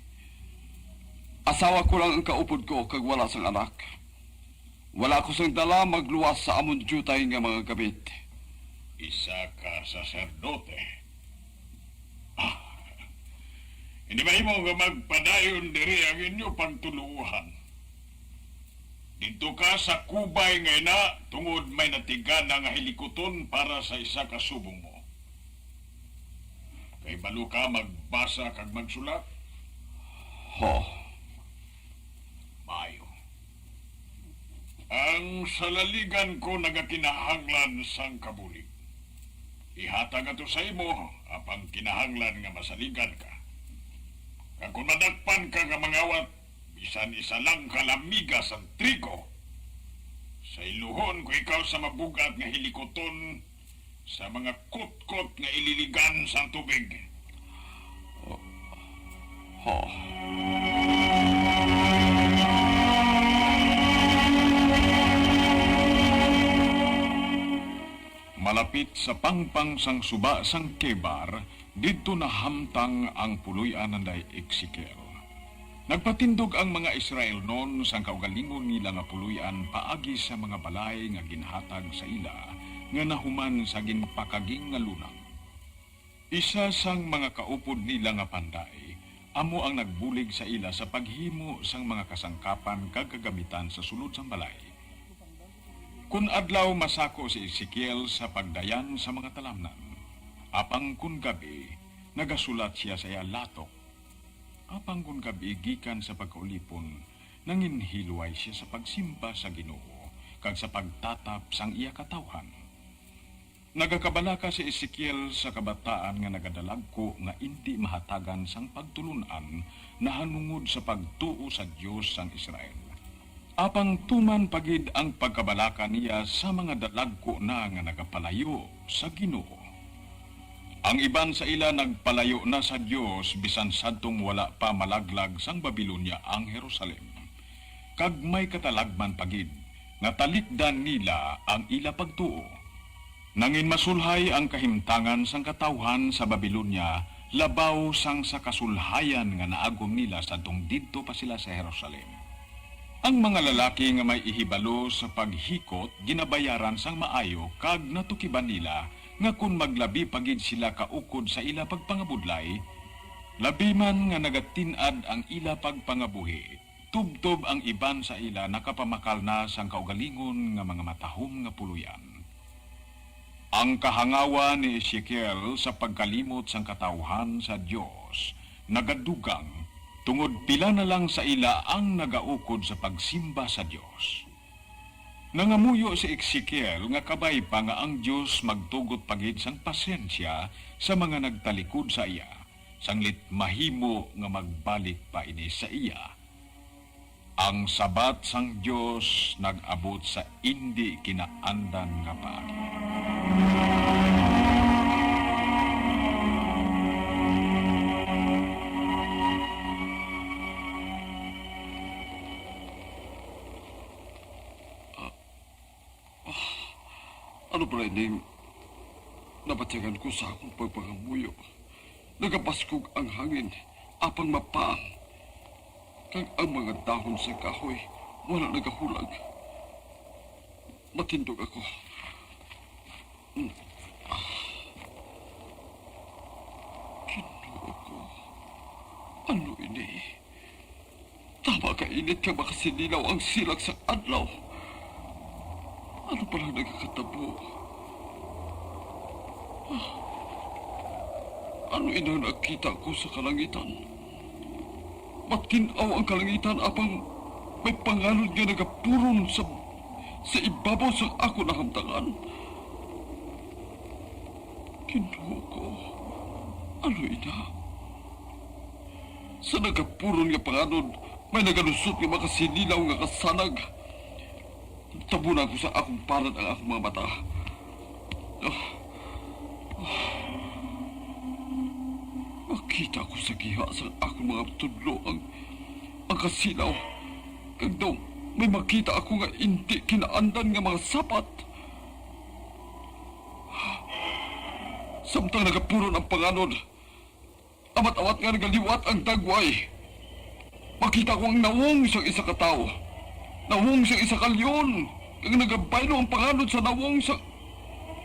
J: Asawa ko lang ang kaupod ko kag wala sang anak. Wala ko sang dala magluwas sa amon jutay nga mga gabit.
V: Isa ka saserdote. Ah, hindi ba imo nga magpadayon diri ang inyo pagtuluhan? Didto ka sa kubay nga ina tungod may natigana nga hilikuton para sa isa ka subong mo. Kay balo ka magbasa kag magsulat?
J: Ho.
V: Maayo. Ang salaligan ko nagakinahanglan sang kabulig. Ihatag ato sa imo apang kinahanglan nga masaligan ka. Kag kung madakpan ka nga mangawat, bisan isa lang ka lamiga sang trigo. Sa iluhon ko ikaw sa mabugat nga hilikoton sa mga kutkot nga ililigan sang tubig.
J: Ho.
V: Malapit sa pangpang sang suba sang Kebar, didto nahamtang ang puloy-an nanday Ezekiel. Nagpatindog ang mga Israel noon sang kaugalingon nila nga puloy-an paagi sa mga balay nga ginhatag sa ila nga nahuman sa ginpakaging nga lunang. Isa sang mga kaupod nila nga panday, amo ang nagbulig sa ila sa paghimo sang mga kasangkapan kag kagamitan sa sulod sang balay. Kun adlaw masako si Ezekiel sa pagdayan sa mga talamnan, apang kun gabi, nagasulat siya sa iya latok. Apang kun gabi gikan sa pagkaulipon, nanginhilway siya sa pagsimba sa Ginoo kag sa pagtatap sang iya katawhan. Nagakabalaka si Ezekiel sa kabataan nga nagadalagko nga hindi mahatagan sang pagtulunan nahanungod sa pagtuo sa Dios sang Israel. Apang tuman pagid ang pagkabalaka niya sa mga dalagko na nga nagapalayo sa Ginoo. Ang iban sa ila nagpalayo na sa Dios bisan sadtong wala pa malaglag sang Babilonia ang Jerusalem. Kag may katalagman pagid nga talikdan nila ang ila pagtuo. Nangin masulhay ang kahimtangan sang katawhan sa Babilonia labaw sang sa kasulhayan nga naagom nila sadtong didto pa sila sa Jerusalem. Ang mga lalaki nga may ihibalo sa paghikot ginabayaran sang maayo kag natukiban nila nga kun maglabi pagid sila kaukod sa ila pagpangabudlay, labi man nga nagatin-ad ang ila pagpangabuhi, tubtob ang iban sa ila nakapamakal na sang kaugalingon nga mga matahom nga puluyan. Ang kahangawa ni Ezekiel sa pagkalimot sang katawhan sa Dios nagadugang tungod pila na lang sa ila ang nagaukod sa pagsimba sa Dios. Nangamuyo si Ezekiel nga kabay pa nga ang Dios magtugot pagid sang pasensya sa mga nagtalikod sa iya, sanglit mahimo nga magbalik pa ini sa iya. Ang sabat sang Dios nag-abot sa indi kinaandan nga paagi.
J: Ano pala ining nabatyagan ko sa akong pagpangamuyo? Nagabaskog ang hangin, apang mapaang. Kag ang mga dahon sa kahoy, wala nagahulag. Matindog ako. Ginoo ko. Ano ini? Tama ka init ka makasinilaw ang silak sa adlaw. Ano palang nagkakatabo? Ah, ano inang nakita ko sa kalangitan? Matinaw ang kalangitan apang may panganod nga nagapuron sa ibabaw sa ako nahamtangan. Ginoo ko, ano ina? Sa nagapuron nga panganod, may nagalusot nga makasinilaw nga kasanag. Tabunan ko sa akong palad ang akong mga mata. Ah, ah. Makita ko sa giha sa akong mga tudlo ang kasilaw. Kag daw, may makita ako nga hindi kinaandan nga mga sapat. Samtang nagapuron ang panganod, amat-amat nga nagaliwat ang dagway. Makita ko ang nawong sa isa ka tawo. Nawong sa isa ka leon. Kag nagabaylo ang panganod sa nawong sa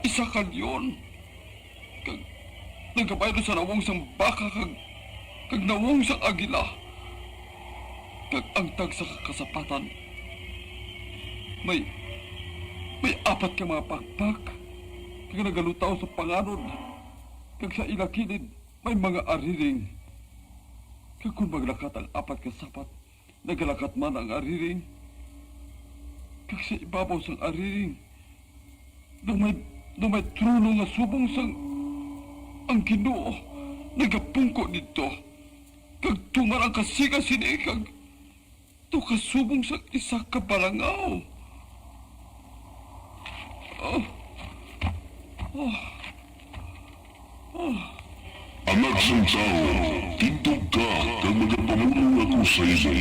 J: isa ka leon. Kag nagabaylo sa nawong sang baka kag nawong sang agila. Kag ang tag sa kasapatan. May apat ka mga pakpak. Kag nagalutaw sa panganod. Kag sa ila kilid, may mga ariring. Kag kung maglakat ang apat ka sapat, nagalakat man ang ariring. Kag sa ibabaw sang ariring, daw may trono nga subong sang ang Ginoo nagapungko didto. Kag tuman ang kasiga sini kag daw kasubong sa isa ka balangaw. Oh. Oh. Oh.
S: Anak sang tao, tindog ka kag magapamulong ako sa imo.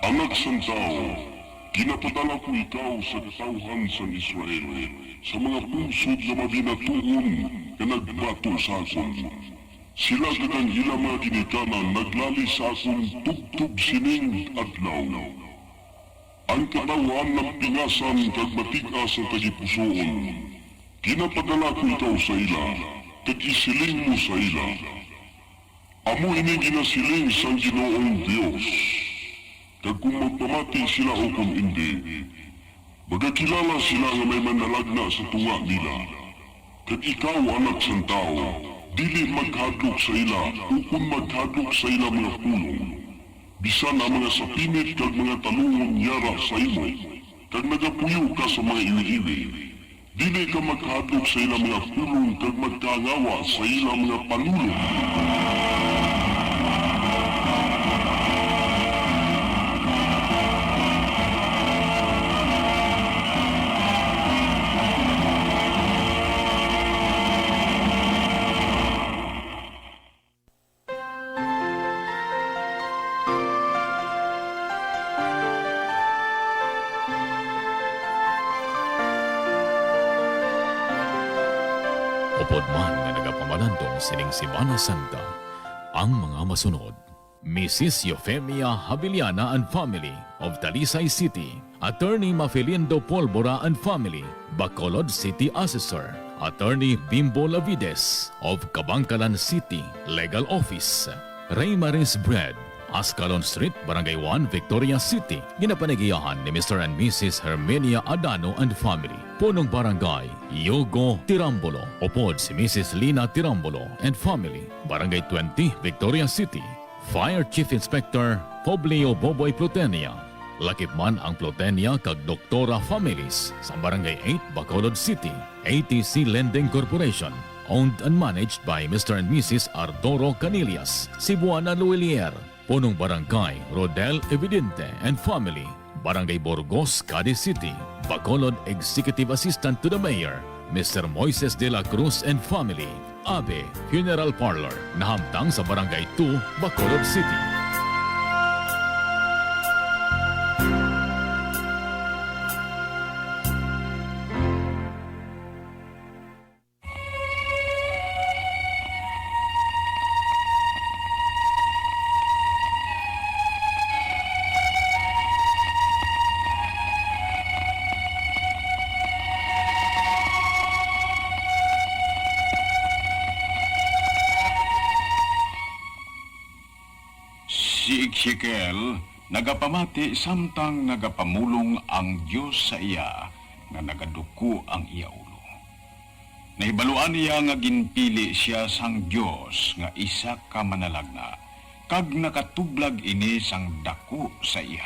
S: Anak sang tao, ginapadala ko ikaw sa katawhan sang Israel, sa mga pungsod nga mabinatuon nga nagbato sa akon. Sila kag ang ila mga ginikanan naglali sa akon tubtob sining adlaw. Ang katawhan ng pingasan kag matig-a sa tagipusoon. Ginapadala ko ikaw sa ila, kag isiling mo sa ila. Amo ini ginasiling sang Ginoong Dios. Kag kung magpamati sila o kung hindi, magakilala sila nga may manalagna sa tunga nila. Kag ikaw, anak sang tao, dili maghadlok sa ila o kung maghadlok sa ila mga pulong. Bisan ang mga sapinit kag mga talungon yara sa imo, kag nagapuyo ka sa mga iwi-iwi. Dili ka maghadlok sa ila mga pulong kag magkangawa sa ila mga panulong.
O: Upod man nga nagapamalandong sining Semana Santa, ang mga masunod. Mrs. Eufemia Habiliana and family of Talisay City, Attorney Mafilindo Polbora and family, Bacolod City Assessor, Attorney Bimbo Lavides of Kabankalan City Legal Office, Ray Maris Bread, Ascalon Street, Barangay 1, Victoria City. Ginapanagiyahan ni Mr. and Mrs. Herminia Adano and family. Punong Barangay, Yogo Tirambolo. Upod si Mrs. Lina Tirambolo and family. Barangay 20, Victoria City. Fire Chief Inspector Poblio Boboy Plutenia. Lakip man ang Plutenia kag Doktora Families sa Barangay 8, Bacolod City. ATC Lending Corporation, owned and managed by Mr. and Mrs. Arturo Canillas, Cebuana Lhuillier, Punong Barangay Rodel Evidente and family, Barangay Burgos, Cadiz City, Bacolod Executive Assistant to the Mayor, Mr. Moises de la Cruz and family, Abe Funeral Parlor, nahamtang sa Barangay 2, Bacolod City.
V: Si Ezekiel nagapamati samtang nagapamulong ang Dios sa iya nga nagaduko ang iya ulo. Nahibaluan niya nga ginpili siya sang Dios nga isa ka manalagna kag nakatublag ini sang dako sa iya.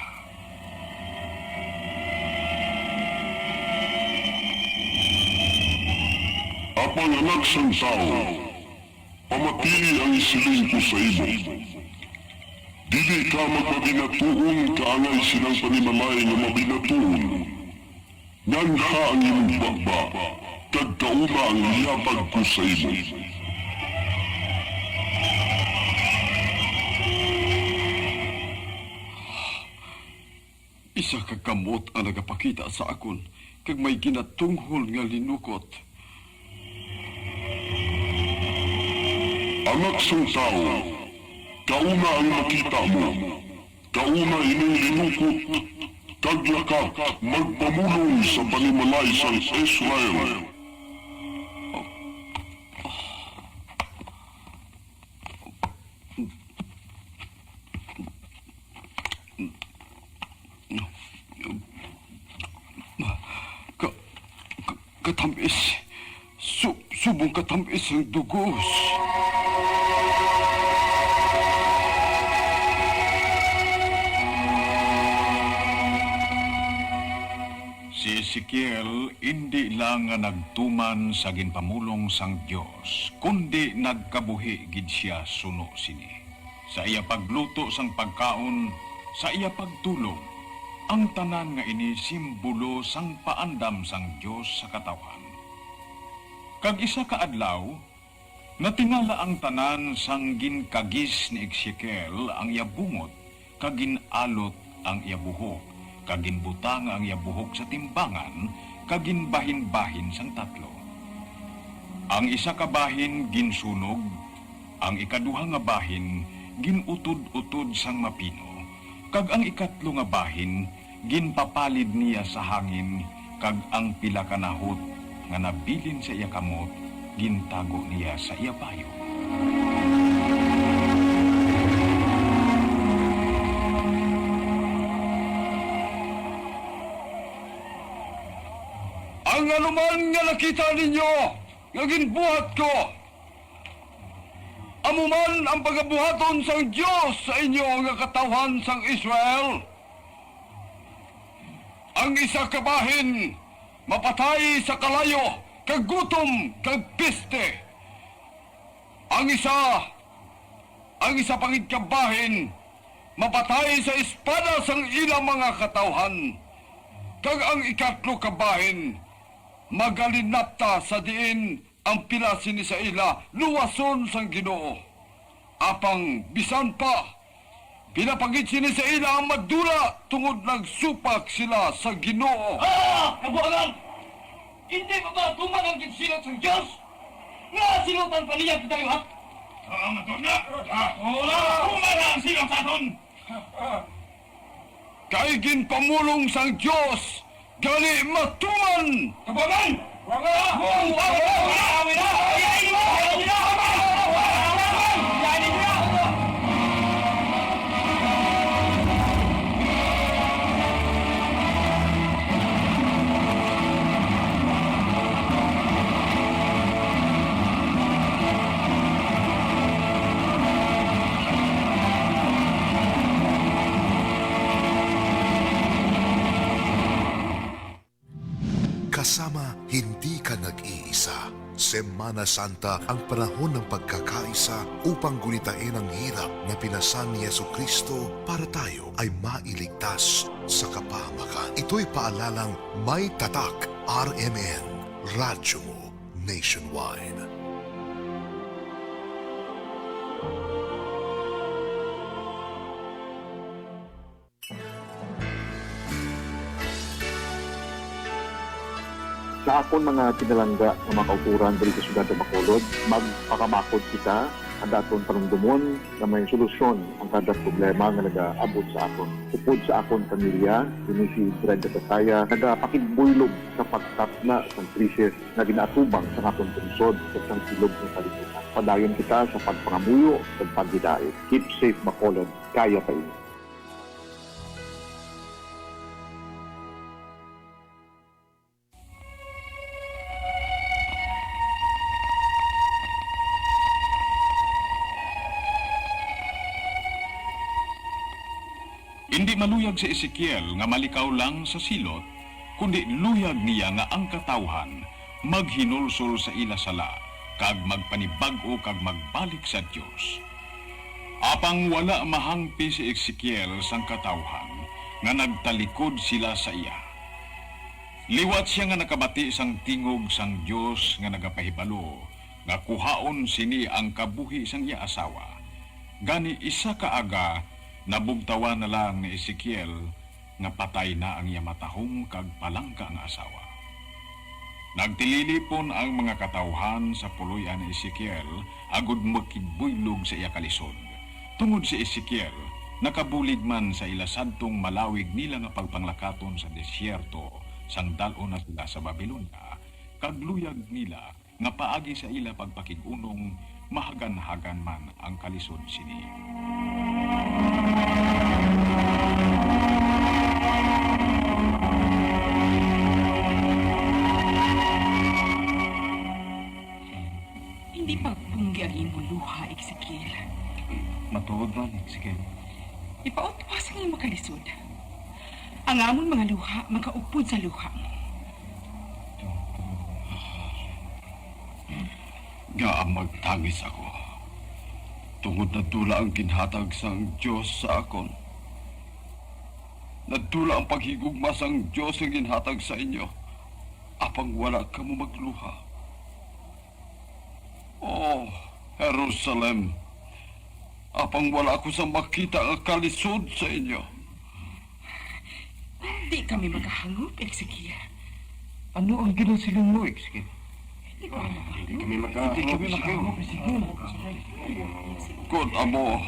S: Apang anak sang tao, pamatii ang isiling ko sa imo. Dili ka magmabinatuon kaangay silang panimalay nga mabinatuon. Nganha ang imong baba, kag kauna ang ihatag ko sa imo.
J: Isa ka kamot ang nagapakita sa akon, kag may ginatunghol nga linukot.
S: Anak sang tao, kauna ang makita mo, kauna ining linukot, kag lakat magpamulong sa panimalay sang Israel.
J: Katamis. Subong katamis ang dugos. Si Ezekiel hindi lang nga nagtuman sa ginpamulong sang Dios, kundi nagkabuhi gid siya suno sini. Sa iya pagluto sang pagkaon, sa iya pagtulog, ang tanan nga ini simbolo sang paandam sang Dios sa katawhan. Kag isa ka adlaw, natingala ang tanan sang ginkagis ni Ezekiel ang iya bungot, kag ginalot ang iya buhok, kag ginbutang ang iya buhok sa timbangan, kag ginbahin-bahin sang tatlo. Ang isa ka bahin ginsunog, ang ikaduha nga bahin ginutod-utod sang mapino, kag ang ikatlo nga bahin ginpapalid niya sa hangin, kag ang pila ka nahot nga nabilin sa iya kamot gintago niya sa iya bayo.
D: Ang anuman nga nakita ninyo, nga ginbuhat ko, amo man ang pagabuhaton sang Dios sa inyo nga katawhan sang Israel. Ang isa ka bahin, mapatay sa kalayo, kag gutom, kag peste. Ang isa pangit ka bahin, mapatay sa espada sang ilang mga katawhan. Kag ang ikatlo ka bahin, magalinapta sa diin ang pila sini sa ila, luwason sang Ginoo. Apang bisan pa, pinapagit sini sa ila ang madula tungod nagsupak sila sa Ginoo.
P: Ah! Kabuangan! Hindi pa ba tuman ang ginsilot sa Diyos? Nga silutan pa niya kita liwat?
L: Madonna! Wala! Tumara ang silot sa aton!
D: Kay ginpamulong sang Diyos, gali matuman!
L: Kabuangan! Wala! Wala! Wala!
E: Kasama, hindi ka nag-iisa. Semana Santa ang panahon ng pagkakaisa upang gunitain ang hirap na pinasan ni Yesu Kristo para tayo ay mailigtas sa kapahamakan. Ito'y paalalang may tatak RMN, radyo mo nationwide.
T: Sa akon mga pinalangga nga mga kauturan diri sa siyudad sa Bacolod, magpakamakod kita ang daton panumdumon nga may solusyon ang kada problema nga nagaabot sa aton. Upod sa akon pamilya, kini si Brenda Tataya, nagapakigbuylog sa pagtapna sa krisis nga ginaatubang sa aton lungsod sa sang silog ng kalibutan. Padayon kita sa pagpangamuyo ug paghidait. Keep safe Bacolod, kaya pa ini.
V: Hindi maluyag si Ezekiel nga malikaw lang sa silot, kundi luyag niya nga ang katawhan maghinulsol sa ila sala, kag magpanibag-o kag magbalik sa Dios. Apang wala mahangpi si Ezekiel sang katawhan nga nagtalikod sila sa iya. Liwat siya nga nakabati sang tingog sang Dios nga nagapahibalo nga kuhaon sini ang kabuhi sang iya asawa. Gani isa ka aga, nabugtawan na lang ni Ezekiel nga patay na ang iya matahom kag palangka nga asawa. Nagtililipon ang mga katawhan sa puloy-an ni Ezekiel agud makigbuylog sa iya kalisod. Tungod si Ezekiel, nakabulig man sa ila sadtong malawig nila nga pagpanglakaton sa disyerto sang dal-on na sila sa Babilonia, kag luyag nila nga paagi sa ila pagpakig-unong mahagan-hagan man ang kalisod sini.
G: Indi pagpunggi ang imong luha, Ezekiel.
L: Matuod man, Ezekiel.
G: Ipautwas ang imong kalisod. Ang amon mga luha makaupod sa luha mo.
J: Nga magtangis ako. Tungod na dula ang ginhatag sang Diyos sa akon. Nadula ang paghigugma sang Diyos ang ginhatag sa inyo. Apang wala ka mo magluha. Oh, Jerusalem. Apang wala ako sa makita ang kalisod sa inyo.
G: Hindi kami makahangop, Ezekiel.
L: Ano ang ginasiling mo, Ezekiel?
G: Hindi kami makahangop.
L: Hindi kami makahangop, Hindi kami makahangop, Ezekiel.
J: Kung amo,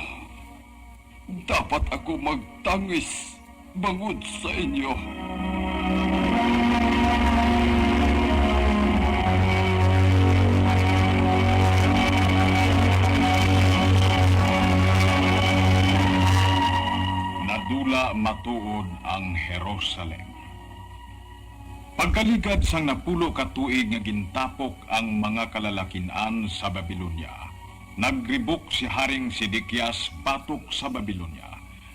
J: dapat ako magtangis bangod sa inyo.
V: Nadula matuod ang Jerusalem. Pagkaligad sang 10 ka tuig nga gintapok ang mga kalalakinan sa Babylonia, nagribok si Haring Sedekias batok sa Babylonia.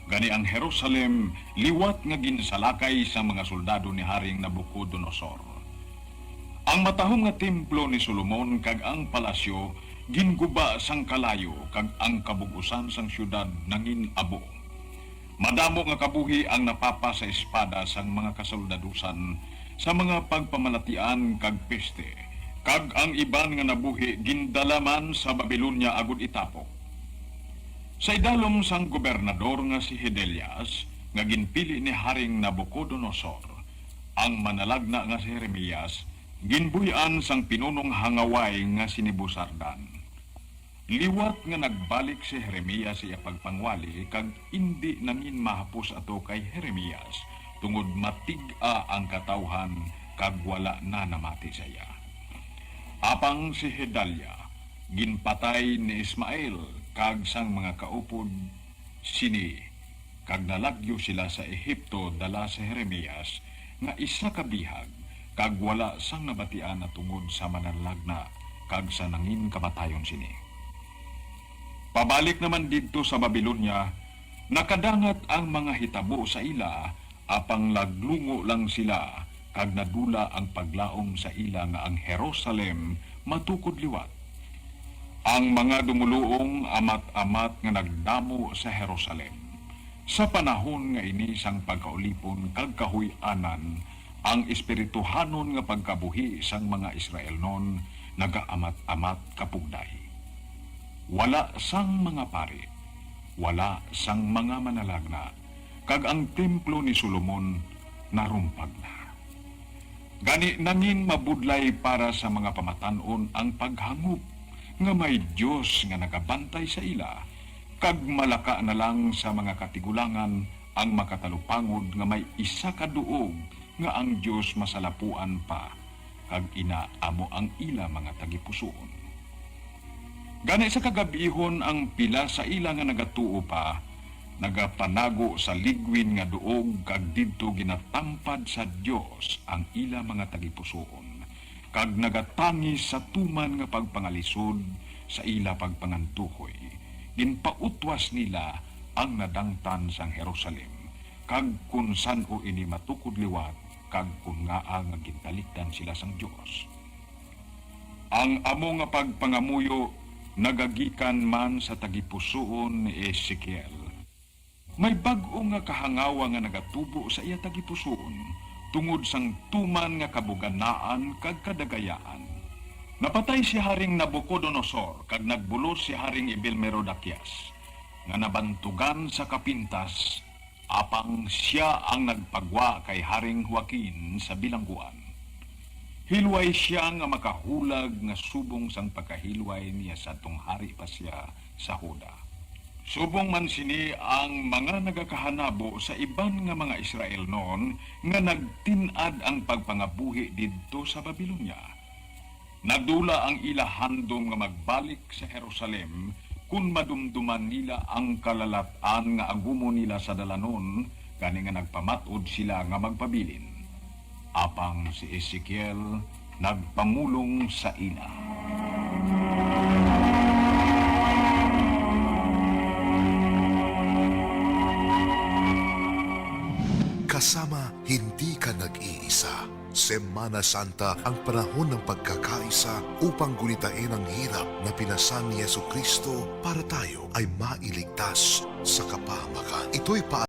V: Gani ang Jerusalem liwat nga ginsalakay sa mga soldado ni Haring Nabucodonosor. Ang matahom nga templo ni Solomon kag ang palasyo ginguba sang kalayo kag ang kabugusan sang syudad nangin abo. Madamo nga kabuhi ang napapa sa espada sang mga kasoldadusan sa mga pagpamalatian kag peste, kag ang iban nga nabuhi gindalaman sa Babylonia agud itapok. Sa idalom sang gobernador nga si Hedelias, nga ginpili ni Haring Nabucodonosor, ang manalagna nga si Jeremias, ginbuy-an sang pinunong hangaway nga si Nebuzaradan. Liwat nga nagbalik si Jeremias iya pagpangwali kag indi nangin mahapos ato kay Jeremias tungod matig-a ang katawhan kag wala na namati sa iya. Apang si Hedalia ginpatay ni Ismael kag sang mga kaupod sini kag nalagyo sila sa Ehipto dala si Jeremias nga isa ka bihag kag wala sang nabatian na tungod sa manalagna kag sa nangin kamatayon sini. Pabalik naman didto sa Babylonia, nakadangat ang mga hitabo sa ila, apang laglungo lang sila, kag nadula ang paglaom sa ila nga ang Jerusalem matukod liwat. Ang mga dumuluong amat-amat nga nagdamo sa Jerusalem. Sa panahon nga ini sang pagkaulipon kag kahuy-anan, ang espirituhanon nga pagkabuhi sang mga Israelnon nagaamat-amat kapugday. Wala sang mga pari, wala sang mga manalagna, kag ang templo ni Solomon narumpag na. Gani nangin mabudlay para sa mga pamatan-on ang paghangup nga may Dios nga nagabantay sa ila, kag malaka na lang sa mga katigulangan ang makatalupangod nga may isa ka duog nga ang Dios masalapuan pa, kag ina amo ang ila mga tagipusoon. Gani sa kagabihon ang pila sa ila nga nagatuo pa, nagapanago sa ligwin nga duog kag didto ginatampad sa Dios ang ila mga tagipusoon, kag nagatangis sa tuman nga pagpangalisod sa ila pagpangantuhoy. Ginpautwas nila ang nadangtan sang Jerusalem, kag kun san-o ini matukod liwat, kag kun ngaa nga gintalikdan sila sang Dios. Ang amo nga pagpangamuyo nagagikan man sa tagipusoon ni Ezekiel. May bag-o nga kahangawa nga nagatubo sa iya tagipusoon tungod sang tuman nga kabuganaan kag kadagayaan. Napatay si Haring Nabucodonosor kag nagbulos si Haring Ebilmerodakias nga nabantugan sa kapintas apang siya ang nagpagwa kay Haring Joaquin sa bilangguan. Hilway siya nga makahulag nga subong sang pagkahilway niya sa tong hari pa siya sa Huda. Subong man sini ang mga nagakahanabo sa iban nga mga Israel noon nga nagtin-ad ang pagpangabuhi didto sa Babylonia. Nadula ang ila handom nga magbalik sa Jerusalem kung madumduman nila ang kalalat-an nga agumo nila sa dalanon, gani nga nagpamat-od sila nga magpabilin. Apang si Ezekiel nagpamulong sa ila.
E: Kasama, hindi ka nag-iisa. Semana Santa ang panahon ng pagkakaisa upang gunitain ang hirap na pinasan ni Jesu Kristo para tayo ay mailigtas sa kapahamakan. Ito'y pa